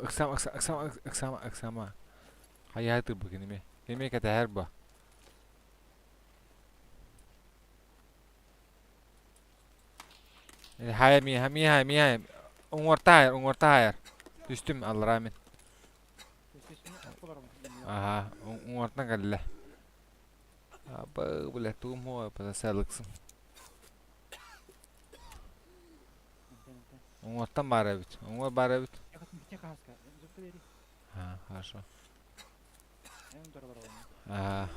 Ыксама, ыксама, ыксама, ыксама. Хайа тыбы киниме. Киниме кэтэһэр ба. Хайа миэхэ, миэхэ, миэхэ. Уҥуортаайар, уҥуортаайар. Түстүм аллараа мин. Аха, уҥуортан кэллэ. Аба, бля, тугум хуа, патасалыксым. Уҥуортан баар эбит. Уҥуор баар эбит. А, хорошо. Ага.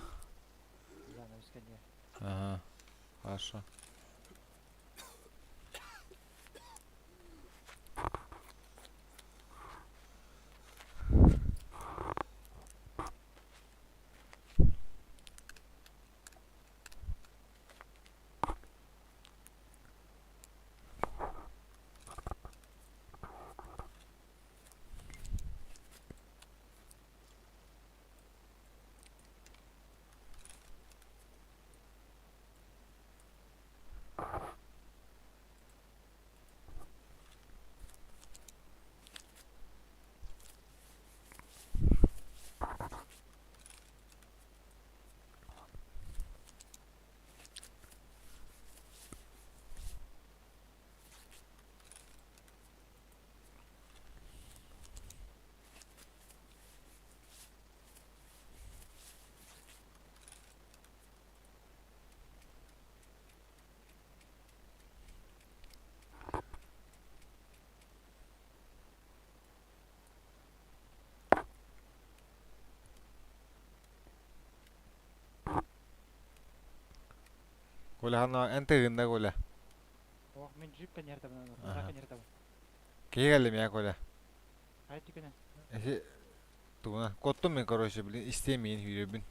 Ага. Хорошо. Коля, ханна эн тыгында Коля. Ох, мен джип кэннэртэбин, курзак кэннэртэбин. Киһи кэллим я Коля. Хайа түгэнэ? Эси тугуна коттум мен короче, блин, истиэмиин сүүрөбүн.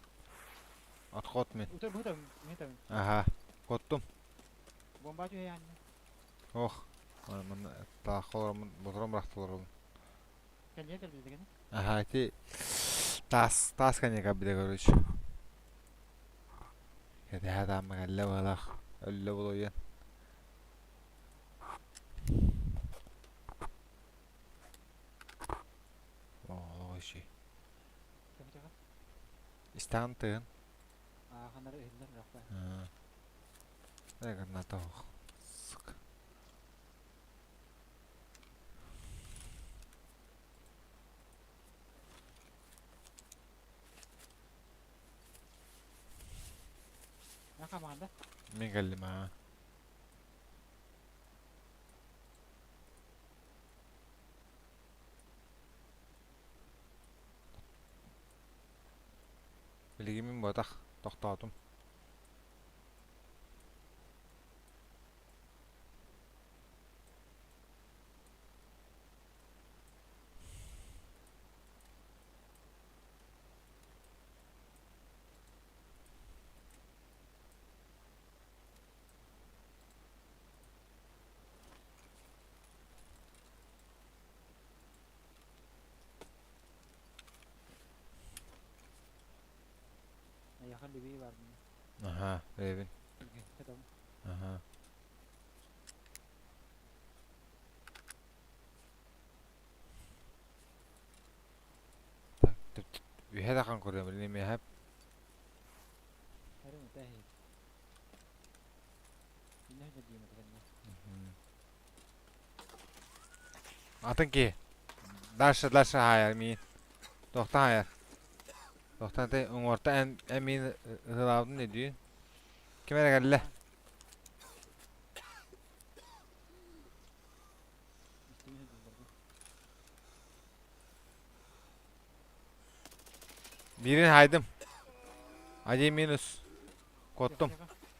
Отход мен. Утар быһытабын, миэтабын. Аха, коттум. Бомба түһэйээннэ. Ох, манна таах олороммун, боторон бырахта олоробун. Кэлиэ кэлбит дэгэнэ. Аха, ити таас, таас коньяк бile короче. Кэтэһэ таамма кэллэ быһалаах. Өллө булуйан. Оо, иши. Истаан тыын. Ааханары иһиллэр рахпа. Э, граната ох. Сука. Наха маанда. Мин кэллим аа. Билигин мин ботах тохтоотум. Биһиэхэ левее баар мин. Аха, бэйэбин. Аха. Так, үһэ дахан көрөм, билимиэхэп. Атын киһи. Дальше, дальше хаайар миин. Тохтон хаайар. Тохтон ты уҥуорта эн эн миин ыһылаабытын өйдүүн. Ким эрэ кэллэ. Биирин хаайдым. Один минус. Коттум.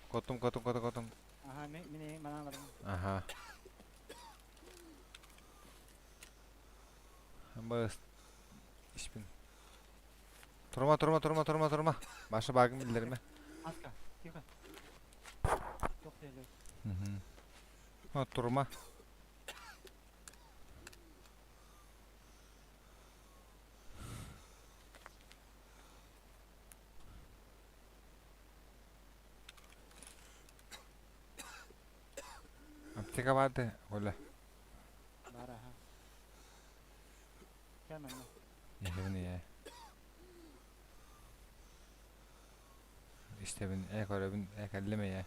Коттум, коттум, коттум, коттум. Аха, мен мен манан барым. Аха. Быс. Испин. Турма, турма, турма, турма, турма. Башы багын билдерме. Аска, тихо. Тоқтайлы. Мгм. Вот турма. Аптека барды, Оля. Бар аха. Кәмәнне. Иһэбин ээ. Истэбин, ээ көрөбүн, ээ кэллим ээ.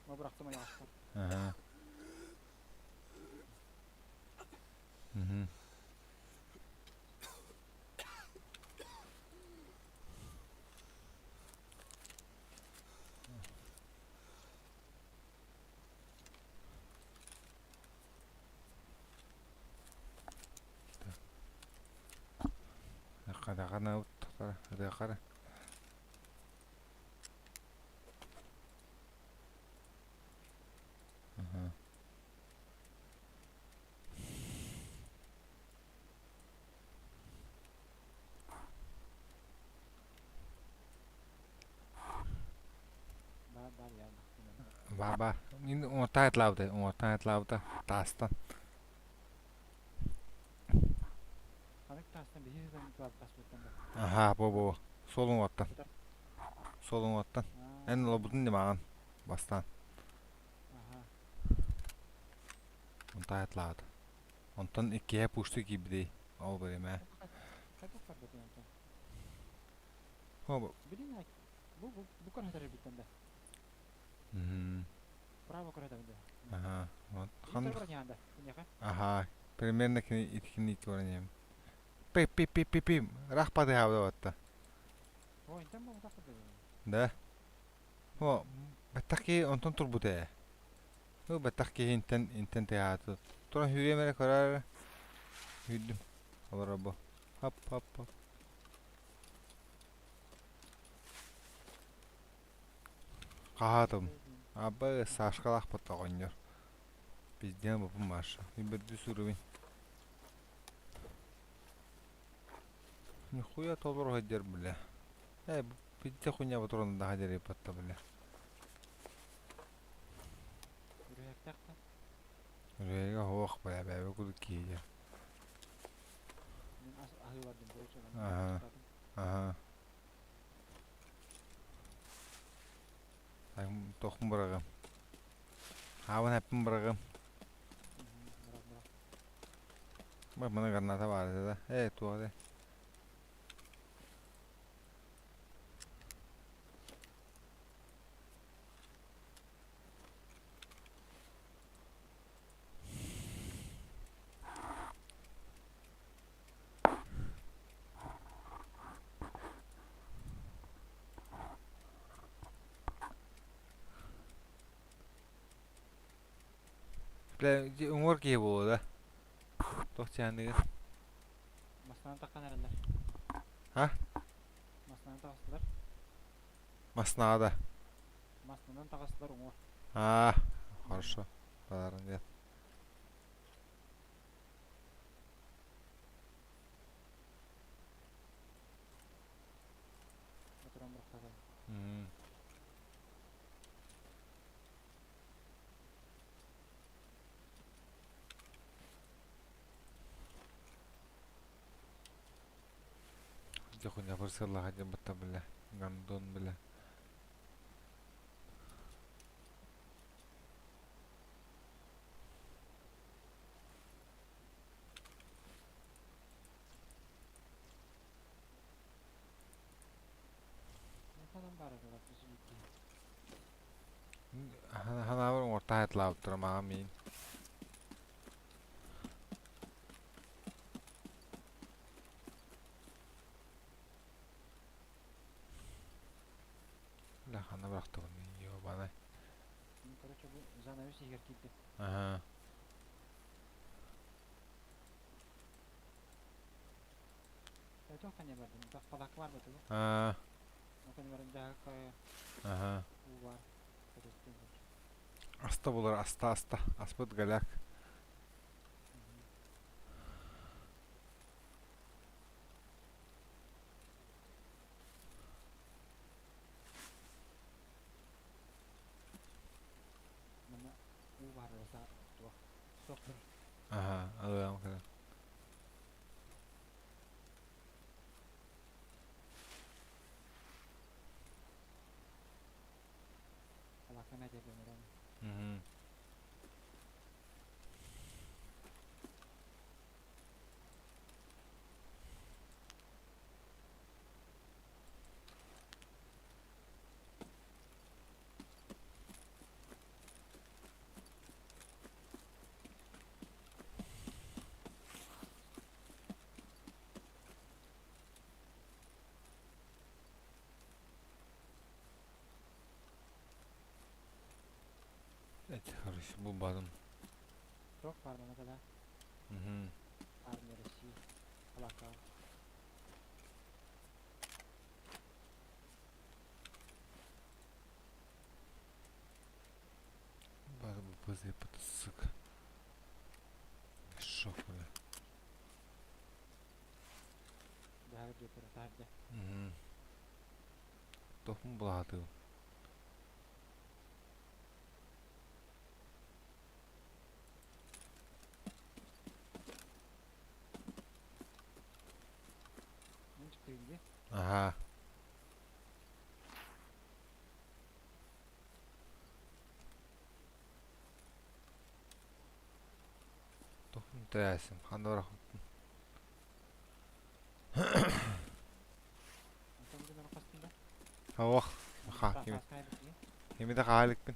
Ма бырахтым айаҕаспар. Аха. Мгм. Хадаҕана ытыахара. Аха. Бар бар я. Ба ба. Мин уҥуортаан ытлаабыта, уҥуортаан ытлаабыта таастан. Ханык таастан биһи сытан таспыттан да. Аха, бу бу. Суол уҥуортан. Суол уҥуортан. Эн олорбутун димаҕын бастаан. Аха. Онтон ытлаабыта. Онтон иккиһэ пушты киирбитий. Ол биримэ. Хайдах барбытый онтон? Хо Билин бу бу бу көрөтөр да. Мм. Право көрөтөр да. Аха. Вот. Хан. Хан. Аха. Примерно кини иткини көрөнем. Пи пи пи пи пи. Рахпаты хабда батта. Ой, интен бу тахты. Да. Хо, баттаки онтон турбута ээ. Бу баттах киһи интен интен тыаһааты. Туран сүүрүөм эрэ көрөр. Сүүрдүм. Олоро бу. Хоп хоп хоп. Хаһаатым. Аба Сашкалаахпыт оҕонньор. Пиздец бупун Маша. Иберди суруйун. Нихуя толору сылдьар бля. Э, пиздец хуйня туран да хадери патта бля. Үрүһэктэх да. Үрүһэгэ хоох бля бэбэ курдук киһи. Мин ас аһыы бардым короче. Аха. Аха. Тохун бырагым. Хаабын эппин бырагым. Бырах бырах. Бak мына граната бар да. Э, туох де. Бля, уҥуор киһи буолуо да. Туох чааныгын? Маснан таххан эрэллэр. А? Маснан таҕыстылар. Маснада. Маснанан таҕыстылар уҥуор. А, хорошо. Баарын нет. Отуран бырахталар. М. Дьэ хуйня бырсыаллаах дьон бытта бля. Гандон, бля. Ханаабар оҥорто хайатлаабыттара мага миин. Бля, ханна бырахтыбын, ёбаный. Ну, короче, бу занавес иһигэр киирдим. Аха. Туох ханна бардым? Палака бар бу. Аа. Ону баран дьаһакка Аха. уу бар. Аста булар, аста, аста. Аспыт голяк. Манна уу баар туох суох тур. Аха, алыам кэлэн. Палака мәдә бөмөрөн. Мгм. Это короче, булбадым. Туох бар мана да. Мгм. Армия России. Палака. Бары бу бызыпыт, сука. Шок, бля. Дьаһагыр диэппэр таһырдьа. Мгм. Тохмун булаатыым. Мин чыктыгын дии. Аха. Тохмун тэрээсим. Ханна барахпын. Онтон бу дьоннору хастын да? Ох, ха, кими. Кими да хаалыкпын.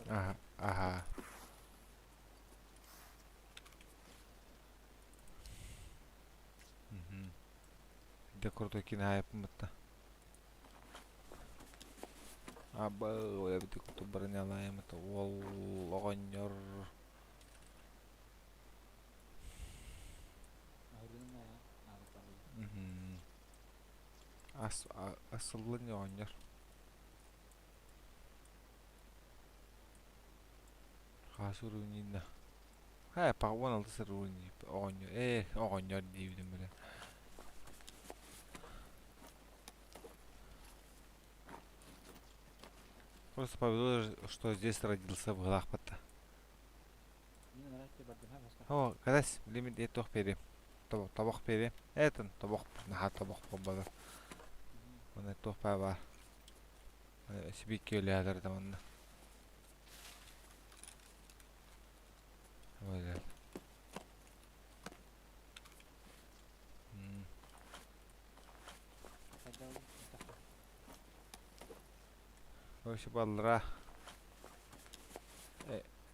Аха, аха. Мгм. Де крутой кино бытта. Аба, бити куту бронялаем это ол оҕонньор. Мгм. Ас асыллын оҕонньор. Хаасуруунинна. Хай, пагуан алты сыруuni оҕонньор. Э, оҕонньор диибитим биле. Просто повезло, что здесь родился в Галахпатта. О, кадас, лимит етох пере. Табақ пере. Этен, табақ, наха табақ болбады. Оны тох па бар. Сибик келядыр да онна. Ой, Короче, баллара.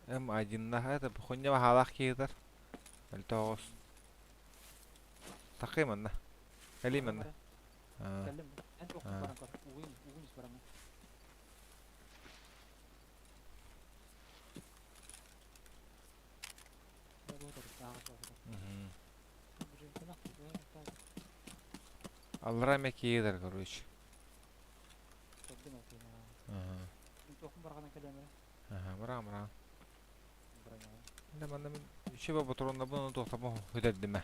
М1 на это хуйня халах кейдер. Альтоос. Тақиманна. Калиманна. Аллара мекейдер, короче. Ага. Ага, бра, бра. Да, манна мен үші патронна бұны тоқтабын хөдердіме.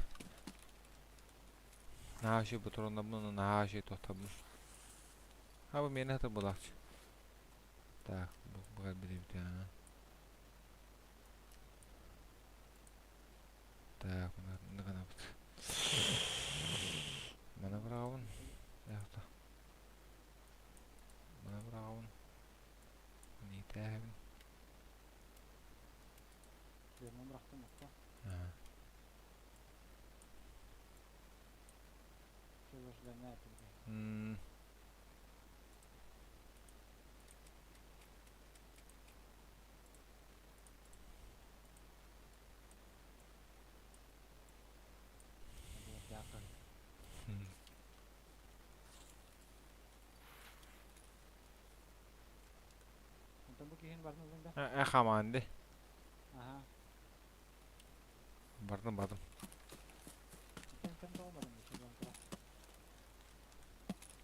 Наша патронна бұны наша тоқтабын. Ha bu meni hatır bulakçı. Так, bu kadar bir bir tane. Так, маны гынабыт. Маны быраҕабын. Яхта. Маны быраҕабын. Маны иитээһэбин. Дьонун бырахтым окко. М. Э, хамаанды. Бардым, бардым.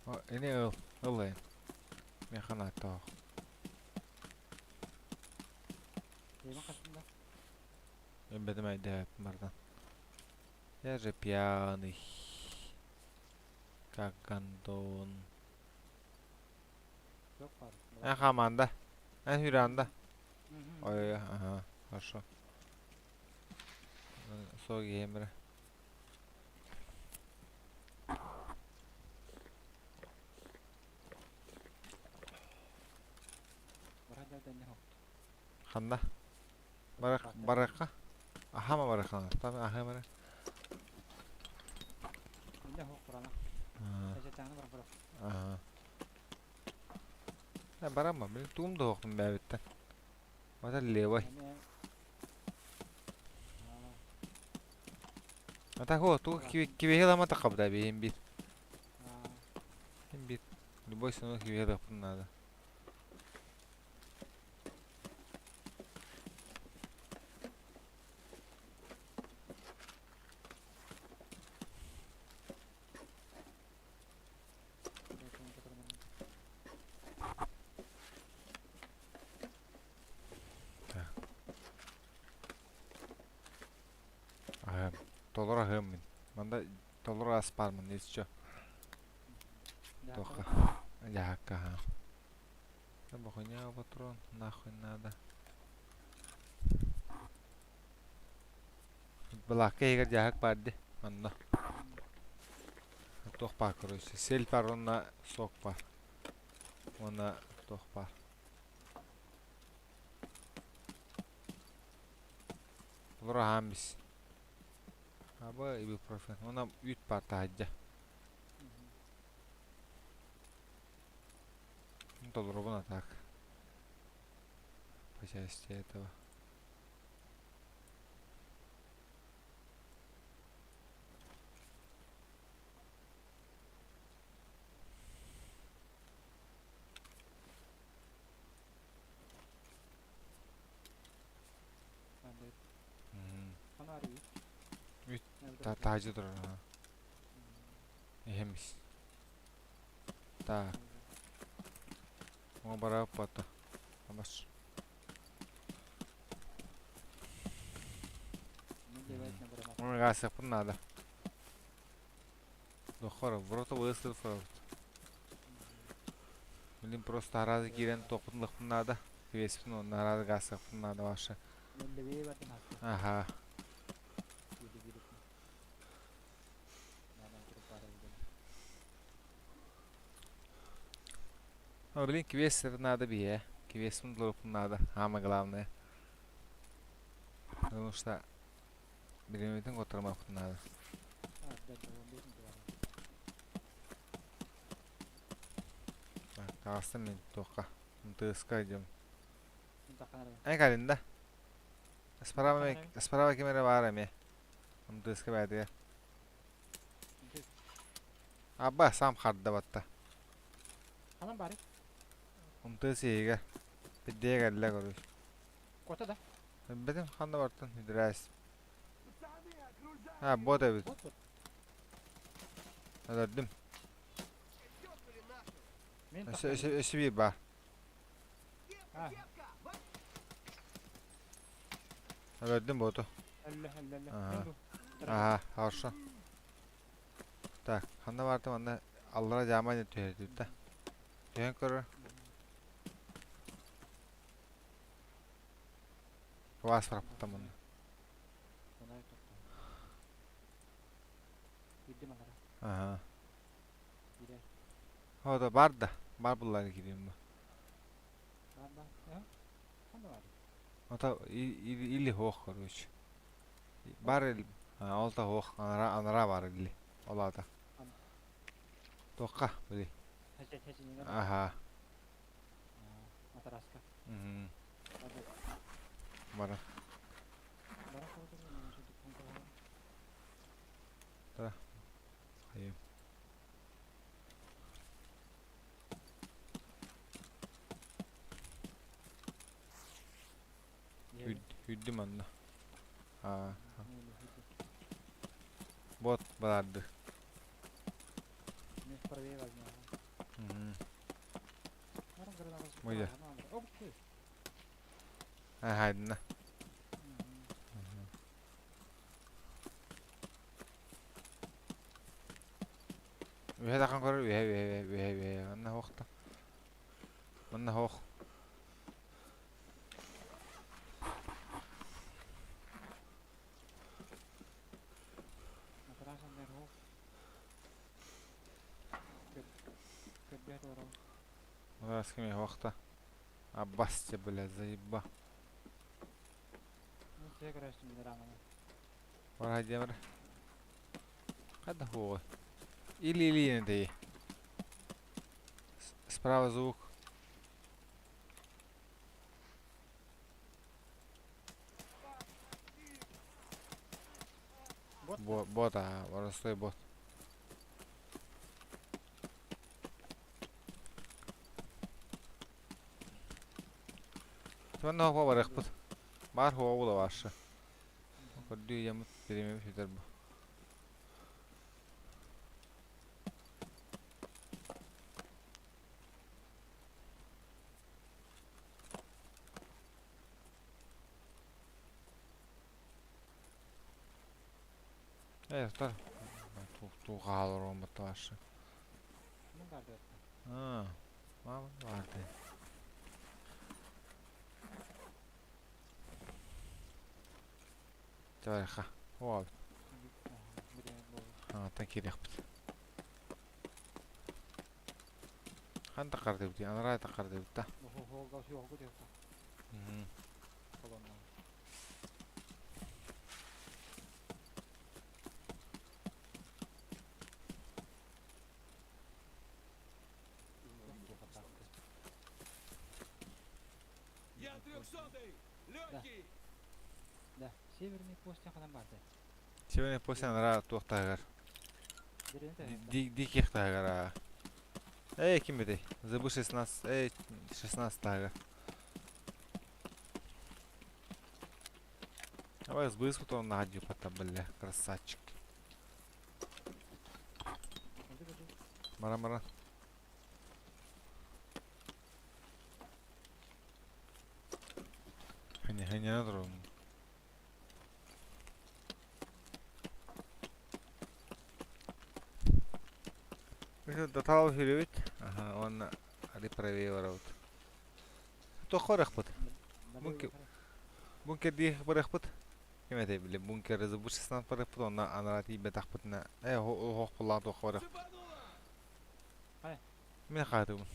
О, ини ыл, ыл Механ аттаах. Бэтим айдээппин бардан. Я же пьяный. Как гондон. Эн хамаанда. Эн хүранда. Ой, ага, хорошо. Суох иһиэмирэ. Ханна? Барыахха? Аһама барыахха. Там аһыам эрэ. Аа. Э, барамма. Мин туум да суохпун бээбиттэн. Бата левой. А так вот, ту кибеһи ылама тахабыта биһин бир. Бир. Любой ценой кибеһи ылыахпын надо. Так. Аһыам. Толору аһыам мин. Манда толору ас баар мин еще. Тоха. Дьаһакка аһаам. Да бохуня патрон нахуй надо. Балаакка иһигэр дьаһак баар дии онно. Туох баар короче сель баар уонна сок баар. Уонна туох баар. Олор аһаан бис. Аба ибупрофен. Уонна үүт баар таһырдьа. Толоробун а так. По части этого. Таһдьа турар. Иһэмис. Так. Оҥо барааппата. Абас. Гаасыахпын наада. Дохор, ворота высыл форт. Блин, просто аразы киирэн туохпун ылыахпын наада. Квеспин онно аразы гаасыахпын наада ваша. Ага. Ну, блин, квест это надо бие. Квестпин ылыахпын надо. Самое главное. Потому что бириэмэтин куоттарымахпын наада. Так, таҕыстым мин туохха. МТС-ка идем. Эн кэлин да. Справа, справа ким эрэ баар эмиэ. МТС-ка бээтигэр. Абба, сам харда батта. Ханан баарый? МТС иһигэр. Пиддиэ кэллэ короче. Кота да? Билбэтим ханна бартын, үдүрээс. А, бот эбит. Бот бот. Өлөрдүм. Мен Өссө, өссө, өссө биир баар. А, Өлөрдүм боту. өллө, өллө, өллө. Ага. Мен бу. Ага, хорошо. Так, ханна баартым анна аллара дьаама диэн түһэрдибит да. Түһэн көрөр. Квас бараппыттан манна. Үрдүм алара. Аха. Киирэр. О, да бар да. Бар буллар киирим бу. Бар бар. Э? Ханна бар? Ото или хоох, короче. Бар или ол та хоох, анара анара бар или. Ол ата. Тоққа, били. Хәче хәче нигә? Аха. Матраска. Мгм. Бар. Бар. Бар Да. Хайым. Хүддүм анна. Аа. Бот барды. Не правее возьму. Муйда. Хайдына. Үһэ тахан көрөр, үһэ, үһэ, үһэ, үһэ, үһэ. Манна хоохта. Манна хоох. Раз кеме хоохта. Аббас, бля, заеба. Бар хайдемер. Қайда хуы? Или или не Справа звук. Бот? Бот, бот, а, простой бот. Сонно хоо барыхпыт. Бар хоо була баршы. Көрдүү ямыт биремем сүтер бу. Э, тар. Ту хаалар оңбатта баршы. Аа, мама барды. Тарха. О. А, так кирехпит. Хан тақар деп, анарай тақар деп та. Я трехсотый! Легкий! Да, северный пост ханан барды. Северный пост анара туохтагар. Диких тагара. Эй, ким бит? Забыл 16, эй, 16 тагар. Давай сбыс потом на гадю пота, бля, красавчик. Мара-мара. Хәне, хәне надо. Дотал хүрүбүт. Аха, он али правее барабыт. Тохорах бут. Бункер бункер дих барах бут. Кем әтей биле бункер забушыстан барах бут, онна анарати бетах бутна. Э, хох булла тохорах. Мен хатым.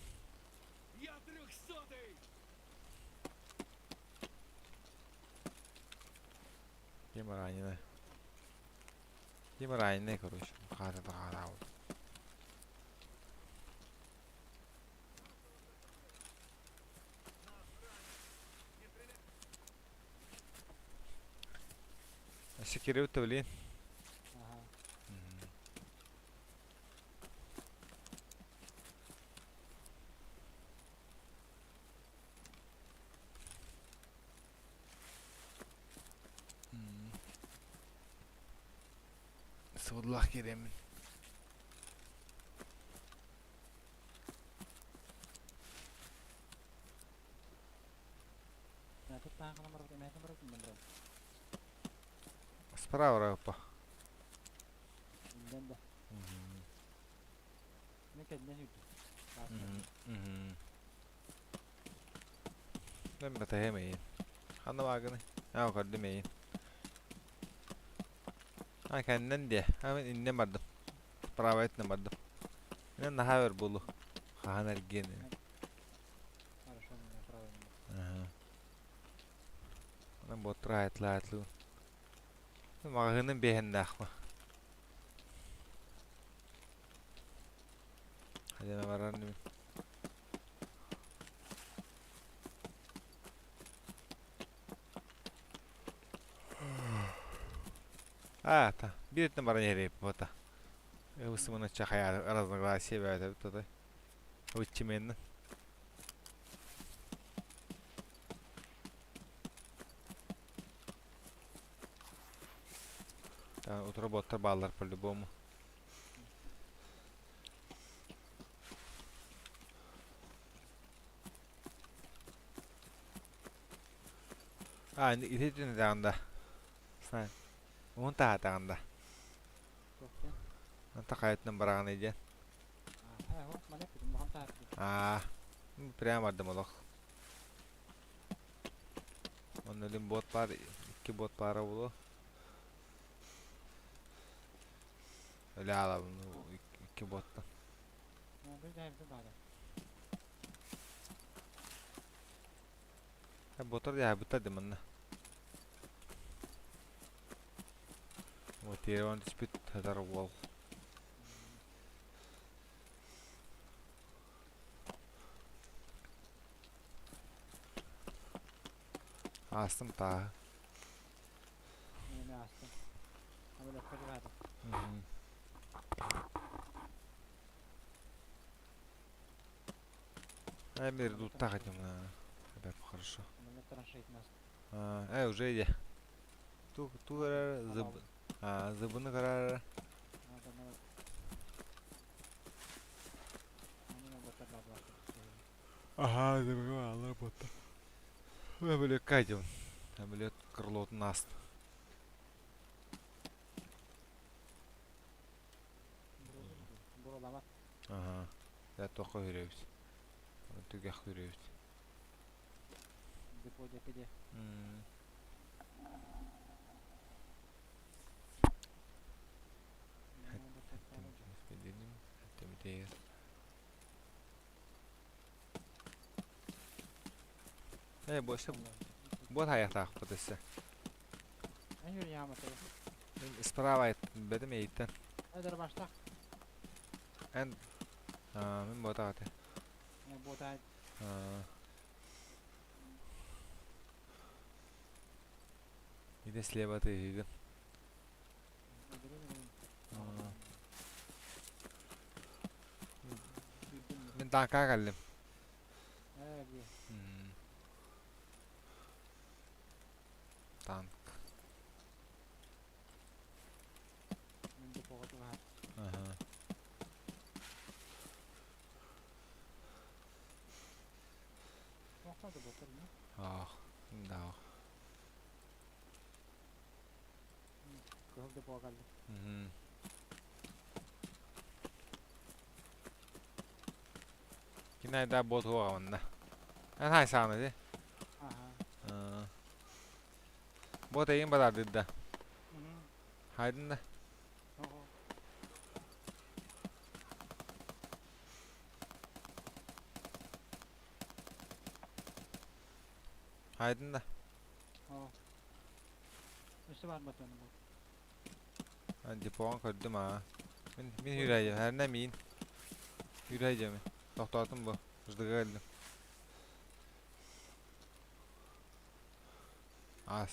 Я трехсотый! Кем раненый? Кем раненый, короче. Хата хата. Секирев-то, блин. Ага. Судлах керемин. Справа рапа. Да. Мен бэтэ мейин. Ханна багыны. Аа көрдүм мейин. А кэннен де. А мен иннен бардым. Справа өттүнэн бардым. Мен наһаа өр буолу. Хаһан эргиэн. Хорошо, меня правильно. Ага. Онон боттура айтлаа айтлыын. Маҕаһыыным биэһэннээхпин. Хадьана барар инибин. А, та, биир өттүн баран иһэр эбиппит Ыбысымын чахайа разногласие бэйэтэ тутай. Ыччыменнэн. Утары боттар бааллар по-любому. А, ити түнэтэҕин да. Знаю. Уһун таһаатаҕын да. Anta хайатынан бараҕыный диэн. Аа, прямо бардым олох. Онно илин бот баар, икки бот баара буолуо. Өлө аалабын икки боттан. Ботор дьаһайбыттар дии манна. Вот Ереван түспүт сытар уол. Аастым тааһы. Мен аастым. Абылапка чугаһаатым. Эмир дуттах этим. Ребят, хорошо. Уже иди. Ту ту зыб зыбыны карар. Ага, зыбыны алар ботта. Әмілет кайдым. Әмілет крылотын аст. Ага. Я тоққа үребіз. Түгэх үребіз. Депо депеде. Э, больше бот аяқтақ өссө. Справа бедим эйттен. Эдер баштак. Эн мен бот ағаты. Бот ай. Иде слева ты игын. Мен танка каллым. Танк. Ага. Ах, да. Кинайда бот хуаҕанна. Эн хай сааны ди. Бот эйин бадардыдда. Хайдын да. Хайдын да. Депоҕун көрдүм аа. Мин мин хүрәйдем. Хэрнэ миин. Хүрәйдем. Тохтоотум бу. Ждыга кэллим. Аас.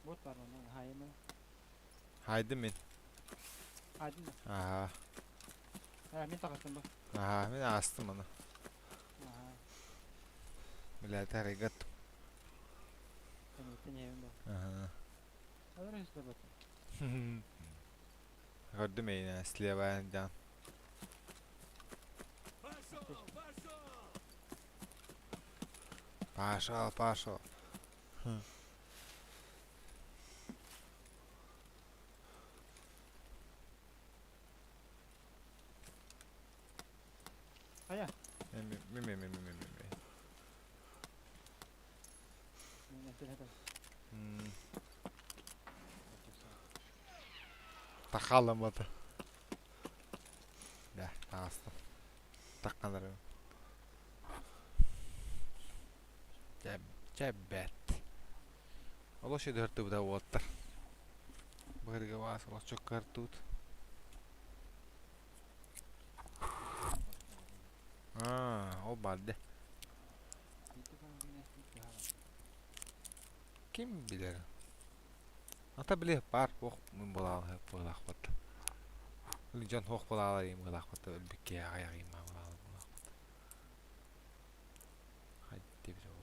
Бот бар онно хайымы. Хайдым мин. Хайдын да. Аха. Мин таҕыстым бу. Аха, мин аастым аны. Аха. Бля, тарыгат. Кэнниттэн иһэбин бу. Аха. Алар үс да бот. Көрдүм эйин слева дьан. Пошел, пошел! Пошел, пошел. Хайа. Ми ми ми ми ми ми ми. Мен этэн. Тахаламата. Да, таҕыстым. Тахханарым. Чэ, бэт. Олох үдүһэртибитэ уолаттар. Быһырга баас олох чоккартыбыт. Аа, ол баар дэ. Ким билэр? Ата били баар ох мин булаалаахпат. Дьон ох булаалар им булаахпат өлбүккэ аҕай им булаалар булаахпат. Хайды бир ол.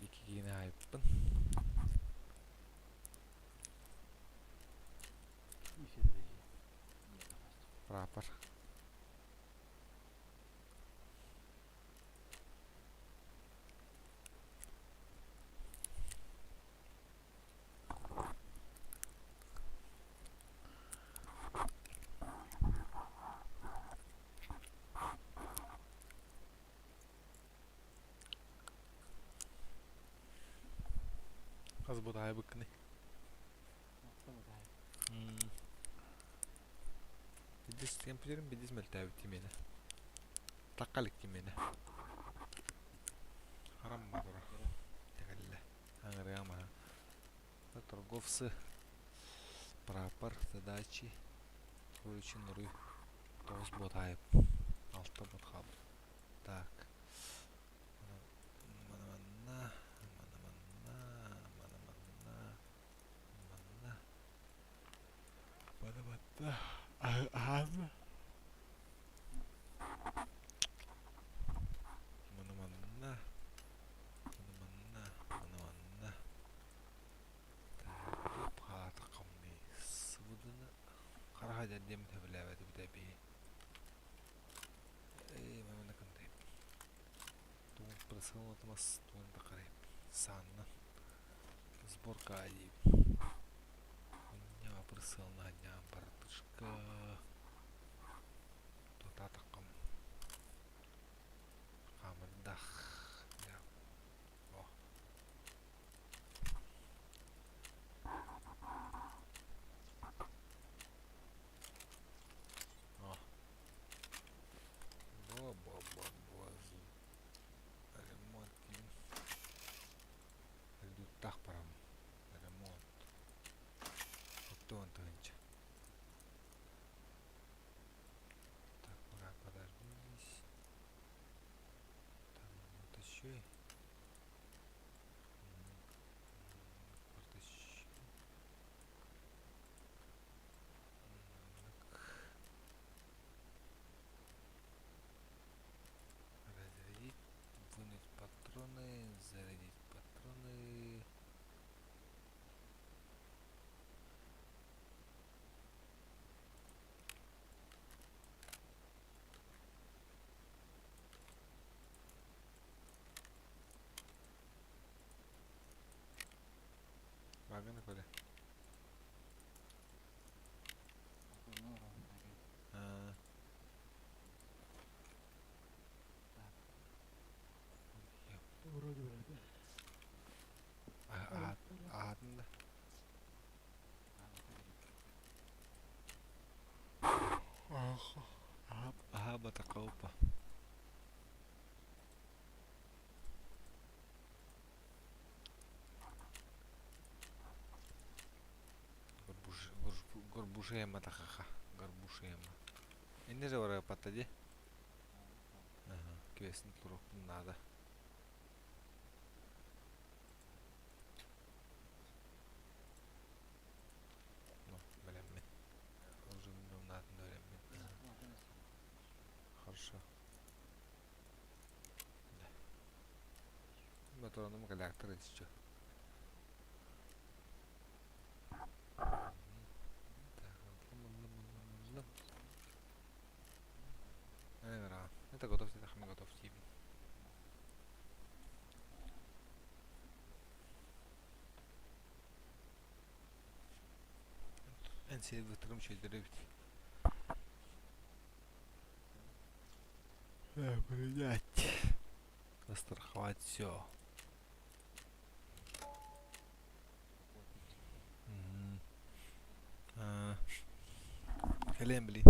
Ики киine айыппын. Прапор. Хас бутаайбыккыный? Бидис компьютерим бидис мөлтөөбүт тимиэнэ. Тахха илик тимиэнэ. Харамма тура. Тэгэллэ. Аҥырыа маһа. Торговцы. Прапор задачи. Уруй нуруй. Тоҕус буотаайып. Алта бот хаалбыт. Так. Маны манна, маны манна, маны манна, манна. Маны манна. Аһаанна. Маны манна. Маны манна, маны манна. Так, хаатахамный сыбыдыны хараха дьэрдиэм тэбилээбэтибит эбии. Эй, маны кындай. Туун прысылынатымас туун да карай. Санна. Сборка диибин. Унньаа прысылына ньаам бартышка. Тутатаккам. Хамырдах. О. О. Бо-бо-бо-бо. Ремонт диин. Өлдүттах барам. Ремонт. Оттон тыһынча. Так, пока подождись. Там вот еще. Разрядить, вынуть патроны, зарядить патроны. Баганы көрө. Аатын да. Аха батакаупа. Горбушема тахаха. Горбушема. Инне же барар патта ди. Ага, квестин турукпун надо. Ну, билэммин. Уже наатын öğrenмин. Хорошо. Да. Мотороном коллектор еще. Это готов, это мы готов тип. Эн сервиторым чөйдөрөбүт. Блять. Застраховать все. Кэлиэм билии.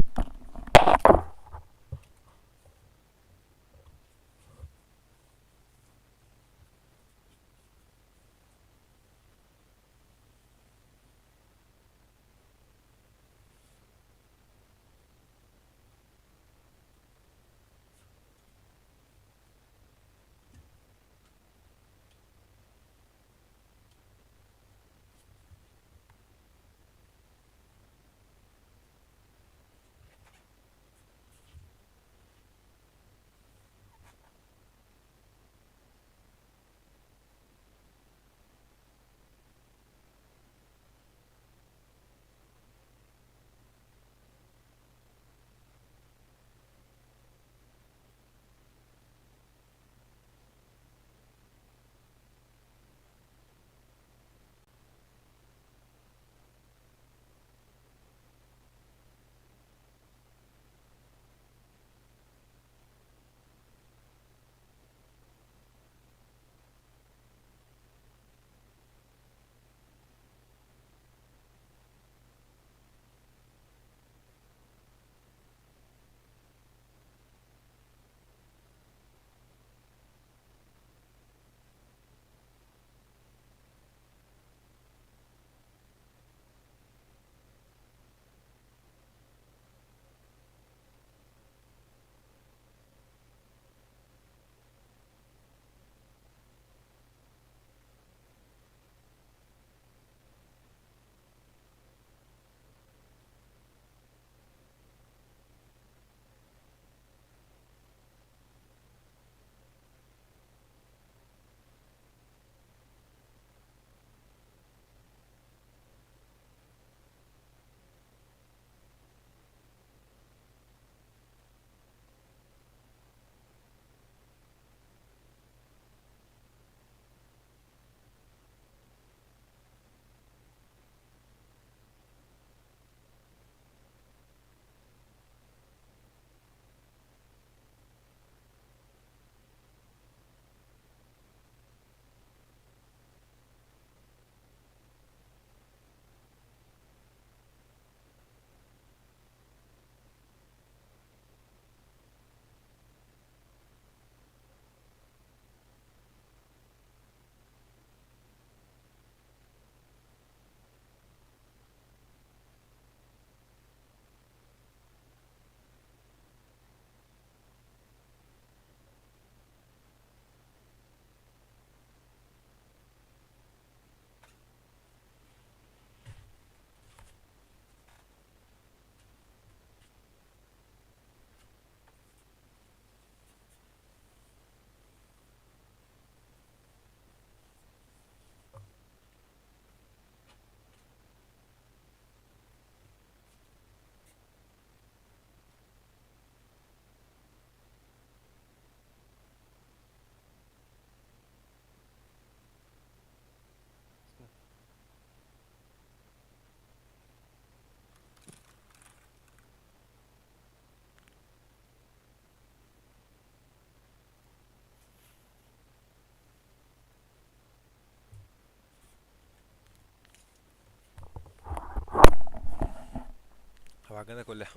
Хабаагана көлө.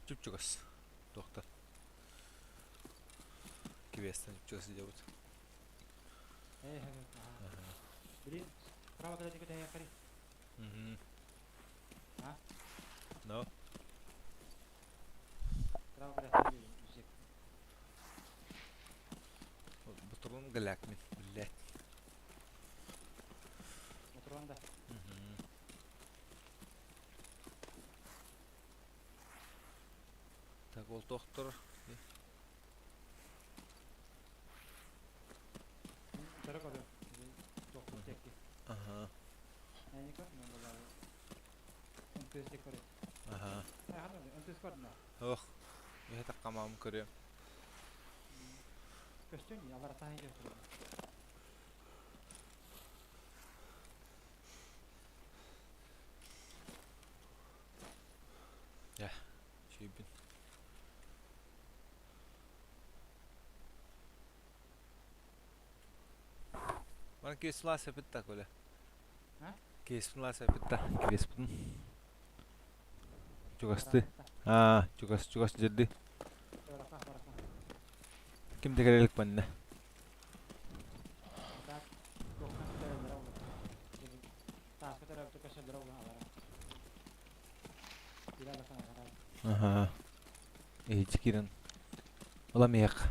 Чүп-чугас. Туохтан. Кибиэстэн чүп-чугас сылдьабыт. No. Ботурун гэлээкмин биллээт. Так ол тохтор. Аха. Аха. Ох, үһэ таккамаам көрүөм. Дьэ, сүүйбүн. Мана киэсмлаа сэпит та Коля. Киэсмлаа сэпит та киэспин. Чугасты. Аа, чугас, чугас дьэрди. Ким да кэлэ илик манна. Аха. Иһиччи киирэн ыламыйах.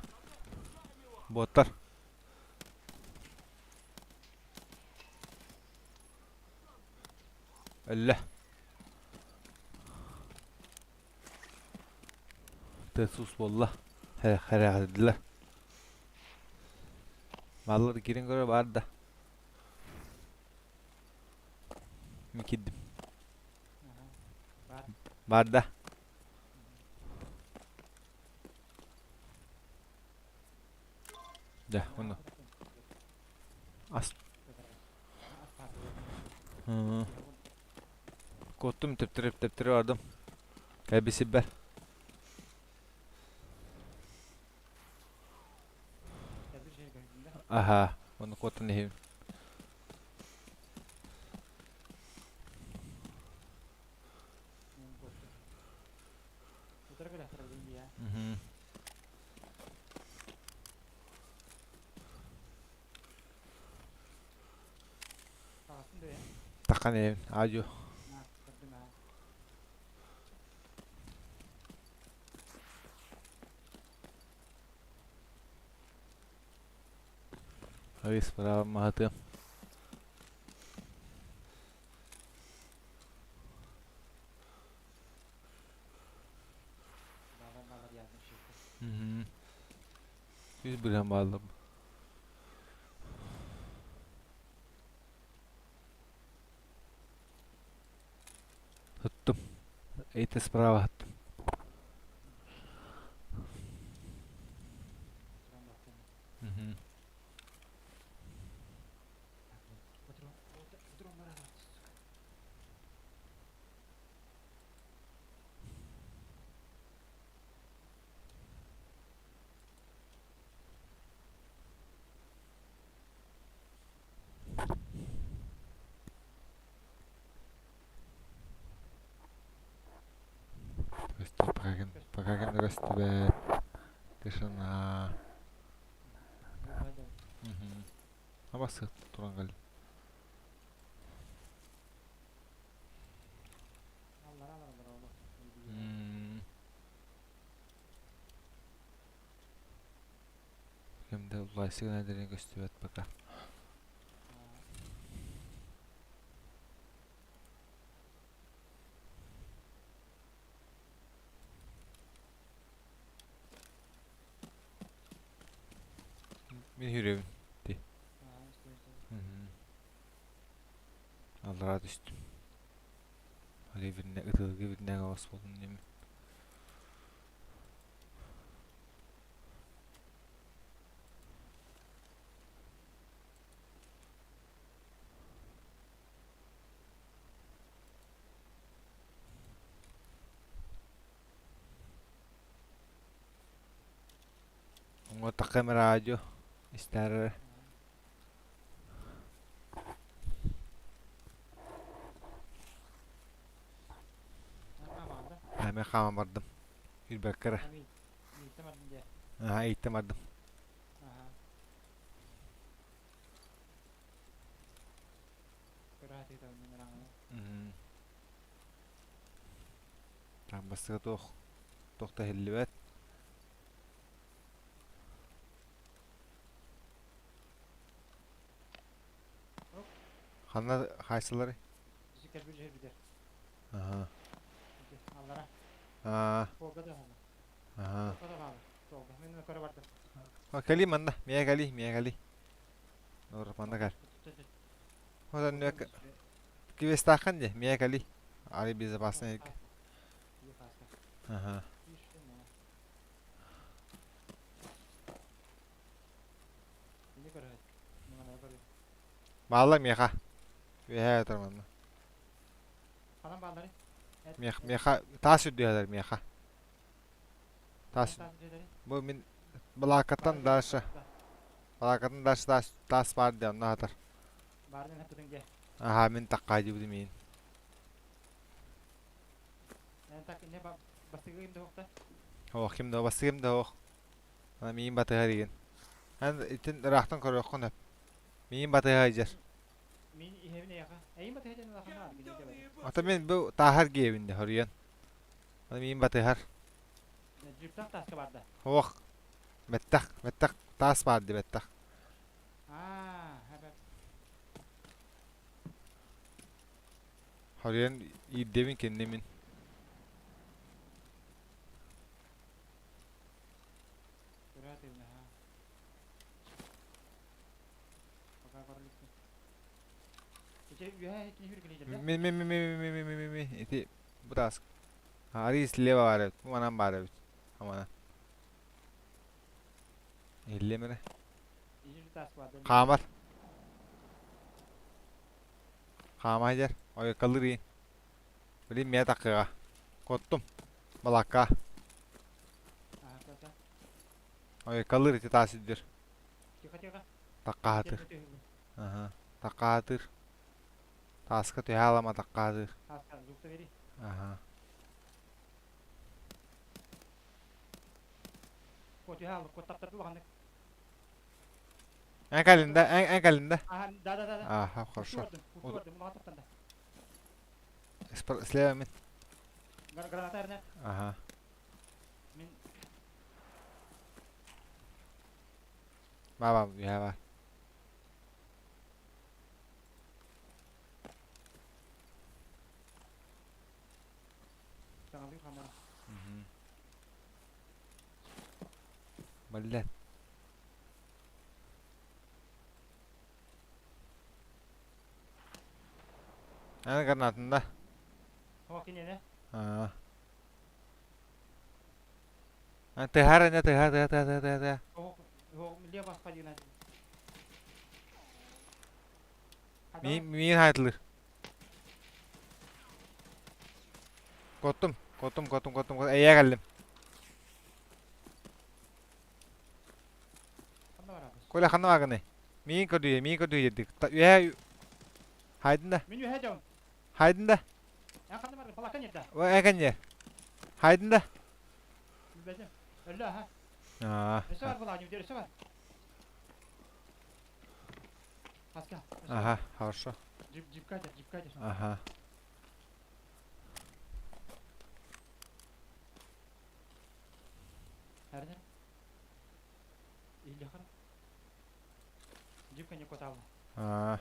Буоттар. Өллө. Тыас буолла. Хэрэхэтилэр. Бааллар киирэн көрөр баар да. Мин киирдим. Баар да. Дьэ, ону. Ас. Куоттум тэптэрip тэптэрэ бардым. Кэбисибэр. Аха, ону куоттан иһим. Таххан иһин, аадьу. Рис справа маһатыам. Үс бырыһан бааллар. Туттум. Эйте справа аттым. Пока кем көстүбэт. Тишина. Абасы туран кэллим. Ким да власти гына көстүбэт пока. Мин хүрөбүн ти. Аллараа түстүм. Али бирне ытылгы бирне ос болдум деймин. Оҥо такым радио истэр Эми хааман бардым. Үрбэккэ эрэ. Аха, ииттэ бардым. Бастыга туох туох да иһиллибэт. Ханна хаайсыларый? Аха. Аа. Аха. Кали манна, миэ кали, миэ кали. Нор манна кал. Одан квестааххын дии, миэ кали. Ары безопасный. Ага. Баалла миэхэ. Үөһээ ытар манна. Миэх миэхэ таас үрдүһэлэр миэхэ. Таас бу мин балааккаттан дальше балааккаттан дальше таас таас баар дии онно хатар. Аха мин таккаадьыбытым иин. Ох, ким да бастыгым да ох. Ана миин батыһар игин. Эн итин ыраахтан көрүөххүн өп. Миин батыһа сылдьар. Ата мен бу тааһар гиэбин де хоруйан. Ана миин батыһар. Ох, бэттэх, бэттэх, таас баар ди бэттэх. Хоруйан иирдэбин кэннэ мин. Ми ми ми ми ми ми ми ми ми ити бу таас. Арый слева баар эбит. Бу манан баар эбит. Амана. Иһиллиэм эрэ. Хаамар. Хаама сылдьар. Ойуккалыыр иин. Билин миэ таккыга. Коттум. Балакка. Ойуккалыыр ити таас үрдүр. Таккаатыр. Аха. Таккаатыр. Тааска түһэ алама таккаатыр. Аха. Эн кэлин да, эн, эн кэлин да. Аха, хорошо. Слева мин. Ага. Ба, ба, я ба. Блядь. Эн гранатында. Аа. Тыһар ene тыһар тыһар тыһар тыһар тыһар. Миин миин хайдылыр. Коттум, коттум, коттум, коттум, эйэ кэллим. Коля ханна бааргыный? Миин көрдүйэ, миин көрдүйэ дик. Үһэ хайдын да. Мин үһэ дьон. Хайдын да. Эн ханна баргын? Палака нерде? Эн не. Хайдын да. Билбэтим. Өллө аха. Аа. Өссө бар була, нүдер өссө бар. Хаска. Ага, хорошо. Джип, джипка дер, джипка дер. Ага. Әрнер. Илли хара. Джипка не коталла. Аа.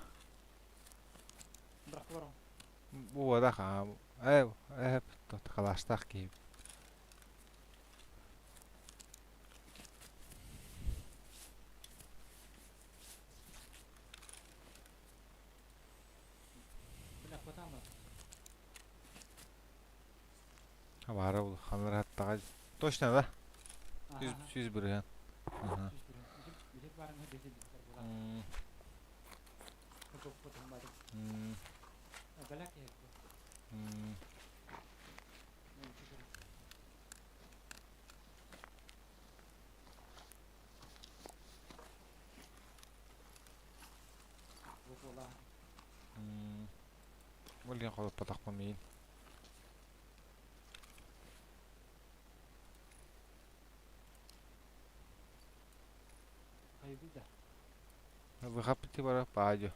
Бырахты бар. Бу да ха. Э, э, тот халаштах киһи. Бля, коталла. Баара бул ханнар хаттаҕа. Точно да? 100 100%. Ага. М. М. М. М. Блин, холоппотохпун миин. Выхаппыти бара паадьо.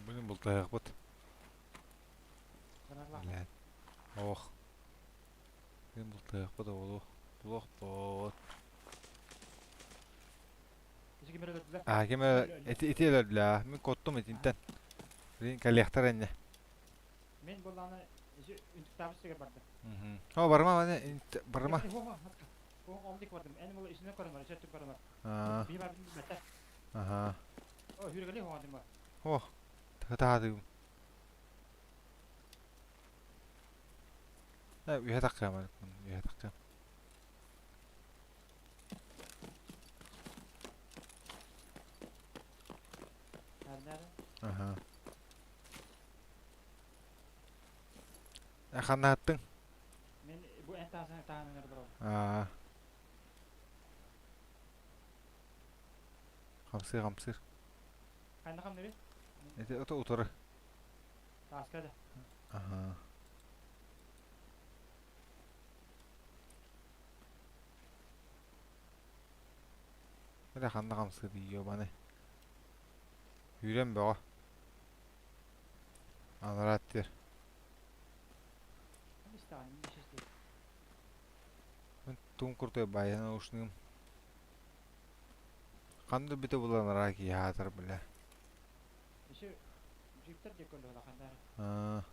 Блин, бултаһыахпыт. Блядь. Ох. Блин, бултаһыахпыт оҕолуох. Булуохпут. Аа, ким эрэ ити ити өлөрдүлээ. Мин куоттум итинтэн. Блин, кэлиэхтэр инньэ. Мен буллааны үнтүктаабыт сиригэр бардым. О, барыма, маны барыма. Ол дик бардым. Эн бұл үстүнэн көрөн бар, үсөттүк көрөн бар. Аа. Би бар билбэтэ. Аха. О, хүргели хоҕодум бар. О, тахатаатыгым. Э, үһэ таххыам, үһэ таххыам. Аха. Э, ханнааттың? Мен бу эн таасан таананар барабын. Аа. Хамсыр, хамсыр. Ханна хамныры? Ити ото утары. Тааска да. Аха. Бля ханна хамсыыр ёбаный. Үүрэн бөҕө. Анараа аттыыр. Мин туун курдук байан ушныым. Ханна бүтэ булан араа киһи аатар бля. Еще джиптер диэки көрдө хандар. Аа.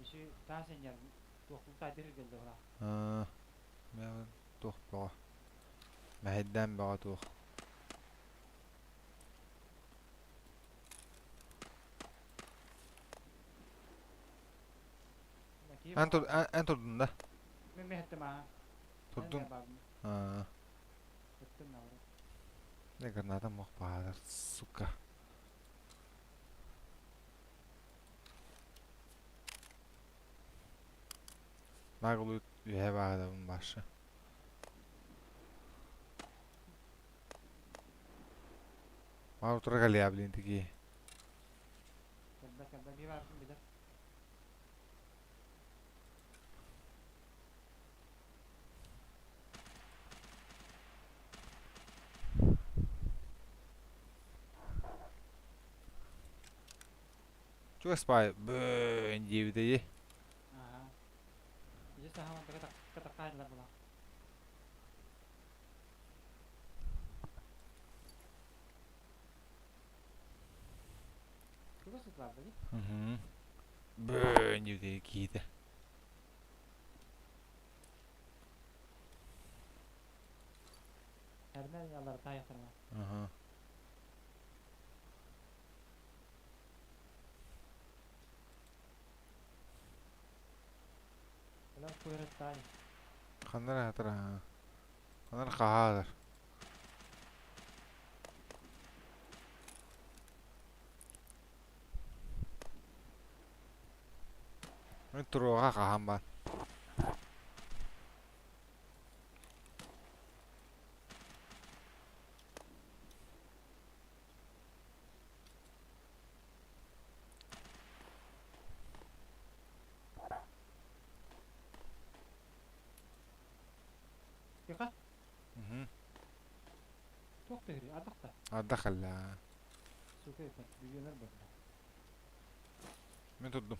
Еще таас эньер туохтун тайдыр келді була. Аа. Мен туох бөҕө. Мэһэйдээн бөҕө туох. Эн тур эн турдун да? Мен мехеттим аа. Турдун. Аа. Не граната мог баатар, сука. Наглую үһэ баадабын башы. Маар утара кэлиэ блин тики. Кэлбэ кэлбэ би баарбын билэр. Чугас баай бөөн диэбитэй. Аха. Ije саха катаккаайлар була. Чугас ытлар да Угу. Бөөн диэбитэй киһитэ. Эрмел ялар тайықтырма. Аха. Була куйрат тай. Ханнар хатыр аа. Ханнар хаһаалар. Мен туруоҕа хаһан баар. Тиха? Угу. Туох түһүрүй? Ардахта. Ардах алла. Сука иппэт. Бүгүнэр бырда. Мен турдум.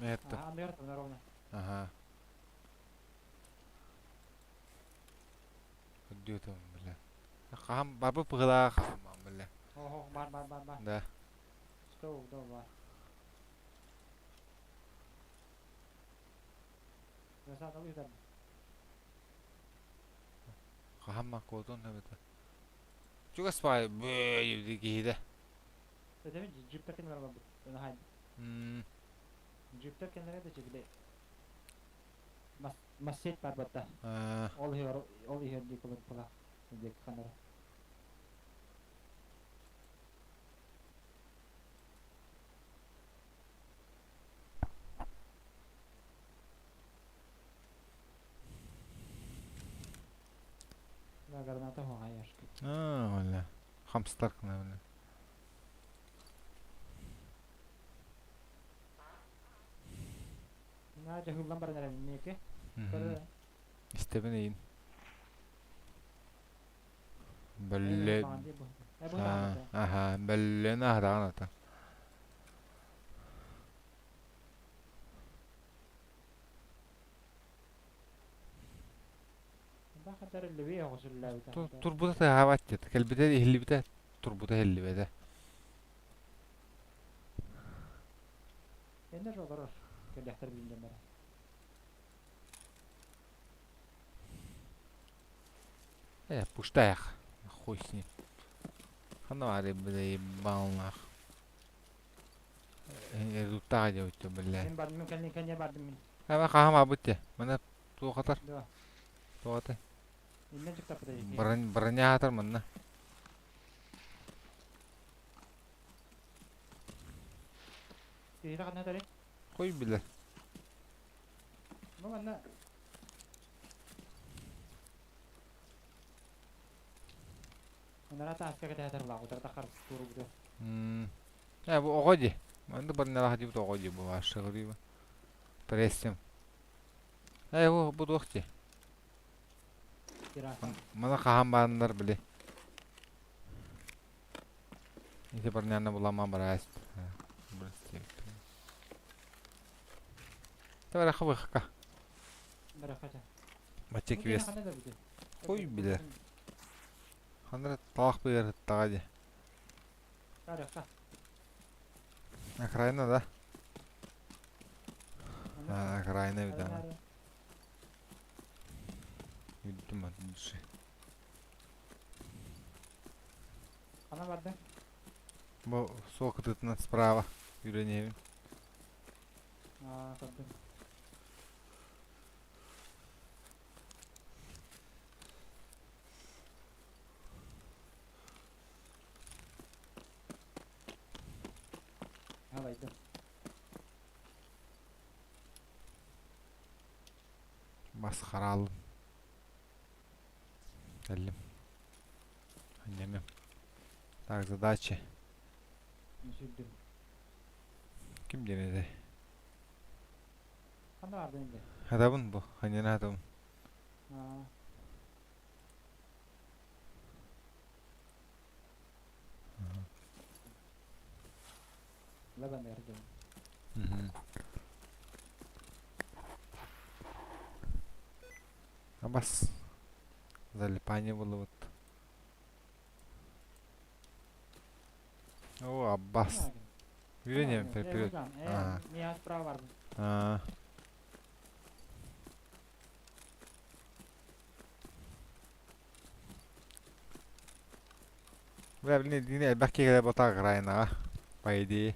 Мен еттим. Аха, анныгар турар ровно. Аха. Өддүөтөм бля. Хаһан барбыт быһыылаах хаһан бля. Оһо, бар бар бар бар. Да. Стоу, да бар. Mesela uyuдар. Хаһан маккуотун эбэтэ. Чугас баай бөө киһитэ. Эдеми джиптер кенлер бар бу. Оны хай. Джиптер кенлер де чигиле. Мас массет бар батта. Ол хер ол хер ди колор пала. Дек ханара. La граната хоҕайашка. Аа, оля. Хамстар кына бля. На жахыллан баран эрэ миэке. Истэбин эйин. Бөлле. Аха, бөллен аһадаҕын ата. Турбута тыаһаабат диэт, кэлбитэ иһиллибитэ, турбута иһиллибэтэ. Эннер олорор, кэллэхтэр билиннэр. Э, пуштаях. Хуй с ним. Ханна баары бля ебал нах. Эрдуттаҕа диэбит бля. Мен бардым, мен кэлин кэннэ бардым мин. Ама хаһам абыт те. Мана туохатар. Да. Туохата. Иннен чыктаппыта Броня хатар манна. Киһитэ ханна этэрий? Хуй билэр. Бу манна Анараа тааска кэтэһэтэр лаах утарыта харыстуур Э, бу оҕо дии. Манна барнелаах диэбит оҕо дии бу ашыгырыыбын. Прессим. Э, бу бу туох дии? Мана хаһан бааннар били. Ити барнянна буламан бараас. Тавара хабыхка. Бачча квест. Хуй билэр. Ханна талах быйарыттаҕа дии. Окраина, да? А, окраина эбит ана. Үрдүм атын души. Хана барды? Бу суол кытыытынан справа үүрэн Аа, көрдүм. Алайды. Масхаралым. Кэллим. Анньамым. Так, задачи. Сүрдүм. Ким диэн этэй? Ханна бардын инде? Хатабын бу. Ханньана хатабын. Аа. Абас залипание было вот. О, Аббас. Үйренем, вперед. Ага. А. Бля, блин, дини элбэх киһи бота Украинаҕа, по идее.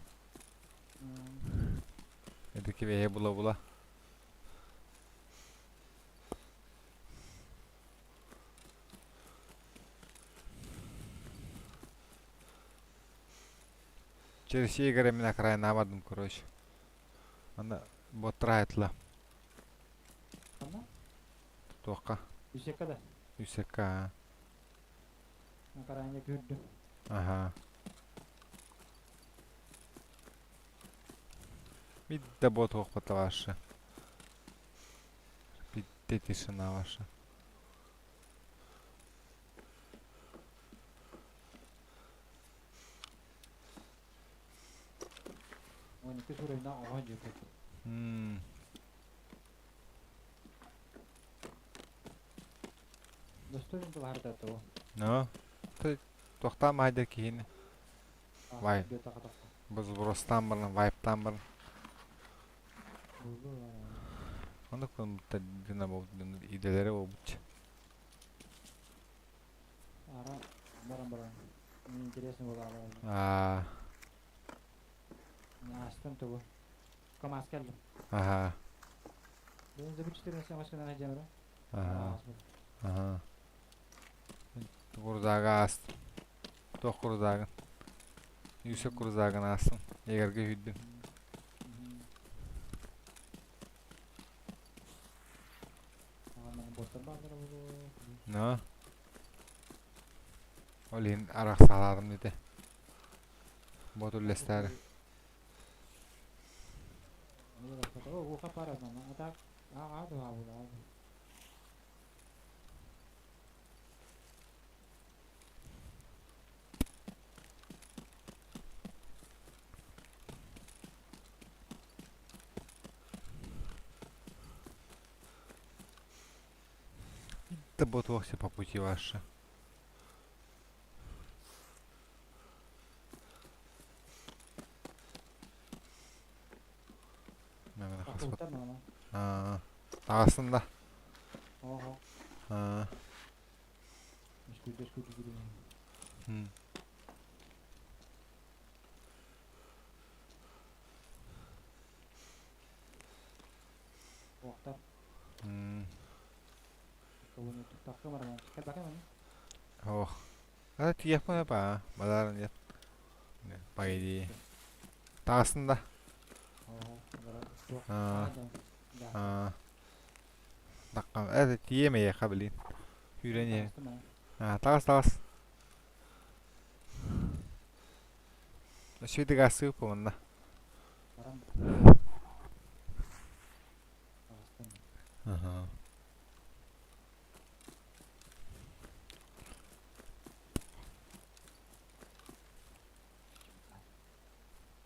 Эдики бэйэ була-була. Через Игоря мин окраинаҕа бардым, короче. Аны боттара Ханна? Туохха? Үсекка да. Үсекка. Окраинаҕа көрдүм. Аха. Бидде бот туохпата ваша. Бидде тишина ваша. 12 суруйна оҕо дьүкүт. Достоин тыларда то. Но. Ты туохтаан маайдар киһини. Вай. Бузбуростаан баран, вайптаан баран. Оннук дина идэлэрэ буолбут. Ара баран баран. Интересно было. Аа. Астым тугу. Камаз келдим. Аха. Бензе бу 14 машина жемре. Аха. Аха. Курзага астым. Туох курзагын? Юсек курзагын астым. Егерге хүддүм. Но. Ол иһин арахсаалаатым дите. Бот үллэстээри. Да бот вовсе по пути ваши. Аа. Таҕыстын да. Аа. Ох. А тиэхпэ па. Бадаран нет. По идее. Таҕыстын да. Аа. Аа. Такка. Это тиэмэйэхэ блин. Хүрэн Аа, таҕыс таҕыс. Өссө гассыы помонна. Ага.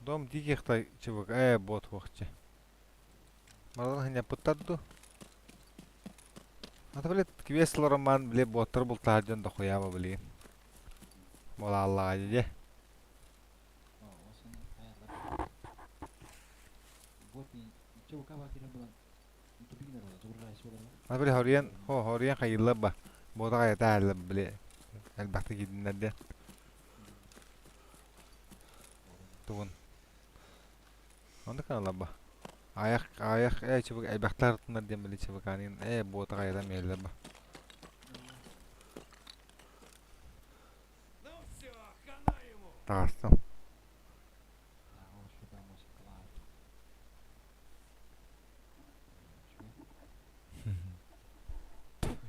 Дом диких та чувак, бот хуахчы. Мардан ханьяппыттар дуу? Ата блядь, квест роман, блядь, боттар бултаһар дьон дохуяба, блин. Буолааллаҕа дии. А били хоруйан, хо хоруйан хайыллар ба. Буота хайата аалла били элбэхтик киирдиннэр диэн. Тугун. Оннук гыналлар ба. Аайах аайах ээ чыбык элбэхтэр артыннар диэн били чыбыкаанын ээ буота хайата миэллэр ба. Ну все, хана ему! Таҕыстым.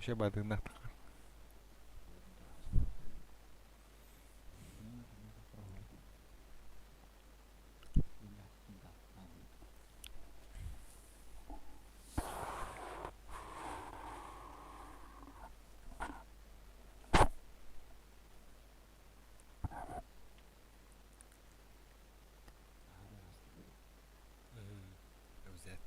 Вообще бадыынах Взять.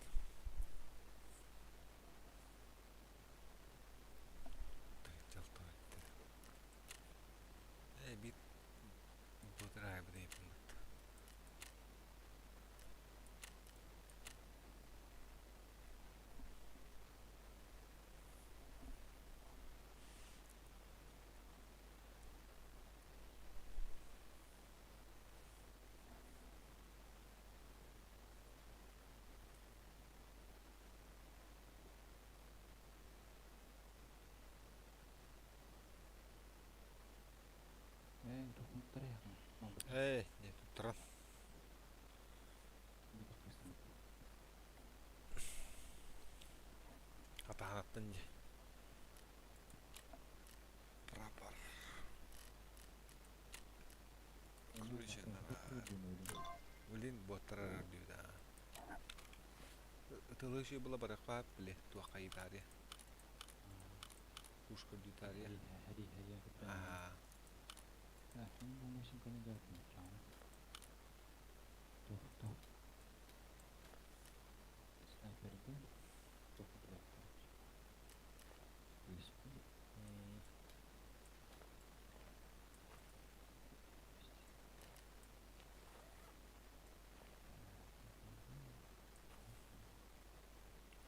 Э, бит Эй, не туттаран. Атаһанаттан дии. Прапор. Включено. Блин, боттарар дүү да. Ытылыы была барахпа били туохха итария. Пушка дютария. Аа.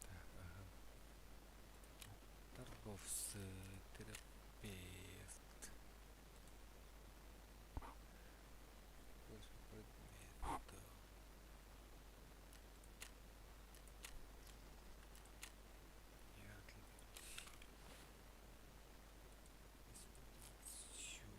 Так, ага. Торговцы, терапевт. Поиск предметов. Всё.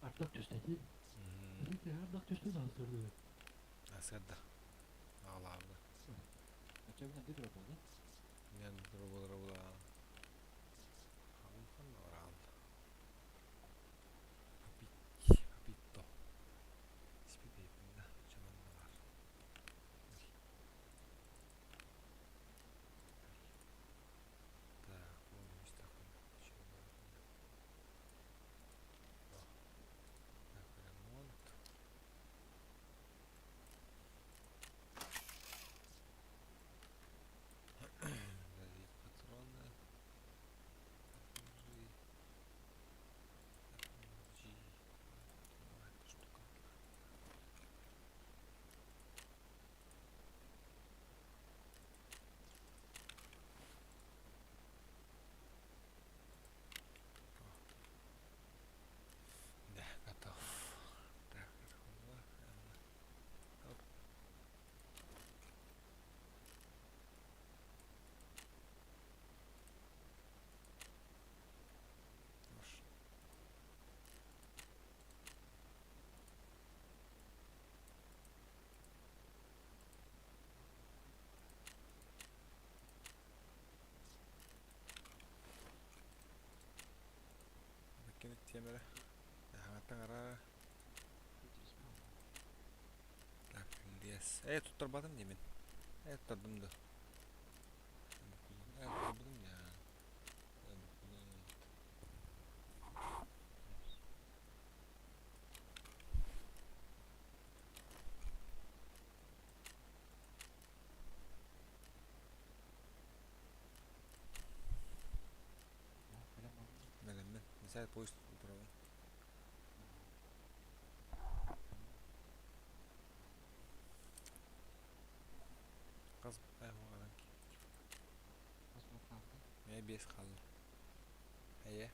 Ардах түстэ дии. Ардах түстэ да астырды. Асырда. Аалаабыта. Оччобуна ди тура буолла. Мен тура була. Хаан орал. Папитто. Испитейтинна чаманна бар. Так, вон Так, ремонт. Дадит патроны. Тиэм эрэ. Хаҥаттан араа. Так, лес. Э, туттарбатым дии мин. Э, туттардым да. Э, туттарбатым я. Бэлэммин. Сәл поезд турабын. Хас Мэ биэс хаалла. Эйэ.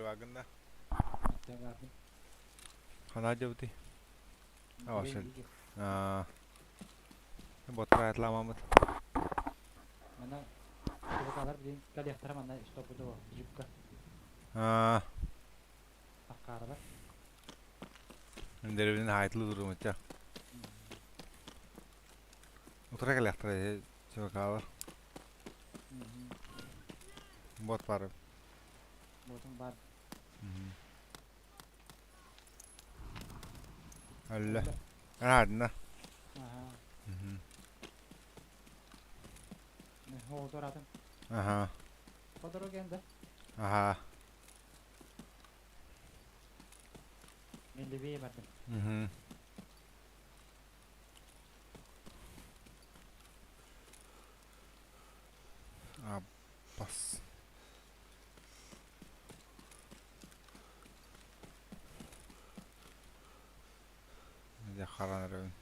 Дьабаагын да? Ханаа дьабытый? Аҕа Аа. Ботра атламамыт. Мана кубакалар билин калиахтара манна стопудово джипка. Аа. Аккааралар. Деревнин хаайтылы турумутя. Утра калиахтара чубакалар. Бот бары. Ботун бар. Алла. Аадна. Аха. Хоторатын. Аха. По дороге да? Аха. Мен левее бардым. Угу. Аппас. Дьэ харан эрэбин.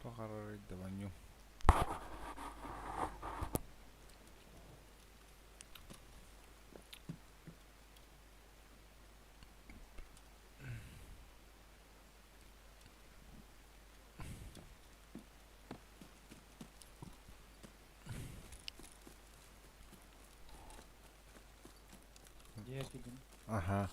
Туох арарый да банньум. Дьиэ киирдим. Аха.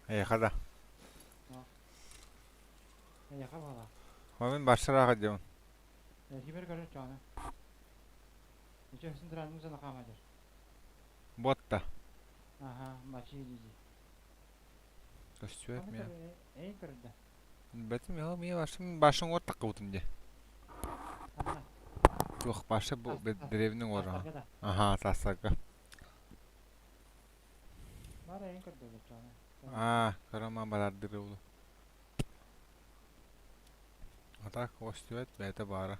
Эйиэхэ да. Эйиэхэ буола. Мин барсараах диэбин. Кимер көрөр чоҕуна. Ничего сындыраным сана хаамадыр. Буотта. Аха, мачи диди. Көстүбэт миэ. Эй көрдө. Бэтим яла миэ башым башың уот таккыбытым дии. Туох башы бу деревнең уора. Аха, тастарга. Бара эйин көрдө чоҕуна. Аа, көрөмөн барардыр улу. А так көстүбэт бэйэтэ баара.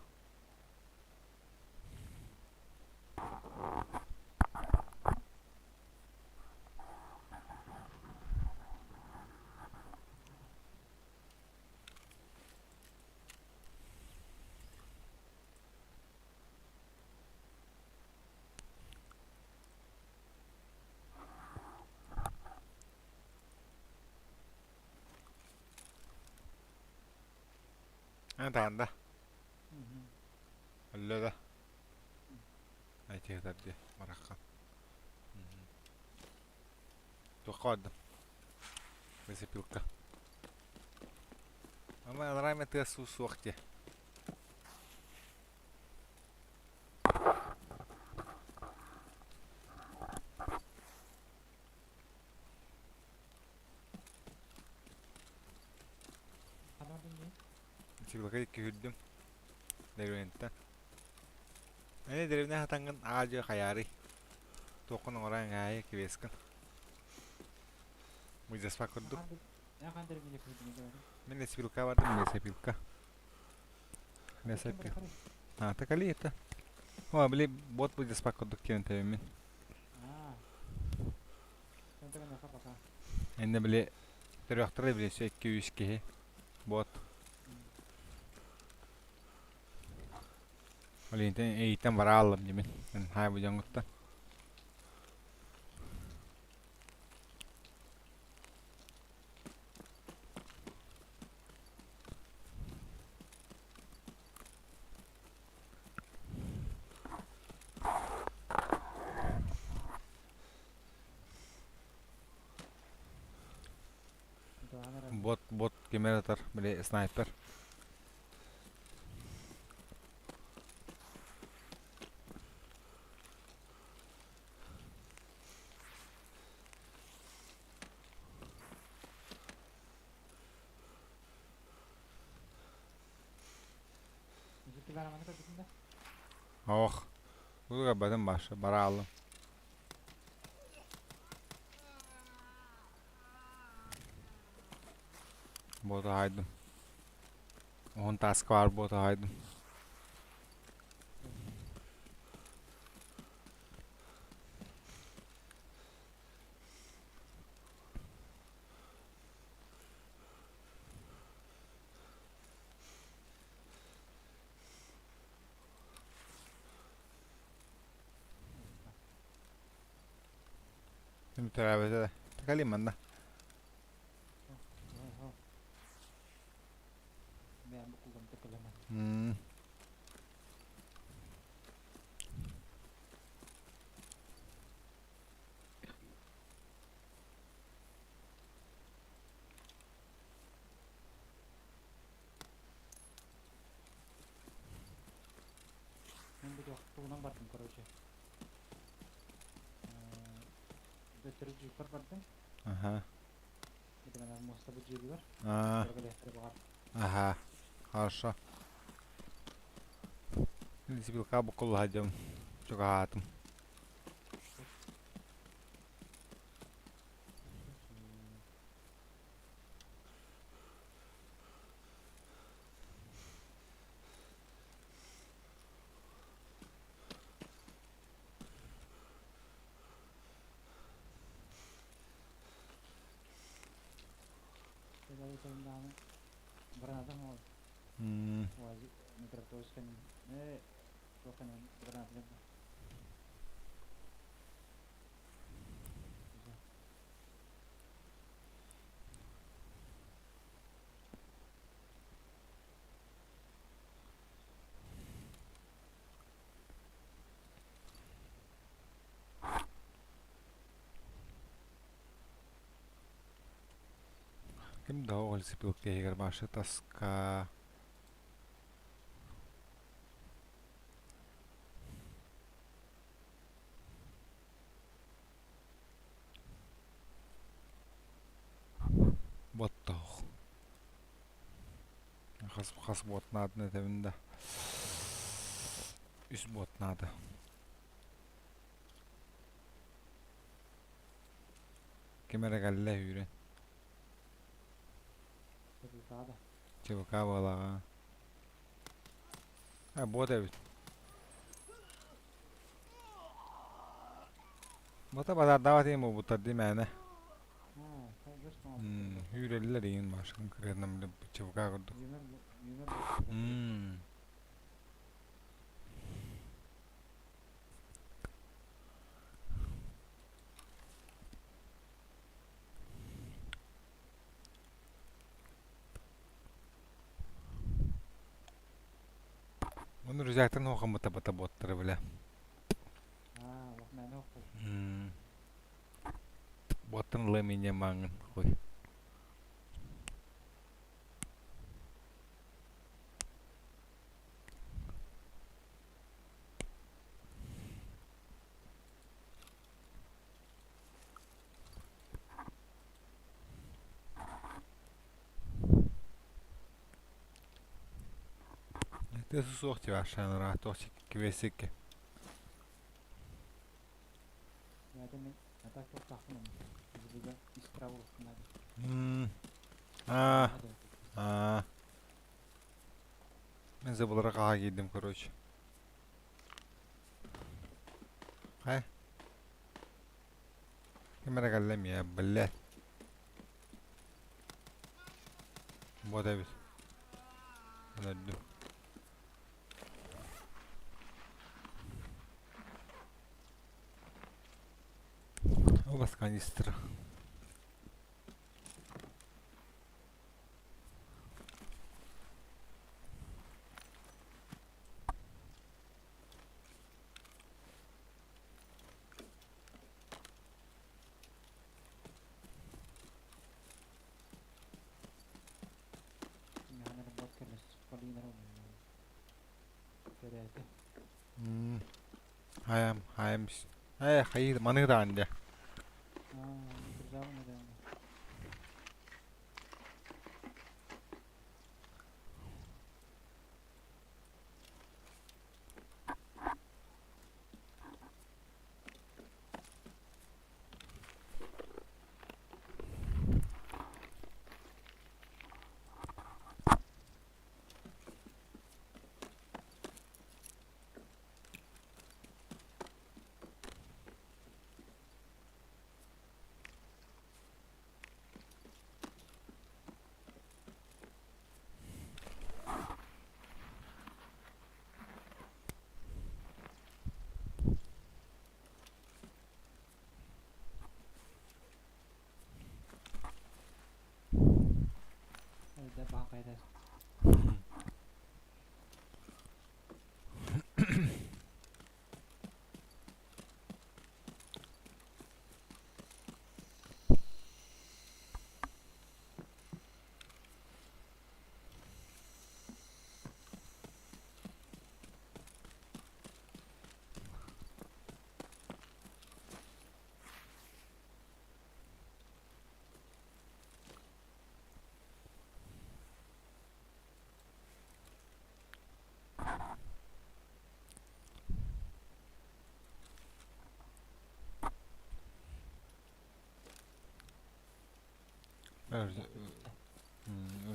Эн таанда. Өллө да. Айтыгытар дии бараххан. Туохха бардым? Бензопилка. Ама аларайма тыас суу суох дии. Сибилка икки үрдүм. Деревнеттен. Эни деревне хатангын аажы хаярый. Туоххун оҥорон аайы кибескин. Мыйдаспа курдук. Мен лесопилка бардым, лесопилка. Лесопилка. А, так али это? О, били бот мыйдаспа курдук диэн тэбиммин. Энне били төрүөхтэрэ били 2-3 киһи. Бот. Ол интен эйиттен бара аллым димин. Хай бу дьоҥҥуттан. Бот бот кимэр атар били снайпер. Ох, Улуга бадым башы, бара алым. Боту хайдым. Уһун тааска баар буотаҕайдым. Төрөөбүтэ да. Кэлин манна. Мен бу тугунан бардым, короче. Төттөрү джиппар бардым. Аха. Это мен моста бу джибигар. А. Ага. Хорошо. Лесопилка букулла дем. Чугаатым. Ким да ол лесопилка башы таска. Боттоох. Хас хас бот наадын этэбин да. Үс бот наада. Ким эрэ кэллэ үүрэн. ЧВК буолаҕа. А, бот эбит. Бота базардаабат иһин буолбуттар дии мээнэ. Үүрэллэр иһин бааш конкретно ЧВК курдук. Оны рюкзактан хоқамыта бата боттары биле. Боттан лэмине маңын хуй. Это суох тивашан туох квесикке. А, а. Мен забылара қаға кидим, короче. Хай. Ким эрэ кэллэ я, блядь. Вот эбит. Өлөрдүм. Оба канистра. Хайам, хайам. Э, хайыр, маны даанде.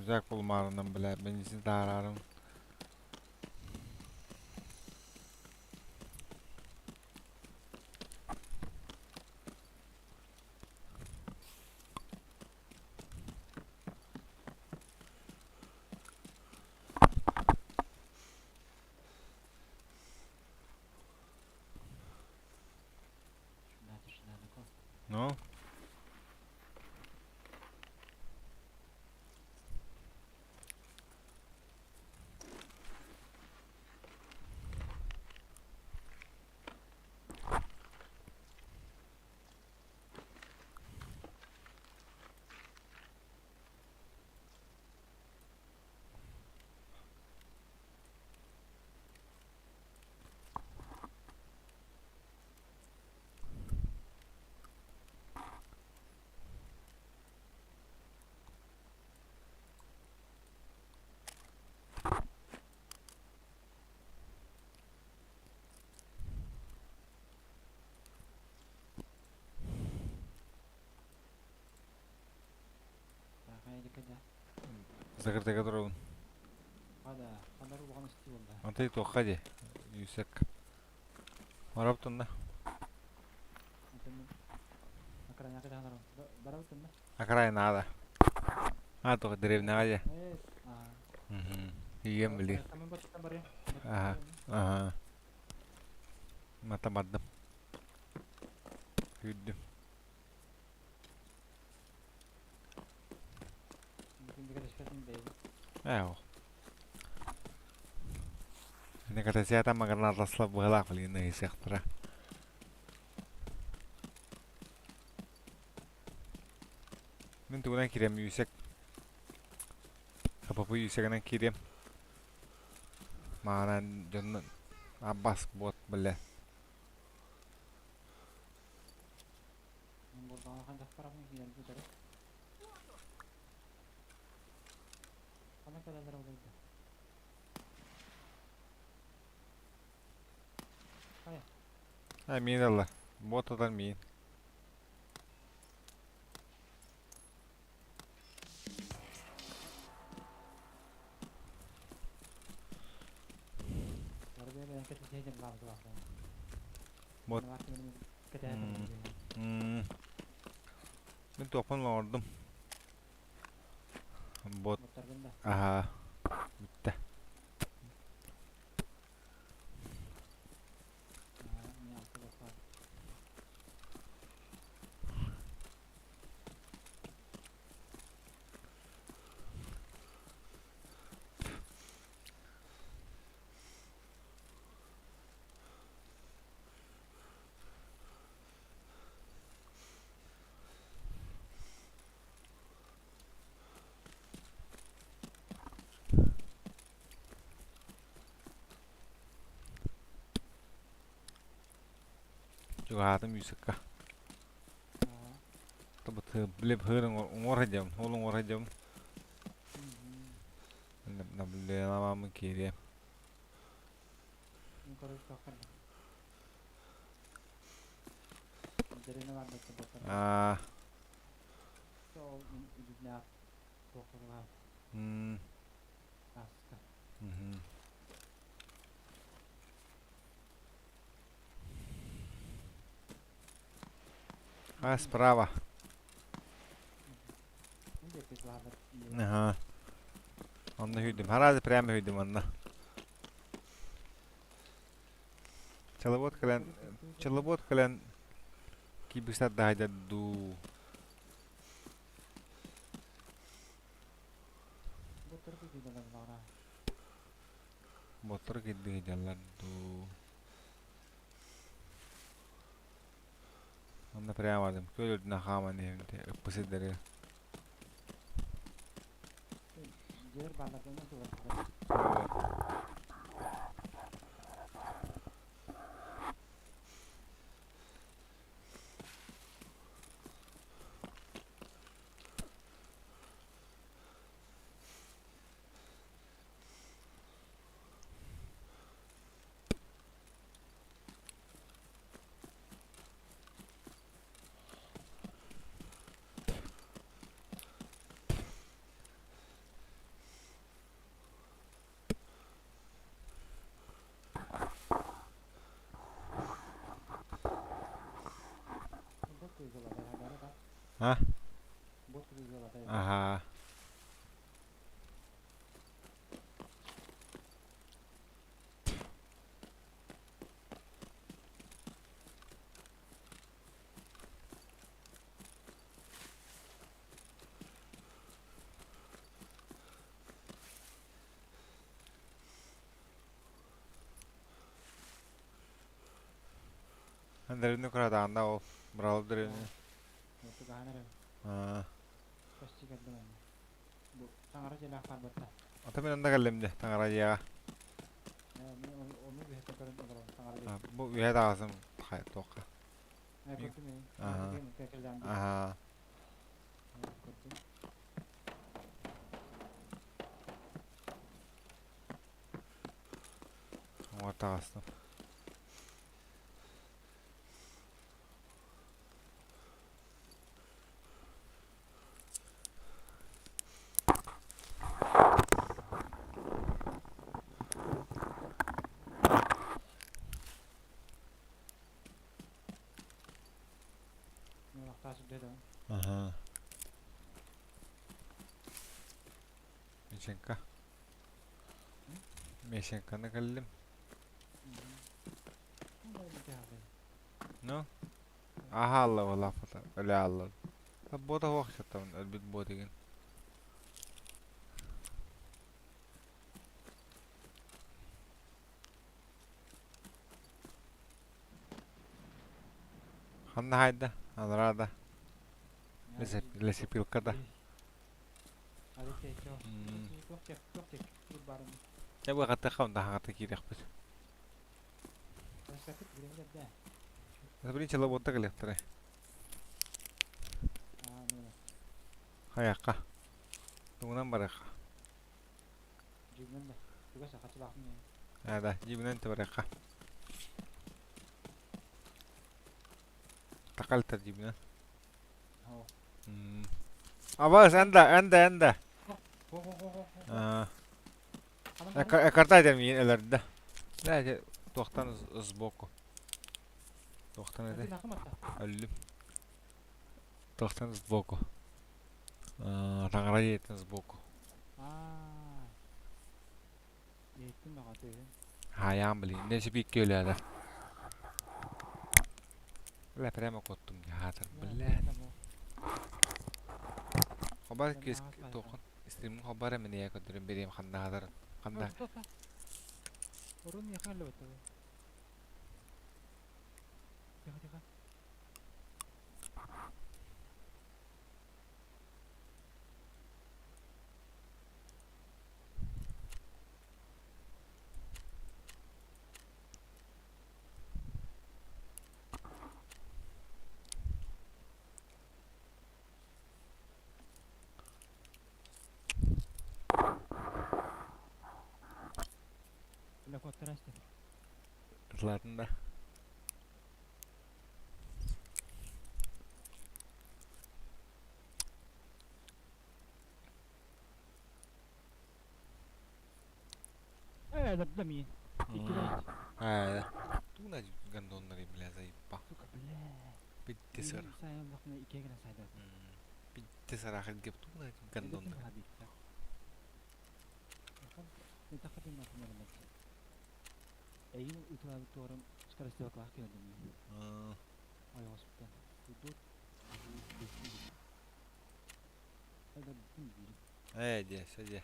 Рюкзак булмаарынан бля бензин таараарым. Ну? Закрытыга турабын. Антый туохха дии? Юсек. Барабытынна. Окраина надо. А, только деревняға дии. Ием били. Ага, ага. Мата бардым. Күйдүм. Ээ, Некатасията магарнаатасла быһалаах билигин ыйысыахтара. Мин тугунан кириэм Юсек. ХПП Юсегынан кириэм. Маанан дьоннон Аббас бот бile. А, миин ылла. Бот ытан миин. Бот. Мин туохпун оҥордум. Бот. Аһаа. Бүттэ. Чугаһаатым Юсукка. Били быһыыр уҥуор сылдьабын, ол уҥуор сылдьабын. Наблюдениялааммын киириэм. Аа. М. Мгм. А, справа. Ага. Онно сүүрдүм. Хараазы прямо сүүрдүм онно. Чалабот кэлэн, чалабот кэлэн киирбисэр даһайдар дуу. Боттор кирдиги дьаллар дуу. Онно прямо бардым. Күөл үрдүнэн хааман иһэбин ыппы сирдэри. А? Ага. Дөрүнү кыратаанда ол быралып дөрүнү. Аа. Ата мен онда кэллим дьэ таҥара дьиэҕэ. Бу үһэ таҕасым туохха. Аха. Оҥор таҕыстым. Ага. Мишенька. Мишеньканы кэллим. Ну? Аха алла олафата. Өлө алла. Бота хуох саттамын өлбүт бо деген. Ханна хайда? Анарада. Лесопилкада. Дьэ бу хатыхха онно хаҥата киириэхпит. Блин, чалабуотта кэлиэхтэрэ. Хайахха. Тугунан барыахха. Да, дьиибинэн барыахха. Такалтар дьиибинэн. Абас, энда, энда, энда. Карта этем элэрдэ. Да, туохтан сбоку. Туохтан этэй? Өллүм. Туохтан сбоку. Таҥара дьиэтин сбоку. Хаайаан блин, не сипикке өлөөдө. Бля, прямо коттум хаатар, бля. Хобар кис тохон стримин хобар эмине көдөрүн берем ханна хатар. Ханна. Орун яха лөбөтө. Тихо, тихо. Ладно, да. Ээ, тугуна гондоннары, бля, заебал. Битте сыр. Битте сарахыр кеп тугуна гондоннары. Ээ, дьэ, сэ дьэ.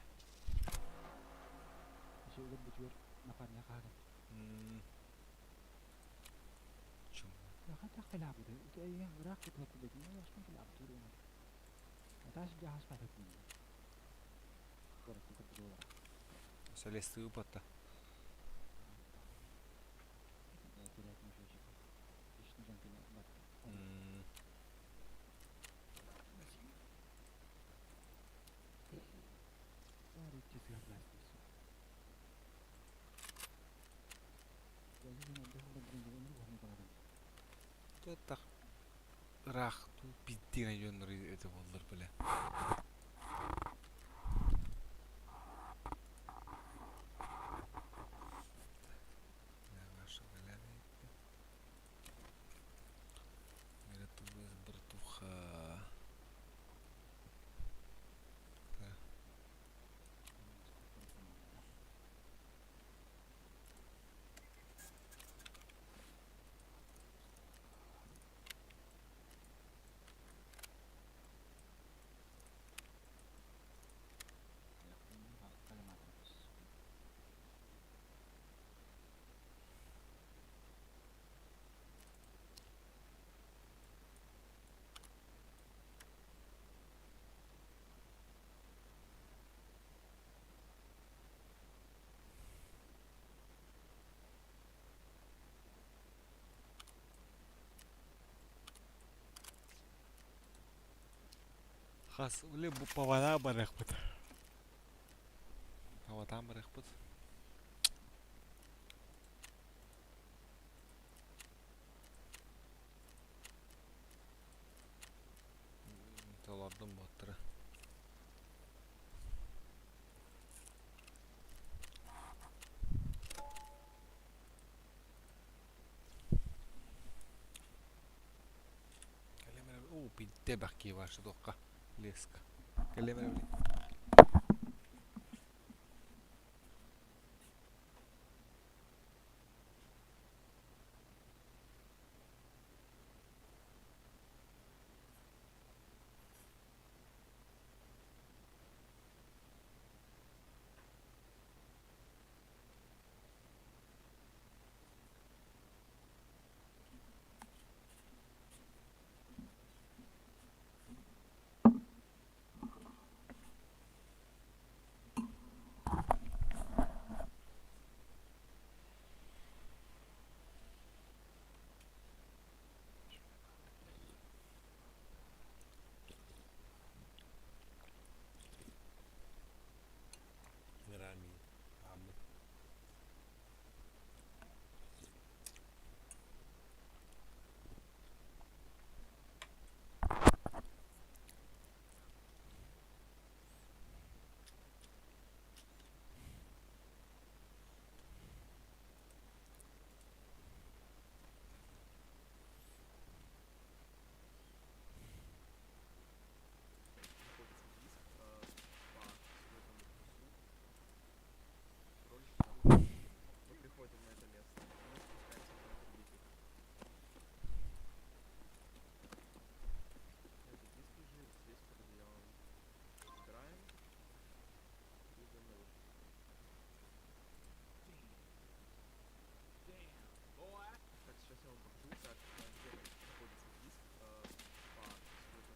Солестыы батта. Так ыраах биирдии районнары этэ буоллар бile. Братуха. Хас үлэ бу павара барыахпыт. Паватаан барыахпыт. Толордум боттары. Оо, бидде бакки бар шудокка. Леска. Кэлэмэр Мы приходим на это место, мы спускаемся на этот диск. Этот диск лежит здесь под одеялом. Забираем и идем на выход. Так, сейчас я вам покажу, как, где находится диск по сюжету.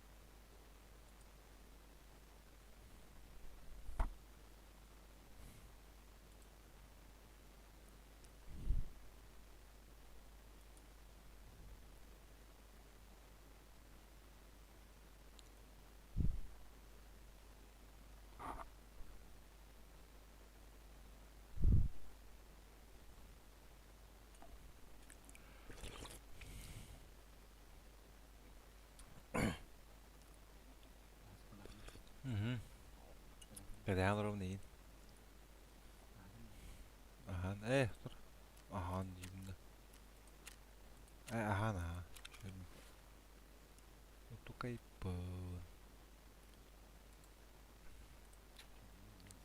Кэдээн олором дейин. Ахан, э, тур. Ахан деймин да. Э, ахан, аха. Шөйбүн. Утукайпын.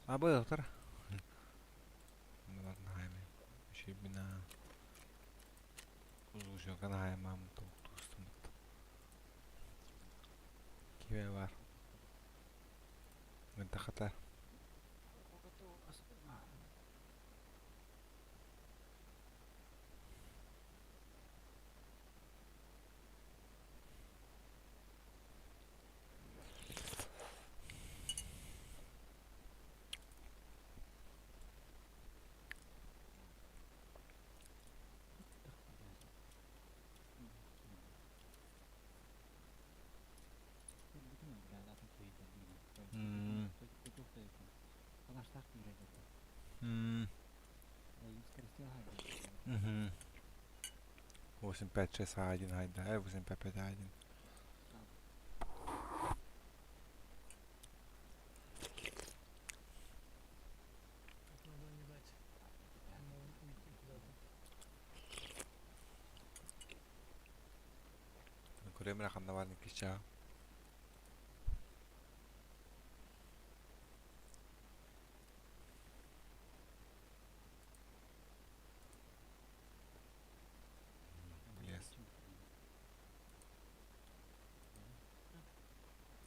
Абы, тур. Мынатын хайме. Шөйбүн а. Узушокан хаймам токтустум. Кибе бар. Мен тахата. Так киирэр. М. Угу. 8, 5, 6, 1, айда. 8, 5, 5, 1. Так, надо не дать ему уйти куда-то. Көрөм ханна бар кича. Лес.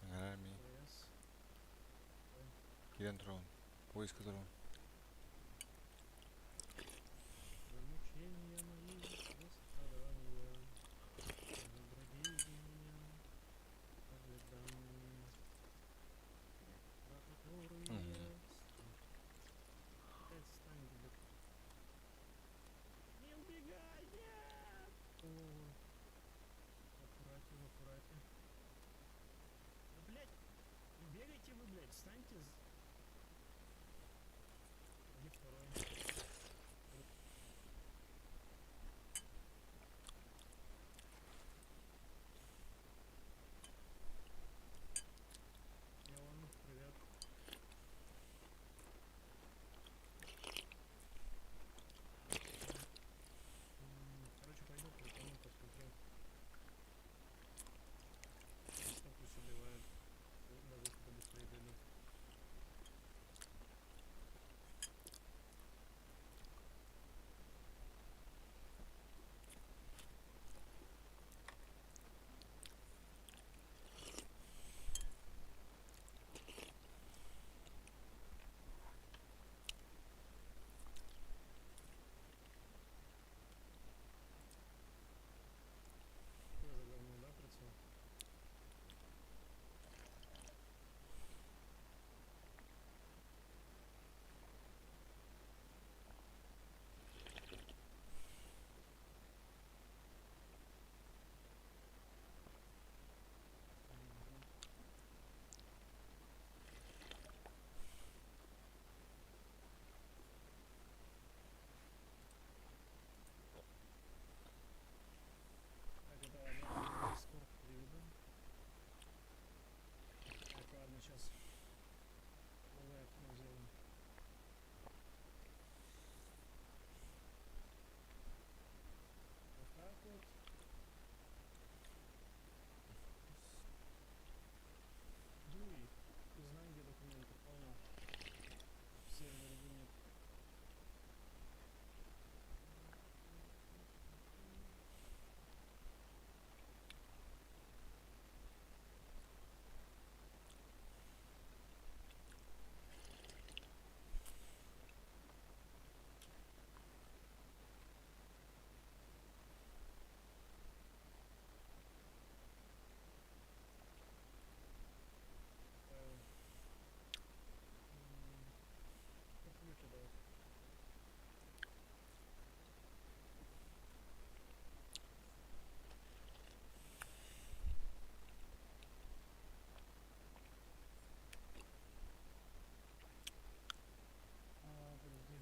Аңарар ми. ПС. Кирен трон. Поиск трон. За мучения мои, за страдания, за трагедии меня, ожидания, за которые Мгм. я Опять встань, блядь. Не убегай, нет! О, аккуратнее, аккуратнее. Да, блядь, не бегайте вы, блядь, встаньте. Где второй? Леон, привет. Короче, пойду крутану, посмотрю. Что пусть убивают. До выхода быстрее дойдут. Что за говно, да, прицел? Так, это ладно, Дискорд переведу. Так, ладно, сейчас новое окно сделаем. Вот так вот. Дуй, узнай, где документы, понял? В сервере нет. Э, м, Кофе кидаю. А, подожди.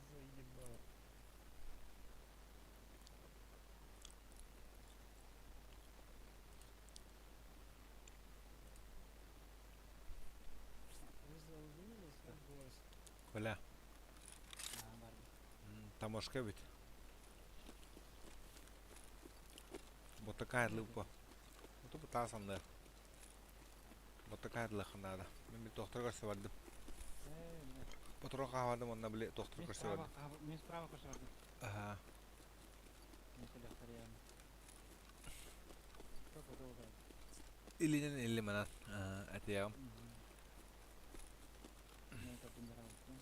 Заебал. Вы залогинились, как голос? Коля. Таможка бит. Вот такая лупа. Вот тут тасанды. Вот такая лахнада. Мен бит доктор көрсө бардым. Потурга бардым, онна биле доктор көрсө бардым. Мен справа көрсө бардым. Ага. Мен сөйлөктөр Илинен илли манан. Атыягым. Мен топундар алдым.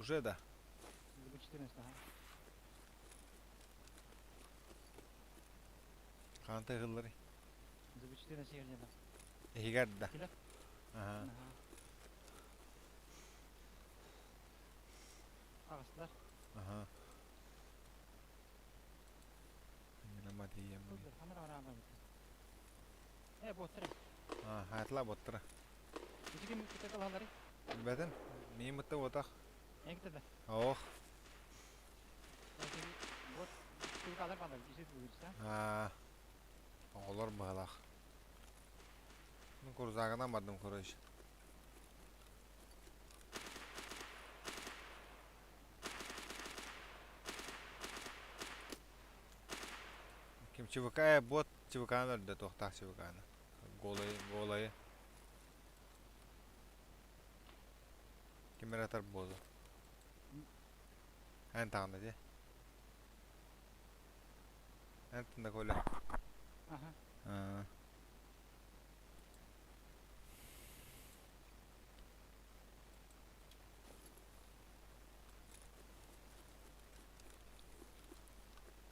Уже да? 14 ага. Хаантай ыһылларый? 14 жерде. Эһигэр да? Киле? Аха. Ага. Аҕыстылар. Аха. Э, боттара. А, хаатла боттара. Ичигин кытта калалары. Билбэтим. Миин бытта ботах. Эңкте да. Ох. Бот калар балар, ишет буйса. А. Оҕолор быһалаах. Мин курзаагынан бардым короче. Ким ЧВК бот ЧВК-ны өлдө туохтаах ЧВК-ны. Голайы, голайы. Ким эрэ атар буолу. Эн таҕына дии. Эн тында Коля. Аха. Аа.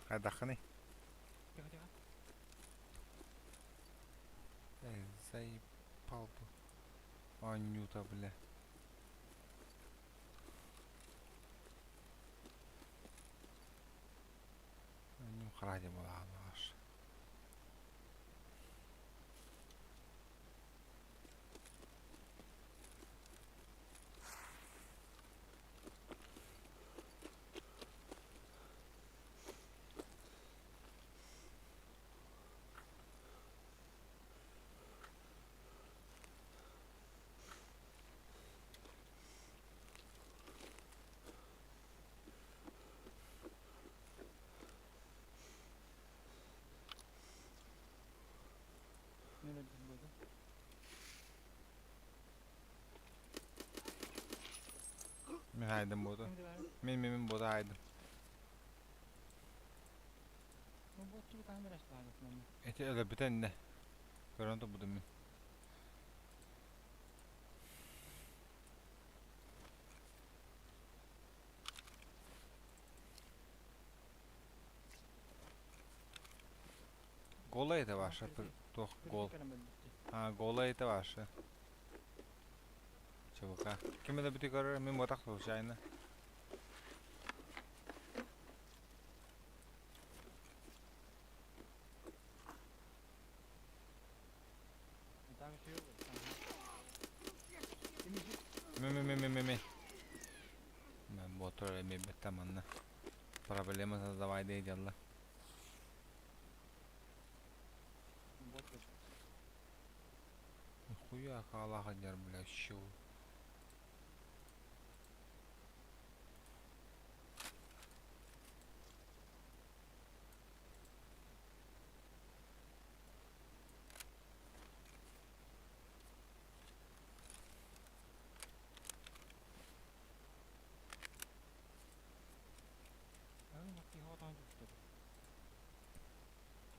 Хайдаххыный? Тихо, тихо. Эй, заебал бы. Анюта, бля. Аню харади была аш. Мен өлдüm буолду. Мин хайдым буолу. Ким бар? Мин мин мин буолу хайдым. Ну бот ЧВК-ны береш баар. Эти өлөбүтэн не. Көрөн тубудум мин. Гола это ваша, тох гол. А, гола это ваша. ЧВК. Ким это бүтү көрөр, мин ботах случайно. Ми ми ми ми ми ми. Мен ботор эми беттем анна. Проблема создавай дейдялла. Нихуя хаалаха дьар бля щу.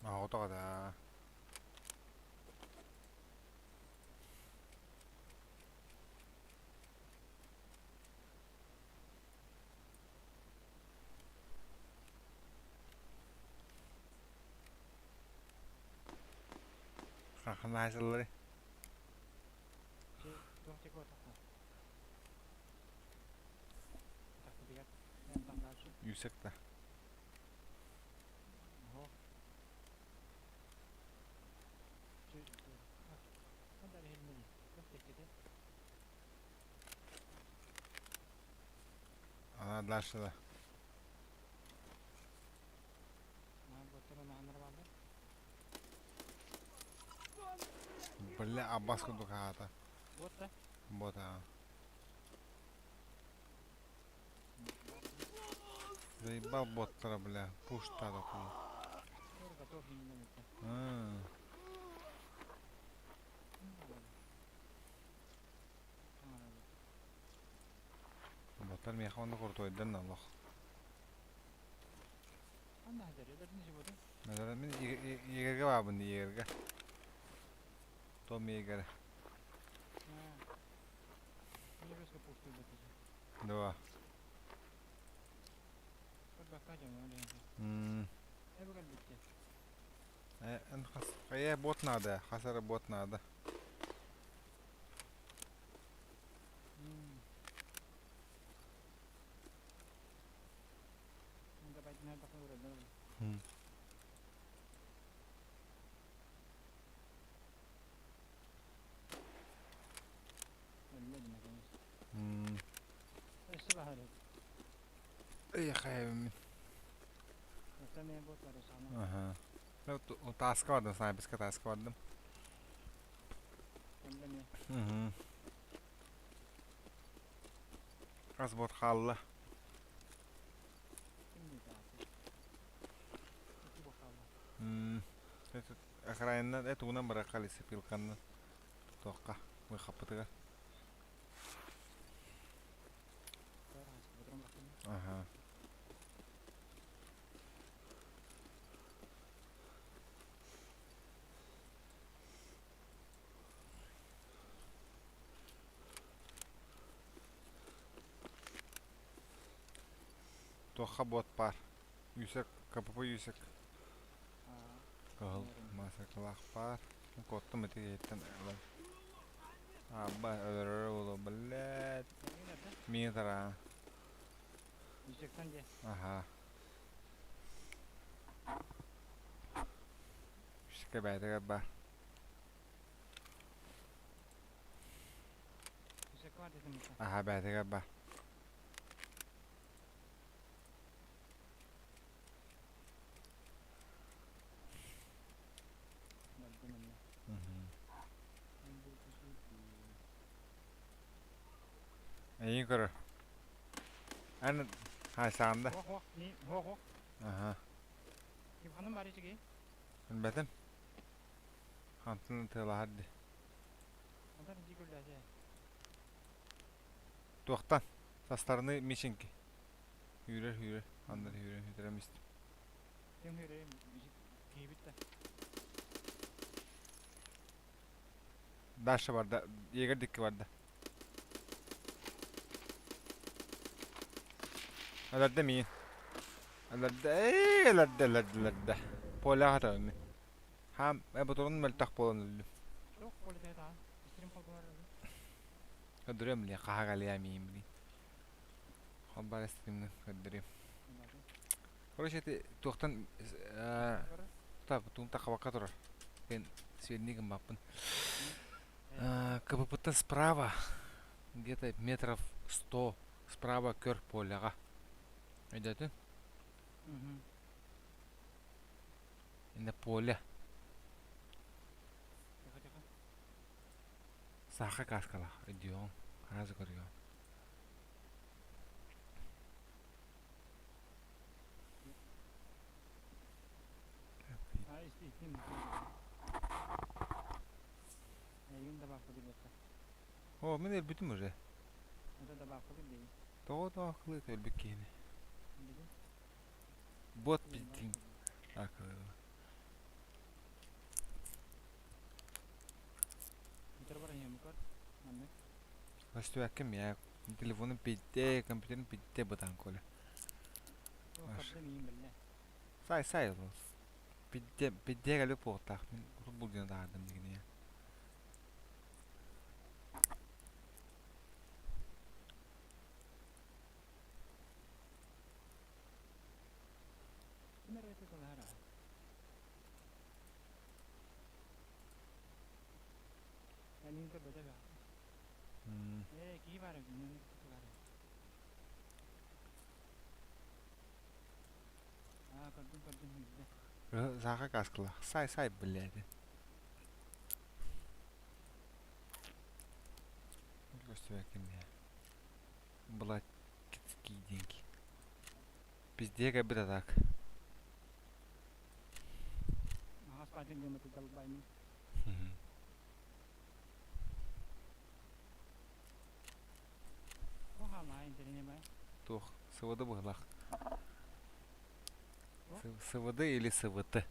Аҕотоҕо Хаханаасыллары. Yüksek да. Она дальше да. Бля, абас курдук аата. Вот да? Вот а. Заебал боттара, бля. Пушта такой. А. Боттар миэхэ онно куртуойдан олох. Мин егерге баабын егерге. Том егерге. Два. Эн хас хайа бот наада, хас эрэ бот наада. Эй, Ага. Тааска бардым, снайперска тааска бардым. Угу. Хас бот хаалла. Окраиннан, э тугунан барар лесопилканнан туохха выхаппытыгар. Ага. Туохха буот баар? Үсек, КПП үсек. Кыһыл маасыкалаах баар. Куоттум ити киһиттэн ылан. Аба өлөрөр буолуо, блядь. Миин тараа. Аха. Үсекке бэйэтигэр баар. Аха бэйэтигэр баар. Эйин көрөр. Эн хайсаанда. Аха. Билбэтим. Хантан тыалаһар ди. Туохтан? Со стороны Мишеньки. Үүрэр, үүрэр. Аннар үүрэн үүрэн истим. Дальше барда. Егер дикки барда. Өлөрдө миин. Өлөрдө, эй, өлөрдө, өлөрдө, өлөрдө. Поляға атабын мин. Хам, э, бутурун мөлтөх буолан өллүм. Көрдөрүөм биле, хаһа галия миин билин. Холбар стримҥин көрдөрүөм. Короче, ити туохтан туун тахабакка турар. Мен свидни гыммаппын. КПП-тан справа, где-то метров 100 справа көр поляҕа. Өйдөөтүн? Инна поле. Саха каскалаах өйдүөҕүҥ, араас көрүөҕүҥ. О, мин өлбүтүм уже. Тоҕо тоҕо өлбүт киһини? Бот пиздин. Акылы. Көстүбэккин я телефонум пидде, компьютерим пидде бытан коля. Сай сай ол. Пидде пидде кэлбит буолуохтаах. Мин урут булдуна таһаардым дигини. Саха каскалаах. Сай сай блядь. Көстүбэккин я. Была кицкий деньги. Пиздец кэлбит а так. Туох СВД быһылаах. СВД или СВТ?